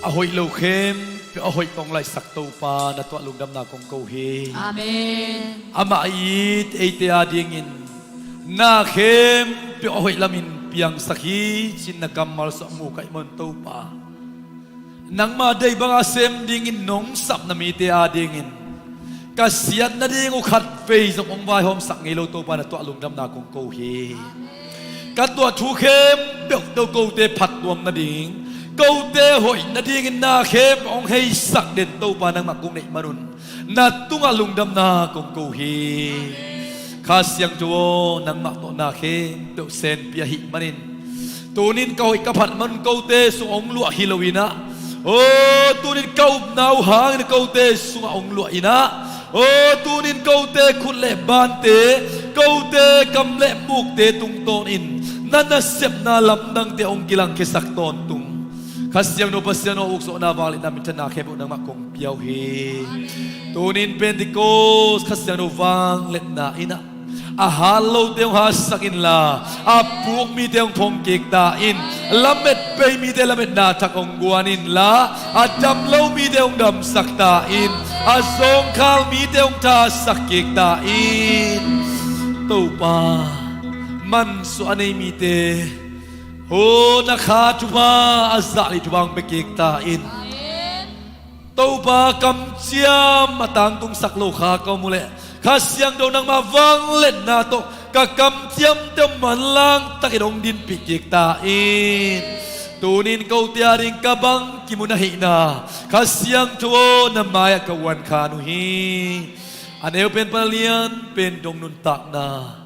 A hoih lo khempeuh a hoih tawh hong laihsak Topa, na tuah lungdamna kong ko hi. Amen. Amah it eite adingin na khempeuh a hoih lamin piangsak hi, ci-in na kammal sungah mu ka hih manin Topa, nangmah deih banga sem dingin nong sap na mite adingin ka siat nading uh khat vei zong hong vaihawmsak ngei lo Topa, na tuah lungdamna kong ko hi. Ka tuah thu khempeuh tawh kote phattuam nading, kote hoih nadingin na khempeuh hong heisak den Topa nangmah kong neih manun na tungah lungdamna kong ko hi. Kha Siangtho aw, nangmah tawh na khempeuh senpi ahih manin, tunin ka hoih ka phat man kote sungah hong luah hi lo-in ah, aw, tunin ka upna uh hangin kote sungah hong luah in ah, aw, tunin kote khut le bante, kote kam le mukte tungtawnin na nasepna lamdangte hong kilangkhiasak tawntung. Kha Siangtho Pasian aw, ukzawhna, vangliatna, minthanna khempeuh nangmah kong pia uh hi. Tunin Pentecost Kha Siangtho vangliatna in ah, a hat lote hong hatsak inla, a puk mite hong phongkik ta in, lamet bei mite lametna thak hong guan inla, a dam lo mite hong damsak ta in, a zawngkhal mite hong thahatsak kik ta in. Topa, mansuah a nei mite, aw, na Kha thupha a zah leh thupha hong pia kik ta in. Topa, kamciam a tangtungsak lo kha ka om uh leh, Kha Siangtho nangmah vangliatna tawh ka kamciamte manlangtakin hong dinpih kik ta in. Tunin kote ading ka bangkim uh na hihna, Kha Siangtho aw, na mai-ah ka uan khan uh hi. A neu pen pan a lian pen dong nuntakna,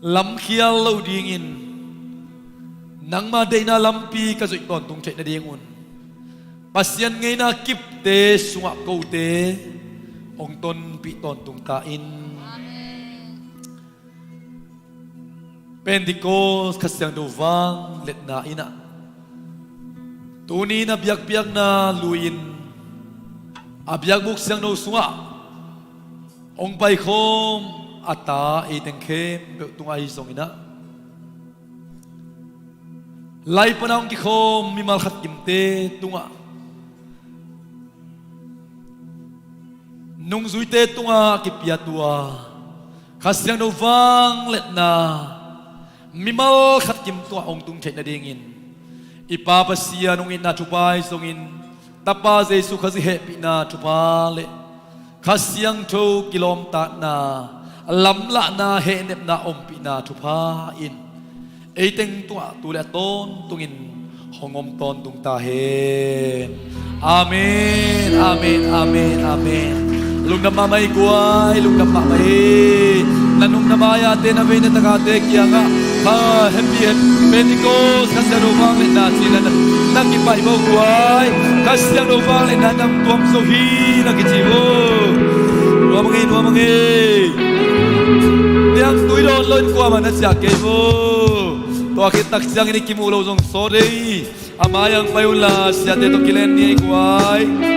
lamkhial lo dingin nangma deihna lampi ka zuih tawntung theih nadingun Pasian ngeina kipte sungah kote hong tonpih tawntung ta in. Amen. Pentecost Kha Siangtho vangliatna in ah, tuni na biakpiakna lui-in A biakbuk siangtho sungah hong paikhawm a ta eiteng khempeuh tungah ahi zongin ah, lai pana hong kikhawm mimal khat kimte tungah, nungzuite tungah a kipiat uh a, Kha Siangtho vangliatna mimal khat kim tungah hong tung theih nadingin, i Pa Pasian hong itna thupha ahi zongin, Tapa Jesu Khazih hehpihna thupha le Kha Siangtho kilawmtatna, lamlahna, hehnepna ompihna thupha in eiteng tungah tu le a tawntungin hong om tawntung ta hen. Amen, amen, amen, amen. Lungdam mahmah hi guai, lungdam mahmah hi. Na nung na mai-ate, na vei na takate kiangah, ha, happy, happy Pentecost, Kha Siangtho vangliatna ci-in na, na kipaih bo guai. Kha Siangtho vangliatna na tuam zo hi na kici bo. Nuam ang ei, nuam ang ei. Niang tui dawn lo in kuamah na ciah kei bo. Tua khit tak ciangin i kimuh loh zong sawt ei. A mai-ah hong pai unla, siate tawh kilen ni ei guai.